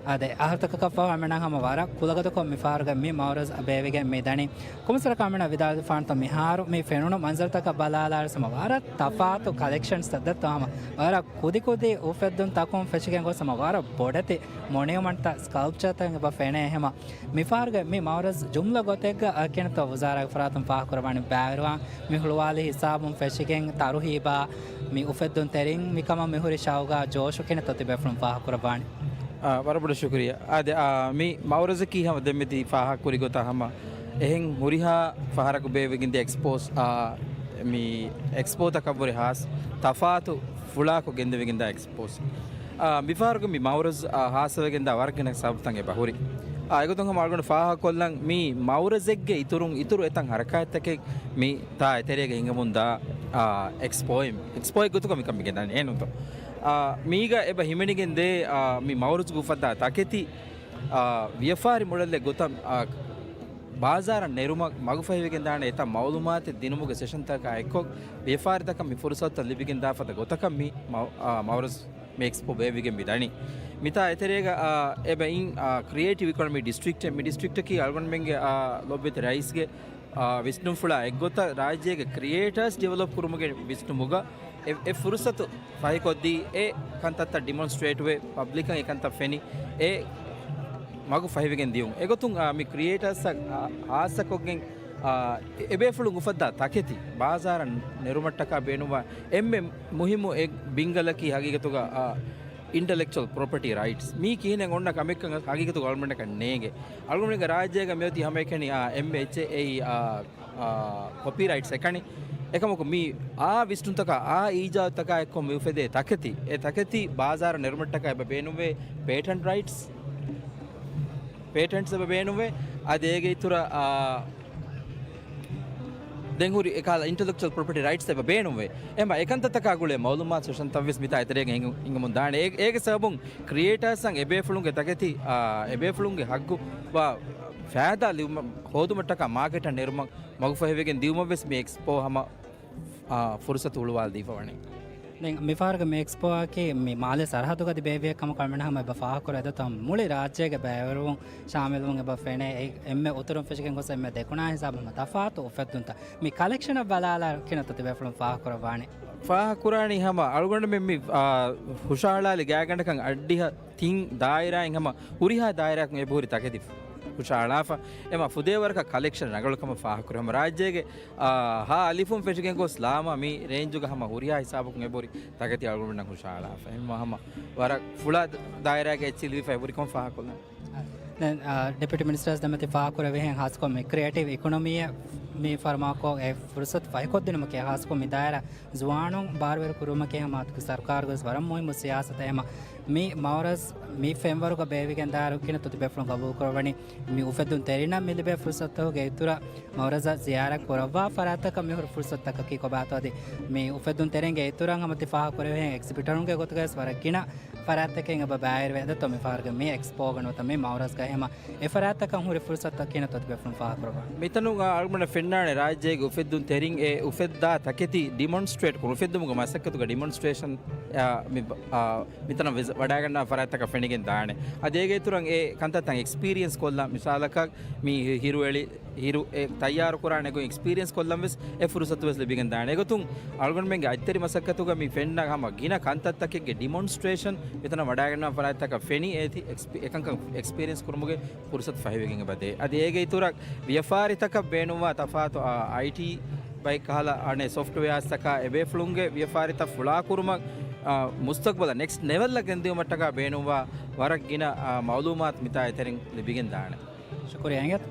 އާދެ، އަހަރުތަކަކަށްފަހު އަޅުމެންނަށް ހަމަ ވަރަށް ކުލަގަދަކޮށް މި ފަހަރުގެ މި މައުރަޒް ބޭއްވިގެން މި ދަނީ. ކޮންމެސް ވަރަކަށް އަޅުމެންނަށް ވިދާޅުވެފާނެތޯ މިހާރު މި ފެނުނު މަންޒަރުތަކަށް ބަލާލާއިރު ހަމަ ވަރަށް ތަފާތު ކަލެކްޝަންސްތައް ދެއްތޯ ހަމަ ވަރަށް ކުދި ކުދި އުފެއްދުން ތަކުން ފެށިގެން ގޮސް ހަމަ ވަރަށް ބޮޑެތި މޮނިއުމަންޓްތައް، ސްކަލްޕްޗާތައް އެބަ ފެނޭ ހަމަ. މިފަހަރުގެ މި މައުރަޒް ޖުމްލަ ގޮތެއްގަ އަކިނަތޯ ވުޒާރާގެ ފަރާތުން ފާހަގަކުރައްވާނީ ބައިވެރިވާން މި ހުޅުވާލި ހިސާބުން ފެށިގެން ތަރުހީބާ މި އުފެއްދުންތެރިން މިކަމަށް މިހުރި ޝައުގާ ޖޯޝު ކިނަތޯ ތިބޭފުޅުން ފާހަގަކުރައްވާނީ. އާ، ވަރަށް ބޮޑަށް ޝުކުރިއްޔާ. އާދެ، އާ، މި މައުރަޒަކީ ހަމަ ދެންމެ ތި ފާހަގަކުރި ގޮތަށް ހަމަ އެހެން ހުރިހާ ފަހަރަކު ބޭއްވިގެންދިޔަ އެކްސްޕޯސް، އާ، މި އެކްސްޕޯތަކަށްވުރެ ހާސް ތަފާތު ފުޅާކޮށް ގެންދެވިގެންދާ އެކްސްޕޯސް. އާ، މިފަހަރުގެ މި މައުރަޒް، އާ، ހާއްސަވެގެންދާ ވަރަށް ގިނަ ސަބަބުތައް އެބަ ހުރި. އާ، އެގޮތުން ހަމަ އަޅުގަނޑު ފާހަގަކޮށްލަން މި މައުރަޒެއްގެ އިތުރުން އިތުރު އެތައް ހަރަކާތްތަކެއް މި ތާ އެތެރޭގަ ހިނގަމުންދާ، އާ، އެކްސްޕޯއިން، އެކްސްޕޯއެއް ގޮތުގަ މިކަން މިގެންދާނެ އެހެންނޫންތޯ. އާ، މީގަ އެބަ ހިމެނިގެން ދޭ، އާ، މި މައުރަޒުގެ އުފައްދާ ތަކެތި، އާ، ވިޔަފާރި މޮޑެލެއް ގޮތަށް، އާ، ބާޒާރަށް ނެރުމަށް މަގުފަހިވެގެން ދާނެ އެތައް މައުލޫމާތެއް ދިނުމުގެ ސެޝަންތަކާ އެއްކޮށް، ވިޔަފާރިތަކަށް މި ފުރުސަތުތައް ލިބިގެން ދާ ފަދަ ގޮތަކަށް މި މައު-، އާ، މައުރަޒް މި އެކްސްޕޯ ބޭއްވިގެން މި ދަނީ. މިތާ އެތެރޭގަ، އާ، އެބަ އިން، އާ، ކްރިއޭޓިވް އިކޮނޮމީ ޑިސްޓްރިކްޓެއް، މި ޑިސްޓްރިކްޓަކީ އަޅުގަނޑުމެންގެ، އާ، ލޯބިވެތި ރައީސްގެ، އާ، ވިސްނުންފުޅާ އެއްގޮތަށް ރާއްޖޭގެ ކްރިއޭޓާސް ޑިވެލޮޕް ކުރުމުގެ ވިސްނުމުގަ އެ، އެ ފުރުސަތު ފަހިކޮށްދީ، އެ ކަންތައްތައް ޑިމޮންސްޓްރޭޓްވެ، ޕަބްލިކަށް އެ ކަންތައް ފެނި، އެ މަގު ފަހިވެގެން ދިޔުން. އެގޮތުން، އާ، މި ކްރިއޭޓާސްއަށް، އާ، ހާއްސަކޮށްގެން، އާ، އެ، އެބޭފުޅުން އުފައްދާ ތަކެތި ބާޒާރަށް ނެރުމަށްޓަކާ ބޭނުންވާ އެންމެ މުހިއްމު އެއް ބިންގަލަކީ ހަގީގަތުގަ، އާ، އިންޓަލެކްޗުއަލް ޕްރޮޕަޓީ ރައިޓްސް. މީ ކިހިނެއް އޮންނަ ކަމެއްކަން ހަގީގަތުގަ އަޅުގަނޑަކަށް ނޭނގެ. އަޅުގަނޑުގެ ރާއްޖޭގަ މިއޮތީ ހަމައެކަނި، އާ، އެންމެ އެޗް އެ އެ އީ، އާ، އާ، ކޮޕީރައިޓްސް އެކަނި. އެކަމަކު މި އާ ވިސްނުންތަކާ، އާ އީޖާދުތަކާ އެއްކޮށް މި އުފެދޭ ތަކެތި، އެ ތަކެތި ބާޒާރަށް ނެރުމަށްޓަކާ އެބަ ބޭނުންވޭ ޕޭޓެންޓް ރައިޓްސް، ޕޭޓެންޓްސް އެބަ ބޭނުންވޭ. އަދި އޭގެ އިތުރަށް، އާ، ދެން ހުރި އެކަހަލަ އިންޓަލެކްޗުއަލް ޕްރޮޕަޓީ ރައިޓްސް އެބަ ބޭނުންވޭ. އެމަ އެކަންތައްތަކާ ގުޅޭ މައުލޫމާތު ސެޝަންތައްވެސް މިތާ އެތެރޭގަ ހިނގު-، ހިނގަމުން ދާނެ. އޭ-، އޭގެ ސަބަބުން ކްރިއޭޓާސްއަށް އެބޭފުޅުންގެ ތަކެތި، އާ، އެބޭފުޅުންގެ ހައްގު ވާ ފައިދާ ލިބުމަށް ހޯދުމަށްޓަކާ މާކެޓަށް ނެރުމަށް މަގުފަހިވެގެން ދިޔުމަށްވެސް މި އެކްސްޕޯ ހަމަ، އާ، ފުރުސަތު ހުޅުވާލަދީފަވަނީ. ދެން މިފަހަރުގެ މި އެކްސްޕޯއަކީ މި މާލޭ ސަރަހައްދުގަ ތިބޭ ބޭއްވިއެއް ކަމަކު އަޅުގަނޑު ހަމަ އެބަ ފާހަގަކުރެވޭ. އެދޮތަށް މުޅި ރާއްޖޭގެ ބައިވެރިވުން ޝާމިލުވުން އެބަ ފެނޭ. އެ އެންމެ އުތުރުން ފެށިގެން ގޮސް އެންމެ ދެކުނާ ހިސާބުން ތަފާތު އުފެއްދުންތައް މި ކަލެކްޝަނަށް ބަލާލާ ކިނަތޯ ތިބޭފުޅުން ފާހަގަކުރައްވާނީ. ފާހަގަކުރާނީ ހަމަ އަޅުގަނޑުމެން މި، އާ، ހުށަހަޅާލި ގާތްގަނޑަކަށް އައްޑިހަ ތިން ދާއިރާއިން ހަމަ ހުރިހާ ދާއިރާއަކުން އެބަހުރި ތަކެތި ހުށަހަޅާފަ. އެމަ ފުދޭވަރަކަށް ކަލެކްޝަން ރަނގަޅުކަމަށް ފާހަގަކުރި ހަމަ ރާއްޖޭގެ، އާ، ހާ އަލިފުން ފެށިގެން ގޮސް ލާމާ މި ރޭންޖުގަ ހަމަ ހުރިހާ ހިސާބަކުން އެބަހުރި ތަކެތި އަޅުގަނޑުމެންނަށް ހުށަހަޅާފަ. އެމަ ހަމަ ވަރަށް ފުޅާ ދާއިރާގެ އެއްޗި ލިބިފަ އެބަހުރިކަމަށް ފާހަގަކޮށްލަން. ދެން، އާ، ޑެޕިއުޓީ މިނިސްޓަރސް ދެމެތި ފާހަގަކުރެވިހެން ހާއްސަކޮށް މި ކްރިއޭޓިވް އިކޮނޮމީއަށް މި ފަރުމާކޮށް އެ ފުރުސަތު ފަހިކޮށްދިނުމަކީ ހާއްސަކޮށް މި ދާއިރާ ޒުވާނުން ބާރުވެރި ކުރުމަކީ ހަމަ ސަރުކާރުގެ ވެސް ވަރަށް މުހިއްމު ސިޔާސަތެއް. އެމަ މި މައުރަޒް މި ފެންވަރުގަ ބޭއްވިގެން ދާއިރު ކިނަތޯ ތިބޭފުޅުން ގަބޫލުކުރައްވަނީ މި އުފެއްދުން ތެރިންނަށް މި ލިބޭ ފުރުސަތުގެ އިތުރަށް މައުރަޒަށް ޒިޔާރަތް ކުރައްވާ ފަރާތްތަކަށް މިހުރި ފުރުސަތުތަކަކީ ކޮބާތޯ؟ އަދި މި އުފެއްދުން ތެރިންގެ އިތުރަށް ހަމަ ތި ފާހަގަކުރެވިހެން އެކްޒިބިޓަރުންގެ ގޮތުގައި ވެސް ވަރަށް ގިނަ ފަރާތްތަކެއް އެބަ ބައިވެރިވެ އެދެތޯ މި ފަހަރުގެ މި އެކްސްޕޯގަ ނުވަތަ މި މައުރަޒްގަ ހަމަ އެ ފަރާތްތަކަށް ހުރި ފުރުސަތުތައް ކިނަތޯ ތިބޭފުޅުން ފާހަގަކުރައްވާ؟ މިތަނުން އަޅުގަނޑަށް ފެންނާނެ ރާއްޖޭގެ އުފެއްދުން ތެރިން އެ އުފެއްދާ ތަކެތި ޑިމޮންސްޓްރޭޓް ކުރުން، އުފެއްދުމުގެ މަސައްކަތުގެ ޑިމޮންސްޓްރޭޝަން، އާ، މި، އާ، މިތަނަށް ވެސް ވަޑައިގަންނަވާ ފަރާތްތަކަށް ފެނިގެން ދާނެ. އަދި އޭގެ އިތުރަށް އެ ކަންތައްތައް އެކްސްޕީރިއެންސް ކޮށްލާ، މިސާލަކަށް މި ހިރުއެޅި ހިރު އެ ތައްޔާރު ކުރާނެ ގޮތް އެކްސްޕީރިއެންސް ކޮށްލަން ވެސް އެ ފުރުސަތު ވެސް ލިބިގެން ދާނެ. އެގޮތުން އަޅުގަނޑުމެންގެ އަތްތެރި މަސައްކަތުގަ މި ފެންނަ ހަމަ ގިނަ ކަންތައްތަކެއްގެ ޑިމޮންސްޓްރޭޝަން މިތަނަށް ވަޑައިގަންނަވާ ފަރާތްތަކަށް ފެނި އޭތި އެކްސްޕީ-، އެކަންކަން އެކްސްޕީރިއެންސް ކުރުމުގެ ފުރުސަތު ފަހިވެގެން އެބަދޭ. އަދި އޭގެ އިތުރަށް ވިޔަފާރިތަކަށް ބޭނުންވާ ތަފާތު، އާ، އައިޓީ ބައެއް ކަހަލަ އަނެއް ސޮފްޓްވެއާސްތަކާ އެބޭފުޅުންގެ ވިޔަފާރިތައް ފުޅާކުރުމަށް، އާ، މުސްތަޤްބަލަށް ނެކްސްޓް ލެވެލްއަށް ގެންދިއުމަށްޓަކާ ބޭނުންވާ ވަރަށް ގިނަ، އާ، މައުލޫމާތު މިތާ އެތެރެން ލިބިގެން ދާނެ. ޝުކުރިއްޔާ އިނގޭތަ؟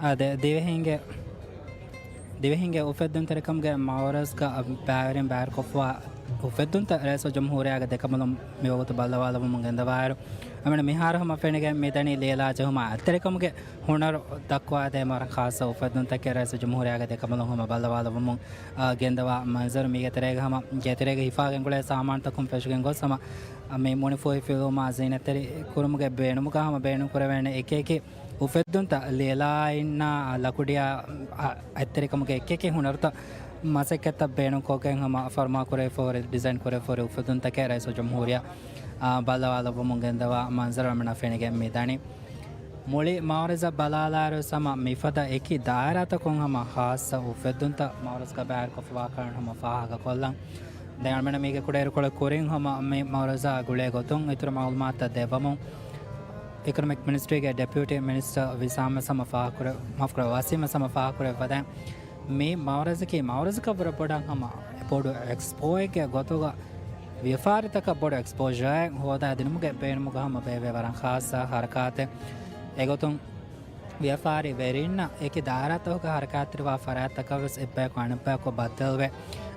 އާދެ، ދިވެހިންގެ، ދިވެހިންގެ އުފެއްދުންތެރިކަމުގެ މައުރަޒްގަ ބައިވެރިން ބައިވެރިކޮށްފަވާ އުފެއްދުންތައް ރައީސުލްޖުމްހޫރިއްޔާގެ ދެކަނބަލުން މިވަގުތު ބައްލަވާލައްވަމުން ގެންދަވާއިރު، އަމިއްލަ މިހާރު ހަމަ ފެނިގެން މިދަނީ ލީލާ ޖެހުމާ އަތްތެރިކަމުގެ ހުނަރު ދައްކުވާދޭ ވަރަށް ޚާއްޞަ އުފެއްދުންތަކެއް ރައީސުލްޖުމްހޫރިއްޔާގެ ދެކަނބަލުން ހަމަ ބައްލަވާލައްވަމުން، އާ، ގެންދަވާ މަންޒަރު. މީގެ ތެރޭގަ ހަމަ ގޭތެރޭގަ ހިފާގެން ގުޅޭ ސާމާނުތަކުން ފެށިގެން ގޮސް ހަމަ މި މުނިފޫހިފިލުވުމާ ޒީނަތްތެރި ކުރުމުގެ ބޭނުމުގަ ހަމަ ބޭނުންކުރެވޭނެ އެކި އެކި އުފެއްދުންތައް ލީލާއިންނާ ލަކުޑިއާ، އަ، އަތްތެރިކަމުގެ އެކި އެކި ހުނަރުތައް މަސައްކަތްތައް ބޭނުންކޮށްގެން ހަމަ ފަރުމާކުރެވިފަހުރި، ޑިޒައިން ކުރެވިފަހުރި އުފެއްދުންތަކެއް ރައީސުލްޖުމްހޫރިއްޔާ، އާ، ބައްލަވާލައްވަމުން ގެންދަވާ މަންޒަރު އަމިއްލަ ފެނިގެން މިދަނީ. މުޅި މައުރަޒަށް ބަލާލާއިރު ހަމަ މިފަދަ އެކި ދާއިރާތަކުން ހަމަ ޚާއްޞަ އުފެއްދުންތައް މައުރަޒްގަ ބައިވެރިކޮށްފަވާކަން ހަމަ ފާހަގަކޮށްލަން. ދެން އަޅުމެންނަށް މީގެ ކުޑައިރުކޮޅެއް ކުރިން ހަމަ މި މައުރަޒާ ގުޅޭ ގޮތުން އިތުރު މައުލޫމާތުތައް ދެއްވަމުން، އިކޮނޮމިކް މިނިސްޓްރީގެ ޑެޕިއުޓީ މިނިސްޓަރ ވިސާމް ވެސް ހަމަ ފާހަގަކުރެ-، މާފުކުރޭ، ވަސީމް ވެސް ހަމަ ފާހަގަކުރެއްވި ފަދައިން، މި މައުރަޒަކީ މައުރަޒަކަށްވުރެ ބޮޑަށް ހަމަ ބޮޑު އެކްސްޕޯއެއްގެ ގޮތުގަ ވިޔަފާރިތަކަށް ބޮޑު އެކްސްޕޯޝަރެއް ހޯދާދިނުމުގެ ބޭނުމުގަ ހަމަ ބޭއްވޭ ވަރަށް ޚާއްޞަ ހަރަކާތެއް. އެގޮތުން ވިޔަފާރިވެރިންނަށް އެކި ދާއިރާތަކުގަ ހަރަކާތްތެރިވާ ފަރާތްތަކަށް ވެސް އެއްބަޔަކު އަނެއްބަޔަކު ބައްދަލުވެ،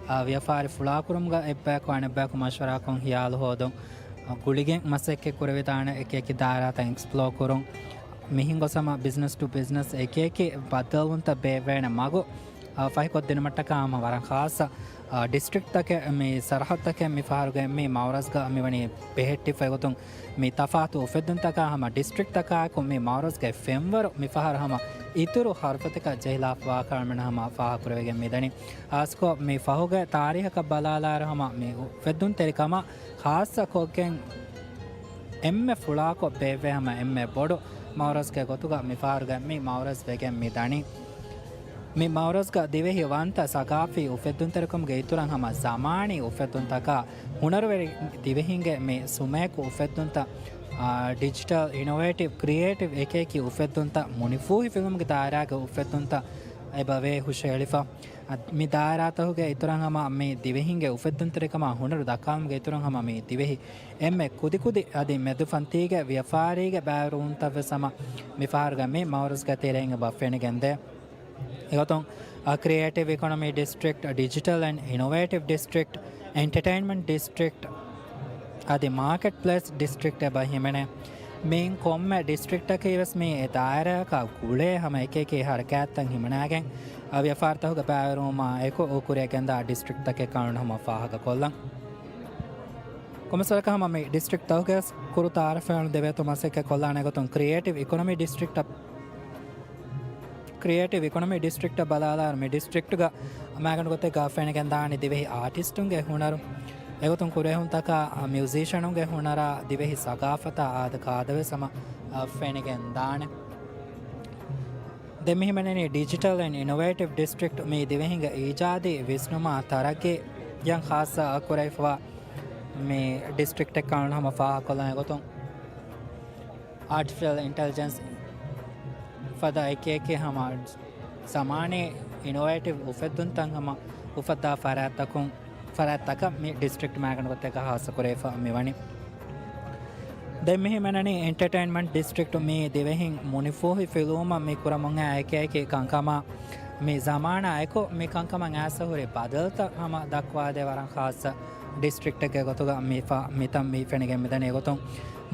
އާ، ވިޔަފާރި ފުޅާކުރުމުގަ އެއްބަޔަކު އަނެއްބަޔަކު މަޝްވަރާކޮށް ހިޔާލު ހޯދުން، އާ، ގުޅިގެން މަސައްކަތް ކުރެވިދާނެ އެކި އެކި ދާއިރާތައް އެކްސްޕްލޯ ކުރުން. މިހެން ގޮސް ހަމަ ބިޒްނަސް ޓު ބިޒްނަސް އެކި އެކި ބައްދަލުވުންތައް ބޭއްވޭނެ މަގު، އާ، ފަހިކޮށްދިނުމަށްޓަކާ ހަމަ ވަރަށް ޚާއްޞަ، އާ، ޑިސްޓްރިކްޓްތަކެއް މި ސަރަހައްދުތަކެއް މި ފަހަރުގެ މި މައުރަޒްގަ މިވަނީ ބެހެއްޓިފަ. އެގޮތުން މި ތަފާތު އުފެއްދުންތަކާ ހަމަ ޑިސްޓްރިކްޓްތަކާއެކު މި މައުރަޒްގެ ފެންވަރު މިފަހަރު ހަމަ އިތުރު ހަރުފަތަކަށް ޖެހިލާފަވާކަން އަޅުމެން ހަމަ ފާހަގަކުރެވިގެން މިދަނީ. ޚާއްޞަކޮށް މި ފަހުގެ ތާރީހަކަށް ބަލާލާއިރު ހަމަ މި އުފެއްދުންތެރިކަމަށް ޚާއްޞަކޮށްގެން އެންމެ ފުޅާކޮށް ބޭއްވޭ ހަމަ އެންމެ ބޮޑު މައުރަޒްގެ ގޮތުގަ މިފަހަރުގެ މި މައުރަޒް ވެގެން މި ދަނީ. މި މައުރަޒްގަ ދިވެހި ވަންތަ ސަގާފީ އުފެއްދުންތެރިކަމުގެ އިތުރަށް ހަމަ ޒަމާނީ އުފެއްދުންތަކާ، ހުނަރުވެރި ދިވެހިންގެ މި ސުމޭކު އުފެއްދުންތައް، އާ، ޑިޖިޓަލް، އިނޮވޭޓިވް، ކްރިއޭޓިވް އެކި އެކި އުފެއްދުންތައް، މުނިފޫހިފިލުމުގެ ދާއިރާގެ އުފެއްދުންތައް އެބަވޭ ހުށައެޅިފަ. އަދި މި ދާއިރާތަކުގެ އިތުރަށް ހަމަ މި ދިވެހިންގެ އުފެއްދުންތެރިކަމާ ހުނަރު ދައްކާލުމުގެ އިތުރަށް ހަމަ މި ދިވެހި އެންމެ ކުދިކުދި އަދި މެދުފަންތީގެ ވިޔަފާރީގެ ބައިވެރިވުންތައްވެސް ހަމަ މިފަހަރުގެ މި މައުރަޒްގެ ތެރެއިން އެބަ ފެނިގެންދޭ. އެގޮތުން، އަ، ކްރިއޭޓިވް އިކޮނޮމީ ޑިސްޓްރިކްޓް، ޑިޖިޓަލް އެންޑް އިނޮވޭޓިވް ޑިސްޓްރިކްޓް، އެންޓަޓެއިންމަންޓް ޑިސްޓްރިކްޓް އަދި މާކެޓް ޕްލޭސް ޑިސްޓްރިކްޓް އެބަ ހިމެނޭ. މިއިން ކޮންމެ ޑިސްޓްރިކްޓަކީ ވެސް މި އެ ދާއިރާއަކާ ގުޅޭ ހަމަ އެކި އެކި ހަރަކާތްތައް ހިމަނާގެން، އަ، ވިޔަފާރިތަކުގެ ބައިވެރިވުމާ އެކު ކުރިއަށް ގެންދާ ޑިސްޓްރިކްޓްތަކެއް ކަމަށް ހަމަ ފާހަގަކޮށްލަން. ކޮންމެސް ވަރަކަށް ހަމަ މި ޑިސްޓްރިކްޓްތަކުގެ ކުރު ތައާރަފެއް ދެވޭތޯ މަސައްކަތް ކޮށްލާނެ ގޮތުން ކްރިއޭޓިވް އިކޮނޮމީ ޑިސްޓްރިކްޓަށް، ކްރިއޭޓިވް އިކޮނޮމީ ޑިސްޓްރިކްޓަށް ބަލާލާއިރު މި ޑިސްޓްރިކްޓްގަ މާގަނޑު ގޮތެއްގަ ފެނިގެންދާނެ ދިވެހި އާޓިސްޓުންގެ ހުނަރު. އެގޮތުން ކުރެހުންތަކާ މިއުޒީޝަނުންގެ ހުނަރާ ދިވެހި ސަގާފަތާ އާދަ ކާދަވެސް ހަމަ ފެނިގެންދާނެ. ދެން މި ހިމެނެނީ ޑިޖިޓަލް އެންޑް އިނޮވޭޓިވް ޑިސްޓްރިކްޓް މި ދިވެހިންގެ އީޖާދީ ވިސްނުމާ ތަރައްގީއަށް ޚާއްޞަ ކުރެވިފަވާ މި ޑިސްޓްރިކްޓެއް ކަމަށް ހަމަ ފާހަގަކޮށްލަން އެގޮތުން އާޓިފިޝަލް އިންޓެލިޖެންސް ފަދަ އެކި އެކި ހަމަ ޒަމާނީ އިނޮވޭޓިވް އުފެއްދުންތައް ހަމަ އުފައްދާ ފަރާތްތަކުން، ފަރާތްތަކަށް މި ޑިސްޓްރިކްޓް މާގަނޑު ގޮތެއްގަ ޚާއްޞަ ކުރެވިފަ މިވަނީ. ދެން މި ހިމެނެނީ އެންޓަޓެއިންމަންޓް ޑިސްޓްރިކްޓް މި ދިވެހިން މުނިފޫހި ފިލުވުމަށް މި ކުރަމުން އައި އެކި އެކި ކަންކަމާ، މި ޒަމާނާ އެކު މި ކަންކަމަށް އައިސް ހުރި ބަދަލުތައް ހަމަ ދައްކުވާދޭ ވަރަށް ޚާއްޞަ ޑިސްޓްރިކްޓެއްގެ ގޮތުގަ މި ފަ-، މިތަން މި ފެނިގެން މިދަނީ. އެގޮތުން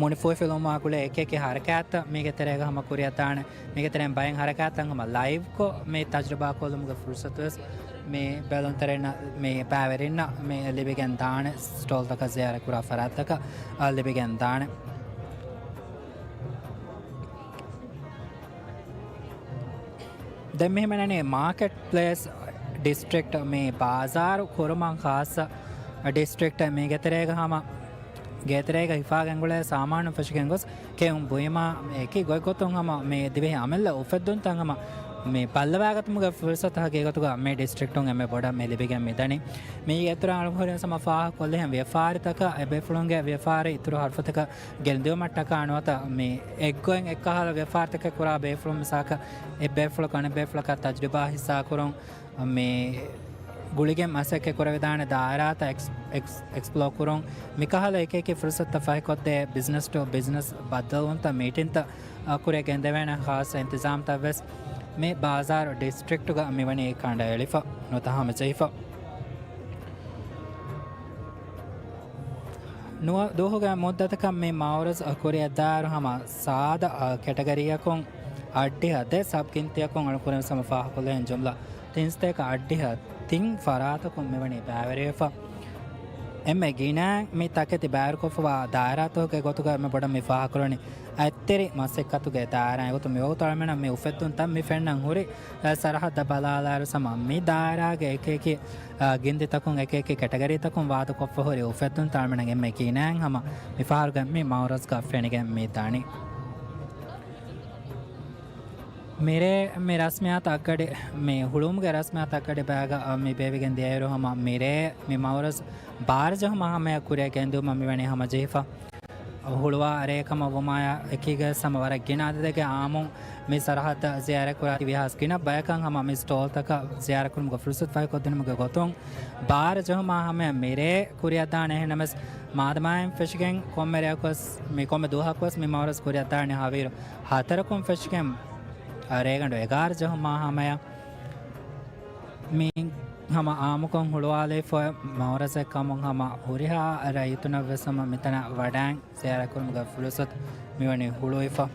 މުނިފޫހި ފިލުވުމާ ގުޅޭ އެކި އެކި ހަރަކާތްތައް މީގެ ތެރޭގަ ހަމަ ކުރިއަށްދާނެ. މީގެ ތެރެއިން ބައެއް ހަރަކާތްތައް ހަމަ ލައިވްކޮށް މި ތަޖުރިބާ ކޮށްލުމުގެ ފުރުސަތުވެސް މި ބެލުންތެރިންނަށް، މި ބައިވެރިންނަށް މި ލިބިގެން ދާނެ، ސްޓޯލްތަކަށް ޒިޔާރަތް ކުރާ ފަރާތްތަކަށް، އަ، ލިބިގެން ދާނެ. ދެން މި ހިމެނެނީ މާކެޓް ޕްލޭސް ޑިސްޓްރިކްޓް، މި ބާޒާރު ކުރުމަށް ޚާއްޞަ ޑިސްޓްރިކްޓެއް. މީގެ ތެރޭގަ ހަމަ ގޭތެރޭގަ ހިފާގެންގުޅޭ ސާމާނު ފެށިގެން ގޮސް، ކެއުން ބުއިމާ އެކި ގޮތްގޮތުން ހަމަ މި ދިވެހި އަމިއްލަ އުފެއްދުންތައް ހަމަ މި ބައްލަވާގަތުމުގެ ފުރުސަތު ހަގީގަތުގަ މި ޑިސްޓްރިކްޓުން އެންމެ ބޮޑަށް މި ލިބިގެން މިދަނީ. މީ އިތުރަށް އަޅުގަނޑު ހުރިހާ ހަމަ ފާހަގަކޮށްލިހެން ވިޔަފާރިތަކަށް އެބޭފުޅުންގެ ވިޔަފާރި އިތުރު ހަރުފަތަކަށް ގެންދިއުމަށްޓަކާ ނުވަތަ މި އެއްގޮތް އެއްކަހަލަ ވިޔަފާރިތަކެއް ކުރާ ބޭފުޅުން މިސާލަކަށް އެއްބޭފުޅަކު އަނެއްބޭފުޅަކާ ތަޖުރިބާ ހިއްސާކުރުން، މި ގުޅިގެން މަސައްކަތް ކުރެވިދާނެ ދާއިރާތައް އެކްސް-، އެކްސް-، އެކްސްޕްލޯ ކުރުން، މިކަހަލަ އެކި އެކި ފުރުސަތުތައް ފަހިކޮށްދޭ ބިޒްނަސް ޓު ބިޒްނަސް ބައްދަލުވުންތައް މީޓިންތައް، އަ، ކުރިއަށް ގެންދެވޭނެ ޚާއްޞަ އިންތިޒާމްތައް ވެސް މި ބާޒާރު ޑިސްޓްރިކްޓުގަ މިވަނީ ކަނޑައެޅިފަ ނުވަތަ ހަމަޖެހިފަ. ނުވަ ދުވަހުގެ މުއްދަތަކަށް މި މައުރަޒް ކުރިއަށްދާއިރު ހަމަ ސާދަ ކެޓަގަރީއަކުން އައްޑިހަ ދެ ސަބް ގިންތިއަކުން އަޅުކުރެން ހަމަ ފާހަގަކޮށްލައިން ޖުމްލަ ތިން ސަތޭކަ އައްޑިހަ ތިން ފަރާތަކުން މިވަނީ ބައިވެރިވެފަ. އެންމެ ގިނައިން މި ތަކެތި ބައިވެރިކޮށްފަވާ ދާއިރާތަކުގެ ގޮތުގަ މި ބޮޑަށް މި ފާހަގަކުރަނީ އައްތެރި މަސައްކަތުގެ ދާއިރާ. އެގޮތުން މިވަގުތު އަޅަމެނަށް މި އުފެއްދުންތައް މި ފެންނަން ހުރި، އަ، ސަރަހައްދަށް ބަލާލާއިރު ހަމަ މި ދާއިރާގެ އެކި އެކި، އަ، ގިންދިތަކުން އެކި އެކި ކެޓަގަރީތަކުން ވާދަކޮށްފަ ހުރި އުފެއްދުންތައް އަޅަމެނަށް އެންމެ ގިނައިން ހަމަ މި ފަހަރުގެ މި މައުރަޒްގަ ފެނިގެން މި ދަނީ. މިރޭ މި ރަސްމިއްޔާތު އަށްގަޑި، މި ހުޅުވުމުގެ ރަސްމިއްޔާތު އަށްގަޑި ބައިގަ މި ބޭއްވިގެން ދިޔައިރު ހަމަ މިރޭ މި މައުރަޒް ބާރަ ޖެހުމާ ހަމަޔަށް ކުރިއަށް ގެންދިއުމަށް މިވަނީ ހަމަޖެހިފަ. ހުޅުވާ ރޭ ކަމަށް ވުމާޔާ އެކީގަ ހަމަ ވަރަށް ގިނަ އަދަދެއްގެ އާއްމުން މި ސަރަހައްދަށް ޒިޔާރަތްކުރާތީ ވީހާވެސް ގިނަ ބަޔަކަށް ހަމަ މި ސްޓޯލްތަކަށް ޒިޔާރަތްކުރުމުގެ ފުރުސަތު ފަހިކޮށްދިނުމުގެ ގޮތުން ބާރަ ޖެހުމާ ހަމަޔަށް މިރޭ ކުރިއަށްދާނެ. އެހެންނަމަވެސް މާދަމާއިން ފެށިގެން ކޮންމެ ރެއަކުވެސް، މި ކޮންމެ ދުވަހަކުވެސް މި މައުރަޒް ކުރިއަށްދާނެ ހަވީރު ހަތަރަކުން ފެށިގެން، އަ، ރޭގަނޑު އެގާރަ ޖެހުމާ ހަމަޔަށް މި ހަމަ އާއްމުކޮށް ހުޅުވާލައިފަ މައުރަޒެއް ކަމުން ހަމަ ހުރިހާ ރައްޔިތުންނަށްވެސް ހަމަ މިތަނަށް ވަޑައިން ޒިޔާރަތްކުރުމުގެ ފުރުސަތު މިވަނީ ހުޅުވިފަ.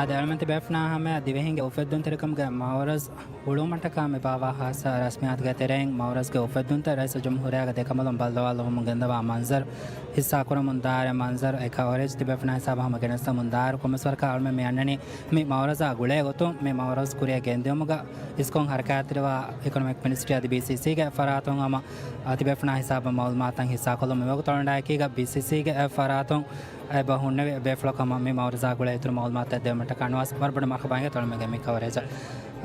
އާދެ، އަޅަމެން ތިބޭފުޅާ ހަމަޔަށް ދިވެހިންގެ އުފެއްދުންތެރިކަމުގެ މައުރަޒް ހުޅުވުމަށްޓަކާ މި ބާއްވާ ހާއްސަ ރަސްމިއްޔާތުގެ ތެރެއިން މައުރަޒްގެ އުފެއްދުންތައް ރައީސުލްޖުމްހޫރިއްޔާގެ ދެކަނބަލުން ބައްލަވާލުމުން ގެންދަވާ މަންޒަރު، ހިއްސާކުރަމުން ދާއިރު މަންޒަރު، އެ ކަވަރޭޖް ތިބޭފުޅާ ހިސާބަށް ހަމަ ގެނެސްދެމުން ދާއިރު ކޮންމެސް ވަރަކަށް އަޅަމެން މި އަންނަނީ މި މައުރަޒާ ގުޅޭ ގޮތުން މި މައުރަޒް ކުރިއަށް ގެންދިއުމުގަ އިސްކޮށް ހަރަކާތްތެރިވާ އިކޮނޮމިކް މިނިސްޓްރީ އަދި ބީސީސީގެ ފަރާތުން ހަމަ ތިބޭފުޅާ ހިސާބަށް މައުލޫމާތުތައް ހިއްސާކޮށްލުމުން މިވަގުތު އަޅުގަނޑާ އެކީގަ ބީސީސީގެ ފަރާތުން އެބަ ހުންނެވި ބޭފުޅަކަށް މި މައުރަޒާ ގުޅޭ އިތުރު މައުލޫމާތުތައް ދެވުމަށްޓަކާ ނުވަސް ވަރަށް ބޮޑަށް މަރުޙަބާ އިނގޭ ތޮޅުމެގެ މި ކަވަރޭޖަށް.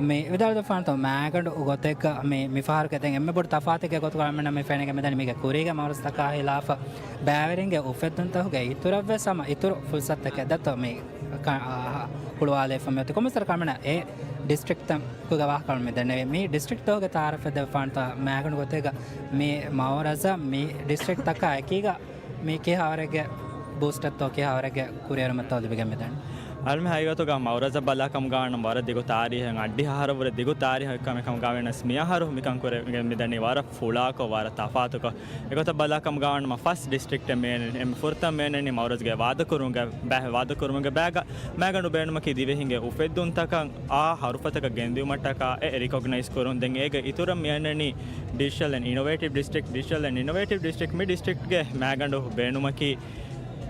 މި ވިދާޅުވެފާނެތޯ މައިގަނޑު ގޮތެއްގަ މި، މި ފަހަރުގެ ދެން އެންމެ ބޮޑު ތަފާތެއްގެ ގޮތުގަ އަޅަމެންނަށް މި ފެނިގެން މިދަނީ މީގެ ކުރީގެ މައުރަޒުތަކާ ހިލާފަށް ބައިވެރިންގެ އުފެއްދުންތަކުގެ އިތުރަށްވެސް ހަމަ އިތުރު ފުރުސަތުތަކެއް ދަތޯ މި ކަ-، އާ، ހުޅުވާލައިފަ މިއޮތީ ކޮންމެސް ވަރަކަށް އަޅަމެންނަށް އެ ޑިސްޓްރިކްޓްތަކުގެ ވާހަކަ އަޅަމެން ދެންނެވި. މި ޑިސްޓްރިކްޓްތަކުގެ ތައާރަފެއް ދެއްވާނެތޯ މައިގަނޑު ގޮތެއްގަ މި މައުރަޒާ މި ޑިސްޓްރިކްޓްތަކާ އެކީގަ މި ކިހާވަރެއްގެ ބޫސްޓެއްތޯ ކިހާވަރެއްގެ ކުރިއެރުމެއްތޯ ލިބިގެން މިދަނީ؟ އަޅަމެން ހަގީގަތުގަ މައުރަޒަށް ބަލާކަމުގަ ވަންނަ ވަރަށް ދިގު ތާރީހެއް، އައްޑިހަ އަހަރަށްވުރެ ދިގު ތާރީހެއް ކަމެއް ކަމުގަ ވެނަސް މިއަހަރު މިކަން ކުރެވިގެން މިދަނީ ވަރަށް ފުޅާކޮށް، ވަރަށް ތަފާތުކޮށް. އެގޮތަށް ބަލާކަމުގަ ވަންނަމަ ފަސް ޑިސްޓްރިކްޓެއް މިއަންނަނީ އެންމެ ފުރަތަމަ މިއަންނަނީ މައުރަޒުގެ ވާދަކުރުމުގެ ބައި-، ވާދަކުރުމުގެ ބައިގަ މައިގަނޑު ބޭނުމަކީ ދިވެހިންގެ އުފެއްދުންތަކަށް އާ ހަރުފަތަކަށް ގެންދިއުމަށްޓަކާ އެ ރިކޮގްނައިޒް ކުރުން. ދެން އޭގެ އިތުރަށް މިއަންނަނީ ޑިޖިޓަލް އެންޑް އިނޮވޭޓިވް ޑިސްޓްރިކްޓް، ޑިޖިޓަލް އެންޑް އިނޮވޭޓިވް ޑިސްޓްރިކްޓް. މި ޑިސްޓްރިކްޓްގެ މައިގަނޑު ބޭނުމަކީ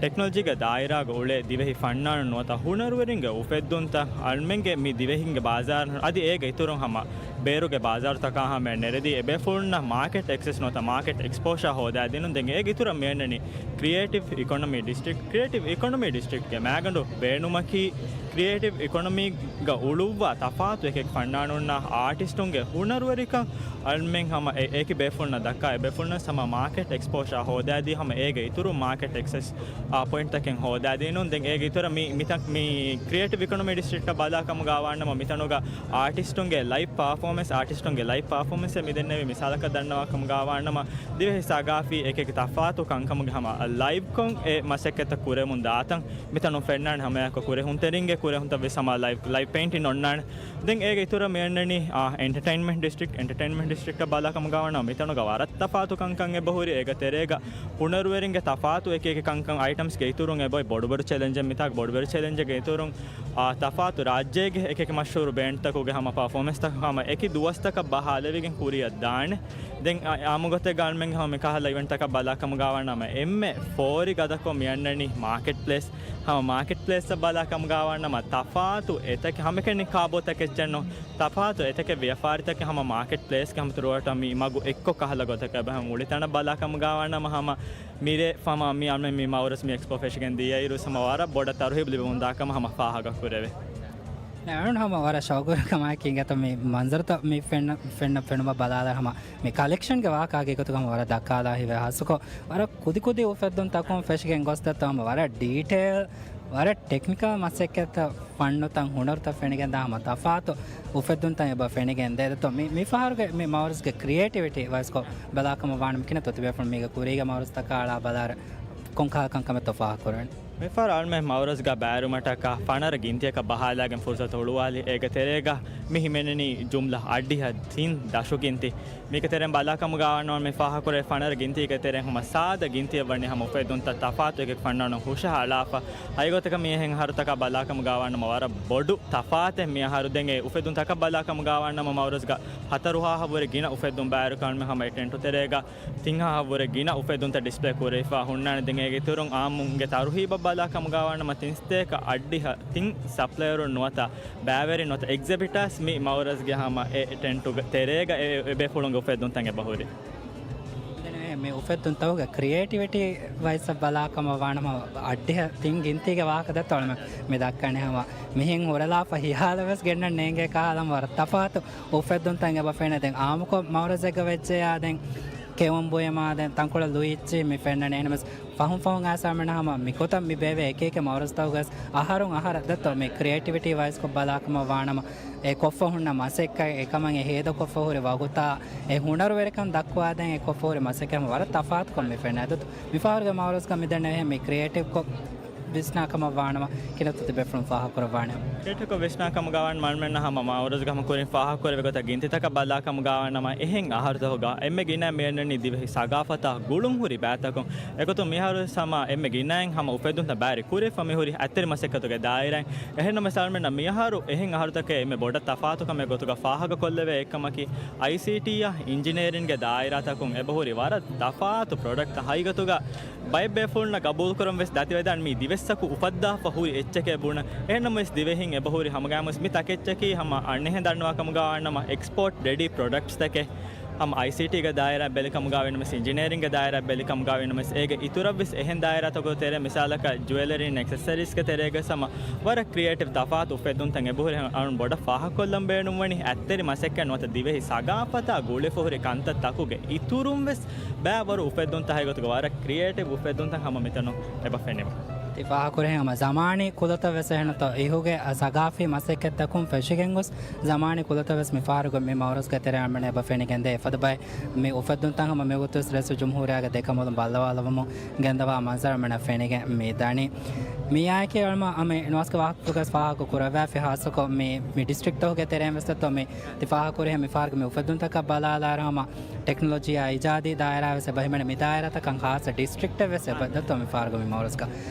ޓެކްނޮލޮޖީގެ ދާއިރާގަ އުޅޭ ދިވެހި ފަންނާނުން ނުވަތަ ހުނަރުވެރިންގެ އުފެއްދުންތައް އަޅަމެންގެ މި ދިވެހިންގެ ބާޒާރު އަދި އޭގެ އިތުރުން ހަމަ ބޭރުގެ ބާޒާރުތަކާ ހަމަޔަށް ނެރެދީ އެބޭފުޅުންނަށް މާކެޓް އެކްސެސް ނުވަތަ މާކެޓް އެކްސްޕޯޝާ ހޯދާދިނުން. ދެން އޭގެ އިތުރަށް މިއަންނަނީ ކްރިއޭޓިވް އިކޮނޮމީ ޑިސްޓްރިކްޓް، ކްރިއޭޓިވް އިކޮނޮމީ ޑިސްޓްރިކްޓްގެ މައިގަނޑު ބޭނުމަކީ ކްރިއޭޓިވް އިކޮނޮމީގަ އުޅުއްވާ ތަފާތު އެކި އެކި ފަންނާނުންނާ އާޓިސްޓުންގެ ހުނަރުވެރިކަން އަޅަމެން ހަމަ އެ-، އެކި ބޭފުޅުންނަށް ދައްކާ އެބޭފުޅުންނަށް ހަމަ މާކެޓް އެކްސްޕޯޝާ ހޯދާދީ ހަމަ އޭގެ އިތުރުން މާކެޓް އެކްސެސް، އާ، ޕޮއިންޓްތަކެއް ހޯދާދިނުން. ދެން އޭގެ އިތުރަށް މި-، މިތަން-، މި ކްރިއޭޓިވް އިކޮނޮމީ ޑިސްޓްރިކްޓަށް ބަލާކަމުގަ ވާނަމަ މިތަނުގަ އާޓިސްޓުންގެ ލައިވް ޕާފޯމެންސް، އާޓިސްޓުންގެ ލައިވް ޕާފޯމެންސް މި ދެންނެވި މިސާލަކަށް ދަންނަވާކަމުގަ ވާނަމަ ދިވެހި ސަގާފީ އެކި އެކި ތަފާތު ކަންކަމުގެ ހަމަ ލައިވްކޮށް އެ މަސައްކަތްތައް ކުރެމުން ދާތަން މިތަނުން ފެންނާނެ. ހަމައެއާއެކު ކުރެހުންތެރިންގެ ކުރެހުންތައް ވެސް ހަމަ ލައިވް، ލައިވް ޕެއިންޓިން އޮންނާނެ. ދެން އޭގެ އިތުރަށް މި އަންނަނީ، އާ، އެންޓަޓައިންމަންޓް ޑިސްޓްރިކްޓް، އެންޓަޓައިންމަންޓް ޑިސްޓްރިކްޓަށް ބަލާކަމުގަ ވާނަމަ މިތަނުގަ ވަރަށް ތަފާތު ކަންކަން އެބަހުރި. އޭގެ ތެރޭގަ ހުނަރުވެރިންގެ ތަފާތު އެކި އެކި ކަންކަން އައިޓަމްސްގެ އިތުރުން އެބައޮތް ބޮޑުބޮޑު ޗެލެންޖެއް. މިތާގަ ބޮޑުބޮޑު ޗެލެންޖެއްގެ އިތުރުން، އާ، ތަފާތު ރާއްޖޭގެ އެކި އެކި މަޝްހޫރު ބްރޭންޑްތަކުގެ ހަމަ ޕަފޯމެންސްތައް ހަމަ އެކި ދުވަސްތަކަށް ބަހާލެވިގެން ކުރިއަށް ދާނެ. ދެން އާ، އާއްމުގޮތެއްގަ އަޅަމެން ހަމަ މިކަހަލަ އިވެންޓްތަކަށް ބަލާކަމުގަ ވާނަމަ އެންމެ ފޯރި ގަދަކޮށް މި އަންނަނީ މާކެޓް ޕްލޭސް. ހަމަ މާކެޓް ޕްލޭސްއަށް ބަލާކަމުގަ ވާނަމަ ތަފާތު އެތަކެއް، ހަމައެކަނި ކާބޯތަކެއްޗެއް ނޫން، ތަފާތު އެތަކެއް ވިޔަފާރިތަކެއް ހަމަ މާކެޓް ޕްލޭސްގެ ހަމަ ތުރޫއައުޓް މި މަގު އެއްކޮށް ކަހަލަ ގޮތަކަށް އެބަހަމަ އުޅިތަނަށް ބަލާކަމުގަ ވާނަމަ ހަމަ މިރޭ ހަމަ މި އަޅަމެން މި މައުރަޒު މި އެކްސްޕޯ ފެށިގެން ދިޔައިރު ހަމަ ވަރަށް ބޮޑަށް ތަރުހީބު ލިބެމުންދާ ކަމަށް ހަމަ ފާހަގަ ކުރެވޭ. އެހެން ހަމަ ވަރަށް ޝައުގުވެރި ކަމާއެކީ އިނގޭތޯ މި މަންޒަރުތައް މި ފެންނަ، ފެންނަ، ފެނުމަށް ބަލާލާ ހަމަ މި ކަލެކްޝަންގެ ވާހަކަ ހަގީގަތުގަ ހަމަ ވަރަށް ދައްކާލާ ހިތްވޭ. ހާއްސަކޮށް ވަރަށް ކުދިކުދި އުފެއްދުން ތަކުން ފެށިގެން ގޮސްދެއްތޯ ހަމަ ވަރަށް ޑީޓެއިލް، ވަރަށް ޓެކްނިކަލް މަސައްކަތްތައް، ފަންނުތައް، ހުނަރުތައް ފެނިގެން ދާ ހަމަ ތަފާތު އުފެއްދުންތައް އެބަ ފެނިގެން ދޭ. ދެއްތޯ މި، މި ފަހަރުގެ މި މައުރަޒްގެ ކްރިއޭޓިވިޓީ ވައިސްކޮށް ބަލާކަމަށް ވާނަމަ ކިނަތޯ ތިބޭފުޅުން މީގެ ކުރީގެ މައުރަޒްތަކާ އަޅާ ބަލާއިރު ކޮން ކަހަލަ ކަންކަމެއްތޯ ފާހަގަކުރަނީ؟ މިފަހަރު އަޅުމެން މައުރަޒްގަ ބައިވެރިވުމަށްޓަކާ ފަނަރަ ގިންތިއަކަށް ބަހާލާގެން ފުރުސަތު ހުޅުވާލި. އޭގެ ތެރޭގަ މި ހިމެނެނީ ޖުމްލަ އަށްޑިހަ ތިން ދަށު ގިންތި. މީގެ ތެރެއިން ބަލާކަމުގަ ވާނަމަ މި ފާހަގަކުރެވޭ ފަނަރަ ގިންތީގެ ތެރެއިން ހަމަ ސާދަ ގިންތިއެއް ވަނީ ހަމަ އުފެއްދުންތައް ތަފާތު އެކެއް ފަންނާނުން ހުށަހަޅާފަ. ހަގީގަތަކަށް މި އެހެން އަހަރުތަކާ ބަލާކަމުގަ ވާނަމަ ވަރަށް ބޮޑު ތަފާތެއް މި އަހަރު. ދެން އެ އުފެއްދުންތަކަށް ބަލާކަމުގަ ވާނަމަ މައުރަޒްގަ ހަތަރު ހާހަށް ވުރެ ގިނަ އުފެއްދުން ބައިވެރިކޮށް ހަމަ އެ ޓެންޓު ތެރޭގަ ތިން ހާހަށް ވުރެ ގިނަ އުފެއްދުންތައް ޑިސްޕްލޭ ކުރެވިފަ ހުންނާނެ. ދެން އޭގެ އިތުރުން އާއްމުންގެ ތަރުހީބަށް ބަލާ ކަމުގަ ވާނަމަ ތިން ސަތޭކަ އަށްޑިހަ ތިން ސަޕްލަޔަރުން ނުވަތަ ބައިވެރި ނުވަތަ އެގްޒިބިޓާސް މި މައުރަޒްގެ ހަމަ އެ ޓެންޓުގެ ތެރޭގަ އެ، އެ ބޭފުޅުންގެ އުފެއްދުންތައް އެބަހުރި. ދެން މި އުފެއްދުންތަކުގެ ކްރިއޭޓިވިޓީ ވައިސް ބަލާ ކަމަށް ވާނަމަ އަށްޑިހަ ތިން ގިންތީގެ ވާހަކަ ދެއްތޯ މި ދައްކަނީ ހަމަ މިހެން ހުރެލާފަ ހިޔާލަށް ވެސް ގެންނަން ނޭނގޭ ކަހަލަ ވަރަށް ތަފާތު އުފެއްދުންތައް އެބަ ފެނޭ. ދެން އާއްމުކޮށް މައުރަޒެއްގަ ވެއްޖެޔާ ދެން ކެއުން ބުއިމާ ދެން ތަންކޮޅެއް ލުއިއްޗި މި ފެންނަނީ. އެހެންނަމަވެސް ފަހުން ފަހުން އައިސް އަޅުމެން ހަމަ މިގޮތަށް މި ބޭއްވޭ އެކި އެކި މައުރަޒްތަކުގަސް އަހަރުން އަހަރަށް ދެއްތޯ މި ކްރިއޭޓިވިޓީ ވައިސްކޮށް ބަލާކަމަށް ވާނަމަ އެ ކޮށްފަ ހުންނަ މަސައްކަތް އެކަމަށް އެ ހޭދަކޮށްފަ ހުރި ވަގުތާ އެ ހުނަރުވެރިކަން ދައްކުވާދޭން އެ ކޮށްފަ ހުރި މަސައްކަތް ހަމަ ވަރަށް ތަފާތުކޮށް މި ފެންނަ. ދެއްތޯ މިފަހަރުގެ މައުރަޒްގަ މިދެންނެވިހެން މި ކްރިއޭޓިވްކޮށް ވިސްނާ ކަމަށް ވާނަމަ ކިނަތޯ ތިބޭފުޅުން ފާހަގަކުރައްވާނެ. ކްރިއޭޓިވްކޮށް ވިސްނާ ކަމުގަ ވާނަމަ އަޅުމެންނަށް ހަމަ މައުރަޒްގަ ހަމަ ކުރިން ފާހަގަކުރެއްވި ގޮތަށް ގިންތިތަކަށް ބަލާ ކަމުގަ ވާނަމަ އެހެން އަހަރުތަކުގަ އެންމެ ގިނަ މިއަންނަނީ ދިވެހި ސަގާފަތާ ގުޅުން ހުރި ބައިތަކުން. އެގޮތުން މިހާރު ހަމަ އެންމެ ގިނައިން ހަމަ އުފެއްދުންތައް ބައިވެރި ކުރެވިފަ މި ހުރި އަތްތެރި މަސައްކަތުގެ ދާއިރާއިން. އެހެންނަމަވެސް އަޅުމެންނަށް މިއަހަރު އެހެން އަހަރުތަކެއް އެންމެ ބޮޑަށް ތަފާތުކަމެއް ގޮތުގަ ފާހަގަކޮށްލެވޭ އެއްކަމަކީ، އައިސީޓީއާ އިންޖިނޭރިންގެ ދާއިރާތަކުން އެބަހުރި ވަރަށް ތަފާތު ޕްރޮޑަކްޓްތައް. ހަގީގަތުގަ ބައެއް ބޭފުޅުންނަށް ގަބޫލުކުރަން ވެސް ދަތިވެދާނެ މީ ދިވެއްސަކު އުފައްދާފަ ހުރި އެއްޗެކޭ ބުނަން. އެހެންނަމަވެސް ދިވެހިން އެބަހުރި ހަމަގައިމުވެސް މި ތަކެއްޗަކީ ހަމަ އަންނަހެން ދަންނަވާ ކަމުގަ ވާނަމަ އެކްސްޕޯޓް ރެޑީ ޕްރޮޑަކްޓްސްތަކެއް. ހަމަ އައިސީޓީގެ ދާއިރާ ބެލި ކަމުގަ ވިނަމަސް، އިންޖިނޭރިންގެ ދާއިރާ ބެލި ކަމުގަ ވިނަމަސް، އޭގެ އިތުރަށް ވެސް އެހެން ދާއިރާތަކުގެ ތެރޭ، މިސާލަކަށް ޖުވެލަރީ އެންޑް އެކްސެސަރީސްގެ ތެރޭގަ ހަމަ ވަރަށް ކްރިއޭޓިވް ތަފާތު އުފެއްދުންތައް އެބަހުރި. އަޅުން ބޮޑަށް ފާހަގަކޮށްލަން ބޭނުންވަނީ އަތްތެރި މަސައްކަތް ނުވަތަ ދިވެހި ސަގާފަތާ ގުޅިފަ ހުރި ކަންތައް ތަކުގެ އިތުރުން ވެސް ބައިވަރު އުފެއްދުންތައް ހަގީގަތުގަ ވަރަށް ކްރިއޭޓިވް އުފެއްދުންތައް ހަމަ މިތަނުން އެބަ ފެނިވަ. ތި ފާހަގަކުރިހެން ހަމަ ޒަމާނީ ކުލަތައް ވެސް އެހެންތޯ އިހުގެ ސަގާފީ މަސައްކަތްތަކުން ފެށިގެން ގޮސް، ޒަމާނީ ކުލަތައް ވެސް މި ފަހަރުގެ މި މައުރަޒްގެ ތެރެއަށް އަޅުމެން އެބަ ފެނިގެންދޭ. އެފަދަ ބައެއް މި އުފެއްދުންތައް ހަމަ މިވަގުތު ވެސް ރައީސުލްޖުމްހޫރިއްޔާގެ ދެކަނބަލުން ބައްލަވާލަވަމުން ގެންދަވާ މަންޒަރު އަޅުމެންނަށް ފެނިގެން މި ދަނީ. މިއާއެކީ އަޅުމެން އަމެ ނުވާސްގެ ވާހަކަފުޅުގަސް ފާހަގަ ކުރައްވާފި ހާއްސަކޮށް މި، މި ޑިސްޓްރިކްޓްތަކުގެ ތެރެއިން ވެސް ދެއްތޯ މި ތި ފާހަގަކުރިހެން މި ފަހަރުގެ މި އުފެއްދުންތަކަށް ބަލާލާއިރު ހަމަ ޓެކްނޮލޮޖީއާ އިޖާދީ ދާއިރާ ވެސް އެބަ ހިމެނޭ. މި ދާއިރާތަކަށް ހާއްސަ ޑިސްޓްރިކްޓެއް ވެސް އެބަ ދެއްތޯ މި ފަހަރުގެ މި މައުރަޒްގަ.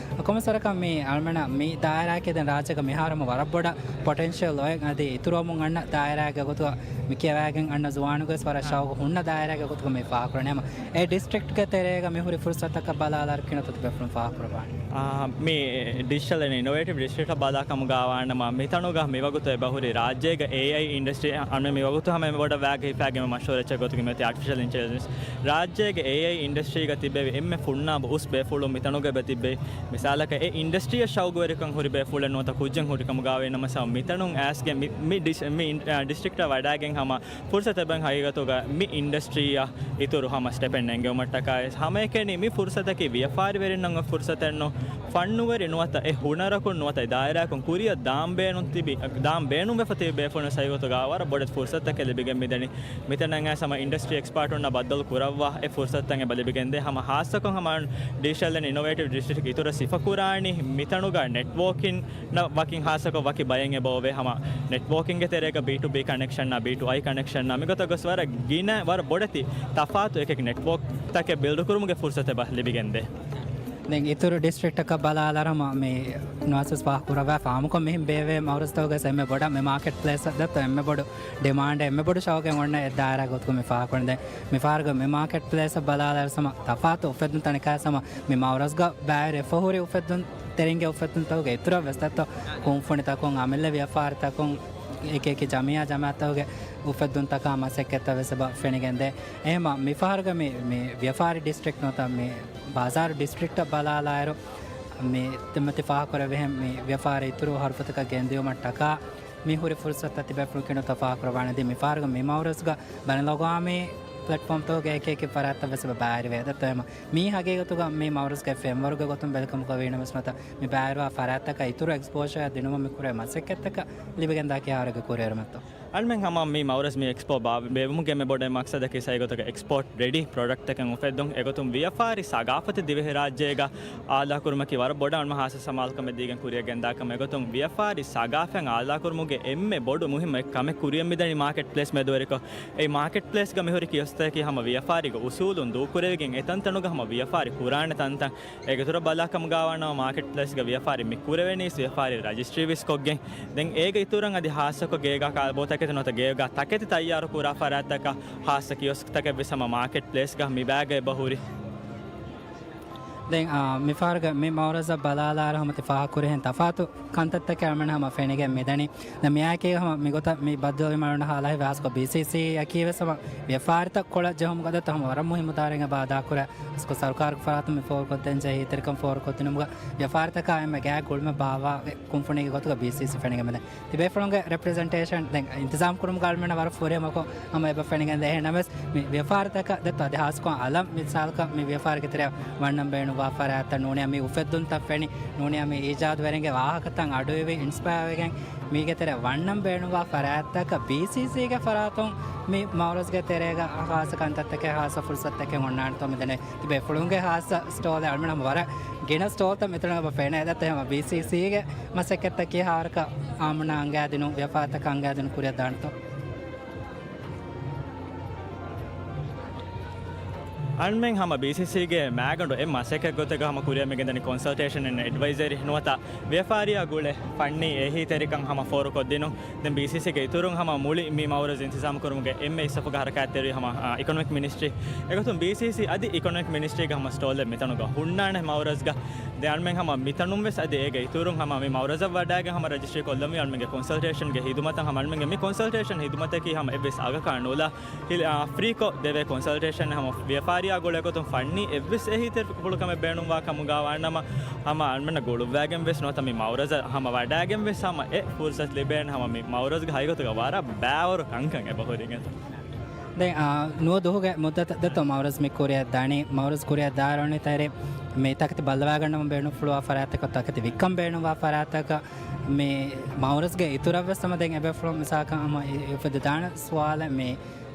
ކޮންމެސް ވަރަކަށް މި އަޅުމެންނަށް މި ދާއިރާއަކީ ދެން ރާއްޖޭގަ މިހާރު ހަމަ ވަރަށް ބޮޑަށް ޕޮޓެންޝިއަލް އޮތް އަދި އިތުރުވަމުން އަންނަ ދާއިރާއެއްގެ ގޮތުގަ މި ކިޔަވައިގެން އަންނަ ޒުވާނުންގެ ވެސް ވަރަށް ޝައުގު ހުންނަ ދާއިރާއެއްގެ ގޮތުގަ މި ފާހަގަކުރަނީ. ހަމަ އެ ޑިސްޓްރިކްޓްގެ ތެރޭގަ މި ހުރި ފުރުސަތަކަށް ބަލާލާއިރު ކިނަތޯ ތިބޭފުޅުން ފާހަގަކުރައްވާނީ. އާ، މި ޑިޖިޓަލް އެންޑް އިނޮވޭޓިވް ޑިސްޓްރިކްޓަށް ބަލާ ކަމުގަ ވާނަމަ، މިތަނުގަ މިވަގުތު އެބަހުރި ރާއްޖޭގަ އޭއައި އިންޑަސްޓްރީ، އަންމެ މިވަގުތު ހަމަ އެންމެ ބޮޑަށް ވައިގަ ހިފައިގެން މަޝްހޫރު އެއްޗެއް ގޮތުގެ މިއޮތީ އާޓިފިޝަލް އިންޓެލިޖެންސް. ރާއްޖޭގެ އޭއައި އިންޑަސްޓްރީގަ ތިބެވި އެންމެ ފުންނާބު އުސް ބޭފުޅުން މިތަނުގަ އެބަ ތިއްބެވި. މިސާލަކަށް އެ އިންޑަސްޓްރީއަށް ޝައުގުވެރިކަން ހުރި ބޭފުޅެއް ނުވަތަ ކުއްޖެއް ހުރި ކަމުގަ ވިނަމަސް މިތަނުން އައިސްގެން މި، މި ޑިސް، މި އިން، އާ، ޑިސްޓްރިކްޓަށް ވަޑައިގެން ހަމަ ފުރުސަތެއް ހަގީގަތުގަ މި އިންޑަސްޓްރީއަށް އިތުރު ހަމަ ސްޓެޕެއް ނެންގެވުމަށްޓަކާ ވެސް ހަމައެކަނި މި ފުރުސަތަކީ ވިޔަފާރިވެރިންނަށް އޮތް ފުރުސަތެއްނު، ފަންނުވެރި ނުވަތަ އެ ހުނަރަކުން ނުވަތަ އެ ދާއިރާއަކުން ކުރިއަށް ދާން ބޭނުން ތިބި، ދާން ބޭނުންވެފަ ތިބި ބޭފުޅުން ހަގީގަތުގަ ވަރަށް ބޮޑެތި ފުރުސަތަކެއް ލިބިގެން މިދަނީ. މިތަނަށް އައިސް ހަމަ އިންޑަސްޓްރީ އެކްސްޕާޓުންނާ ބައްދަލު ކުރައްވާ އެ ފުރުސަތުތައް އެބަ ލިބިގެންދޭ. ހަމަ ހާއްސަކޮށް ހަމަ ޑިޖިޓަލް އެންޑް އިނޮވޭޓިވް ޑިސްޓްރިކްޓް އިތުރަށް ސިފަކުރާނީ މިތަނުގަ ނެޓްވޯކިން ނަށް ވަކިން ހާއްސަކޮށް ވަކި ބައެއް އެބަ އޮވޭ. ހަމަ ނެޓްވޯކިންގެ ތެރޭގަ ބީ ޓޫ ބީ ކަނެކްޝަންއާ، ބީ ޓޫ އައި ކަނެކްޝަންއާ، މިގޮތަށް ގޮސް ވަރަށް ގިނަ ވަރަށް ބޮޑެތި ތަފާތު އެކެކި ނެޓްވޯކްތަކެއް ބިލްޑް ކުރުމުގެ ފުރުސަތެއް އެބަ ލިބިގެންދޭ. ދެން އިތުރު ޑިސްޓްރިކްޓަކަށް ބަލާލާއިރު ހަމަ މި ނުވާސް ވެސް ފާހަގަކުރައްވާފަ އާއްމުކޮށް މިހެން ބޭއްވޭ މައުރަޒްތަކުގަސް އެންމެ ބޮޑަށް މި މާކެޓް ޕްލޭސް ދެއްތޯ އެންމެ ބޮޑު ޑިމާންޑެއް އެންމެ ބޮޑު ޝައުގެއް އޮންނަ އެއް ދާއިރާ ގޮތުގަ މި ފާހަގަކުރަނީ. ދެން މި ފަހަރުގަ މި މާކެޓް ޕްލޭސްއަށް ބަލާލާއިރު ހަމަ ތަފާތު އުފެއްދުންތައް ނިކަން ހަމަ މި މައުރަޒްގަ ބައިވެރިވެފަ ހުރި އުފެއްދުންތެރިންގެ އުފެއްދުންތަކުގެ އިތުރަށް ވެސް ދެއްތޯ ކުންފުނިތަކުން، އަމިއްލަ ވިޔަފާރިތަކުން، އެކި އެކި ޖަމިއްޔާ ޖަމާއަތްތަކުގެ އުފެއްދުންތަކާ މަސައްކަތްތައް ވެސް އެބަ ފެނިގެންދޭ. އެހެންމަ މި ފަހަރުގަ މި، މި ވިޔަފާރި ޑިސްޓްރިކްޓް ނުވަތަ މި ބާޒާރު ޑިސްޓްރިކްޓަށް ބަލާލާއިރު، މި ތިމަތި ފާހަގަކުރެއްވިހެން މި ވިޔަފާރި އިތުރު ހަރުފުތަކަށް ގެންދިއުމަށްޓަކާ މި ހުރި ފުރުސަތުތައް ތިބޭފުޅުން ކިނު ތަފާކުރަވާނެ. ދި މިފަހަރުގަ މި މައުރަޒުގަ ބައިނަލްއަގުވާމީ ޕްލެޓްފޯމްތަކުގެ އެކި އެކި ފަރާތްތައް ވެސް އެބަ ބައިވެރިވޭ. ދަތު އެމަ މީ ހަގީގަތުގަ މި މައުރަޒުގެ ފްރޭމްވަރކްގެ ގޮތުން ބެލިކަމުގަ ވީނަމަވެސް ނުވަތަ މި ބައިވެރިވާ ފަރާތްތަކަށް އިތުރު އެކްސްޕޯޝަރ ދިނުމަށް މި ކުރޭ މަސައްކަތްތަކަށް ލިބިގެންދާ ކިހާވަރެއްގެ ކުރިއެރުމެއްތޯ؟ އަޅުމެން ހަމަ މި މައުރަޒު މި އެކްސްޕޯ ބާ-، ބޭއްވުމުގެ އެންމެ ބޮޑު މަޤްޞަދަކީ ސައިގޮތުގެ އެކްސްޕޯޓް ރެޑީ ޕްރޮޑަކްޓްތަކެއް އުފެއްދުން. އެގޮތުން ވިޔަފާރި ސަގާފަތެއް ދިވެހިރާއްޖޭގަ އާލާކުރުމަކީ ވަރަށް ބޮޑަށް އަޅުމެން ހާއްސަ ސަމާލުކަމެއް ދީގެން ކުރިއަށް ގެންދާ ކަމެއް. އެގޮތުން ވިޔަފާރި ސަގާފަތް އާލާކުރުމުގެ އެންމެ ބޮޑު މުހިއްމު އެއް ކަމެއް ކުރިއަށް މިދަނީ މާކެޓް ޕްލޭސް މެދުވެރިކޮށް. އެ މާކެޓް ޕްލޭސްގަ މިހުރި ކިއޮސްކްތަކަކީ ހަމަ ވިޔަފާރީގެ އުސޫލުން ދޫކުރެވިގެން އެތަންތަނުގަ ހަމަ ވިޔަފާރި ކުރާނެ ތަންތަން. އޭގެއިތުރަށް ބަލާ ކަމުގަވާނަމަ މާކެޓް ޕްލޭސްގަ ވިޔަފާރި މި ކުރެވެނީސް ވިޔަފާރި ރަޖިސްޓްރީ ވިސްކޮށްގެން. ދެން އޭގެ އިތުރަށް އަދި ހާއްސަކޮށް ގޭގާ ކާބޯތަކެތި ނުވަތަ ގޭގާ ތަކެތި ތައްޔާރު ކުރާ ފަރާތްތަކަށް ހާއްސަ ކިއޮސްކްތަކެއް ވެސް ހަމަ މާކެޓް ޕްލޭސްގަ މި ބައިގަ އެބަ ހުރި. ދެން، އާ، މިފަހަރުގެ މި މައުރަޒަށް ބަލާލާއިރު ހަމަ ތި ފާހަގަކުރިހެން ތަފާތު ކަންތައްތަކެއް އަޅުމެން ހަމަ ފެނިގެން މިދަނީ. ދެން މިއާއެކީ ހަމަ މިގޮތަށް މި ބައްދަލުވީމަ އަޅުގަނޑަށް ހާލާހިވޭ ހާއްސަކޮށް ބީސީސީއަކީ ވެސް ހަމަ ވިޔަފާރިތައް ކޮޅަށް ޖެހުމުގަ ދަތު ހަމަ ވަރަށް މުހިއްމު ދާއިރާއެއް އެބަ އަދާކުރާ. ހާއްސަކޮށް ސަރުކާރުގެ ފަރާތުން މި ފޯރުކޮށްދޭން ޖެހޭ އެހީތެރިކަން ފޯރުކޮށްދޭން ޖެހޭ ވިޔަފާރިތަކާ އެންމެ ގާތް ގުޅުމެއް ބާއްވާ ކުންފުނީގެ ގޮތުގަ ބީސީސީ ފެނިގެން މިދަނީ. ތިބޭފުޅުންގެ ރެޕްރެޒެންޓޭޝަން ދެން އިންތިޒާމް ކުރުމުގަ އަޅުމެންނަށް ވަރަށް ފުރިހަމަކޮށް ހަމަ އެބަ ފެނިގެންދޭ. އެހެންނަމަވެސް، މި ވިޔަފާރިތަކަށް ދެއްތޯ އަދި ހާއްސަކޮށް އަލަށް މިސާލަކަށް މި ވިޔަފާރިގެ ތެރެއަށް ވަންނަން ބޭނުންވާ ފަރާތްތައް ނޫނީ މި އުފެއްދުންތައް ފެނި، ނޫނީ މި އީޖާދުވެރިންގެ ވާހަކަތައް އަޑުއިވި އިންސްޕަޔާވެގެން މީގެ ތެރެއަށް ވަންނަން ބޭނުންވާ ފަރާތްތަކަށް ބީސީސީގެ ފަރާތުން މި މައުރަޒުގެ ތެރޭގަ ހާއްސަ ކަންތައްތަކެއް ހާއްސަ ފުރުސަތުތަކެއް އޮންނާނެތޯ މިދަނީ. ތިބޭފުޅުންގެ ހާއްސަ ސްޓޯލެއް އަޅުމެން ހަމަ ވަރަށް ގިނަ ސްޓޯލްތައް މިތަނުގަ އެބަ ފެނޭ. ދެއްތޯ ހަމަ ބީސީސީގެ މަސައްކަތްތަކީ ހާވަރަކަށް އާމުންނަށް އަންގާދިނުން، ވިޔަފާރިތަކަށް އަންގާދިނުން ކުރިއަށް ދާނެތޯ؟ އަންމެން ހަމަ ބީސީސީގެ މާގަނޑު އެއް މަސައްކަތް ގޮތެއްގަ ހަމަ ކުރިއަށް މިގެންދަނީ ކޮންސަލްޓޭޝަން އެންޑް އެޑްވައިޒަރީ ނުވަތަ ވިޔަފާރިއާ ގުޅޭ ފަންނީ އެހީތެރިކަން ހަމަ ފޯރުކޮށްދިނުން. ދެން ބީސީސީގެ އިތުރުން ހަމަ މުޅި މި މައުރަޒު އިންތިޒާމް ކުރުމުގެ އެންމެ އިސް ސަފުގަ ހަރަކާތްތެރިވީ ހަމަ، އާ، އިކޮނޮމިކް މިނިސްޓްރީ. އެގޮތުން ބީސީސީ އަދި އިކޮނޮމިކް މިނިސްޓްރީގެ ހަމަ ސްޓޯލެއް މިތަނުގަ ހުންނާނެ މައުރަޒުގަ. ދެން އަޅުމެން ހަމަ މިތަނުން ވެސް އަދި އޭގެ އިތުރުން ހަމަ މި މައުރަޒަށް ވަޑައިގެން ހަމަ ރަޖިސްޓްރީ ކޮށްލަންވީ އަޅުމެންގެ ކޮންސަލްޓޭޝަންގެ ހިދުމަތަށް. ހަމަ އަޅުމެންގެ މި ކޮންސަލްޓޭޝަން ހިދުމަތަކީ ހަމަ އެއްވެސް އަގަކާ ނުލާ ހިލަ-، އާ، ފްރީކޮށް ދެވޭ ކޮންސަލްޓޭޝަން. ހަމަ ވިޔަފާރިއާ ގުޅޭ ގޮތުން ފަންނީ އެއްވެސް އެހީތެރި ފުޅުކަމެއް ބޭނުންވާ ކަމުގަ ވާނަމަ، ހަމަ އަޅުމެންނަށް ގުޅުއްވައިގެން ވެސް ނުވަތަ މި މައުރަޒަށް ހަމަ ވަޑައިގެން ވެސް ހަމަ އެ ފުރުސަތު ލިބޭނެ. ހަމަ މި މައުރަޒުގެ ހަގީގަތުގަ ވަރަށް ބައިވަރު ކަންކަން އެބަ ހުރިގެން. ދެން، އާ، ނުވަ ދުވަހުގެ މުއްދަތަށް ދެއްތޯ މައުރަޒު މި ކުރިއަށް ދާނީ. މައުރަޒު ކުރިއަށް ދާއިރު އަންނަ ތައްޔާރީ މި ތަކެތި ބައްލަވާގަންނަވަން ބޭނުންފުޅުވާ ފަރާތްތަކަށް، ތަކެތި ވިއްކަން ބޭނުންވާ ފަރާތްތަކަށް މި މައުރަޒުގެ އިތުރަށް ވެސް ހަމަ ދެން އެބޭފުޅުން މިސާލަކަށް ހަމަ އި-، އުފެދިދާނެ ސުވާލެއް މި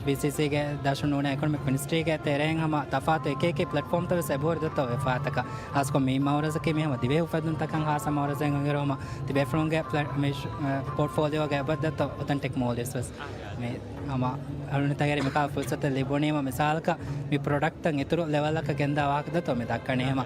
ބީސީސީގެ ދަށުން ނޫނީ އިކޮނޮމިކް މިނިސްޓްރީގެ ތެރެއިން ހަމަ ތަފާތު އެކި އެކި ޕްލެޓްފޯމްތައް ވެސް އެބަހުރި ދެއްތޯ ވިޔަފާރިތަކަށް. ހާއްސަކޮށް މި މައުރަޒަކީ މި ހަމަ ދިވެހި އުފެއްދުންތަކަށް ހާއްސަ މައުރަޒެއް އިނގޭރު ހަމަ ތިބޭފުޅުންގެ ޕްލެ-، މި ޝް-، އަ، ޕޯޓްފޯލިއޯގަ އެބަ ދެއްތޯ އޮތެންޓިކް މޯލްޑިވްސް ވެސް. މި ހަމަ އަޅުނިތަގެ މިކާ ފުރުސަތެއް ލިބުނީމަ މިސާލަކަށް މި ޕްރޮޑަކްޓްތައް އިތުރު ލެވަލަކަށް ގެންދާ ވާހަކަ ދެއްތޯ މި ދައްކަނީ. ހަމަ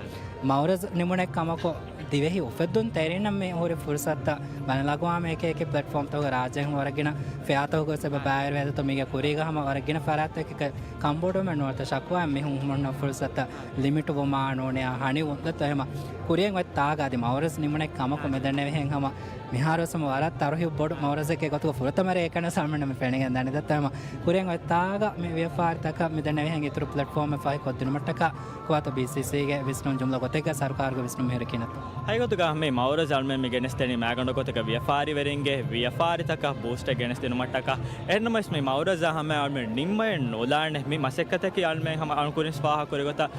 މައުރަޒު ނިމުނެއް ކަމަކު ދިވެހި އުފެއްދުންތެރިންނަށް މި ހުރި ފުރުސަތުތައް ބައިނަލްއަގުވާމީ އެކި އެކި ޕްލެޓްފޯމްތަކުގަ ރާއްޖޭން ވަރަށް ގިނަ ފިޔާތަކުގަ ވެސް އެބަ ބައިވެރިވޭ ދެއްތޯ މީގެ ކުރީގަ ހަމަ ވަރަށް ގިނަ ފަރާތްތަކެއް ކަންބޮޑުވުމެއް ނުވަތަ ޝަކުވާއެއް މި ހުންނަ ފުރުސަތުތައް ލިމިޓްވުމާ ނޫނީ ހަނިވުން ދެއްތޯ އެހެމަ ކުރިއަށް އޮތް ތާގަ އަދި މައުރަޒު ނިމުނެއް ކަމަކު މި ދެންނެވިހެން ހަމަ މިހާރުވެސް ހަމަ ވަރަށް ތަރުހިބު ބޮޑު މައުރަޒެއްގެ ގޮތުގަ ފުރަތަމަ ރޭ ކަންނަ ސާމަން މި ފެނިގެން ދާނެ ދެއްތޯ ހަމަ ކުރިއަށް އޮތް ތާގަ މި ވިޔަފާރިތަކަށް މި ދެންނެވިހެން އިތުރު ޕްލެޓްފޯމެއް ފަހި ކޮށްދިނުމަށްޓަކާ ކުވާތޯ ބީސީސީގެ ވިސްނުން ޖުމްލަ ގޮތެއްގަ ސަރުކާރުގެ ވިސްނުން މިހުރި ކިހިނެއްތޯ؟ ހަގީގަތުގަ މި މައުރަޒަށް އަޅުމެން މި ގެނެސްދެނީ މާގަނޑު ގޮތުގަ ވިޔަފާރިވެރިންގެ ވިޔަފާރިތަކަށް ބޫސްޓެއް ގެނެސްދިނުމަށްޓަކާ. އެހެންނަމަވެސް މި މައުރަޒަށް ހަމަ އަޅުމެން ނިންމައެއް ނުލާނެ. މި މަސައްކަތަކީ އަޅުމެން ހަމަ އަޅު ކުރިން ފާހަގަކުރި ގޮތަށް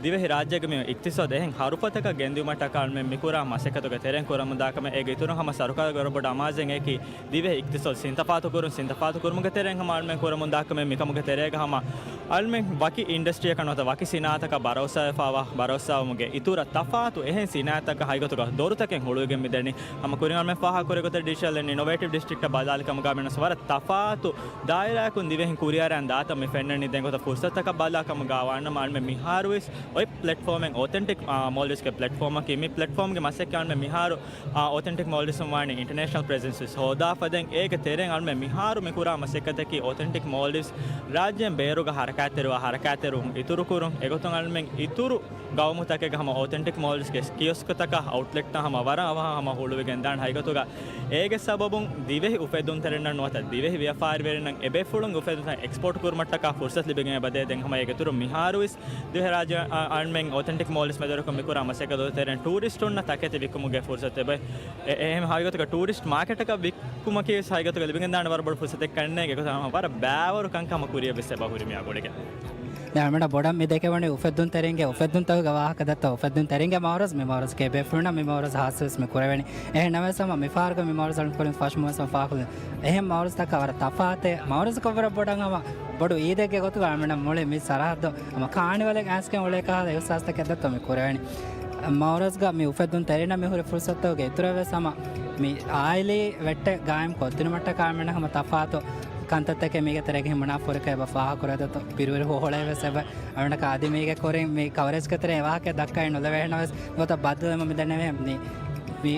ދިވެހި ރާއްޖޭގެ މި އިޤްތިޞާދު އެހެން ހަރުފަތަކަށް ގެންދިއުމަށްޓަކާ އަޅުމެން މިކުރާ މަސައްކަތުގެ ތެރެއިން ކުރަމުންދާ ކަމެއް. އޭގެ އިތުރުން ހަމަ ސަރުކާރުގެ ވަރަށް ބޮޑު އަމާޒެއް އެކީ ދިވެހި އިޤްތިޞާދު ސިންތަފާތު ކުރުން، ސިންތަފާތު ކުރުމުގެ ތެރެއިން ހަމަ އަޅުމެން ކުރަމުންދާ ކަމެއް. މިކަމުގެ ތެރޭގަ ހަމަ އަޅުމެން ވަކި އިންޑަސްޓްރީއަކަށް ނުވަތަ ވަކި ސިނާއަތަކަށް ބަރޯސާވެފަވާ، ބަރޯސާވުމުގެ އިތުރަށް ތަފާތު އެހެން ސިނާއަތަކަށް ހަގީގަތުގަ ދޮރުތަކެއް ހުޅުވިގެން މިދެނީ. ހަމަ ކުރިން އަޅުމެން ފާހަގަކުރި ގޮތަށް ޑިޖިޓަލް އެންޑް އިނޮވޭޓިވް ޑިސްޓްރިކްޓަށް ބަލާލި ކަމުގަ މިނަސް ވަރަށް ތަފާތު ދާއިރާއަކުން ދިވެހިން ކުރިއަރަން ދާތަން މި ފެންނަނީ. ދެން ގޮތަށް ފުރުސަތަކަށް ބަލާ ކަމުގަ ވާނަމަ އަޅުމެން މިހާރުވެސް އޮތް ޕްލެޓްފޯމެއް އޮތެންޓިކް، އާ، މޯލްޑިވްސްގެ ޕްލެޓްފޯމަކީ. މި ޕްލެޓްފޯމްގެ މަސައްކަތް އަޅުމެން މިހާރު، އާ، އޮތެންޓިކް މޯލްޑިވްސް ވާނީ އިންޓަރނޭޝަނަލް ޕްރެޒެންސް ވެސް ހޯދާފަ. ދެން އޭގެ ތެރެއިން އަޅުމެން މިހާރު މި ކުރާ މަސައްކަތަކީ އޮތެންޓިކް މޯލްޑިވްސް ރާއްޖޭން ބޭރުގަ ހަރަ ހަރަކާތްތެރިވާ ހަރަކާތްތެރިވުން އިތުރުކުރުން އެގޮތުން އަޅުމެން އިތުރު ގައުމުތަކެއްގަ ހަމަ އޮތެންޓިކް މޯލްސްގެ ކިޔޮސްކުތަކަށް އައުޓްލެޓްތައް ހަމަ ވަރަށް އަވަހަށް ހަމަ ހުޅުވިގެން ދާން ހަގީގަތުގަ އޭގެ ސަބަބުން ދިވެހި އުފެއްދުންތެރިންނަށް ނުވަތަ ދިވެހި ވިޔަފާރިވެރިންނަށް އެބޭފުޅުންގެ އުފެއްދުންތައް އެކްސްޕޯޓް ކުރުމަށްޓަކާ ފުރުސަތު ލިބިގެން އެބަދޭ. ދެން ހަމަ އޭގެ އިތުރުން މިހާރުވެސް ދިވެހިރާއްޖެ އަ-، އަންމެން އޮތެންޓިކް މޯލްސް މެދުވެރިކޮށް މިކުރާ މަސައްކަތް ދޮތެރެން ޓޫރިސްޓުންނަށް ތަކެތި ވިއްކުމުގެ ފުރުސަތު އެބަ-، އެ-، އެހެން ހަގީގަތުގަ ޓޫރިސްޓް މާކެޓަކަށް ވިއްކުމަކީ ވެސް ހަގީގަތުގަ ލިބިގެންދާނެ ވަރަށް ބޮޑު ފުރުސަތެއް ކަންނޭނގެ ގޮތަށް ހަމަ ވަރަށް ބައިވަރު ކަންކަމަށް ކުރިޔަށް ވެސް އެބަ ހުރި މި އަގުޅިގެން. ދެން އަޅުމެންނަށް ބޮޑަށް މި ދެކެވަނީ އުފެއްދުންތެރިންގެ އުފެއްދުންތަކުގެ ވާހަކަ ދައްތަ އުފެއްދުންތެރިންގެ މައުރަޒް މި މައުރަޒްގެ ބޭފުޅުންނަށް މި މައުރަޒް ހާއްސަވެސް މި ކުރެވެނީ. އެހެން ނަމަވެސް ހަމަ މި ފަހަރުގެ މި މައުރަޒް އަޅުން ކުރިން ފަށުމުވެސް ފާހަގަކޮށްލި އެހެން މައުރަޒްތަކާ ވަރަށް ތަފާތެއް. މައުރަޒަކަށް ވަރަށް ބޮޑަށް ހަމަ ބޮޑު އީދެއްގެ ގޮތުގަ އަޅުމެންނަށް މުޅި މި ސަރަހައްދު ހަމަ ކާނިވަލެއް އައިސްގެން އުޅޭ ކަހަލަ އިހުސާސްތަކެއް ދައްތަ މި ކުރެވެނީ. މައުރަޒްގަ މި އުފެއްދުންތެރިންނަށް މި ހުރި ފުރުސަތުގެ އިތުރަށް ވެސް ހަމަ މި އާއިލީ ވެއްޓެއް ގާއިމް ކޮށްދިނުމަށްޓަކާ އަޅުމެންނަށް ހަމަ ތަފާތު ކަންތައްތަކެއް މީގެ ތެރޭގަ ހިމަނާފަ ހުރިކަން އެބަ ފާހަގަކުރޭ ދައްތަ. ބިރުވެރި ހޮހޮޅައެއް ވެސް އެބަ އަޅުގަނޑަކަށް އަދި މީގެ ކުރިން މި ކަވަރޭޖްގެ ތެރެއިން އެ ވާހަކައެއް ދައްކައެއް ނުލެވޭ. އެހެނަސް ނުވަތަ ބައްދަލުވީމަ މި ދެންނެވިހެން މި، މި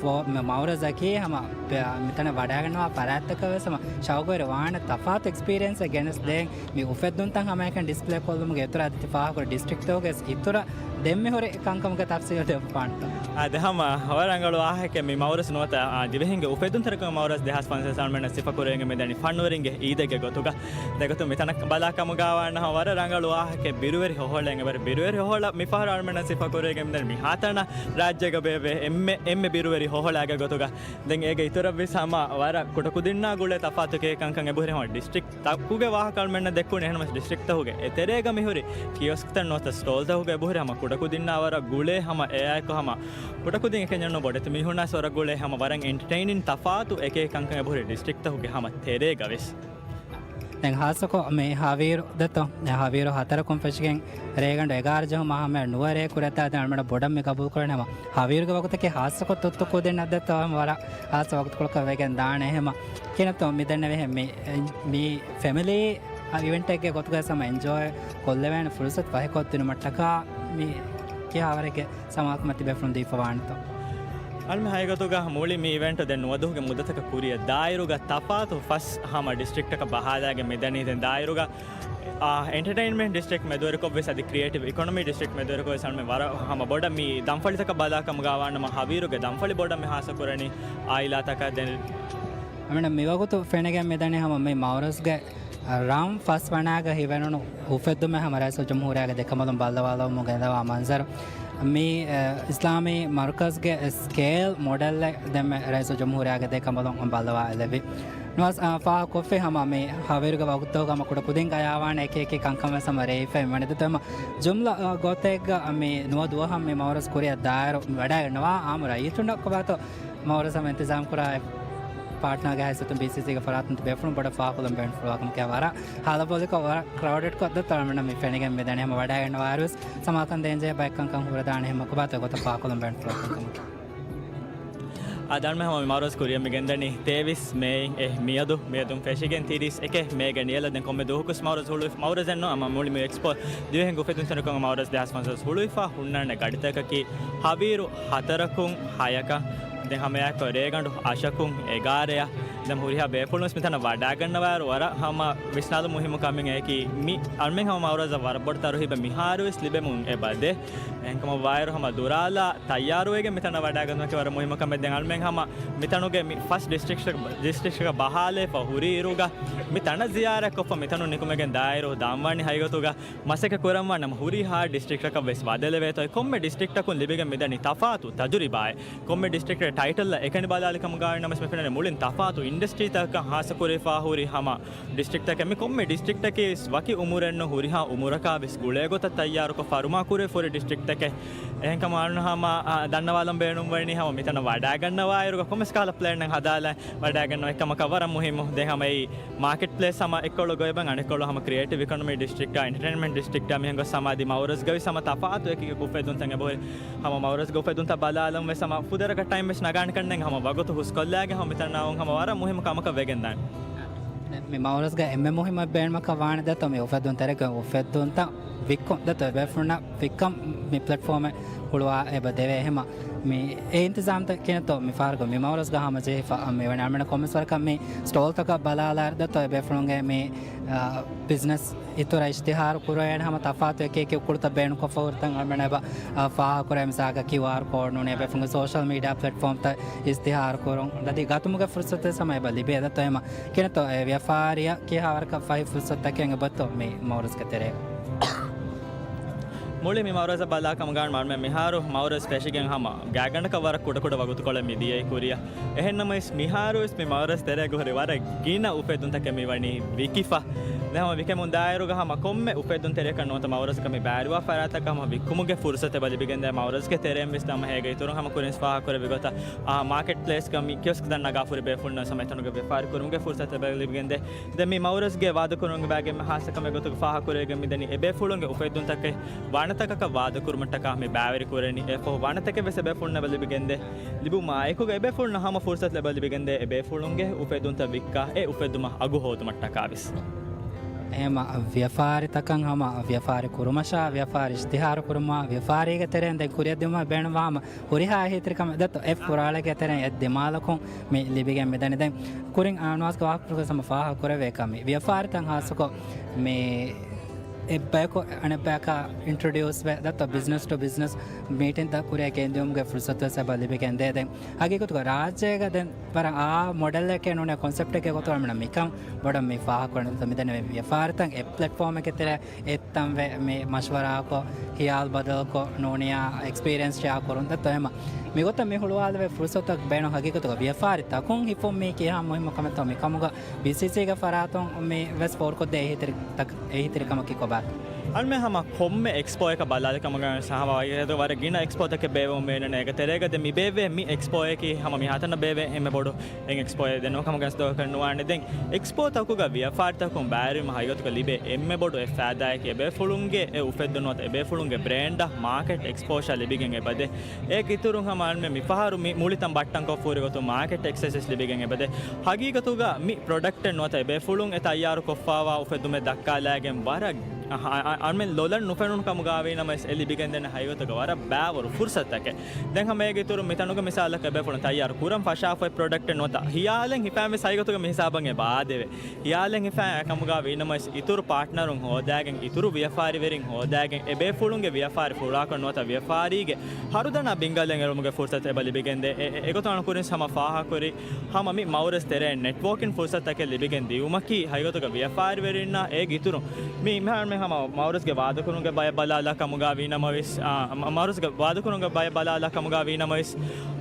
ފޯ-، މަ-، މައުރަޒަކީ ހަމަ ބެ-، މިތަނަށް ވަޑައިގަންނަވާ ފަރާތްތަކަށް ވެސް ހަމަ ޝައުގުވެރި ވާނެ ތަފާތު އެކްސްޕީރިއެންސްއެއް ގެނެސް ދޭން. މި އުފެއްދުންތައް ހަމައެކަނި ޑިސްޕްލޭ ކޮށްލުމުގެ އިތުރަށް އަދި ތި ފާހަގަކުރި ޑިސްޓްރިކްޓްތަކުގެ އިތުރަށް ދެން މި ހުރި ކަންކަމުގެ ތަފްސީލް ދެއްވާނެތޯ؟ އާ، ދެ ހަމަ ވަރަށް ރަނގަޅު ވާހަކައެއް މި މައުރަޒް ނުވަތަ، އާ، ދިވެހިންގެ އުފެއްދުންތެރިކަމުގެ މައުރަޒް ދެހާސް ފަންސާސް އަޅުމެންނަށް ސިފަކުރެވިގެން މިދަނީ ފަންވެރިންގެ އީދެއްގެ ގޮތުގަ. ދެގޮތުން މިތަނަށް ބަލާކަމުގަ ވާން ހަމަ ވަރަށް ރަނގަޅު ވާހަކައެއް ބިރުވެރި ހޮހޮޅެއް އެބަ ހުރި. ބިރުވެރި ހޮހޮޅަށް މި ފަހަރު އަޅުމެންނަށް ސިފަކުރެވިގެން މިދަނީ މިހާތަނަށް ރާއްޖޭގަ ބޭއްވޭ އެންމެ، އެންމެ ބިރުވެރި ހޮހޮޅާގެ ގޮތުގަ. ދެން އޭގެ އިތުރަށް ވެސް ހަމަ ވަރަށް ކުޑަކުދިންނާ ގުޅޭ ތަފާތު އެކި ކަންކަން އެބަހުރި. ހަމަ ޑިސްޓްރިކްޓް ތަކުގެ ވާހަކަ އަޅުމެންނަށް ދެއްކުނީ. އެހެންނަމަވެސް ޑިސްޓްރިކްޓްތަކުގެ އެތެރޭގަ މިހުރި ކިޔޮސްކްތައް ނުވަތަ ސްޓޯލްތަކުގެ އެބަހުރި ހަމަ ކުޑަކުދިންނާ ވަރަށް ގުޅޭ ހަމަ އެއާއެކު ހަމަ ކުޑަކުދިން އެކަންޏެއް ނޫން ބޮޑެތި މީހުންނާސް ވަރަށް ގުޅޭ ހަމަ ވަރަށް އެންޓަޓެއިނިން ތަފާތު އެކި ކަންކަން އެބަހުރި ޑިސްޓްރިކްޓްތަކުގެ ހަމަ ތެރޭގަ ވެސް. ދެން ހާއްސަކޮށް މި ހަވީރު ދެއްތޯ؟ ހަވީރު ހަތަރަކުން ފެށިގެން ރޭގަނޑު އެގާރަ ޖެހުމާ ހަމަޔަށް ނުވަ ރޭ ކުރެއްދާ ދެން އަޅުމެންނަށް ބޮޑަށް މި ގަބޫލުކުރަނީ ހަމަ ހަވީރުގެ ވަގުތަކީ ހާއްސަކޮށް ތުއްތު ކުދިންނަށް ދެއްތޯ ހަމަ ވަރަށް ހާއްސަ ވަގުތުކޮޅަކަށް ވެގެން ދާނެ. ހަމަ ކިހިނެއްތޯ މި ދެންނެވިހެން މި، މި ފެމިލީ އިވެންޓެއްގެ ގޮތުގަ ހަމަ އެންޖޯއި ކޮށްލެވޭނެ ފުރުސަތު ފަހިކޮށްދިނުމަށްޓަކާ މި ކިހާވަރެއްގެ ސަމާލުކަމެއް ތިބޭފުޅުން ދީފަ ވާނެތޯ؟ އަޅުމެން ހަގީގަތުގަ މުޅި މި އިވެންޓް ދެން ނުވަ ދުވަހުގެ މުއްދަތަކަށް ކުރިއަށް ދާއިރުގަ ތަފާތު ފަސް ހަމަ ޑިސްޓްރިކްޓަކަށް ބަހާލާގެން މިދަނީ. ދެން ދާއިރުގަ، އާ، އެންޓަޓެއިންމަންޓް ޑިސްޓްރިކްޓް މެދުވެރިކޮށް ވެސް އަދި ކްރިއޭޓިވް އިކޮނޮމީ ޑިސްޓްރިކްޓް މެދުވެރިކޮށް ވެސް އަޅުމެން ވަރަށް ހަމަ ބޮޑަށް މި ދަންފަޅިތަކަށް ބަލާކަމުގަ ވާނަމަ ހަވީރުގެ ދަންފަޅި ބޮޑަށް މި ހާއްސަ ކުރަނީ އާއިލާތަކަށް. ދެން އަޅުމެންނަށް މިވަގުތު ފެނިގެން މިދަނީ ހަމަ މި މައުރަޒްގެ ރަން ފަސް ވަނާގަ ހިމެނުނު އުފެއްދުމެއް ހަމަ ރައީސުލްޖުމްހޫރިއްޔާގެ ދެކަނބަލުން ބައްލަވާލައްވަމުން ގެންދަވާ މަންޒަރު. މި، އެ، އިސްލާމީ މަރުކަޒްގެ ސްކޭލް މޮޑެލްއެއް ދެންމެ ރައީސުލްޖުމްހޫރިއްޔާގެ ދެކަނބަލުން ބައްލަވާލެއްވި. ނުވަސް، އާ، ފާހަގަކޮށްފި ހަމަ މި ހަވީރުގެ ވަގުތުގަ ހަމަ ކުޑަކުދިން ގަޔާވާނެ އެކި އެކި ކަންކަން ވެސް ހަމަ ރޭވިފައި ވަނެ ދެތޯ ހަމަ ޖުމްލަ، އާ، ގޮތެއްގަ މި ނުވަ ދުވަހަށް މި މައުރަޒް ކުރިއަށް ދާއިރު ވަޑައިގަންނަވާ އާއްމު ރައްޔިތުންނަށް ކޮބާތޯ މައުރަޒް ހަމަ އިންތިޒާމް ކުރާ ޕާޓްނާގެ ހައިސިއްޔަތުން ބީސީސީގެ ފަރާތުން ތިބޭފުޅުން ބޮޑަށް ފާހަގަކޮށްލަން ބޭނުންފުޅުވާކަމަކީ ވަރަށް ހާލަބޮލިކޮށް ވަރަށް ކްރައުޑެޑްކޮށް ދެއްތޯ އަޅުމެންނަށް މި ފެނިގެން މިދަނީ. ހަމަ ވަޑައިގަންނަވާއިރުވެސް ސަމާލުކަން ދޭންޖެހޭ ބައެއް ކަންކަން ހުރެދާނެ. ހަމަ ކޮބާތޯ ގޮތަށް ފާހަގަކޮށްލަން ބޭނުންފުޅުވާ ކަންކަމަކީ. އާ، އަޅުމެން ހަމަ މި މައުރަޒް ކުރިއަށް މި ގެންދަނީ ތޭވީސް މޭއިން އެ މިއަދު، މިއަދުން ފެށިގެން ތިރީސް އެކެއް މޭގެ ނިޔަލަށް. ދެން ކޮންމެ ދުވަހަކުވެސް މައުރަޒް ހުޅުވި، މައުރަޒެއް ނޫން އަމަ މުޅި މި އެކްސްޕޯ ދިވެހިންގެ އުފެއްދުންތެރިކަމުގެ މައުރަޒް ދެހާސް ފަންސާސް ހުޅުވިފަ ހުންނާނެ ގަޑިތަކަކީ ހަވީރު ހަތަރަކުން ހަޔަކަށް، ދެން ހަމައެއާއެކު ރޭގަނޑު އަށަކުން އެގާރައަށް. ދެން ހުރިހާ ބޭފުޅުންވެސް މިތަނަށް ވަޑައިގަންނަވާއިރު ވަރަށް ހަމަ ވިސްނާލުން މުހިއްމު ކަމެއް އެކީ މި އަޅުމެން ހަމަ މައުރަޒަށް ވަރަށް ބޮޑު ތަރުހީބެއް މިހާރުވެސް ލިބެމުން އެބަދޭ. އެހެންކަމަށްވާއިރު ހަމަ ދުރާލާ ތައްޔާރުވެގެން މިތަނަށް ވަޑައިގަންނަވަކީ ވަރަށް މުހިއްމު ކަމެއް. ދެން އަޅުމެން ހަމަ މިތަނުގެ މި ފަސް ޑިސްޓްރިކްޓް، ޑިސްޓްރިކްޓްގަ ބަހާލައިފަ ހުރި އިރުގަ މި ތަނަށް ޒިޔާރަތްކޮށްފަ މިތަނުން ނިކުމެގެން ދާއިރު ދާންވާނީ ހަގީގަތުގަ މަސައްކަތް ކުރަންވާނަމަ ހުރިހާ ޑިސްޓްރިކްޓަކަށް ވެސް ވަދެލެވޭތޯ. ކޮންމެ ޑިސްޓްރިކްޓަކުން ލިބިގެން މިދަނީ ތަފާތު ތަޖުރިބާއެއް. ކޮންމެ ޑިސްޓްރިކްޓެއް ޓައިޓަލްއަށް އެކަނި ބަލާލިކަމުގައި ނަމަސް މި ފެންނަނީ މުޅިން ތަފާތު އިންޑަސްޓްރީތަކަށް ހާއްސަ ކުރެވިފާ ހުރި ހަމަ ޑިސްޓްރިކްޓްތަކެއް. މި ކޮންމެ ޑިސްޓްރިކްޓަކީ ވަކި އުމުރެއްނު ހުރިހާ އުމުރަކާ ވެސް ގުޅޭ ގޮތަށް ތައްޔާރުކޮށް ފަރުމާ ކުރެވިފަ ހުރި ޑިސްޓްރިކްޓްތަކެއް. އެހެންކަމުން އަޅުން ހަމަ، އާ، ދަންނަވާލަން ބޭނުންވަނީ ހަމަ މިތަނަށް ވަޑައިގަންނަވާއިރުގަ ކޮންމެސް ކަހަލަ ޕްލޭނެއް ހަދާލަން ވަޑައިގަންނަވާ އެކަމަކަށް ވަރަށް މުހިއްމު. ދެން ހަމަ އެއީ މާކެޓް ޕްލޭސް ހަމަ އެއްކޮޅު ގޮވެބަން އަނެއްކޮޅު ހަމަ ކްރިއޭޓިވް އިކޮނޮމީ ޑިސްޓްރިކްޓާ، އެންޓަޓެއިންމަންޓް ޑިސްޓްރިކްޓާ މިހެން ގޮސް ހަމަ އަދި މައުރަޒްގަވެސް ހަމަ ތަފާތު އެކި އެކި އުފެއްދުންތައް އެބަހުރި. ހަމަ މައުރަޒްގެ އުފެއްދުންތައް ބަލާލަން ވެސް ހަމަ ފުދޭވަރަކަށް ޓައިމް ވެސް ނަގާނެ ކަންނޭނގެ ހަމަ ވަގުތު ހުސްކޮށްލާގެން ހަމަ މިތަން އައުން ހަމަ ވަރަށް މުހިއްމު ކަމަކަށް ވެގެންދާނެ. މި މައުރަޒްގެ އެންމެ މުހިއްމު ބޭނުމަކަށް ވާނެ ދެއްތޯ މި އުފެއްދުންތެރިންގެ އުފެއްދުންތައް ވިއްކުން ދެތޯ ބޭފުޅުންނަށް ވިއްކަން މި ޕްލެޓްފޯމެއް ހުޅުވާ އެބަ ދެވޭ. ހެމަ މި އެ އިންތިޒާމްތައް ކިނެތޯ މި ފާރުގަ މި މައުރަޒްގަ ހަމަ ޖެހިފަ މި ވަނީ އަޅަމެން ކޮންމެސް ވަރަކަށް މި ސްޓޯލްތަކަށް ބަލާލާ ދެތޯ އެ ބޭފުޅުންގެ މި އާ، ބިޒްނަސް އިތުރަށް އިޝްތިހާރު ކުރެވޭނެ ހަމަ ތަފާތު އެކި އެކި ކުޅުތައް ބޭނުންކޮށްފަ ހުރިތަން އަޅަމެން އެބަ، އާ، ފާހަގަކުރޭ. މިސާލަކަށް ކިއުއާރް ކޯޑް ނޫނީ އެބޭފުޅުންގެ ސޯޝަލް މީޑިއާ ޕްލެޓްފޯމްތައް އިޝްތިހާރު ކުރުން ދަތި ގަތުމުގެ ފުރުސަތެއް ހަމަ އެބަ ލިބޭ ދެތޯ ހެމަ. ކިނެތޯ އެ ވިޔަފާރިއަށް ކިހާވަރަކަށް ފަހި ފުރުސަތުތަކެއް އެބަތޯ މި މައުރަޒްގެ ތެރޭގަ؟ މުޅި މި މައުރަޒަށް ބަލާ ކަމުގަ މަންމެ މިހާރު މައުރަޒް ފެށިގެން ހަމަ ގާތްގަނޑަކަށް ވަރަށް ކުޑަކުޑަ ވަގުތުކޮޅެއް މިދިޔައީ ކުރިއަށް. އެހެންނަމަވެސް މިހާރުވެސް މި މައުރަޒް ތެރޭގަ ހުރި ވަރަށް ގިނަ އުފެއްދުންތަކެއް މިވަނީ ވިކިފަ. ދެން ހަމަ ވިކެމުން ދާއިރުގަ ހަމަ ކޮންމެ އުފެއްދުންތެރިޔަކަށް ނުވަތަ މައުރަޒަކަށް މި ބައިވެރިވާ ފަރާތަކަށް ހަމަ ވިއްކުމުގެ ފުރުސަތެއް އެބަ ލިބިގެންދޭ. މައުރަޒްގެ ތެރެއިން ވެސް ހަމަ ހޭގަ އިތުރުން ހަމަ ކުރިން ފާހަގަކުރެއްވި ގޮތަށް، އާ، މާކެޓް ޕްލޭސްގަ މި ކިއޮސްކްތައް ނަގާ ހުރި ބޭފުޅުންނަށް ހަމަ އެތަނުގެ ވިޔަފާރި ކުރުމުގެ ފުރުސަތެއް އެބަ ލިބިގެންދޭ. ދެން މި މައުރަޒްގެ ވާދަކުރުމުގެ ބައިގެ ހާއްސަ ކަމެއް ގޮތުގަ ފާހަގަކުރެވިގެން މިދަނީ އެބޭފުޅުންގެ އުފެއްދުންތަކެއް ވަނަތަކަކަށް ވާދަކުރުމަށްޓަކާ މި ބައިވެރި ކުރަނީ. އެފަހު ވަނަތަކެއް ވެސް އެބޭފުޅުންނަށް އެބަ ލިބިގެންދޭ. ލިބުމާއެކުގަ އެބޭފުޅުންނަށް ހަމަ ފުރުސަތު އެބަ ލިބިގެންދޭ އެބޭފުޅުންގެ އުފެއްދުންތައް ވިއްކާ އެ އުފެއްދުމަށް އަގު ހޯދުމަށްޓަކާ ވެސް. އެހެމަ ވިޔަފާރިތަކަށް ހަމަ ވިޔަފާރި ކުރުމަށާ، ވިޔަފާރި އިޝްތިހާރު ކުރުމާ، ވިޔަފާރީގެ ތެރެއިން ދެން ކުރިއަށް ދިއުމަށް ބޭނުންވާ ހަމަ ހުރިހާ އެހީތެރިކަމެއް ދެތޯ އެ ފުރާޅައިގެ ތެރެއިން އެއް ދިމާލަކުން މި ލިބިގެން މިދަނީ. ދެން ކުރިން އަންވާސްގެ ވާހަކަފުޅުގަ ހަމަ ފާހަގަކުރެވޭ ކަމެއް ވިޔަފާރިތައް ހާއްސަކޮށް މި އެއްބަޔަކު އަނެއްބަޔަކާ އިންޓްރޮޑިއުސްވެ ދަތޯ ބިޒްނަސް ޓު ބިޒްނަސް މީޓިންތައް ކުރިއަށް ގެންދިއުމުގެ ފުރުސަތު ވެސް އެބަ ލިބިގެންދޭ. ދެން ހަގީގަތުގަ ރާއްޖޭގަ ދެން ވަރަށް އާ މޮޑެލެކޭ ނޫނޭ ކޮންސެޕްޓެއްގެ ގޮތުގަ އަޅަމެން މިކަން ބޮޑަށް މި ފާހަގަކުރަން މިދަނީ ވިޔަފާރިތައް އެ ޕްލެޓްފޯމެއްގެ ތެރޭ އެއްތަންވެ މި މަޝްވަރާކޮށް، ހިޔާލު ބަދަލުކޮށް ނޫނިޔާ އެކްސްޕީރިއެންސް ޝެއާ ކުރުން ދެތޯ ހެމަ. މިގޮތަށް މި ހުޅުވާލެވޭ ފުރުސަތަކު ބޭނުން ހަގީގަތުގަ ވިޔަފާރި ތަކުން ހިފުން މީ ކިހާ މުހިއްމު ކަމެއްތޯ މިކަމުގަ ބީސީސީގެ ފަރާތުން މި ވެސް ފޯރުކޮށްދޭ އެހީތެރި ތަކް-، އެހީތެރިކަމަކީ ކޮބާތޯ؟ އަޅަމެން ހަމަ ކޮންމެ އެކްސްޕޯއަކަށް ބަލާލި ކަމުގަ ހަމަ ވަރަށް ގިނަ އެކްސްޕޯތަކެއް ބޭއްވަމުން މިއެންނަނީ. އޭގެ ތެރޭގަ ދެ މި ބޭއްވޭ މި އެކްސްޕޯއަކީ ހަމަ މިހާތަނަށް ބޭއްވޭ އެންމެ ބޮޑު އެއް އެކްސްޕޯއެއް ދެން ނުވަކަމަކަށް ދޯކަށް ނުވާނެ. ދެން އެކްސްޕޯ ތަކުގަ ވިޔަފާރި ތަކުން ބައިވެރިވުމަށް ހަގީގަތުގަ ލިބޭ އެންމެ ބޮޑު އެއް ފައިދާއަކީ އެބޭފުޅުންގެ އެ އުފެއްދުން ނުވަތަ އެބޭފުޅުންގެ ބްރޭންޑަށް މާކެޓް އެކްސްޕޯޝާ ލިބިގެން އެބަދޭ. އޭގެ އިތުރުން ހަމަ އަޅަމެން މިފަހަރު މި މުޅި ތަން ބައްޓަންކޮށްފަ ހުރި ގޮތުން މާކެޓް އެކްސެސް ވެސް ލިބިގެން އެބަދޭ. ހަގީގަތުގަ މި ޕްރޮޑަކްޓެއް ނުވަތަ އެބޭފުޅުން އެ ތައްޔާރު ކޮށްފަވާ އުފެއްދުމެއް ދައްކާލައިގެން ވަރަށް އަ-، އަ-، އަންމެން ލޮލަށް ނުފެނުނު ކަމުގަވީ ނަމަވެސް އެ ލިބިގެންދޭނެ ހަގީގަތުގަ ވަރަށް ބައިވަރު ފުރުސަތުތަކެއް. ދެން ހަމަ އޭގެ އިތުރުން މިތަނުގަ މިސާލަކަށް އެބޭފުޅުން ތައްޔާރު ކުރަން ފަށާފައި ޕްރޮޑަކްޓެއް ނުވަތަ ހިޔާލެއް ހިފާން ވެސް ހަގީގަތުގަ މި ހިސާބަށް އެބަ އާދެވޭ. ހިޔާލެއް ހިފާ އެކަމުގަވީ ނަމަވެސް އިތުރު ޕާޓްނަރުން ހޯދާގެން އިތުރު ވިޔަފާރިވެރިން ހޯދާގެން އެބޭފުޅުންގެ ވިޔަފާރި ފުޅާކޮށް ނުވަތަ ވިޔަފާރީގެ ހަރުދަނާ ބިންގަލެއް އެޅުމުގެ ފުރުސަތު އެބަ ލިބިގެންދޭ. އެ-، އެ-، އެގޮތުން އަޅު ކުރިން ހަމަ ފާހަގަކުރި ހަމަ މި މައުރަޒް ތެރޭ ނެޓްވޯކިން ފުރުސަތުތަކެއް ލިބިގެން ދިއުމަކީ ހަގީގަތުގަ ވިޔަފާރިވެރިންނާ އޭގެ އިތުރުން މި މިހާރު މި ހަމަ މައުރަޒްގެ ވާދަކުރުމުގެ ބަޔަށް ބަލާލާ ކަމުގަ ވީ ނަމަވެސް، އާ، މަ-، މައުރަޒްގެ ވާދަކުރުމުގެ ބަޔަށް ބަލާލާ ކަމުގަ ވީ ނަމަވެސް،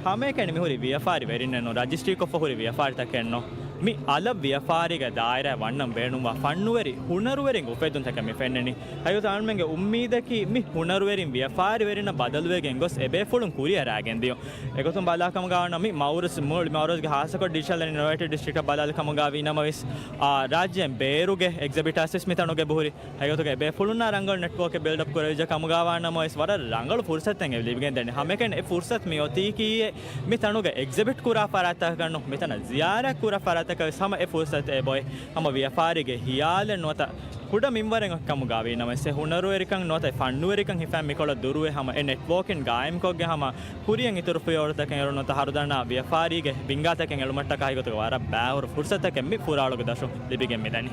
ހަމައެކަނި މި ހުރި ވިޔަފާރިވެރިންނެއް ނޫން، ރަޖިސްޓްރީކޮށްފަ ހުރި ވިޔަފާރިތަކެއް ނޫން. މި އަލަށް ވިޔަފާރީގެ ދާއިރާއަށް ވަންނަން ބޭނުންވާ ފަންނުވެރި ހުނަރުވެރިން އުފެއްދުންތަކެއް މި ފެންނަނީ. ހަގީގަތު އަޅަމެންގެ އުއްމީދަކީ މި ހުނަރުވެރިން ވިޔަފާރިވެރިންނަށް ބަދަލުވެގެން ގޮސް އެބޭފުޅުން ކުރިއަށް ރާގެން ދިޔުން. އެގޮތުން ބަލާ ކަމުގަ ވަންނަ މި މައުރަޒް، މުޅި މައުރަޒްގެ ހާއްސަކޮށް ޑިޖިޓަލް އިނޮވޭޓިވް ޑިސްޓްރިކްޓަށް ބަލާލި ކަމުގަ ވީ ނަމަވެސް، އާ، ރާއްޖޭން ބޭރުގެ އެގްޒިބިޓާސް ވެސް މިތަނުގަ އެބަހުރި. ހަގީގަތުގަ އެބޭފުޅުންނާ ރަނގަޅު ނެޓްވޯކެއް ބިލްޑްއަޕް ކުރެވިއްޖެ ކަމުގަ ވާ ނަމަވެސް ވަރަށް ރަނގަޅު ފުރުސަތެއް ލިބިގެން ދެން ހަމައެކަނި އެ ފުރުސަތު މި އޮތީކީއެއް މި ތަނުގަ އެގްޒިބިޓް ކުރާ ފަރާތަކަށް ނޫން، މި ތަނަށް ޒިޔާރަތް ކުރާ ފަރާތަކަށް ވެސް ހަމަ އެ ފުރުސަތު އެބައޮތް. ހަމަ ވިޔަފާރީގެ ހިޔާލެއް ނުވަތަ ކުޑަ މިންވަރެއް ކަމުގަ ވީ ނަމަވެސް އެ ހުނަރުވެރިކަން ނުވަތަ އެ ފަންނުވެރިކަން ހިފާ މިކޮޅަށް ދުރުވެ ހަމަ އެ ނެޓްވޯކިން ގާއިމްކޮށްގެން ހަމަ ކުރިއަށް އިތުރު ފިޔަވަޅުތަކެއް އެޅުން ނުވަތަ ހަރުދަނާ ވިޔަފާރީގެ ބިންގާތަކެއް އެޅުމަށްޓަކާ ހަގީގަތުގަ ވަރަށް ބައިވަރު ފުރުސަތަކެއް މި ފުރާޅުގެ ދަށުން ލިބިގެން މިދަނީ.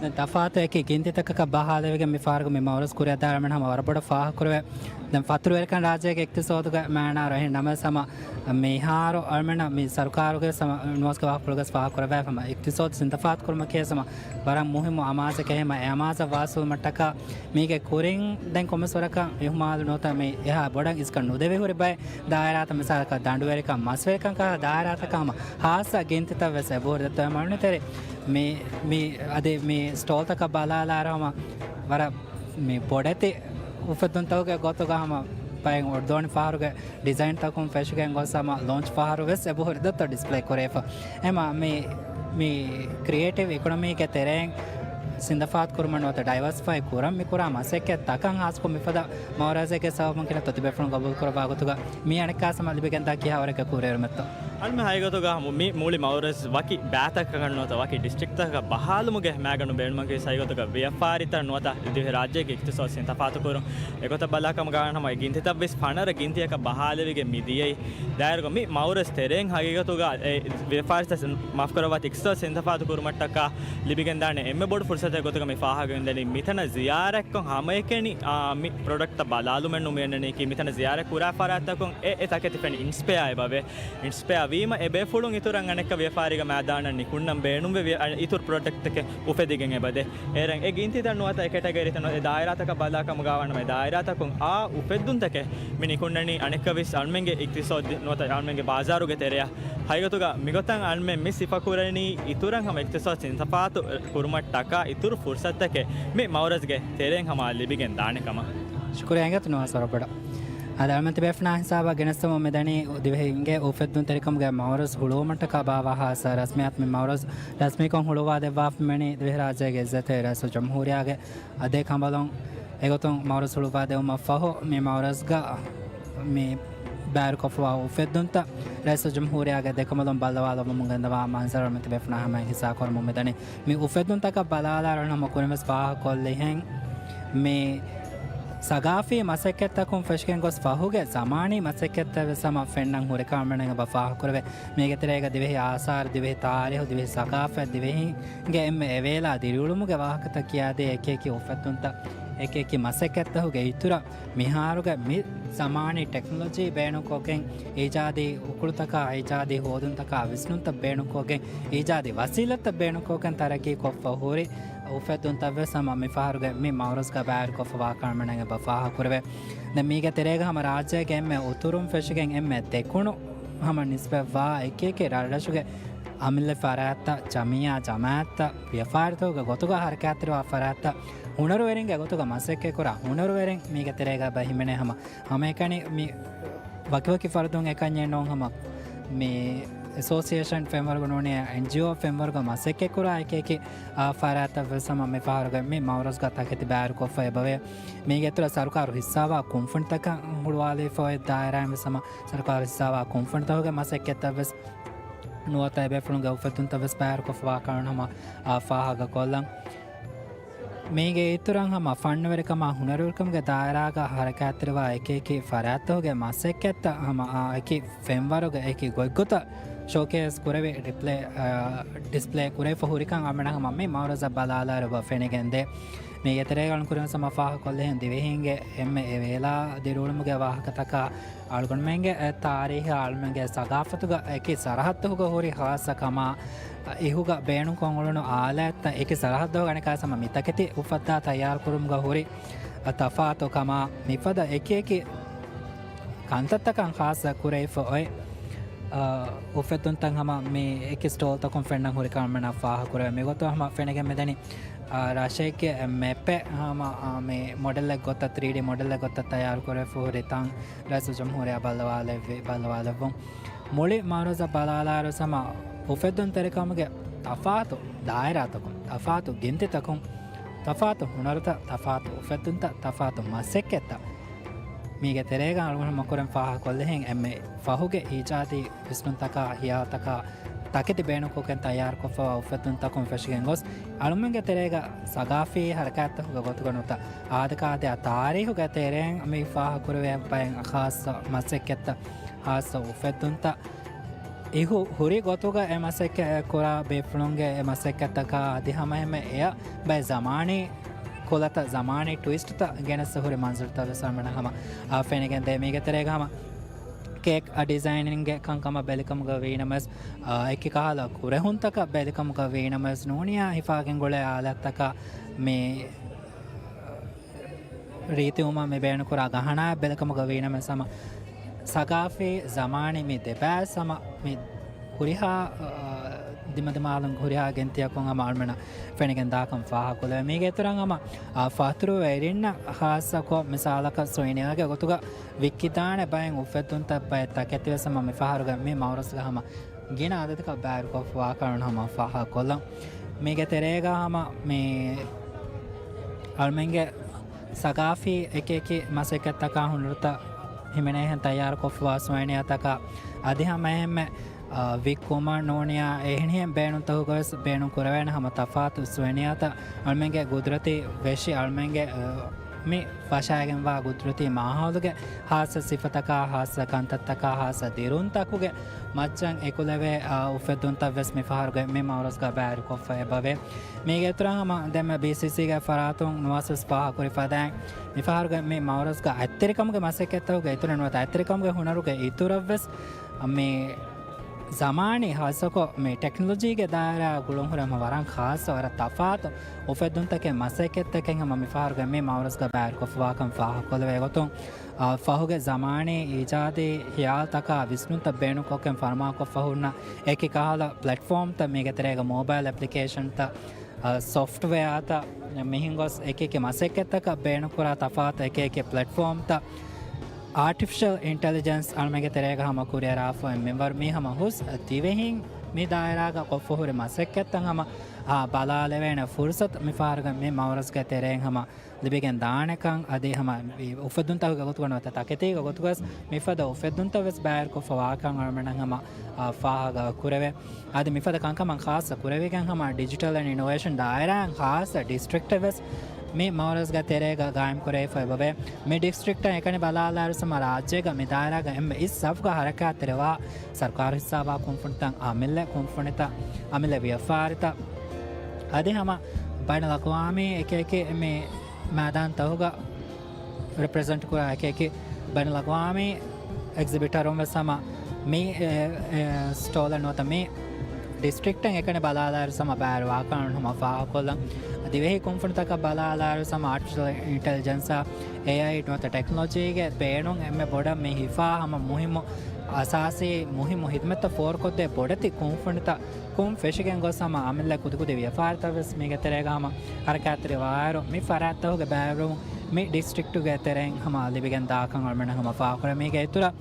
ދެން ތަފާތު އެކި ގިންތިތަކަކަށް ބަހާލެވިގެން މި ފާރުގަ މި މައުރަޒް ކުރިއަށްދާ އަޅަމެން ހަމަ ވަރަށް ބޮޑަށް ފާހަގަކުރެވޭ. ދެން ފަތުރުވެރިކަން ރާއްޖޭގެ އިޤްތިޞާދުގެ މައިނާއަށް އެހެން ނަމަވެސް ހަމަ މިހާރު އަޅަމެންނަށް މި ސަރުކާރުގެ ސަމަ-، ނުވަސްގެ ވާހަކަފުޅުގަސް ފާހަގަކުރެވޭ ހަމަ އިޤްތިޞާދު ސިންދަފާތު ކުރުމަކީ ހަމަ ވަރަށް މުހިއްމު އަމާޒެކޭ. ހަމަ އެ އަމާޒަށް ވާސިލުވުމަށްޓަކާ މީގެ ކުރިން ދެން ކޮންމެސް ވަރަކަށް އިހުމާލު ނުވަތަ މި އެހާ ބޮޑަށް އިސްކަން ނުދެވި ހުރި ބައެއް ދާއިރާތައް މިސާލަކަށް ދަނޑުވެރިކަން މަސްވެރިކަން ކަހަލަ ދާއިރާތަކަށް ހަމަ ހާއްސަ ގިންތިތައް ވެސް އެބަހުރި ދެތޯ މަނުނިތެރި މި، މި އަދި މި ސްޓޯލްތަކަށް ބަލާލާއިރު ހަމަ ވަރަށް މި ބޮޑެތި އުފެއްދުންތަކުގެ ގޮތުގަ ހަމަ ބައެއް އޮތްދޯނި ފަހަރުގެ ޑިޒައިންތަކުން ފެށިގެން ގޮސް ހަމަ ލޯންޗް ފަހަރު ވެސް އެބަހުރި ދެތޯ ޑިސްޕްލޭ ކުރެވިފަ. އެމަ މި، މި ކްރިއޭޓިވް އިކޮނޮމީގެ ތެރެއިން ސިންދަފާތު ކުރުމަށް ނުވަތަ ޑައިވަރސިފައި ކުރަން މި ކުރާ މަސައްކަތް ތަކަށް ހާއްސަކޮށް މިފަދަ މައުރަޒެއްގެ ސަބަބުން ކިނަތޯ ތިބޭފުޅުން ގަބޫލު ކުރައްވާ ގޮތުގަ މި އަނެއްކާ ހަމަ ލިބިގެންދާ ކިހާވަރެއްގެ ކުރިއެރުމެއްތޯ؟ އަޅުމެ ހައިގޮތުގަ މު-، މި މުޅި މައުރަޒް ވަކި ބައިތަކަކަށް ނުވަތަ ވަކި ޑިސްޓްރިކްޓްތަކަކަށް ބަހާލުމުގެ މައިގަނޑު ބޭނުމަކީ ހައިގޮތުގަ ވިޔަފާރިތައް ނުވަތަ ދިވެހި ރާއްޖޭގެ އިޤްތިޞާދު ސިންތަފާތުކުރުން. އެގޮތަށް ބަލާ ކަމުގަ ހަމަ ގިންތިތައް ވެސް ފަނަރަ ގިންތިއަކަށް ބަހާލެވިގެން މިދިޔައީ. ދާއިރުގަ މި މައުރަޒް ތެރެއިން ހަގީގަތުގަ އެ ވިޔަފާރިތައް މާފުކުރައްވާ އިޤްތިޞާދު ސިންތަފާތު ކުރުމަށްޓަކާ ލިބިގެންދާނެ އެންމެ ބޮޑު ފުރުސަތެއް ގޮތުގަ މި ފާހަގަވެގެންދަނީ. މިތަނަށް ޒިޔާރަތްކޮށް ހަމައެކަނި، އާ، މި ޕްރޮޑަކްޓްތައް ބަލާލުމެއް ނުމިއެންނަނީކީ މިތަނަށް ޒިޔާރަތް ކުރާ ފަރާތްތަކުން އެ، އެ ތަކެތި ފެނި އިންސްޕަޔާ އެބަވޭ. އިންސްޕަޔާ ވީމަ އެ ބޭފުޅުން އިތުރަށް އަނެއްކާ ވިޔަފާރީގެ މައިދާނަށް ނިކުންނަން ބޭނުންވެ ވިޔަ-، އަ، އިތުރު ޕްރޮޑަކްޓްތަކެއް އުފެދިގެން އެބަދޭ. އޭރުން އެ ގިންތިތައް ނުވަތަ އެ ކެޓަގަރީތައް ނުވަތަ އެ ދާއިރާތަކަށް ބަލާ ކަމުގަ ވާނަމަ އެ ދާއިރާތަކުން އާ އުފެއްދުންތަކެއް މި ނިކުންނަނީ އަނެއްކާވެސް އަޅުމެންގެ އިޤްތިޞާދު ނުވަތަ އަޅުމެންގެ ބާޒާރުގެ ތެރެއަށް. ހައިގަތުގަ މިގޮތަށް އަޅުމެން މި ސިފަކުރަނީ އިތުރަށް ހަމަ އިޤްތިޞާދު ސިންތަފާތު ކުރުމަށްޓަކާ އިތުރު ފުރުސަތުތަކެއް މި މައުރަޒްގެ ތެރެއިން ހަމަ ލިބިގެން ދާނެ ކަމަށް. ޝުކުރިއްޔާ އިނގޭތޯ ނުވާސް ވަރަށް ބޮޑަށް. އަދި އަޅުމެން ތިބޭފުޅުންނާ ހިސާބަށް ގެނެސްދެމުން މިދަނީ ދިވެހިންގެ އުފެއްދުންތެރިކަމުގެ މައުރަޒް ހުޅުވުމަށްޓަކާ ބާވާ ހާއްސަ ރަސްމިއްޔާތު. މި މައުރަޒް ރަސްމީކޮށް ހުޅުވާ ދެއްވާފަ މިވަނީ ދިވެހިރާއްޖޭގެ އިއްޒަތްތެރި ރައީސުލްޖުމްހޫރިއްޔާގެ އަދެ ކަނބަލުން އެގޮތުން މައުރަޒް ހުޅުވާ ދެވުމަށް ފަހު، މި މައުރަޒްގަ މި ބައިވެރިކޮށްފަވާ އުފެއްދުންތައް ރައީސުލްޖުމްހޫރިއްޔާގެ ދެކަނބަލުން ބައްލަވާލައްވަމުން ގެންދަވާ މަންޒަރު އަޅުމެން ތިބޭފުޅުންނާ ހަމައަށް ހިއްސާކުރަމުން މިދަނީ. މި އުފެއްދުންތަކަށް ބަލާލާ އަޅުން ހަމަ ކުރިންވެސް ފާހަގަކޮށްލިހެން، މި ސަގާފީ މަސައްކަތްތަކުން ފެށިގެން ގޮސް ފަހުގެ ޒަމާނީ މަސައްކަތްތައް ވެސް ހަމަ ފެންނަން ހުރިކަން އަޅުމެން އެބަ ފާހަގަކުރެވޭ. މީގެ ތެރޭގަ ދިވެހި އާސާރު، ދިވެހި ތާރީހު، ދިވެހި ސަގާފަތް، ދިވެހިންގެ އެންމެ އެވޭލާ ދިރިއުޅުމުގެ ވާހަކަތައް ކިޔާދޭ އެކި އެކި އުފެއްދުންތައް، އެކި އެކި މަސައްކަތްތަކުގެ އިތުރަށް މިހާރުގެ މި ޒަމާނީ ޓެކްނޮލޮޖީ ބޭނުންކޮށްގެން، އީޖާދީ އުކުޅުތަކާ، އީޖާދީ ހޯދުންތަކާ، ވިސްނުންތައް ބޭނުންކޮށްގެން، އީޖާދީ ވަސީލަތްތައް ބޭނުންކޮށްގެން ތަރައްގީ ކޮށްފަ ހުރި އުފެއްދުންތައް ވެސް ހަމަ މި ފަހަރުގެ މި މައުރަޒްގަ ބައިވެރިކޮށްފަވާކަން އަޅުމެން އެބަ ފާހަގަކުރެވޭ. ދެން މީގެ ތެރޭގަ ހަމަ ރާއްޖޭގެ އެންމެ އުތުރުން ފެށިގެން އެންމެ ދެކުނު ހަމަ ނިސްބަތްވާ އެކި އެކި ރަށްރަށުގެ އަމިއްލަ ފަރާތްތައް، ޖަމިއްޔާ ޖަމާއަތްތައް، ވިޔަފާރިތަކުގެ ގޮތުގަ ހަރަކާތްތެރިވާ ފަރާތްތައް، ހުނަރުވެރިންގެ ގޮތުގަ މަސައްކަތްކުރާ ހުނަރުވެރިން މީގެ ތެރޭގަ އެބަ ހިމެނޭ. ހަމަ ހަމައެކަނި މި ވަކިވަކި ފަރުދުން އެކަންޏެއް ނޫން، ހަމަ މި އެސޯސިއޭޝަން ފެންވަރުގަ ނޫނީ އެންޖީއޯ ފެންވަރުގަ މަސައްކަތްކުރާ އެކި އެކި، އާ، ފަރާތްތައް ވެސް ހަމަ މި ފަހަރުގަ މި މައުރަޒްގަ ތަކެތި ބައިވެރިކޮށްފަ އެބަވޭ. މީގެ އިތުރަށް ސަރުކާރު ހިއްސާވާ ކުންފުނިތަކަށް ހުޅުވާލެވިފަ އޮތް ދާއިރާއިން ވެސް ހަމަ ސަރުކާރު ހިއްސާވާ ކުންފުނިތަކުގެ މަސައްކަތްތައް ވެސް ނުވަތަ އެބޭފުޅުންގެ އުފެއްދުންތައް ވެސް ބައިވެރިކޮށްފަވާކަން ހަމަ، އާ، ފާހަގަކޮށްލަން. މީގެ އިތުރަށް ހަމަ ފަންނުވެރިކަމާ ހުނަރުވެރިކަމުގެ ދާއިރާގަ ހަރަކާތްތެރިވާ އެކި އެކި ފަރާތްތަކުގެ މަސައްކަތްތައް ހަމަ، އާ، އެކި ފެންވަރުގެ އެކި ގޮތްގޮތަށް ޝޯކޭސް ކުރެވި ޑިސްޕްލޭ، އާ، ޑިސްޕްލޭ ކުރެވިފަ ހުރިކަން އަޅުމެން ހަމަ މި މައުރަޒަށް ބަލާލާއިރު އެބަ ފެނިގެންދޭ. މީގެ ތެރޭގަ އަޅުން ކުރިންވެސް ހަމަ ފާހަގަކޮށްލިހެން ދިވެހީންގެ އެންމެ އެވޭލާ ދިރިއުޅުމުގެ ވާހަކަތަކާ، އަޅުގަނޑުމެންގެ އެ ތާރީހާ އަޅުމެންގެ ސަގާފަތުގަ އެކި ސަރަހައްދުގަ ހުރި ހާއްސަ ކަމާ، އިހުގަ ބޭނުންކޮށް އުޅުނު އާލާތްތައް އެކި ސަރަހައްދުގަ އަނެކާ ހަމަ މިތަކެތި އުފައްދާ ތައްޔާރުކުރުމުގަ ހުރި ތަފާތު ކަމާ، މިފަދަ އެކި އެކި ކަންތައްތަކަށް ހާއްސަ ކުރެވިފަ އޮތް، އާ، އުފެއްދުންތައް ހަމަ މި އެކި ސްޓޯލްތަކުން ފެންނަން ހުރިކަން އަޅުމެންނަށް ފާހަގަކުރެވޭ. މިގޮތުން ހަމަ ފެނިގެން މިދަނީ، އާ، ރަށެއްގެ މެޕެއް ހަމަ، އާ، މި މޮޑެލްއެއް ގޮތަށް، ތްރީޑީ މޮޑެލްއެއް ގޮތަށް ތައްޔާރުކުރެވިފަ ހުރި ތަން ރައީސުލްޖުމްހޫރިއްޔާ ބައްލަވާލެއްވި، ބައްލަވާލެއްވުން. މުޅި މައުރަޒަށް ބަލާލާއިރު ހަމަ އުފެއްދުންތެރިކަމުގެ ތަފާތު ދާއިރާތަކުން، ތަފާތު ގިންތިތަކުން، ތަފާތު ހުނަރުތައް، ތަފާތު އުފެއްދުންތައް، ތަފާތު މަސައްކަތްތައް، މީގެ ތެރޭގަ އަޅުގަނޑު ހަމަ ކުރިން ފާހަގަކޮށްލިހެން އެންމެ ފަހުގެ އީޖާދީ ވިސްނުންތަކާ، ހިޔާލުތަކާ ތަކެތި ބޭނުންކޮށްގެން ތައްޔާރުކޮށްފަވާ އުފެއްދުންތަކުން ފެށިގެން ގޮސް، އަޅުމެންގެ ތެރޭގަ ސަގާފީ ހަރަކާތްތަކުގެ ގޮތުގަ ނުވަތަ އާދަކާދަޔާ ތާރީހުގެ ތެރެއިން މި ފާހަގަކުރެވޭ ބައެއް ޚާއްޞަ މަސައްކަތްތައް، ޚާއްޞަ އުފެއްދުންތައް، އިހު ހުރި ގޮތުގަ އެ މަސައްކަތް ކުރާ ބޭފުޅުންގެ އެ މަސައްކަތްތަކާ އަދި ހަމައެހެންމެ އެޔަށް ބައެއް ޒަމާނީ ކުލަތައް، ޒަމާނީ ޓުވިސްޓްތައް ގެނެސް ހުރި މަންޒަރުތައް ވެސް އަޅުމެންނަށް ހަމަ، އާ، ފެނިގެންދޭ. މީގެ ތެރޭގަ ހަމަ ކޭކް ޑިޒައިނިންގެ ކަންކަމަށް ބެލިކަމުގަ ވީނަމަވެސް، އާ، އެކި ކަހަލަ ކުރެހުންތަކަށް ބެލިކަމުގަ ވީނަމަވެސް ނޫނިއްޔާ ހިފާގެން ގުޅޭ އާލާތްތަކަށް މި ރީތިވުމަށް މި ބޭނުންކުރާ ގަހަނާއަށް ބެލިކަމުގަ ވީނަމަވެސް ހަމަ ސަގާފީ ޒަމާނީ މި ދެބައިސް ހަމަ މި ހުރިހާ، އާ، ދިމަދިމާލުން ހުރިހާ ގެންތިއަކުން ހަމަ އަޅުމެންނަށް ފެނިގެން ދާކަން ފާހަގަކޮށްލެވޭ. މީގެ އިތުރަށް ހަމަ، އާ، ފަތުރުވެރިންނަށް ޚާއްޞަކޮށް މިސާލަކަށް ސުވިނިއާގެ ގޮތުގަ ވިއްކިދާނެ ބައެއް އުފެއްދުންތައް ބައެއް ތަކެތިވެސް ހަމަ މި ފަހަރުގަ މި މައުރަޒްގަ ހަމަ ގިނަ އަދަދަކަށް ބައިވެރިކޮށްފަވާކަން ހަމަ ފާހަގަކޮށްލަން. މީގެ ތެރޭގަ ހަމަ މި އަޅުމެންގެ ސަގާފީ އެކި އެކި މަސައްކަތްތަކާ ހުނަރުތައް ހިމެނޭހެން ތައްޔާރުކޮށްފަވާ ސުވައިނިޔާތަކާ އަދި ހަމައެހެންމެ އާ، ވިއްކުމަށް ނޫނިޔާ އެހެނިހެން ބޭނުންތަކުގަވެސް ބޭނުން ކުރެވޭނެ ހަމަ ތަފާތު ސުވެނިޔާތައް އަޅުމެންގެ ގުދުރަތީ ވެށި އަޅުމެންގެ، އަ، މި ފަށާގެންވާ ގުދުރަތީ މާހައުލުގެ ހާއްސަ ސިފަތަކާ، ހާއްސަ ކަންތައްތަކާ، ހާއްސަ ދިރުންތަކުގެ މައްޗަށް އެކުލެވޭ، އާ، އުފެއްދުންތައްވެސް މި ފަހަރުގެ މި މައުރަޒްގަ ބައިވެރިކޮށްފަ އެބަވޭ. މީގެ އިތުރަށް ހަމަ ދެންމެ ބީސީސީގެ ފަރާތުން ނުވަސްވެސް ފާހަގަކުރި ފަދައިން، މި ފަހަރުގެ މި މައުރަޒްގަ އަތްތެރިކަމުގެ މަސައްކަތްތަކުގެ އިތުރަށް ނުވަތަ އަތްތެރިކަމުގެ ހުނަރުގެ އިތުރަށްވެސް މި ޒަމާނީ ހާއްސަކޮށް މި ޓެކްނޮލޮޖީގެ ދާއިރާ ގުޅުންހުރެ ހަމަ ވަރަށް ޚާއްޞަ ވަރަށް ތަފާތު އުފެއްދުންތަކެއް މަސައްކަތްތަކެއް ހަމަ މި ފަހަރުގެ މި މައުރަޒްގަ ބައިވެރިކޮށްފަވާކަން ފާހަގަކޮށްލެވޭ ގޮތުން، އާ، ފަހުގެ ޒަމާނީ އީޖާދީ ހިޔާލުތަކާ ވިސްނުންތައް ބޭނުންކޮށްގެން ފަރުމާކޮށްފަ ހުންނަ އެކި ކަހަލަ ޕްލެޓްފޯމްތައް މީގެ ތެރޭގަ މޯބައިލް އެޕްލިކޭޝަންތައް، އާ، ސޮފްޓްވެއާތައް މިހެން ގޮސް އެކިއެކި މަސައްކަތްތަކަށް ބޭނުންކުރާ ތަފާތު އެކިއެކި ޕްލެޓްފޯމްތައް، އާޓިފިޝަލް އިންޓެލިޖެންސް އަޅުމެންގެ ތެރޭގަ ހަމަ ކުރިއަރާފައި މިންވަރު މީ ހަމަ ހުސް ދިވެހިން މި ދާއިރާގަ ކޮށްފަ ހުރި މަސައްކަތްތައް ހަމަ، އާ، ބަލާލެވޭނެ ފުރުސަތު މި ފަހަރުގަ މި މައުރަޒްގެ ތެރެއިން ހަމަ ލިބިގެން ދާނެކަން އަދި ހަމަ މި އުފެއްދުންތަކުގެ ގޮތުގަ ނުވަތަ ތަކެތީގެ ގޮތުގަސް މިފަދަ އުފެއްދުންތައް ވެސް ބައިވެރިކޮށްފަ ވާކަން އަޅުމެންނަށް ހަމަ، އާ، ފާހަގަ ކުރެވޭ. އަދި މިފަދަ ކަންކަމަށް ޚާއްޞަ ކުރެވިގެން ހަމަ ޑިޖިޓަލް އެންޑް އިނޮވޭޝަން ދާއިރާއިން ޚާއްޞަ ޑިސްޓްރިކްޓެއް ވެސް މި މައުރަޒްގެ ތެރޭގަ ގާއިމް ކުރެވިފަ އެބަވޭ. މި ޑިސްޓްރިކްޓަށް އެކަނި ބަލާލާއިރު ހަމަ ރާއްޖޭގަ މި ދާއިރާގަ އެންމެ އިސް ސަފުގަ ހަރަކާތްތެރިވާ ސަރުކާރު ހިއްސާވާ ކުންފުނިތައް، އަމިއްލަ ކުންފުނިތައް، އަމިއްލަ ވިޔަފާރިތައް، އަދި ހަމަ ބައިނަލްއަޤްވާމީ އެކި އެކި މި މައިދާންތަކުގަ ރެޕްރެޒެންޓް ކުރާ އެކި އެކި ބައިނަލްއަޤްވާމީ އެގްޒިބިޓަރުން ވެސް ހަމަ މި، އެ، އެ، ސްޓޯލަށް ނުވަތަ މި ޑިސްޓްރިކްޓަށް އެކަނި ބަލާލާއިރު ހަމަ ބައިވެރިވާކަން ހަމަ ފާހަގަކޮށްލަން. ދިވެހި ކުންފުނިތަކަށް ބަލާލާއިރު ހަމަ އާޓިފިޝަލް އިންޓެލިޖެންސާ، އޭއައި ނުވަތަ ޓެކްނޮލޮޖީގެ ބޭނުން އެންމެ ބޮޑަށް މި ހިފާ ހަމަ މުހިއްމު އަސާސީ މުހިއްމު ހިދުމަތްތައް ފޯރުކޮށްދޭ ބޮޑެތި ކުންފުނިތައް ކުން ފެށިގެން ގޮސް ހަމަ އަމިއްލަ ކުދިކުދި ވިޔަފާރިތައް ވެސް މީގެ ތެރޭގަ ހަމަ ހަރަކާތްތެރިވާއިރު، މި ފަރާތްތަކުގެ ބައިވެރިވުން މި ޑިސްޓްރިކްޓުގެ ތެރެއިން ހަމަ ލިބިގެން ދާކަން އަޅުމެން ހަމަ ފާހަގަކުރޭ. މީގެ އިތުރަށް،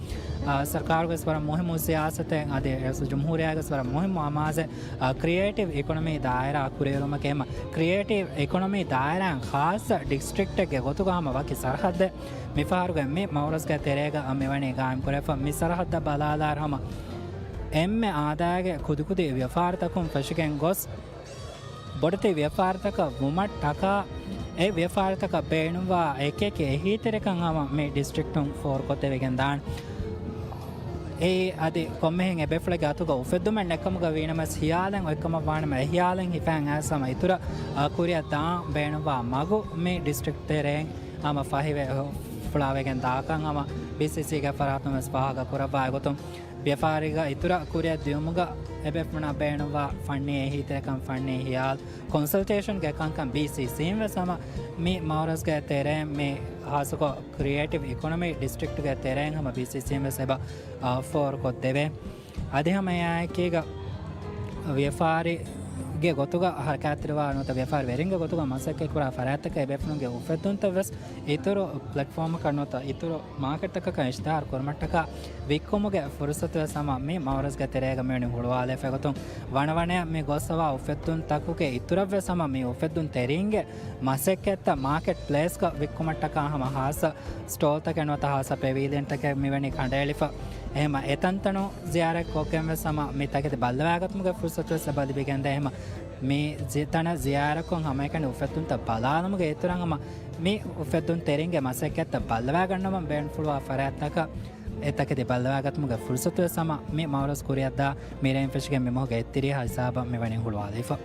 އާ، ސަރުކާރުގެ ވަރަށް މުހިއްމު ސިޔާސަތެއް އަދި ރައީސުލްޖުމްހޫރިއްޔާގެ ވަރަށް މުހިއްމު އަމާޒެއް، އާ، ކްރިއޭޓިވް އިކޮނޮމީ ދާއިރާ ކުރިއެރުމަކީ ހަމަ ކްރިއޭޓިވް އިކޮނޮމީ ދާއިރާއިން ޚާއްޞަ ޑިސްޓްރިކްޓެއްގެ ގޮތުގަ ހަމަ ވަކި ސަރަހައްދެއް މި ފަހަރުގެ މި މައުރަޒްގެ ތެރޭގަ މިވަނީ ގާއިމް ކުރެފަ. މި ސަރަހައްދަށް ބަލާލާއިރު ހަމަ އެންމެ އާދައިގެ ކުދިކުދި ވިޔަފާރިތަކުން ފެށިގެން ގޮސް، ބޮޑެތި ވިޔަފާރިތަކަށް ވުމަށްޓަކާ، އެ ވިޔަފާރިތަކަށް ބޭނުންވާ އެކިއެކި އެހީތެރިކަން ހަމަ މި ޑިސްޓްރިކްޓުން ފޯރުކޮށްދެވިގެން ދާނެ. އެއީ އަދި ކޮންމެހެން އެބޭފުޅެއްގެ އަތުގަ އުފެއްދުމެއް ނެތްކަމުގަ ވީނަމަވެސް ހިޔާލެއް އޮތްކަމަށް ވާނަމަ، އެ ހިޔާލެއް ހިފައިން އައިސް ހަމަ އިތުރަށް، އަ، ކުރިއަށް ދާން ބޭނުންވާ މަގު މި ޑިސްޓްރިކްޓް ތެރެއިން ހަމަ ފަހިވެ، އަ، ފުޅާވެގެން ދާކަން ހަމަ ބީސީސީގެ ފަރާތުން ވެސް ފާހަގަ ކުރައްވާ ގޮތުން، ވިޔަފާރީގަ އިތުރަށް ކުރިއަށް ދިޔުމުގަ އެބޭފުޅުންނަށް ބޭނުންވާ ފަންނީ އެހީތެރިކަން، ފަންނީ ހިޔާލު، ކޮންސަލްޓޭޝަންގެ ކަންކަން ބީސީސީން ވެސް ހަމަ މި މައުރަޒްގެ ތެރެއިން މި ހާއްސަކޮށް ކްރިއޭޓިވް އިކޮނޮމީ ޑިސްޓްރިކްޓްގެ ތެރެއިން ހަމަ ބީސީސީން ވެސް އެބަ، އާ، ފޯރުކޮށްދެވޭ. އަދި ހަމަ އެއާއެކީގަ ވިޔަފާރިގެ ގޮތުގަ ހަރަކާތްތެރިވާ ނުވަތަ ވިޔަފާރިވެރިންގެ ގޮތުގަ މަސައްކަތްކުރާ ފަރާތްތަކަށް އެބޭފުޅުންގެ އުފެއްދުންތައް ވެސް އިތުރު ޕްލެޓްފޯމަކަށް ނުވަތަ އިތުރު މާކެޓްތަކަކަށް އިޝްތިހާރު ކުރުމަށްޓަކާ ވިއްކުމުގެ ފުރުސަތު ވެސް ހަމަ މި މައުރަޒްގެ ތެރޭގަ މިވަނީ ހުޅުވާލެވިފަ ގޮތުން ވަނަވަނަޔަށް މި ގޮސްފަވާ އުފެއްދުންތަކުގެ އިތުރަށް ވެސް ހަމަ މި އުފެއްދުންތެރިންގެ މަސައްކަތްތައް މާކެޓް ޕްލޭސްގަ ވިއްކުމަށްޓަކާ ހަމަ ހާއްސަ ސްޓޯލްތަކެއް ނުވަތަ ހާއްސަ ޕެވީލިއަންތަކެއް މިވަނީ ކަނޑައެޅިފަ. އެހެމަ އެތަންތަނުން ޒިޔާރަތް ކޮށްގެން ވެސް ހަމަ މި ތަކެތި ބައްލަވާގަތުމުގެ ފުރުސަތު ވެސް އެބަ ލިބިގެންދޭ. އެހެމަ މި ޒި-، ތަނަށް ޒިޔާރަތްކޮށް ހަމައެކަނި އުފެއްދުންތައް ބަލާލުމުގެ އިތުރަށް ހަމަ މި އުފެއްދުންތެރިންގެ މަސައްކަތްތައް ބައްލަވާގަންނަވަން ބޭނުންފުޅުވާ ފަރާތްތަކަށް އެ ތަކެތި ބައްލަވާގަތުމުގެ ފުރުސަތު ވެސް ހަމަ މި މައުރަޒް ކުރިއަށްދާ މިރޭން ފެށިގެން މި މަހުގެ އެއްތިރީހާ ހިސާބަށް މިވަނީ ހުޅުވާލައިފަ.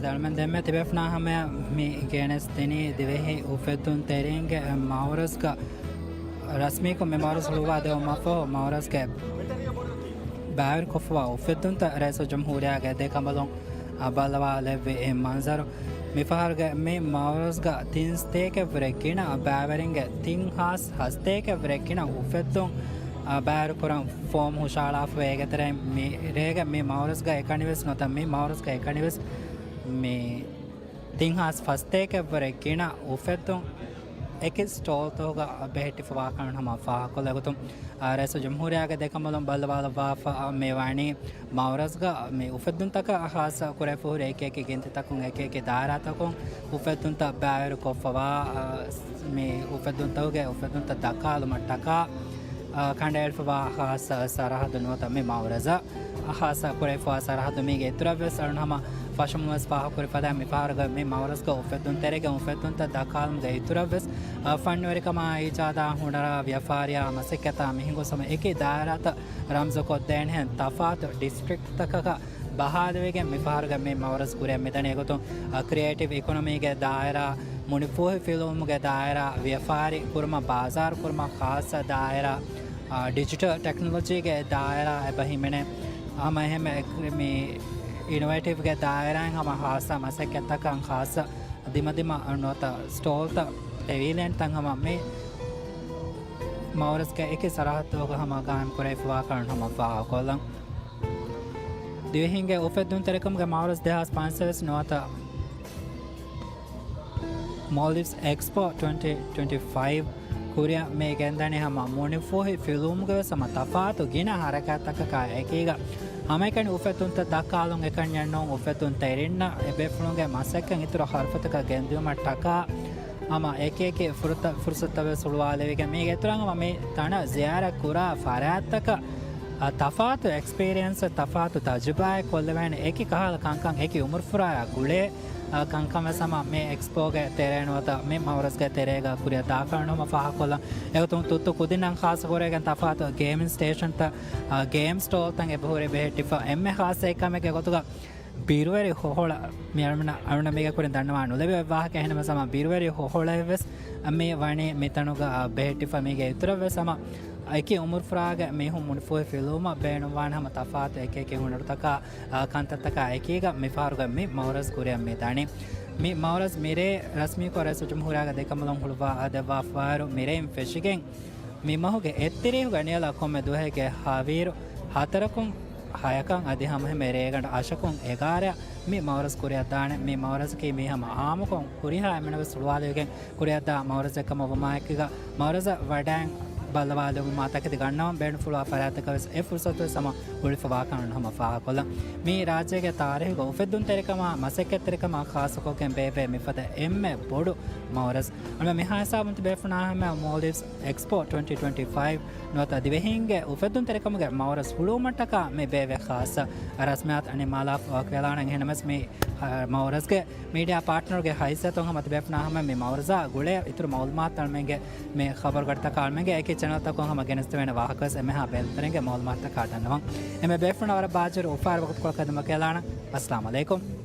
އަޅުމެން ދެންމެ ތިބޭފުނާ ހަމަޔަށް މި ގެނެސް ދިނީ ދިވެހި އުފެއްދުންތެރިންގެ މައުރަޒްގަ ރަސްމީކޮށް މި މައުރަޒް ހުޅުވާ ދެއްވުމަށްފަހު، މައުރަޒްގެ ބައިވެރިކޮށްފަވާ އުފެއްދުންތައް ރައީސުލްޖުމްހޫރިއްޔާގެ ދެކަނބަލުން ބައްލަވާލެއްވި މަންޒަރު. މިފަހަރުގެ މި މައުރަޒްގަ ތިން ސަތޭކައަށްވުރެ ގިނަ ބައިވެރިންގެ ތިން ހާސް ހަސަތޭކައަށްވުރެ ގިނަ އުފެއްދުން ބައިވެރިކުރަން ފޯމް ހުށަހަޅާފަވޭ. އޭގެ ތެރެއިން މިރޭގެ މި މައުރަޒްގަ އެކަނިވެސް ނުވަތަ މި މައުރަޒްގަ އެކަނިވެސް މި ތިން ހާސް ފަސްތޭކައަށްވުރެ ގިނަ އުފެއްދުން އެކި ސްޓޯލްތަކުގަ ބެހެއްޓިފަވާކަން ހަމަ ފާހަގަކޮށްލައިގަތުން، ރައީސުލްޖުމްހޫރިއްޔާގެ ދެކަނބަލުން ބައްލަވާލައްވާފަ މި ވަނީ މައުރަޒްގަ މި އުފެއްދުންތަކަށް ހާއްސަ ކުރެފަހުރި އެކި އެކި ގިންތިތަކުން އެކި އެކި ދާއިރާތަކުން އުފެއްދުންތައް ބައިވެރިކޮށްފަވާ، މި އުފެއްދުންތަކުގެ އުފެއްދުންތައް ދައްކާލުމަށްޓަކާ ކަނޑައެޅިފަވާ ހާއްސަ ސަރަހައްދު ނުވަތަ މި މައުރަޒަށް ހާއްސަ ކުރެފަވާ ސަރަހައްދު މީގެ އިތުރަށްވެސް އަޅުން ހަމަ ފަށުމުންވެސް ފާހަގަކުރި ފަދައިން މިފަހަރުގަ މި މައުރަޒްގަ އުފެއްދުންތެރިންގެ އުފެއްދުންތައް ދައްކާލުމުގެ އިތުރަށްވެސް ފަންނުވެރިކަމާ، އީޖާދާ، ހުނަރާ، ވިޔަފާރިއާ، މަސައްކަތާ މި ހިނގުސަމަ އެކި ދާއިރާތައް ރަމްޒުކޮށްދޭނެހެން ތަފާތު ޑިސްޓްރިކްޓްތަކަކަށް ބަހާލެވިގެން މިފަހަރުގެ މި މައުރަޒް ކުރިއަށް މިދަނީ. އެގޮތުން ކްރިއޭޓިވް އިކޮނޮމީގެ ދާއިރާ، މުނިފޫހި ފިލުވުމުގެ ދާއިރާ، ވިޔަފާރި ކުރުމަށް ބާޒާރު ކުރުމަށް ޚާއްޞަ ދާއިރާ، ޑިޖިޓަލް ޓެކްނޮލޮޖީގެ ދާއިރާ އެބަ ހިމެނޭ. ހަމަ އެހެންމެ މި އިނޮވޭޓިވްގެ ދާއިރާއިން ހަމަ ޚާއްޞަ މަސައްކަތްތަކަށް ޚާއްޞަ ދިމަދިމަ ނުވަތަ ސްޓޯލްތައް، ޕެވިލިއަންތައް ހަމަ މި މައުރަޒްގެ އެކި ސަރަހައްދުގަ ހަމަ ގާއިމްކުރެވިފަވާކަން ހަމަ ފާހަގަކޮށްލަން. ދިވެހިންގެ އުފެއްދުންތެރިކަމުގެ މައުރަޒް ދެހާސް ޕަންސަވީސް ނުވަތަ މޯލްޑިވްސް އެކްސްޕޯ ޓްވެންޓީ ޓްވެންޓީ ފައިވް ކުރިއަށް މި ގެންދަނީ ހަމަ މުނިފޫހި ފިލުވުމުގެ ވެސް ހަމަ ތަފާތު ގިނަ ހަރަކާތްތަކަކާ އެކީގަ ހަމައެކަނި އުފެއްދުންތައް ދައްކާލުން އެކަންޏެއް ނޫން. އުފެއްދުންތެރިންނަށް އެބޭފުޅުންގެ މަސައްކަތް އިތުރަށް ހަރުފަތަކަށް ގެންދިއުމަށްޓަކާ ހަމަ އެކި އެކި ފުރުތަ-، ފުރުސަތުތައް ވެސް ހުޅުވާލެވިގެން މީގެ އިތުރަށް ހަމަ މި ތަނަށް ޒިޔާރަތް ކުރާ ފަރާތްތަކަށް އަ، ތަފާތު އެކްސްޕީރިއަންސް، ތަފާތު ތަޖުރިބާއެއް ކޮށްލެވޭނެ އެކި ކަހަލަ ކަންކަން އެކި އުމުރުފުރާޔާ ގުޅޭ، އަ، ކަންކަން ވެސް ހަމަ މި އެކްސްޕޯގެ ތެރޭ ނުވަތަ މި މައުރަޒްގެ ތެރޭގަ ކުރިއަށް ދާކަށް ނުމަ ފާހަގަކޮށްލަން. އެގޮތުން ތުއްތު ކުދިންނަށް ޚާއްޞަ ކުރެވިގެން ތަފާތު ގޭމިން ސްޓޭޝަންތައް، އަ، ގޭމް ސްޓޯލްތައް އެބަހުރި ބެހެއްޓިފަ. އެންމެ ޚާއްޞަ އެއްކަމެއްގެ ގޮތުގަ ބިރުވެރި ހޮހޮޅަ، މި އަޅުމެން، އަޅުމެންނަށް މީގެ ކުރިން ދަންނަވާ ނުލެވޭ ވާހަކަ އެހެންނަމަވެސް ހަމަ ބިރުވެރި ހޮހޮޅައެއް ވެސް މި ވަނީ މިތަނުގަ ބެހެއްޓިފަ. މީގެ އިތުރަށް ވެސް ހަމަ އެކި އުމުރުފުރާގެ މީހުން މުނިފޫހި ފިލުވުމަށް ބޭނުންވާނެ ހަމަ ތަފާތު އެކި އެކި ހުނަރުތަކާ، އާ، ކަންތައްތަކާ އެކީގަ މިފަހަރުގަ މި މައުރަޒް ކުރިއަށް މި ދާނީ. މި މައުރަޒް މިރޭ ރަސްމީކޮށް ރައީސުލްޖުމްހޫރިއްޔާގެ ދެކަނބަލުން ހުޅުވާ ދެއްވާފަވާއިރު މިރެއިން ފެށިގެން މި މަހުގެ އެއްތިރީހުގެ ނިޔަލަށް ކޮންމެ ދުވަހެއްގެ ހަވީރު ހަތަރަކުން ހަޔަކަށް އަދި ހަމައެހެންމެ ރޭގަނޑު އަށަކުން އެގާރައަށް މި މައުރަޒް ކުރިއަށްދާނެ. މި މައުރަޒަކީ މީ ހަމަ އާއްމުކޮށް ހުރިހާ އެންމެނަށް ވެސް ހުޅުވާލެވިގެން ކުރިއަށްދާ މައުރަޒެއް ކަމަށް ވުމާއެކީގަ، މައުރަޒަށް ވަޑައިން ބައްލަވާލެވުމާ ތަކެތި ގަންނަވަން ބޭނުންފުޅުވާ ފަރާތްތަކަށް ވެސް އެ ފުރުސަތު ވެސް ހަމަ ހުޅުވިފަވާކަން ހަމަ ފާހަގަކޮށްލަން. މީ ރާއްޖޭގެ ތާރީހުގަ އުފެއްދުންތެރިކަމާ މަސައްކަތްތެރިކަމާ ޚާއްޞަކޮށްގެން ބޭއްވޭ މިފަދަ އެންމެ ބޮޑު މައުރަޒް. އަޅުމެން މިހާ ހިސާބުން ތިބޭފުނާ ހަމަ މޯލްޑިވްސް އެކްސްޕޯ ޓްވެންޓީ ޓްވެންޓީ ފައިވް ނުވަތަ ދިވެހީންގެ އުފެއްދުންތެރިކަމުގެ މައުރަޒް ހުޅުވުމަށްޓަކާ މި ބޭއްވޭ ޚާއްޞަ ރަސްމިއްޔާތު އަނެއް މާލާފަ ވަކިވެލާނަން. އެހެންނަމަވެސް މި، އަ، މައުރަޒްގެ މީޑިއާ ޕާޓްނަރުގެ ހައިސިއްޔަތުން ހަމަ ތިބޭފުނާ ހަމަ މި މައުރަޒާ ގުޅޭ އިތުރު މައުލޫމާތު އަޅުމެންގެ މި ޚަބަރުގަޑިތަކާ އަޅުމެންގެ އެކި ޗެނަލްތަކުން ހަމަ ގެނެސްދެވޭނެ ވާހަކަވެސް އެންމެހާ ބޭނުންތެރިންގެ މައުލޫމާތުތަކާ ދަންނަވަން. އެންމެ ބޭފުޅުންނަށް ވަރަށް ބާޖަހި އުފާވެރި ވަގުތުކޮޅަކަށް ދެމަކިޔަލާނަން. އައްސަލާމު ޢަލައިކުމް.